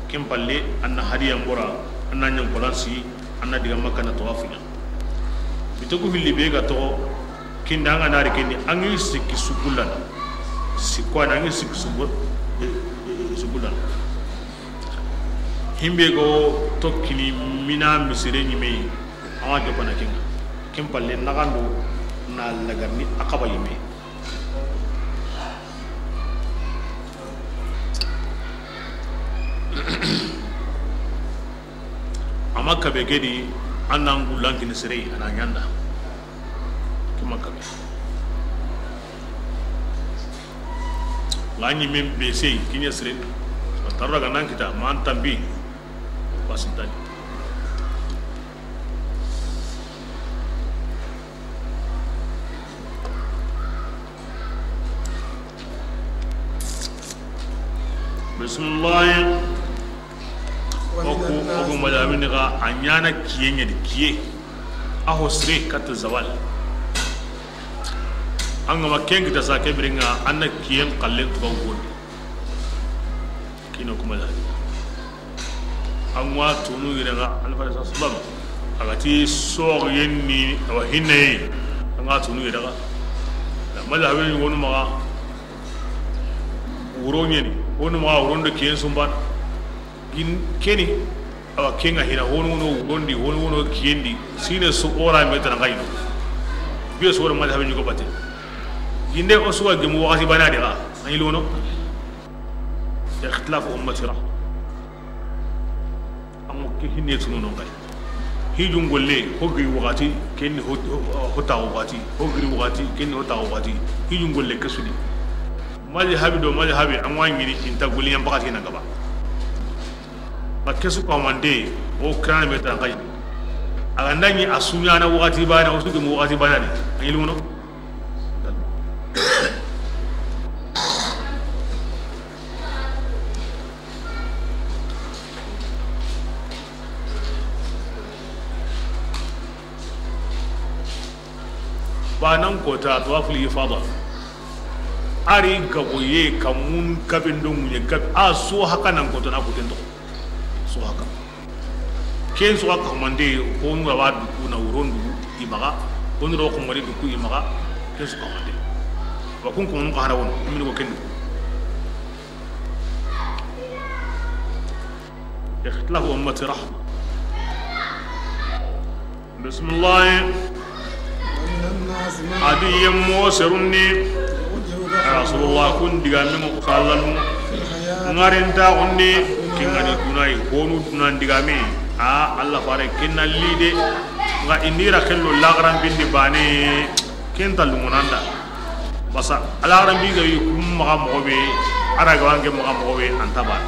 Ken palle, an na hadiya mbora, an na ɲan kolansi, an na diga Makka na tawafu ɲa. Bito ku hilli be ga toxo, kinda an ga na ri kendi, an ŋi sikki su gullana. Sikko an ŋi sikki su gu-, eh, eh, su gullana. Himbe go tokkini mina misire ɲime. Awa jopana kenga. Ken palle naxando na lagarni Aqaba yime. Ama kabe gedi, an nan gullan kini sere, a na ɲanda. Kima kabe. Nga ɲimen be sey, kiɲe sere. Tarra ga nan kita, man tambi. Basintani. Bismillah. O ku, o ku madhabini ga, a ɲaana kiyen ɲa di, kiye. A ho sire katta zawal. An ga ma ken kita sa, ke biren ŋa, an na kiyen xallen tuga wondi. Kino kuma da. An wa tunu yere ga, Annabi sallallahu alaihi wasallam, a ga ti soxo yenni, a wa hinne. An wa tunu yere ga. Madhabini wonu maxa. Wuro ɲeni, wonu maxa wuron do kiyen sumban. Gin keni, awa, ken ŋa hina, honu wono wuron di, honu wono kiyen di, sine so ora me tana ŋayno. Biye so wona madhabi ɲugo bate. Ginde o suwa gemu waxati bana de ga, ayi lono. Ikhtilafu ummati rahma. Amo ke hinne tunu no ŋay. Hijun golle, ho giri waxati, kenni ho, ho, ho taxu waxati, ho giri waxati, kenni ho taxu waxati. Hijun golle ke su di. Madhabi do madhabi, an wa ɲini, inta golli yan pakati na gaba. Ba ke su kamande, o kirana me tan kay. A ga nda ɲi a su ɲaana waxati bana, o su gemu waxati bana ni. Ayi luno. Banan kota tawaful ifada. Ari gaboye kamun gaben do ŋuɲe gab-, a so haka nan kota na kuten to. So haka. Ken so haka mande, ko nura wa duku na wuron du i maxa, ko nura ko mari duku i maxa, ken so haka mande. Wa kun ko nun ka hara wono, min ko ken. Ikhtilafu ummati rahma. Bismillah. A di yemmo serundi. Rasulullah kun digamen ŋo xallalu. Ŋarinta xonni. Kingani dunay honu dunan digame. A Allah fare kinna lide. Nga indira kello lagaran bindi bane. Kenta lungonanda. Basa alagaran bi gawi kum maxa moxo be. Ara gawanke maxa moxo be anta bane.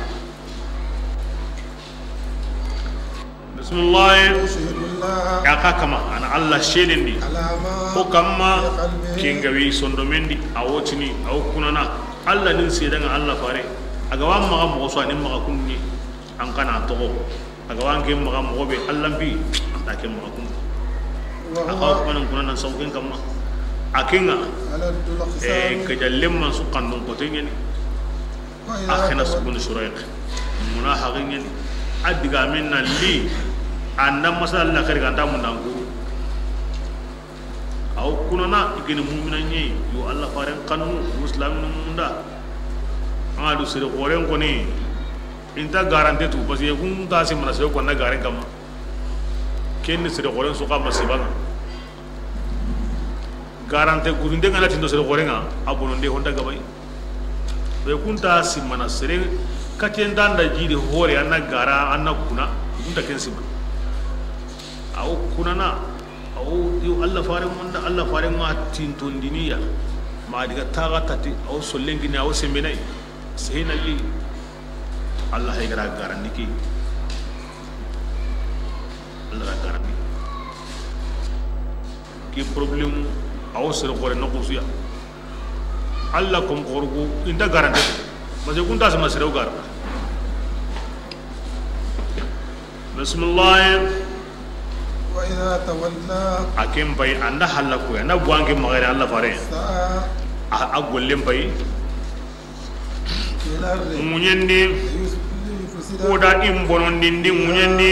Bismillah. Ya ka kama, ana Allah sedendi. Ko kamma, kinga wi sondomendi, a wotini, a wo kunana. Allah nin sedanga Allah fare. A ga wa maxa moxo so, a ni maxa kunni, an kana toxo. A ga wa nke maxa moxo be, Allah mbi, an ta ke maxa kunni. A xa wo kumanan kunana saw ken kamma. A kenga, e, ka jallemman su kandon kote ɲeni. A xena suguni Surayq. Muna haqiŋeni. A digamen na li. Anda masala la kari ganta mundanku. Aw kunana igeni mumina ɲi. Yo Allah faren kanu, muslimin munda. Anga du sere xoren koni. Inta garante tu, parce que kun ta si mana sere konna garen kama. Ken ni sere xoren su kama sibana. Garante gurunde ngana tindo sere xorenga, a bononde honda gabay. Be kunta simana sere, katen danda jidi hore, anna gara, anna kuna, kunta ken simana. Aw kunana, aw yo Allah fare munda, Allah fare ma tintondiniya. Ma diga taga tati, aw sollengini, aw sembenay. Sehina li. Allah hay gara garandi ki. Allah gara garandi. Ki problème, awo sere xore no xusuya. Allah kom xorgu inta garante. Parce que kunta sama sere gar. Bismillah. Wa idha tawalla. A ken pay anda halla ko, anda buange magare Allah fare. Sa'a. A, a gollen pay. Ŋuɲendi. Koda in bonondindi ŋuɲendi.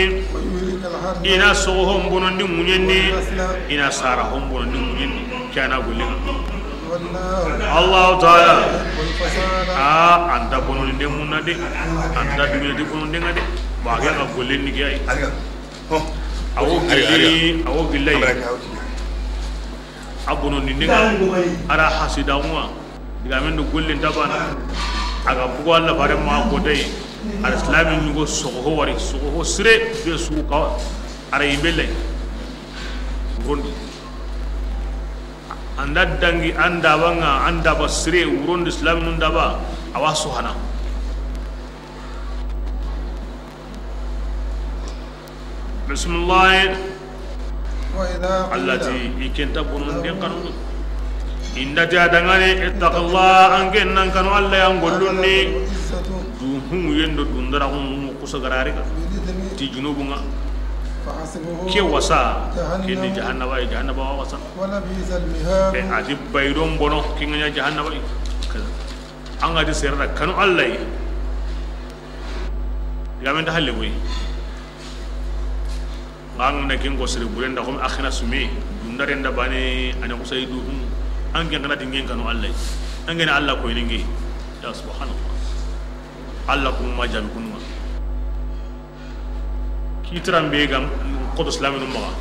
Ina sogo hon bonondi ŋuɲendi. Ina sara hon bonondi ŋuɲendi. Kana gollen. Allahu taala. A anta bonondinde munna de. Anta duniya di bonondinde ŋa de. Ba ga gollen ni gay. Awo gilli, awo gillay. A bonondinde ŋa, a ra hasidaxu ŋa, digamen do gollen ta bana. A ga bugo Allah fare ma ko tay, a ra islami ɲugo soxo ho wari, soxo ho sire be su ka, a ra yibe lay. Gondi. Anda dangi, anda banga, anda ba sire, wurondi islami nun daba, awa sohana. Bismillah. Allah ti, i kenta bononden kanu. Inda ti a dangane, ittaqullah, an ken nan kanu Allah yan gollunni. Ŋuyen do dundaraxu ŋu kusa garari ga. بالإثم. Ti junubun ŋa. فحسبه. Ke wasa. جهنم. Ke ni jahannaba ye, jahannaba wa wasa. ولبئس المهاد. E, a ti baydon bono, ke ŋa ɲa jahannaba ye. An ga ti sere da kanu Alla yi. Ya men ta halle koy. An ga na ken ko sere buren da, comme axina sume, dundaren da bane, a na xusay du hum. An ken kana ti ŋen kanu Alla yi. An ŋen Alla koyini ŋe. Ya subhanallah. Alla kuma ma jaabi kunun ŋa. Kitiran be ga n xoto silaminu maxa.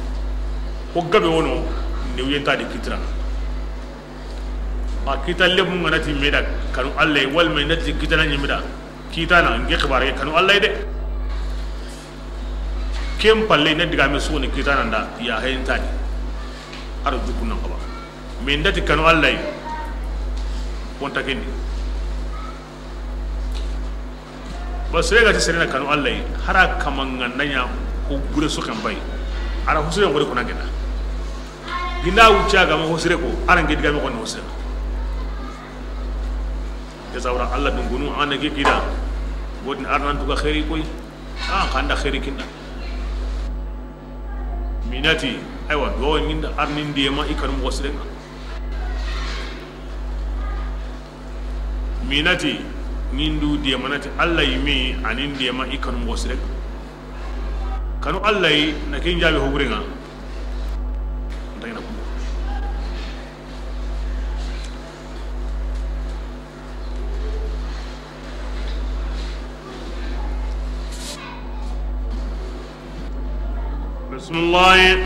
Ko gabe wono, newuyen ta di kitiran. A kita lebu ŋa na ti me da kanu Alla yi, wala me na ti kitana ɲi me da. Kitana, ŋe xibaare kanu Alla yi de. Ken palle na diga me suguni kitana nda, ya hayin ta di. Aro jukun nan xaba. Me nda ti kanu Alla yi. Wonta ken di. Ba sere ga ti sere na kanu Alla yi, hara kama ŋa na ɲa ko gure su kan bay. Ara husire ko ko na gena. Ginda wucca ga ma husire ko, ara ŋe diga me ko no sere. Ke sawra Alla dungunu an ke kida. Wodin arnan tuga xeeri koy. An kanda xeeri kinda. Minati, aywa, do ŋinda arnin dema i kanu moxo sire ŋa. Minati, ŋindu dema na ti Alla yi me, anin dema i kanu moxo sire ŋa. Kanu Alla yi na ken jaabi ho bure ŋa. Nta ina kuma. Bismillahi.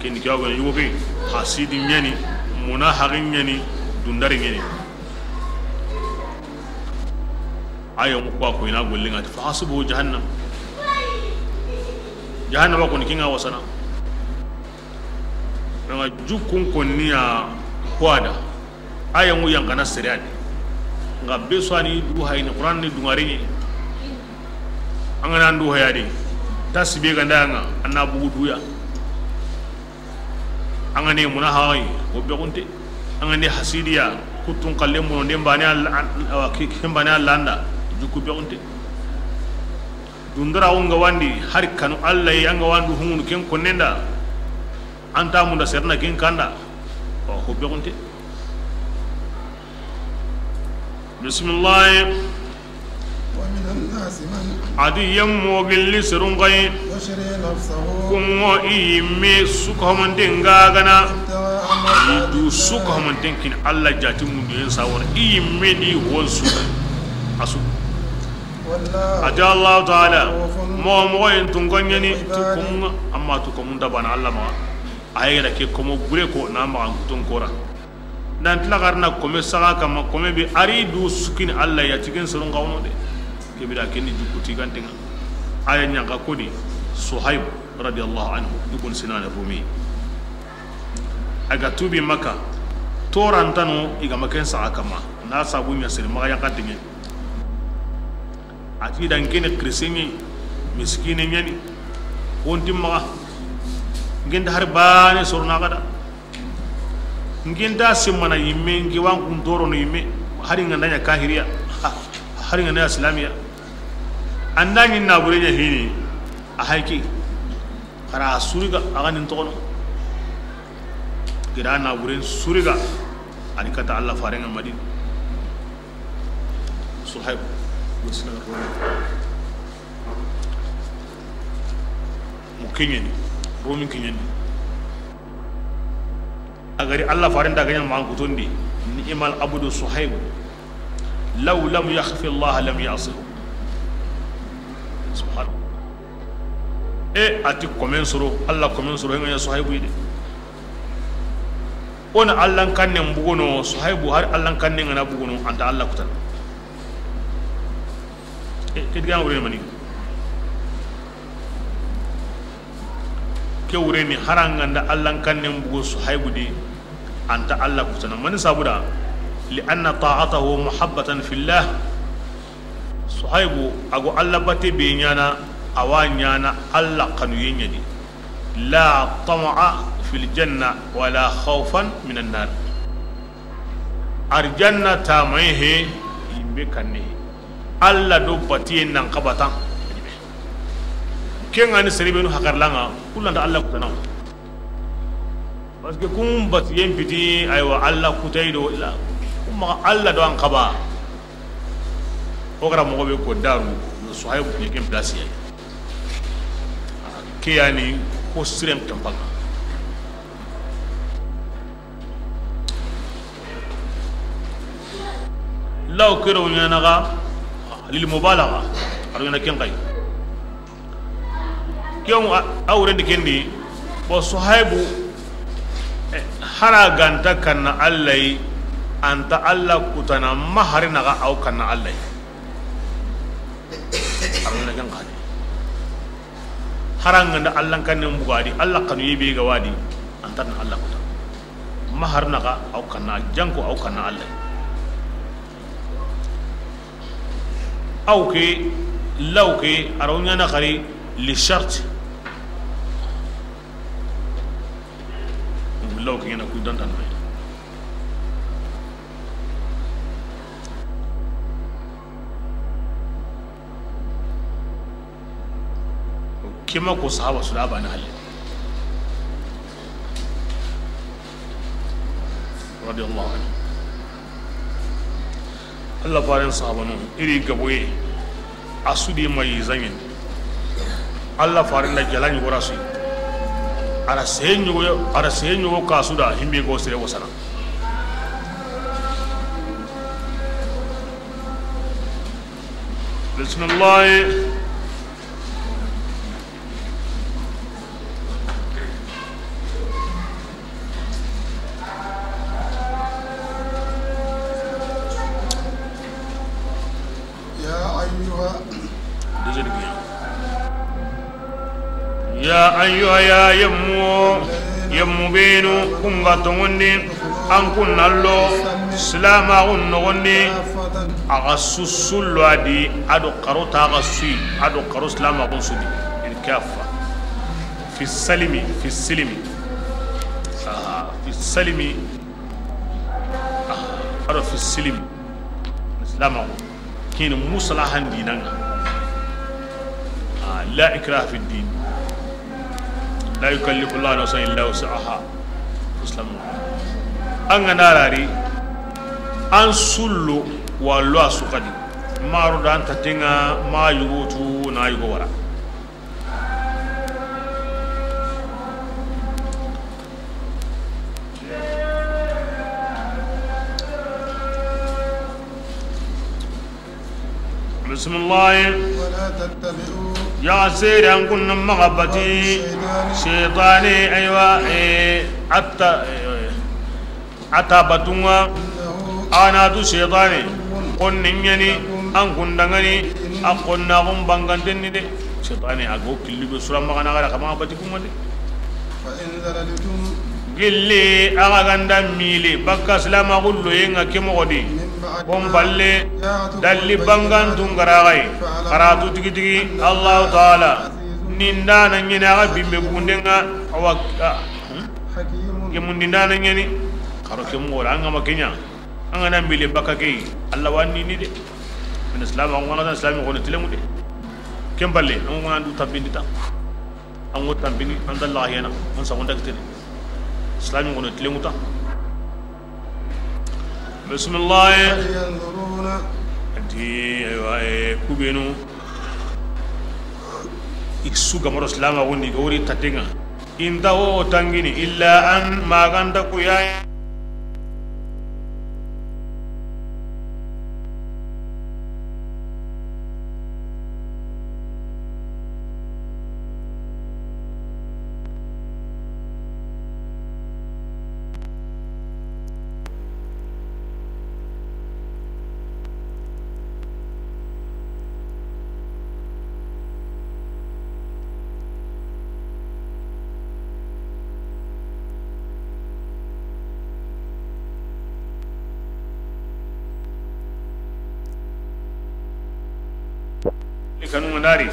Ken ni ke wa goni yugo ke. Hasidi ɲa ni, munahaxi ɲa ni, dundari ɲa ni. Ayo mu kwa ko ina golle ŋa ti, fa hasbuhu jahannam. Jahannama koni ke ŋa wasana. Anga jukkun konni ya ko a da. Aya ŋu yan kana sere ya di. Nga be so ani du hayni Qur'an ni dungare ni. An ga na du haya di. Tasbe ga nda ŋa an na bugu duya. An ga ne munahaxi, ko be xunte. An ga ne hasidiya, kutun kalle mono de mbane Alla, an, awa, ki, ki mbane Alla nda, jukku be xunte. Dundara o ŋa wandi, hari kanu Alla yi, an ŋa wandu hungunu ken konnen da. An ta munda serna ken kanda. Wa ho be xunte. Bismillah. ومن الناس من A di yemmo gilli serun xayi. يشري نفسه Kunŋo i yimme suka hamanten gagana. ابتغاء I du مرضات الله. Suka hamanten kin Alla jati mundu yen sawara. I yimme di won su. Asu. والله A ti Alla Taala, رؤوف mo mo en tun gonyani, بالعباد. Tukum, amma tukumun da bana Alla ma. Ayra ke komo gure ko na ma an tun kora. Nan tila xarna kome saga kama, kome be a ri du sukini Alla ya, tigen soron xawono de. Kebira ken ni jukku tigantenga. Aya ɲaxa koni Suhayb radiyallahu anhu, dukun Sinan Rumi. A ga tubi Makka, torantano i ga ma ken saga kama. Na sabu ɲa sere maxa yankantengen. A ti da n kene xirisenŋe, miskine ɲani, wonti maxa, n kenta hari bane sorona xada, n kenta simmana yimme, n ke wan kun torono yimme, hari n ga nda ɲa kahiriya, ha, hari n ga nda ɲa silamiya, an da ɲi nabure ɲa hini, a hayki, xara suriga, a ga nin toxono, gira naburen suriga, a ni kata Alla farenŋa Madina. Suhayb, wo sina Romi. Mu kiɲeni, Romi kiɲeni. A gari Alla faren da gaɲa ma kutondi, ni'mal abdu Suhayb. Law lam yakhfi Allah lam ya'sihu. Subhanallah. E, a ti komen soro, Alla komen soro, henga ya Suhaybu yi de. O na Allan kannen bugono, Suhaybu hari Allan kannen ga na bugono, a nta Alla kutana. E, ke digan wure mani. Ke wure ni haranga nda Allan kannen bugo Suhaybu di, a nta Alla kutana. Mani sabuda, li anna ta'atahu muhabbatan fillah. Suhaybu, a go Alla batte be ɲana, a wa ɲana Alla xanuye ɲa di. La tama'a fil janna wala khawfan minan nar. Arjanna tamaye he, yimbe kanne he. Alla do batiyen nan xabatan. Ken ga ni sere be nu hakarlanga, kullanta Alla kutana. Parce que kun batiyen piti, aywa, Alla kutay do la, kuma Alla do an xaba. O gara moxo be ko daru, Suhaybu ni ken place ya. Ke yani ko siren kampaka. Law kero ɲana ga lil mubalagha, aro ɲana ken kay. Ken a, a wurendi kendi, bo Suhaybu, eh, hara ganta kanna Alla yi, anta Alla kutana ma hari naga aw kanna Alla yi. Aruna ken kadi. Hara nganda Alla kanne mbugadi, Alla kanu yebe ga wadi, anta na Alla kuta. Ma hari naga aw kanna, janko aw kanna Alla yi. Aw ke, law ke, araw ɲana xari li shart. Law ke ɲana ku dantan may. Kema ko sahaba su da bana halle. Radiyallahu anhu. Alla faren sahabanu, iri gaboye, a su di ma yi zaŋen. Alla faren da jala ɲugo ra su yi. Ara seye ɲugo, ara seye ɲugo ka su da himbe go sere wasana. Bismillah. يا أيها. Ya ayyuha, ya yemmu, yemmu benu kunga tongondi, an kunnallo silamaxun nogondi. Axa su sullo a di, a do xaro taxa suyi, a do xaro silamaxun su di. Il kaffa fi salimi, fi silimi. Ah, fi salimi. Ah, a do fi silimi. Silamaxu kini musalahan dinanga. Ah, la ikraha fi din. La yukallifu llahu nafsan illa wus'aha. Islam. An ga na rari, an sullo wallo a su xadi. Maro da an tatenga ma yugotu na yugo wara. Bismillah. ولا تتبعوا. Ya sere an kunna maxa bati. خطوات الشيطان. Shaytane, aywa, eh, atta, eh, atta batunga. إنه. A na tu shaytane. عدو. Xonne ɲani, لكم. An kundangani, a xonnaxun bangantenni de. Shaytane a go killi be sura maxa na gara kama bati kuma de. فإن زللتم. Gilli, axa ganda mili, bakka silamaxu loyenga ke moxo di. من بعد ما. Bon balle, جاءتكم. Dalli البينات. Bangantun garaxay. فاعلموا. Xaratu tigitigi, أن الله. Allahu Taala. عزيز. Nindana ɲene axa bimbe bundenga, awa, ah, hmm? حكيم. Ke mundindana ɲeni, xaro ke moxo da, an ga ma kenya, an ga na mili bakka ke, Alla wa ni ni de. Min islam, an ga na islam ko ne tilemu de. Ken balle, an ga na du tabindi ta. An ŋo tampini, an dalla yana, an saxu nda kitene. Islami ŋono tileŋuta. Bismillah. هل ينظرون. Ati, aywa, e, kubenu. I su gamaro silama wondi, ga wori tatenga. Inta wo tangini, illa an maganta kuyaya. Kanu ŋa nari,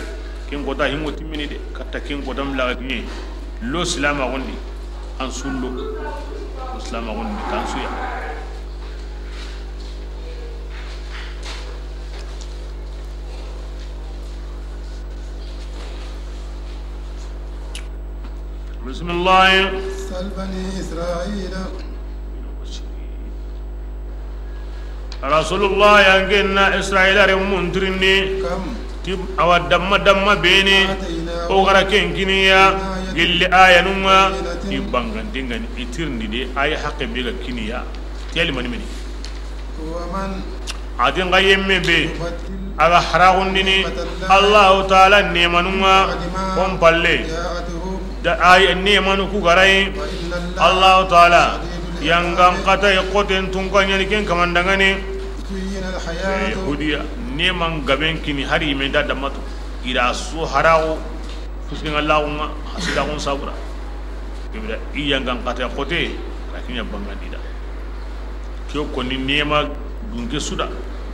ken kota hingo timmini de, katta ken kota mlaga kiɲe, lo silama gondi, an sullo, lo silama gondi, kan suya. Bisimilahi. سل بني إسرائيل Rasulullah, yangenna Israila renmun tirindi. كم Ti awa damma damma bene. آتيناهم O gara ken kiniya. Gelli ayanunga. I bangandingani i tirindi de. Ayi haqqe be ga kiniya. Tiyali mani mini. ومن Ati nga yemme be. يبدل Aga haragundini. Allahu taala nemanunga. Kon palle. جاءته Da ay nemanu ku garai. فإن الله Allahu taala شديد العقاب yangan kata e koten tunka nyani ken kamandangani. زين الحياة Yahudiya neman gaben kini hari men da damatu. Ira su harago. Fusinga lagunga hasidagun sabura. Ibra iyangan kata e kote. Lakin ya bangandida. Kiyo koni nema dunke suda.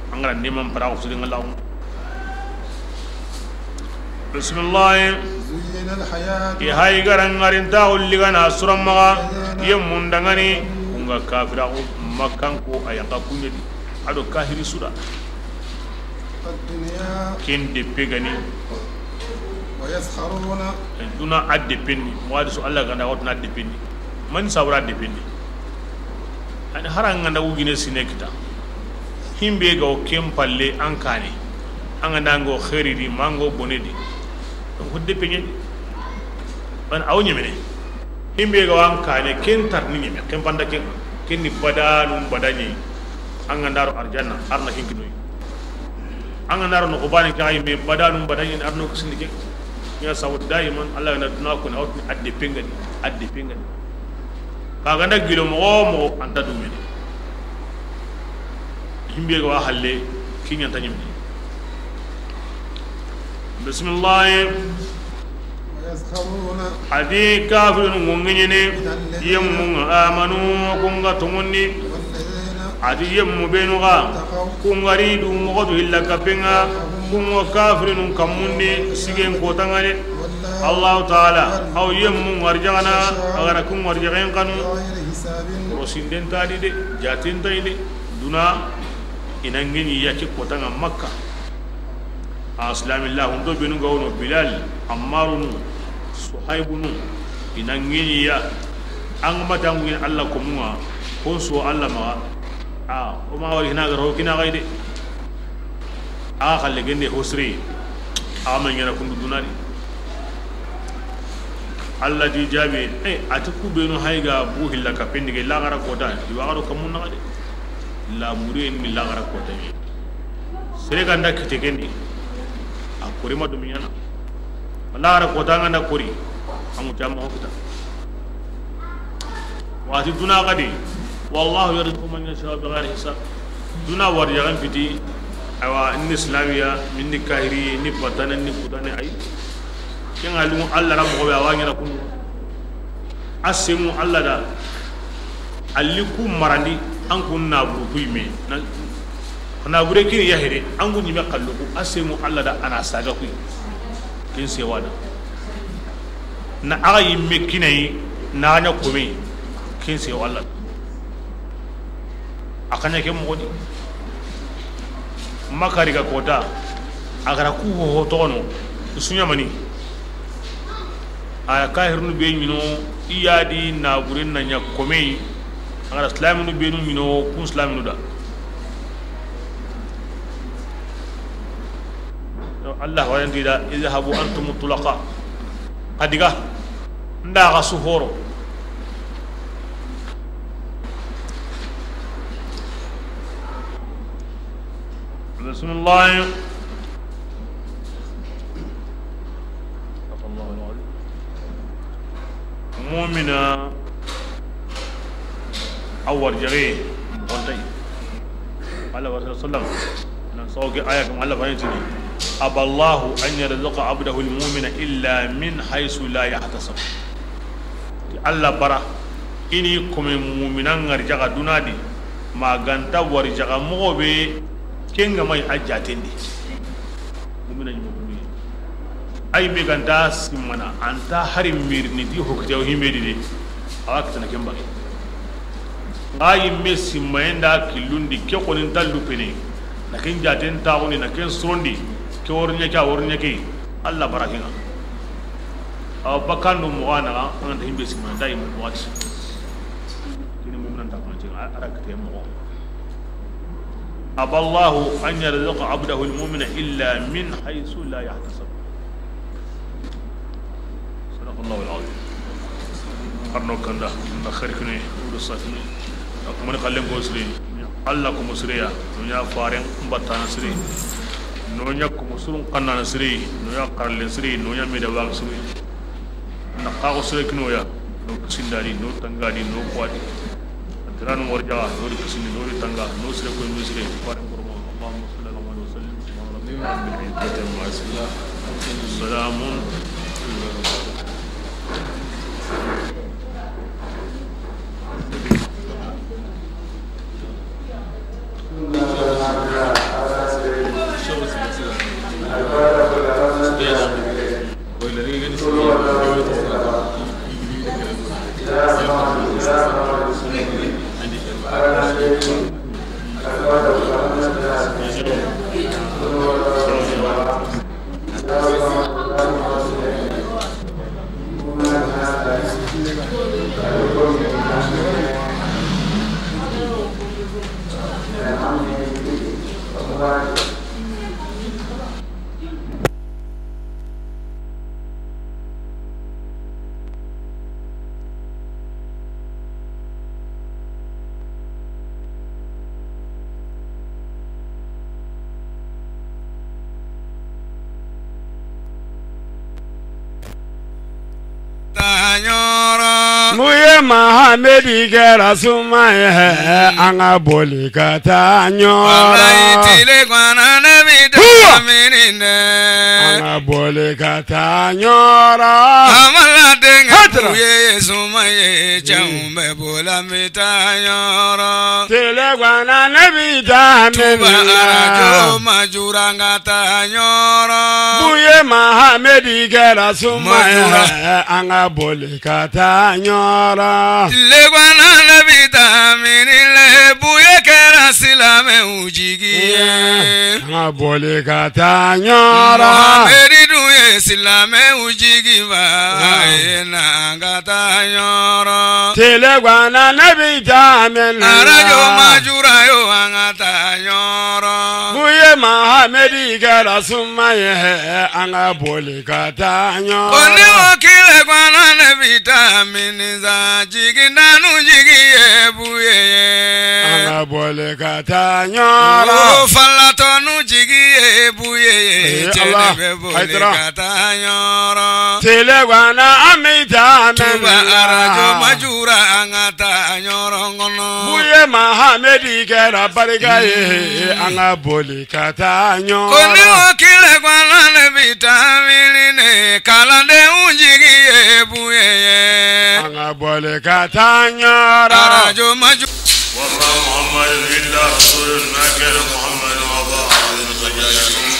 Angara neman parago fusinga lagunga. Bisimilahi. زين الحياة I hayi garangarinta ulligana suramaga yemmundangani. Kunga kafiraxu makkanko a yanka kuñedi. Ado kahiri suda الدنيا ken deppe gani. ويسخرون Duna a deppendi. Moxadi su Allah ganda wotuna a deppendi. Mani sabura a deppendi. Ani hara nganda wugine sine kita. Himbe ga o ken palle an kane. An ganda ngo xeeri di mango bone di. Donc deppe ñen. Ban aw ñemene. Himbe ga wan kane ken tar ni ñeme ken panda ken. Ken ni badanum badañi. An ganda ro arjanna arna ken kinoy. An ganda ro no ko bani ka ay me badanum badañi arno ko sindi ken. Ya sabu daiman Allah na duna ko na wotni a deppengani a deppengani. Ka ganda gilo moxo moxo anta dumene. Himbe ga wa halle kiñanta ñimni. Bisimilahi. ويسخرون Ati kafirinu ŋoŋeñene yemmu amanu kunga toŋonni. والذين Ati yemmu benu ga kungari du moxodu hilla kappenga kungo kafirinu kammunni sigen kotangane. Allahu taala aw yemmu ŋarjaxana agara kun ŋarjaxen kanu. بغير حساب Rosinden tadi de jaten tayi de duna ina ŋeñi yake kotanga Makka. A silamilla hunto benu ga wono Bilal, Ammarunu, Suhaybunu, ina ŋeñiya. An ga mata ŋuñini Allah komunga kon so Allah maxa. A o ma wari hina ga ro kina gayde. A xalle gende hosre. A ma ñana kundu dunari. Allah di jabi e ati ku benu hayga bu hilla ka pendige la gara kota di wa garo kamun na de. La muri en mi la gara kota ni. Sere ganda kite kendi. A kori ma dumi ñana. Wala ara kota nganda kori. Amu jamma hokita. Wati duna gadi. Wallahu yarzuqu man yasha'u bighairi hisab. Duna wari yagan fiti. Awa inni islamiya minni kahiri ni patane ni kutane ay. Kenga lumu Allah ra moxo be awa ñana kunu. A semu Allah da. Alli ku marandi an kun na buru ku yime. Na bure kini yahire an kun yime kalluku a semu Allah da ana saga ku. Kin sewada. Na aga yimme kinayi na nya kome. Kin sewa Allah. A xaña ke moxo di. Makari ga kota a gara ku hoho toxono. Suñamani. A kahirnu be ñino. I yadi naburen na ña komey. A gara silaminu benu ñino kun silaminu da. Allah wayandi da idhabu antum tulaqa. Adiga nda ga su horo. Bismillah. Mumina a warjaxe moxontay. Allah wa sallam nan soge aya kam Allah fayintini. Aballahu an yarzuqa abdahu almu'mina illa min haythu la yahtasab. Ti Allah bara ini kome mumina ngarjaxa dunadi ma ganta warjaxa moxo be kenga may a jatendi. Mumina ñi moxo be ay me ganta simmana anta hari mirini ti hokite o himedi de. Awa kitana kembari nga yimme simmayenda killundi ke xonin tallu pene. Na ken jaten taxundi na ken sorondi ke worña ke a worña ke. Allah barakinga. Awa bakkan do moxo na, an ga nta himbe simana, da i moxo ti. Kini mu'minan ta kan ti, a ra kite moxo. أبى الله أن يرزق عبده المؤمن إلا من حيث لا يحتسب. صدق الله العظيم. Arno kanda, na kharkine, udo safini. Akumani kallen ko siri. Allah ko musriya, no nya faren batana siri. No nya ko musurun kanana siri, no nya karlen siri, no nya meda wa siri. Na kago sire kinoya, no sindani, no tangani, no kwadi. Atiranu warja, no ri kisini, no ri tanga, no sire ko misire, kwadi kormo. اللهم صل على محمد وسلم. سبحان ربك رب العزة عما يصفون. سلام. Taɲɔrɔ. Muye Mahamedi kɛra suma ye, an ka boli ka taa ɲɔrɔ. Walayi, tile gana ne bi taa mini ne. An ka boli ka taa ɲɔrɔ. Amala denkɛ Hadra. Muye suma ye, cɛw bɛ boli an bɛ taa ɲɔrɔ. Tile gana ne bi taa mini ne. Tuba arajo ma jura an ka taa ɲɔrɔ. Muye Mahamedi kɛra suma ye, an ka boli ka taa ɲɔrɔ. Tile gana ne bi taa mini le, Buye kɛra silamɛw jigi ye. An ka boli ka taa ɲɔrɔ. Muhamɛdi dun ye silamɛw jigi ba. Ye na an ka taa ɲɔrɔ. Tile gana ne bi taa mini le. Arajo ma jura yo, an ka taa ɲɔrɔ. Buye Mahamedi kɛra suma ye, an ka boli ka taa ɲɔrɔ. Ko ne o kile gana ne bi taa mini sa, jigi nanu jigi ye Buye ye. An ka boli ka taa ɲɔrɔ. O falatɔnu jigi ye Buye ye. Ee, Ala, Haidara. Ka taa ɲɔrɔ. Tile gana an bɛ taa mini la. Tuba arajo ma jura an ka taa ɲɔrɔ kɔnɔ. Buye Mahamedi kɛra barika ye, an ka boli ka taa ɲɔrɔ. Ko ne o kile gana ne bi taa mini ne, kalandenw jigi ye Buye ye. An ka boli ka taa ɲɔrɔ. Arajo ma ju. وما محمد إلا رسول، ما كان محمد أبا أحد من رجالكم.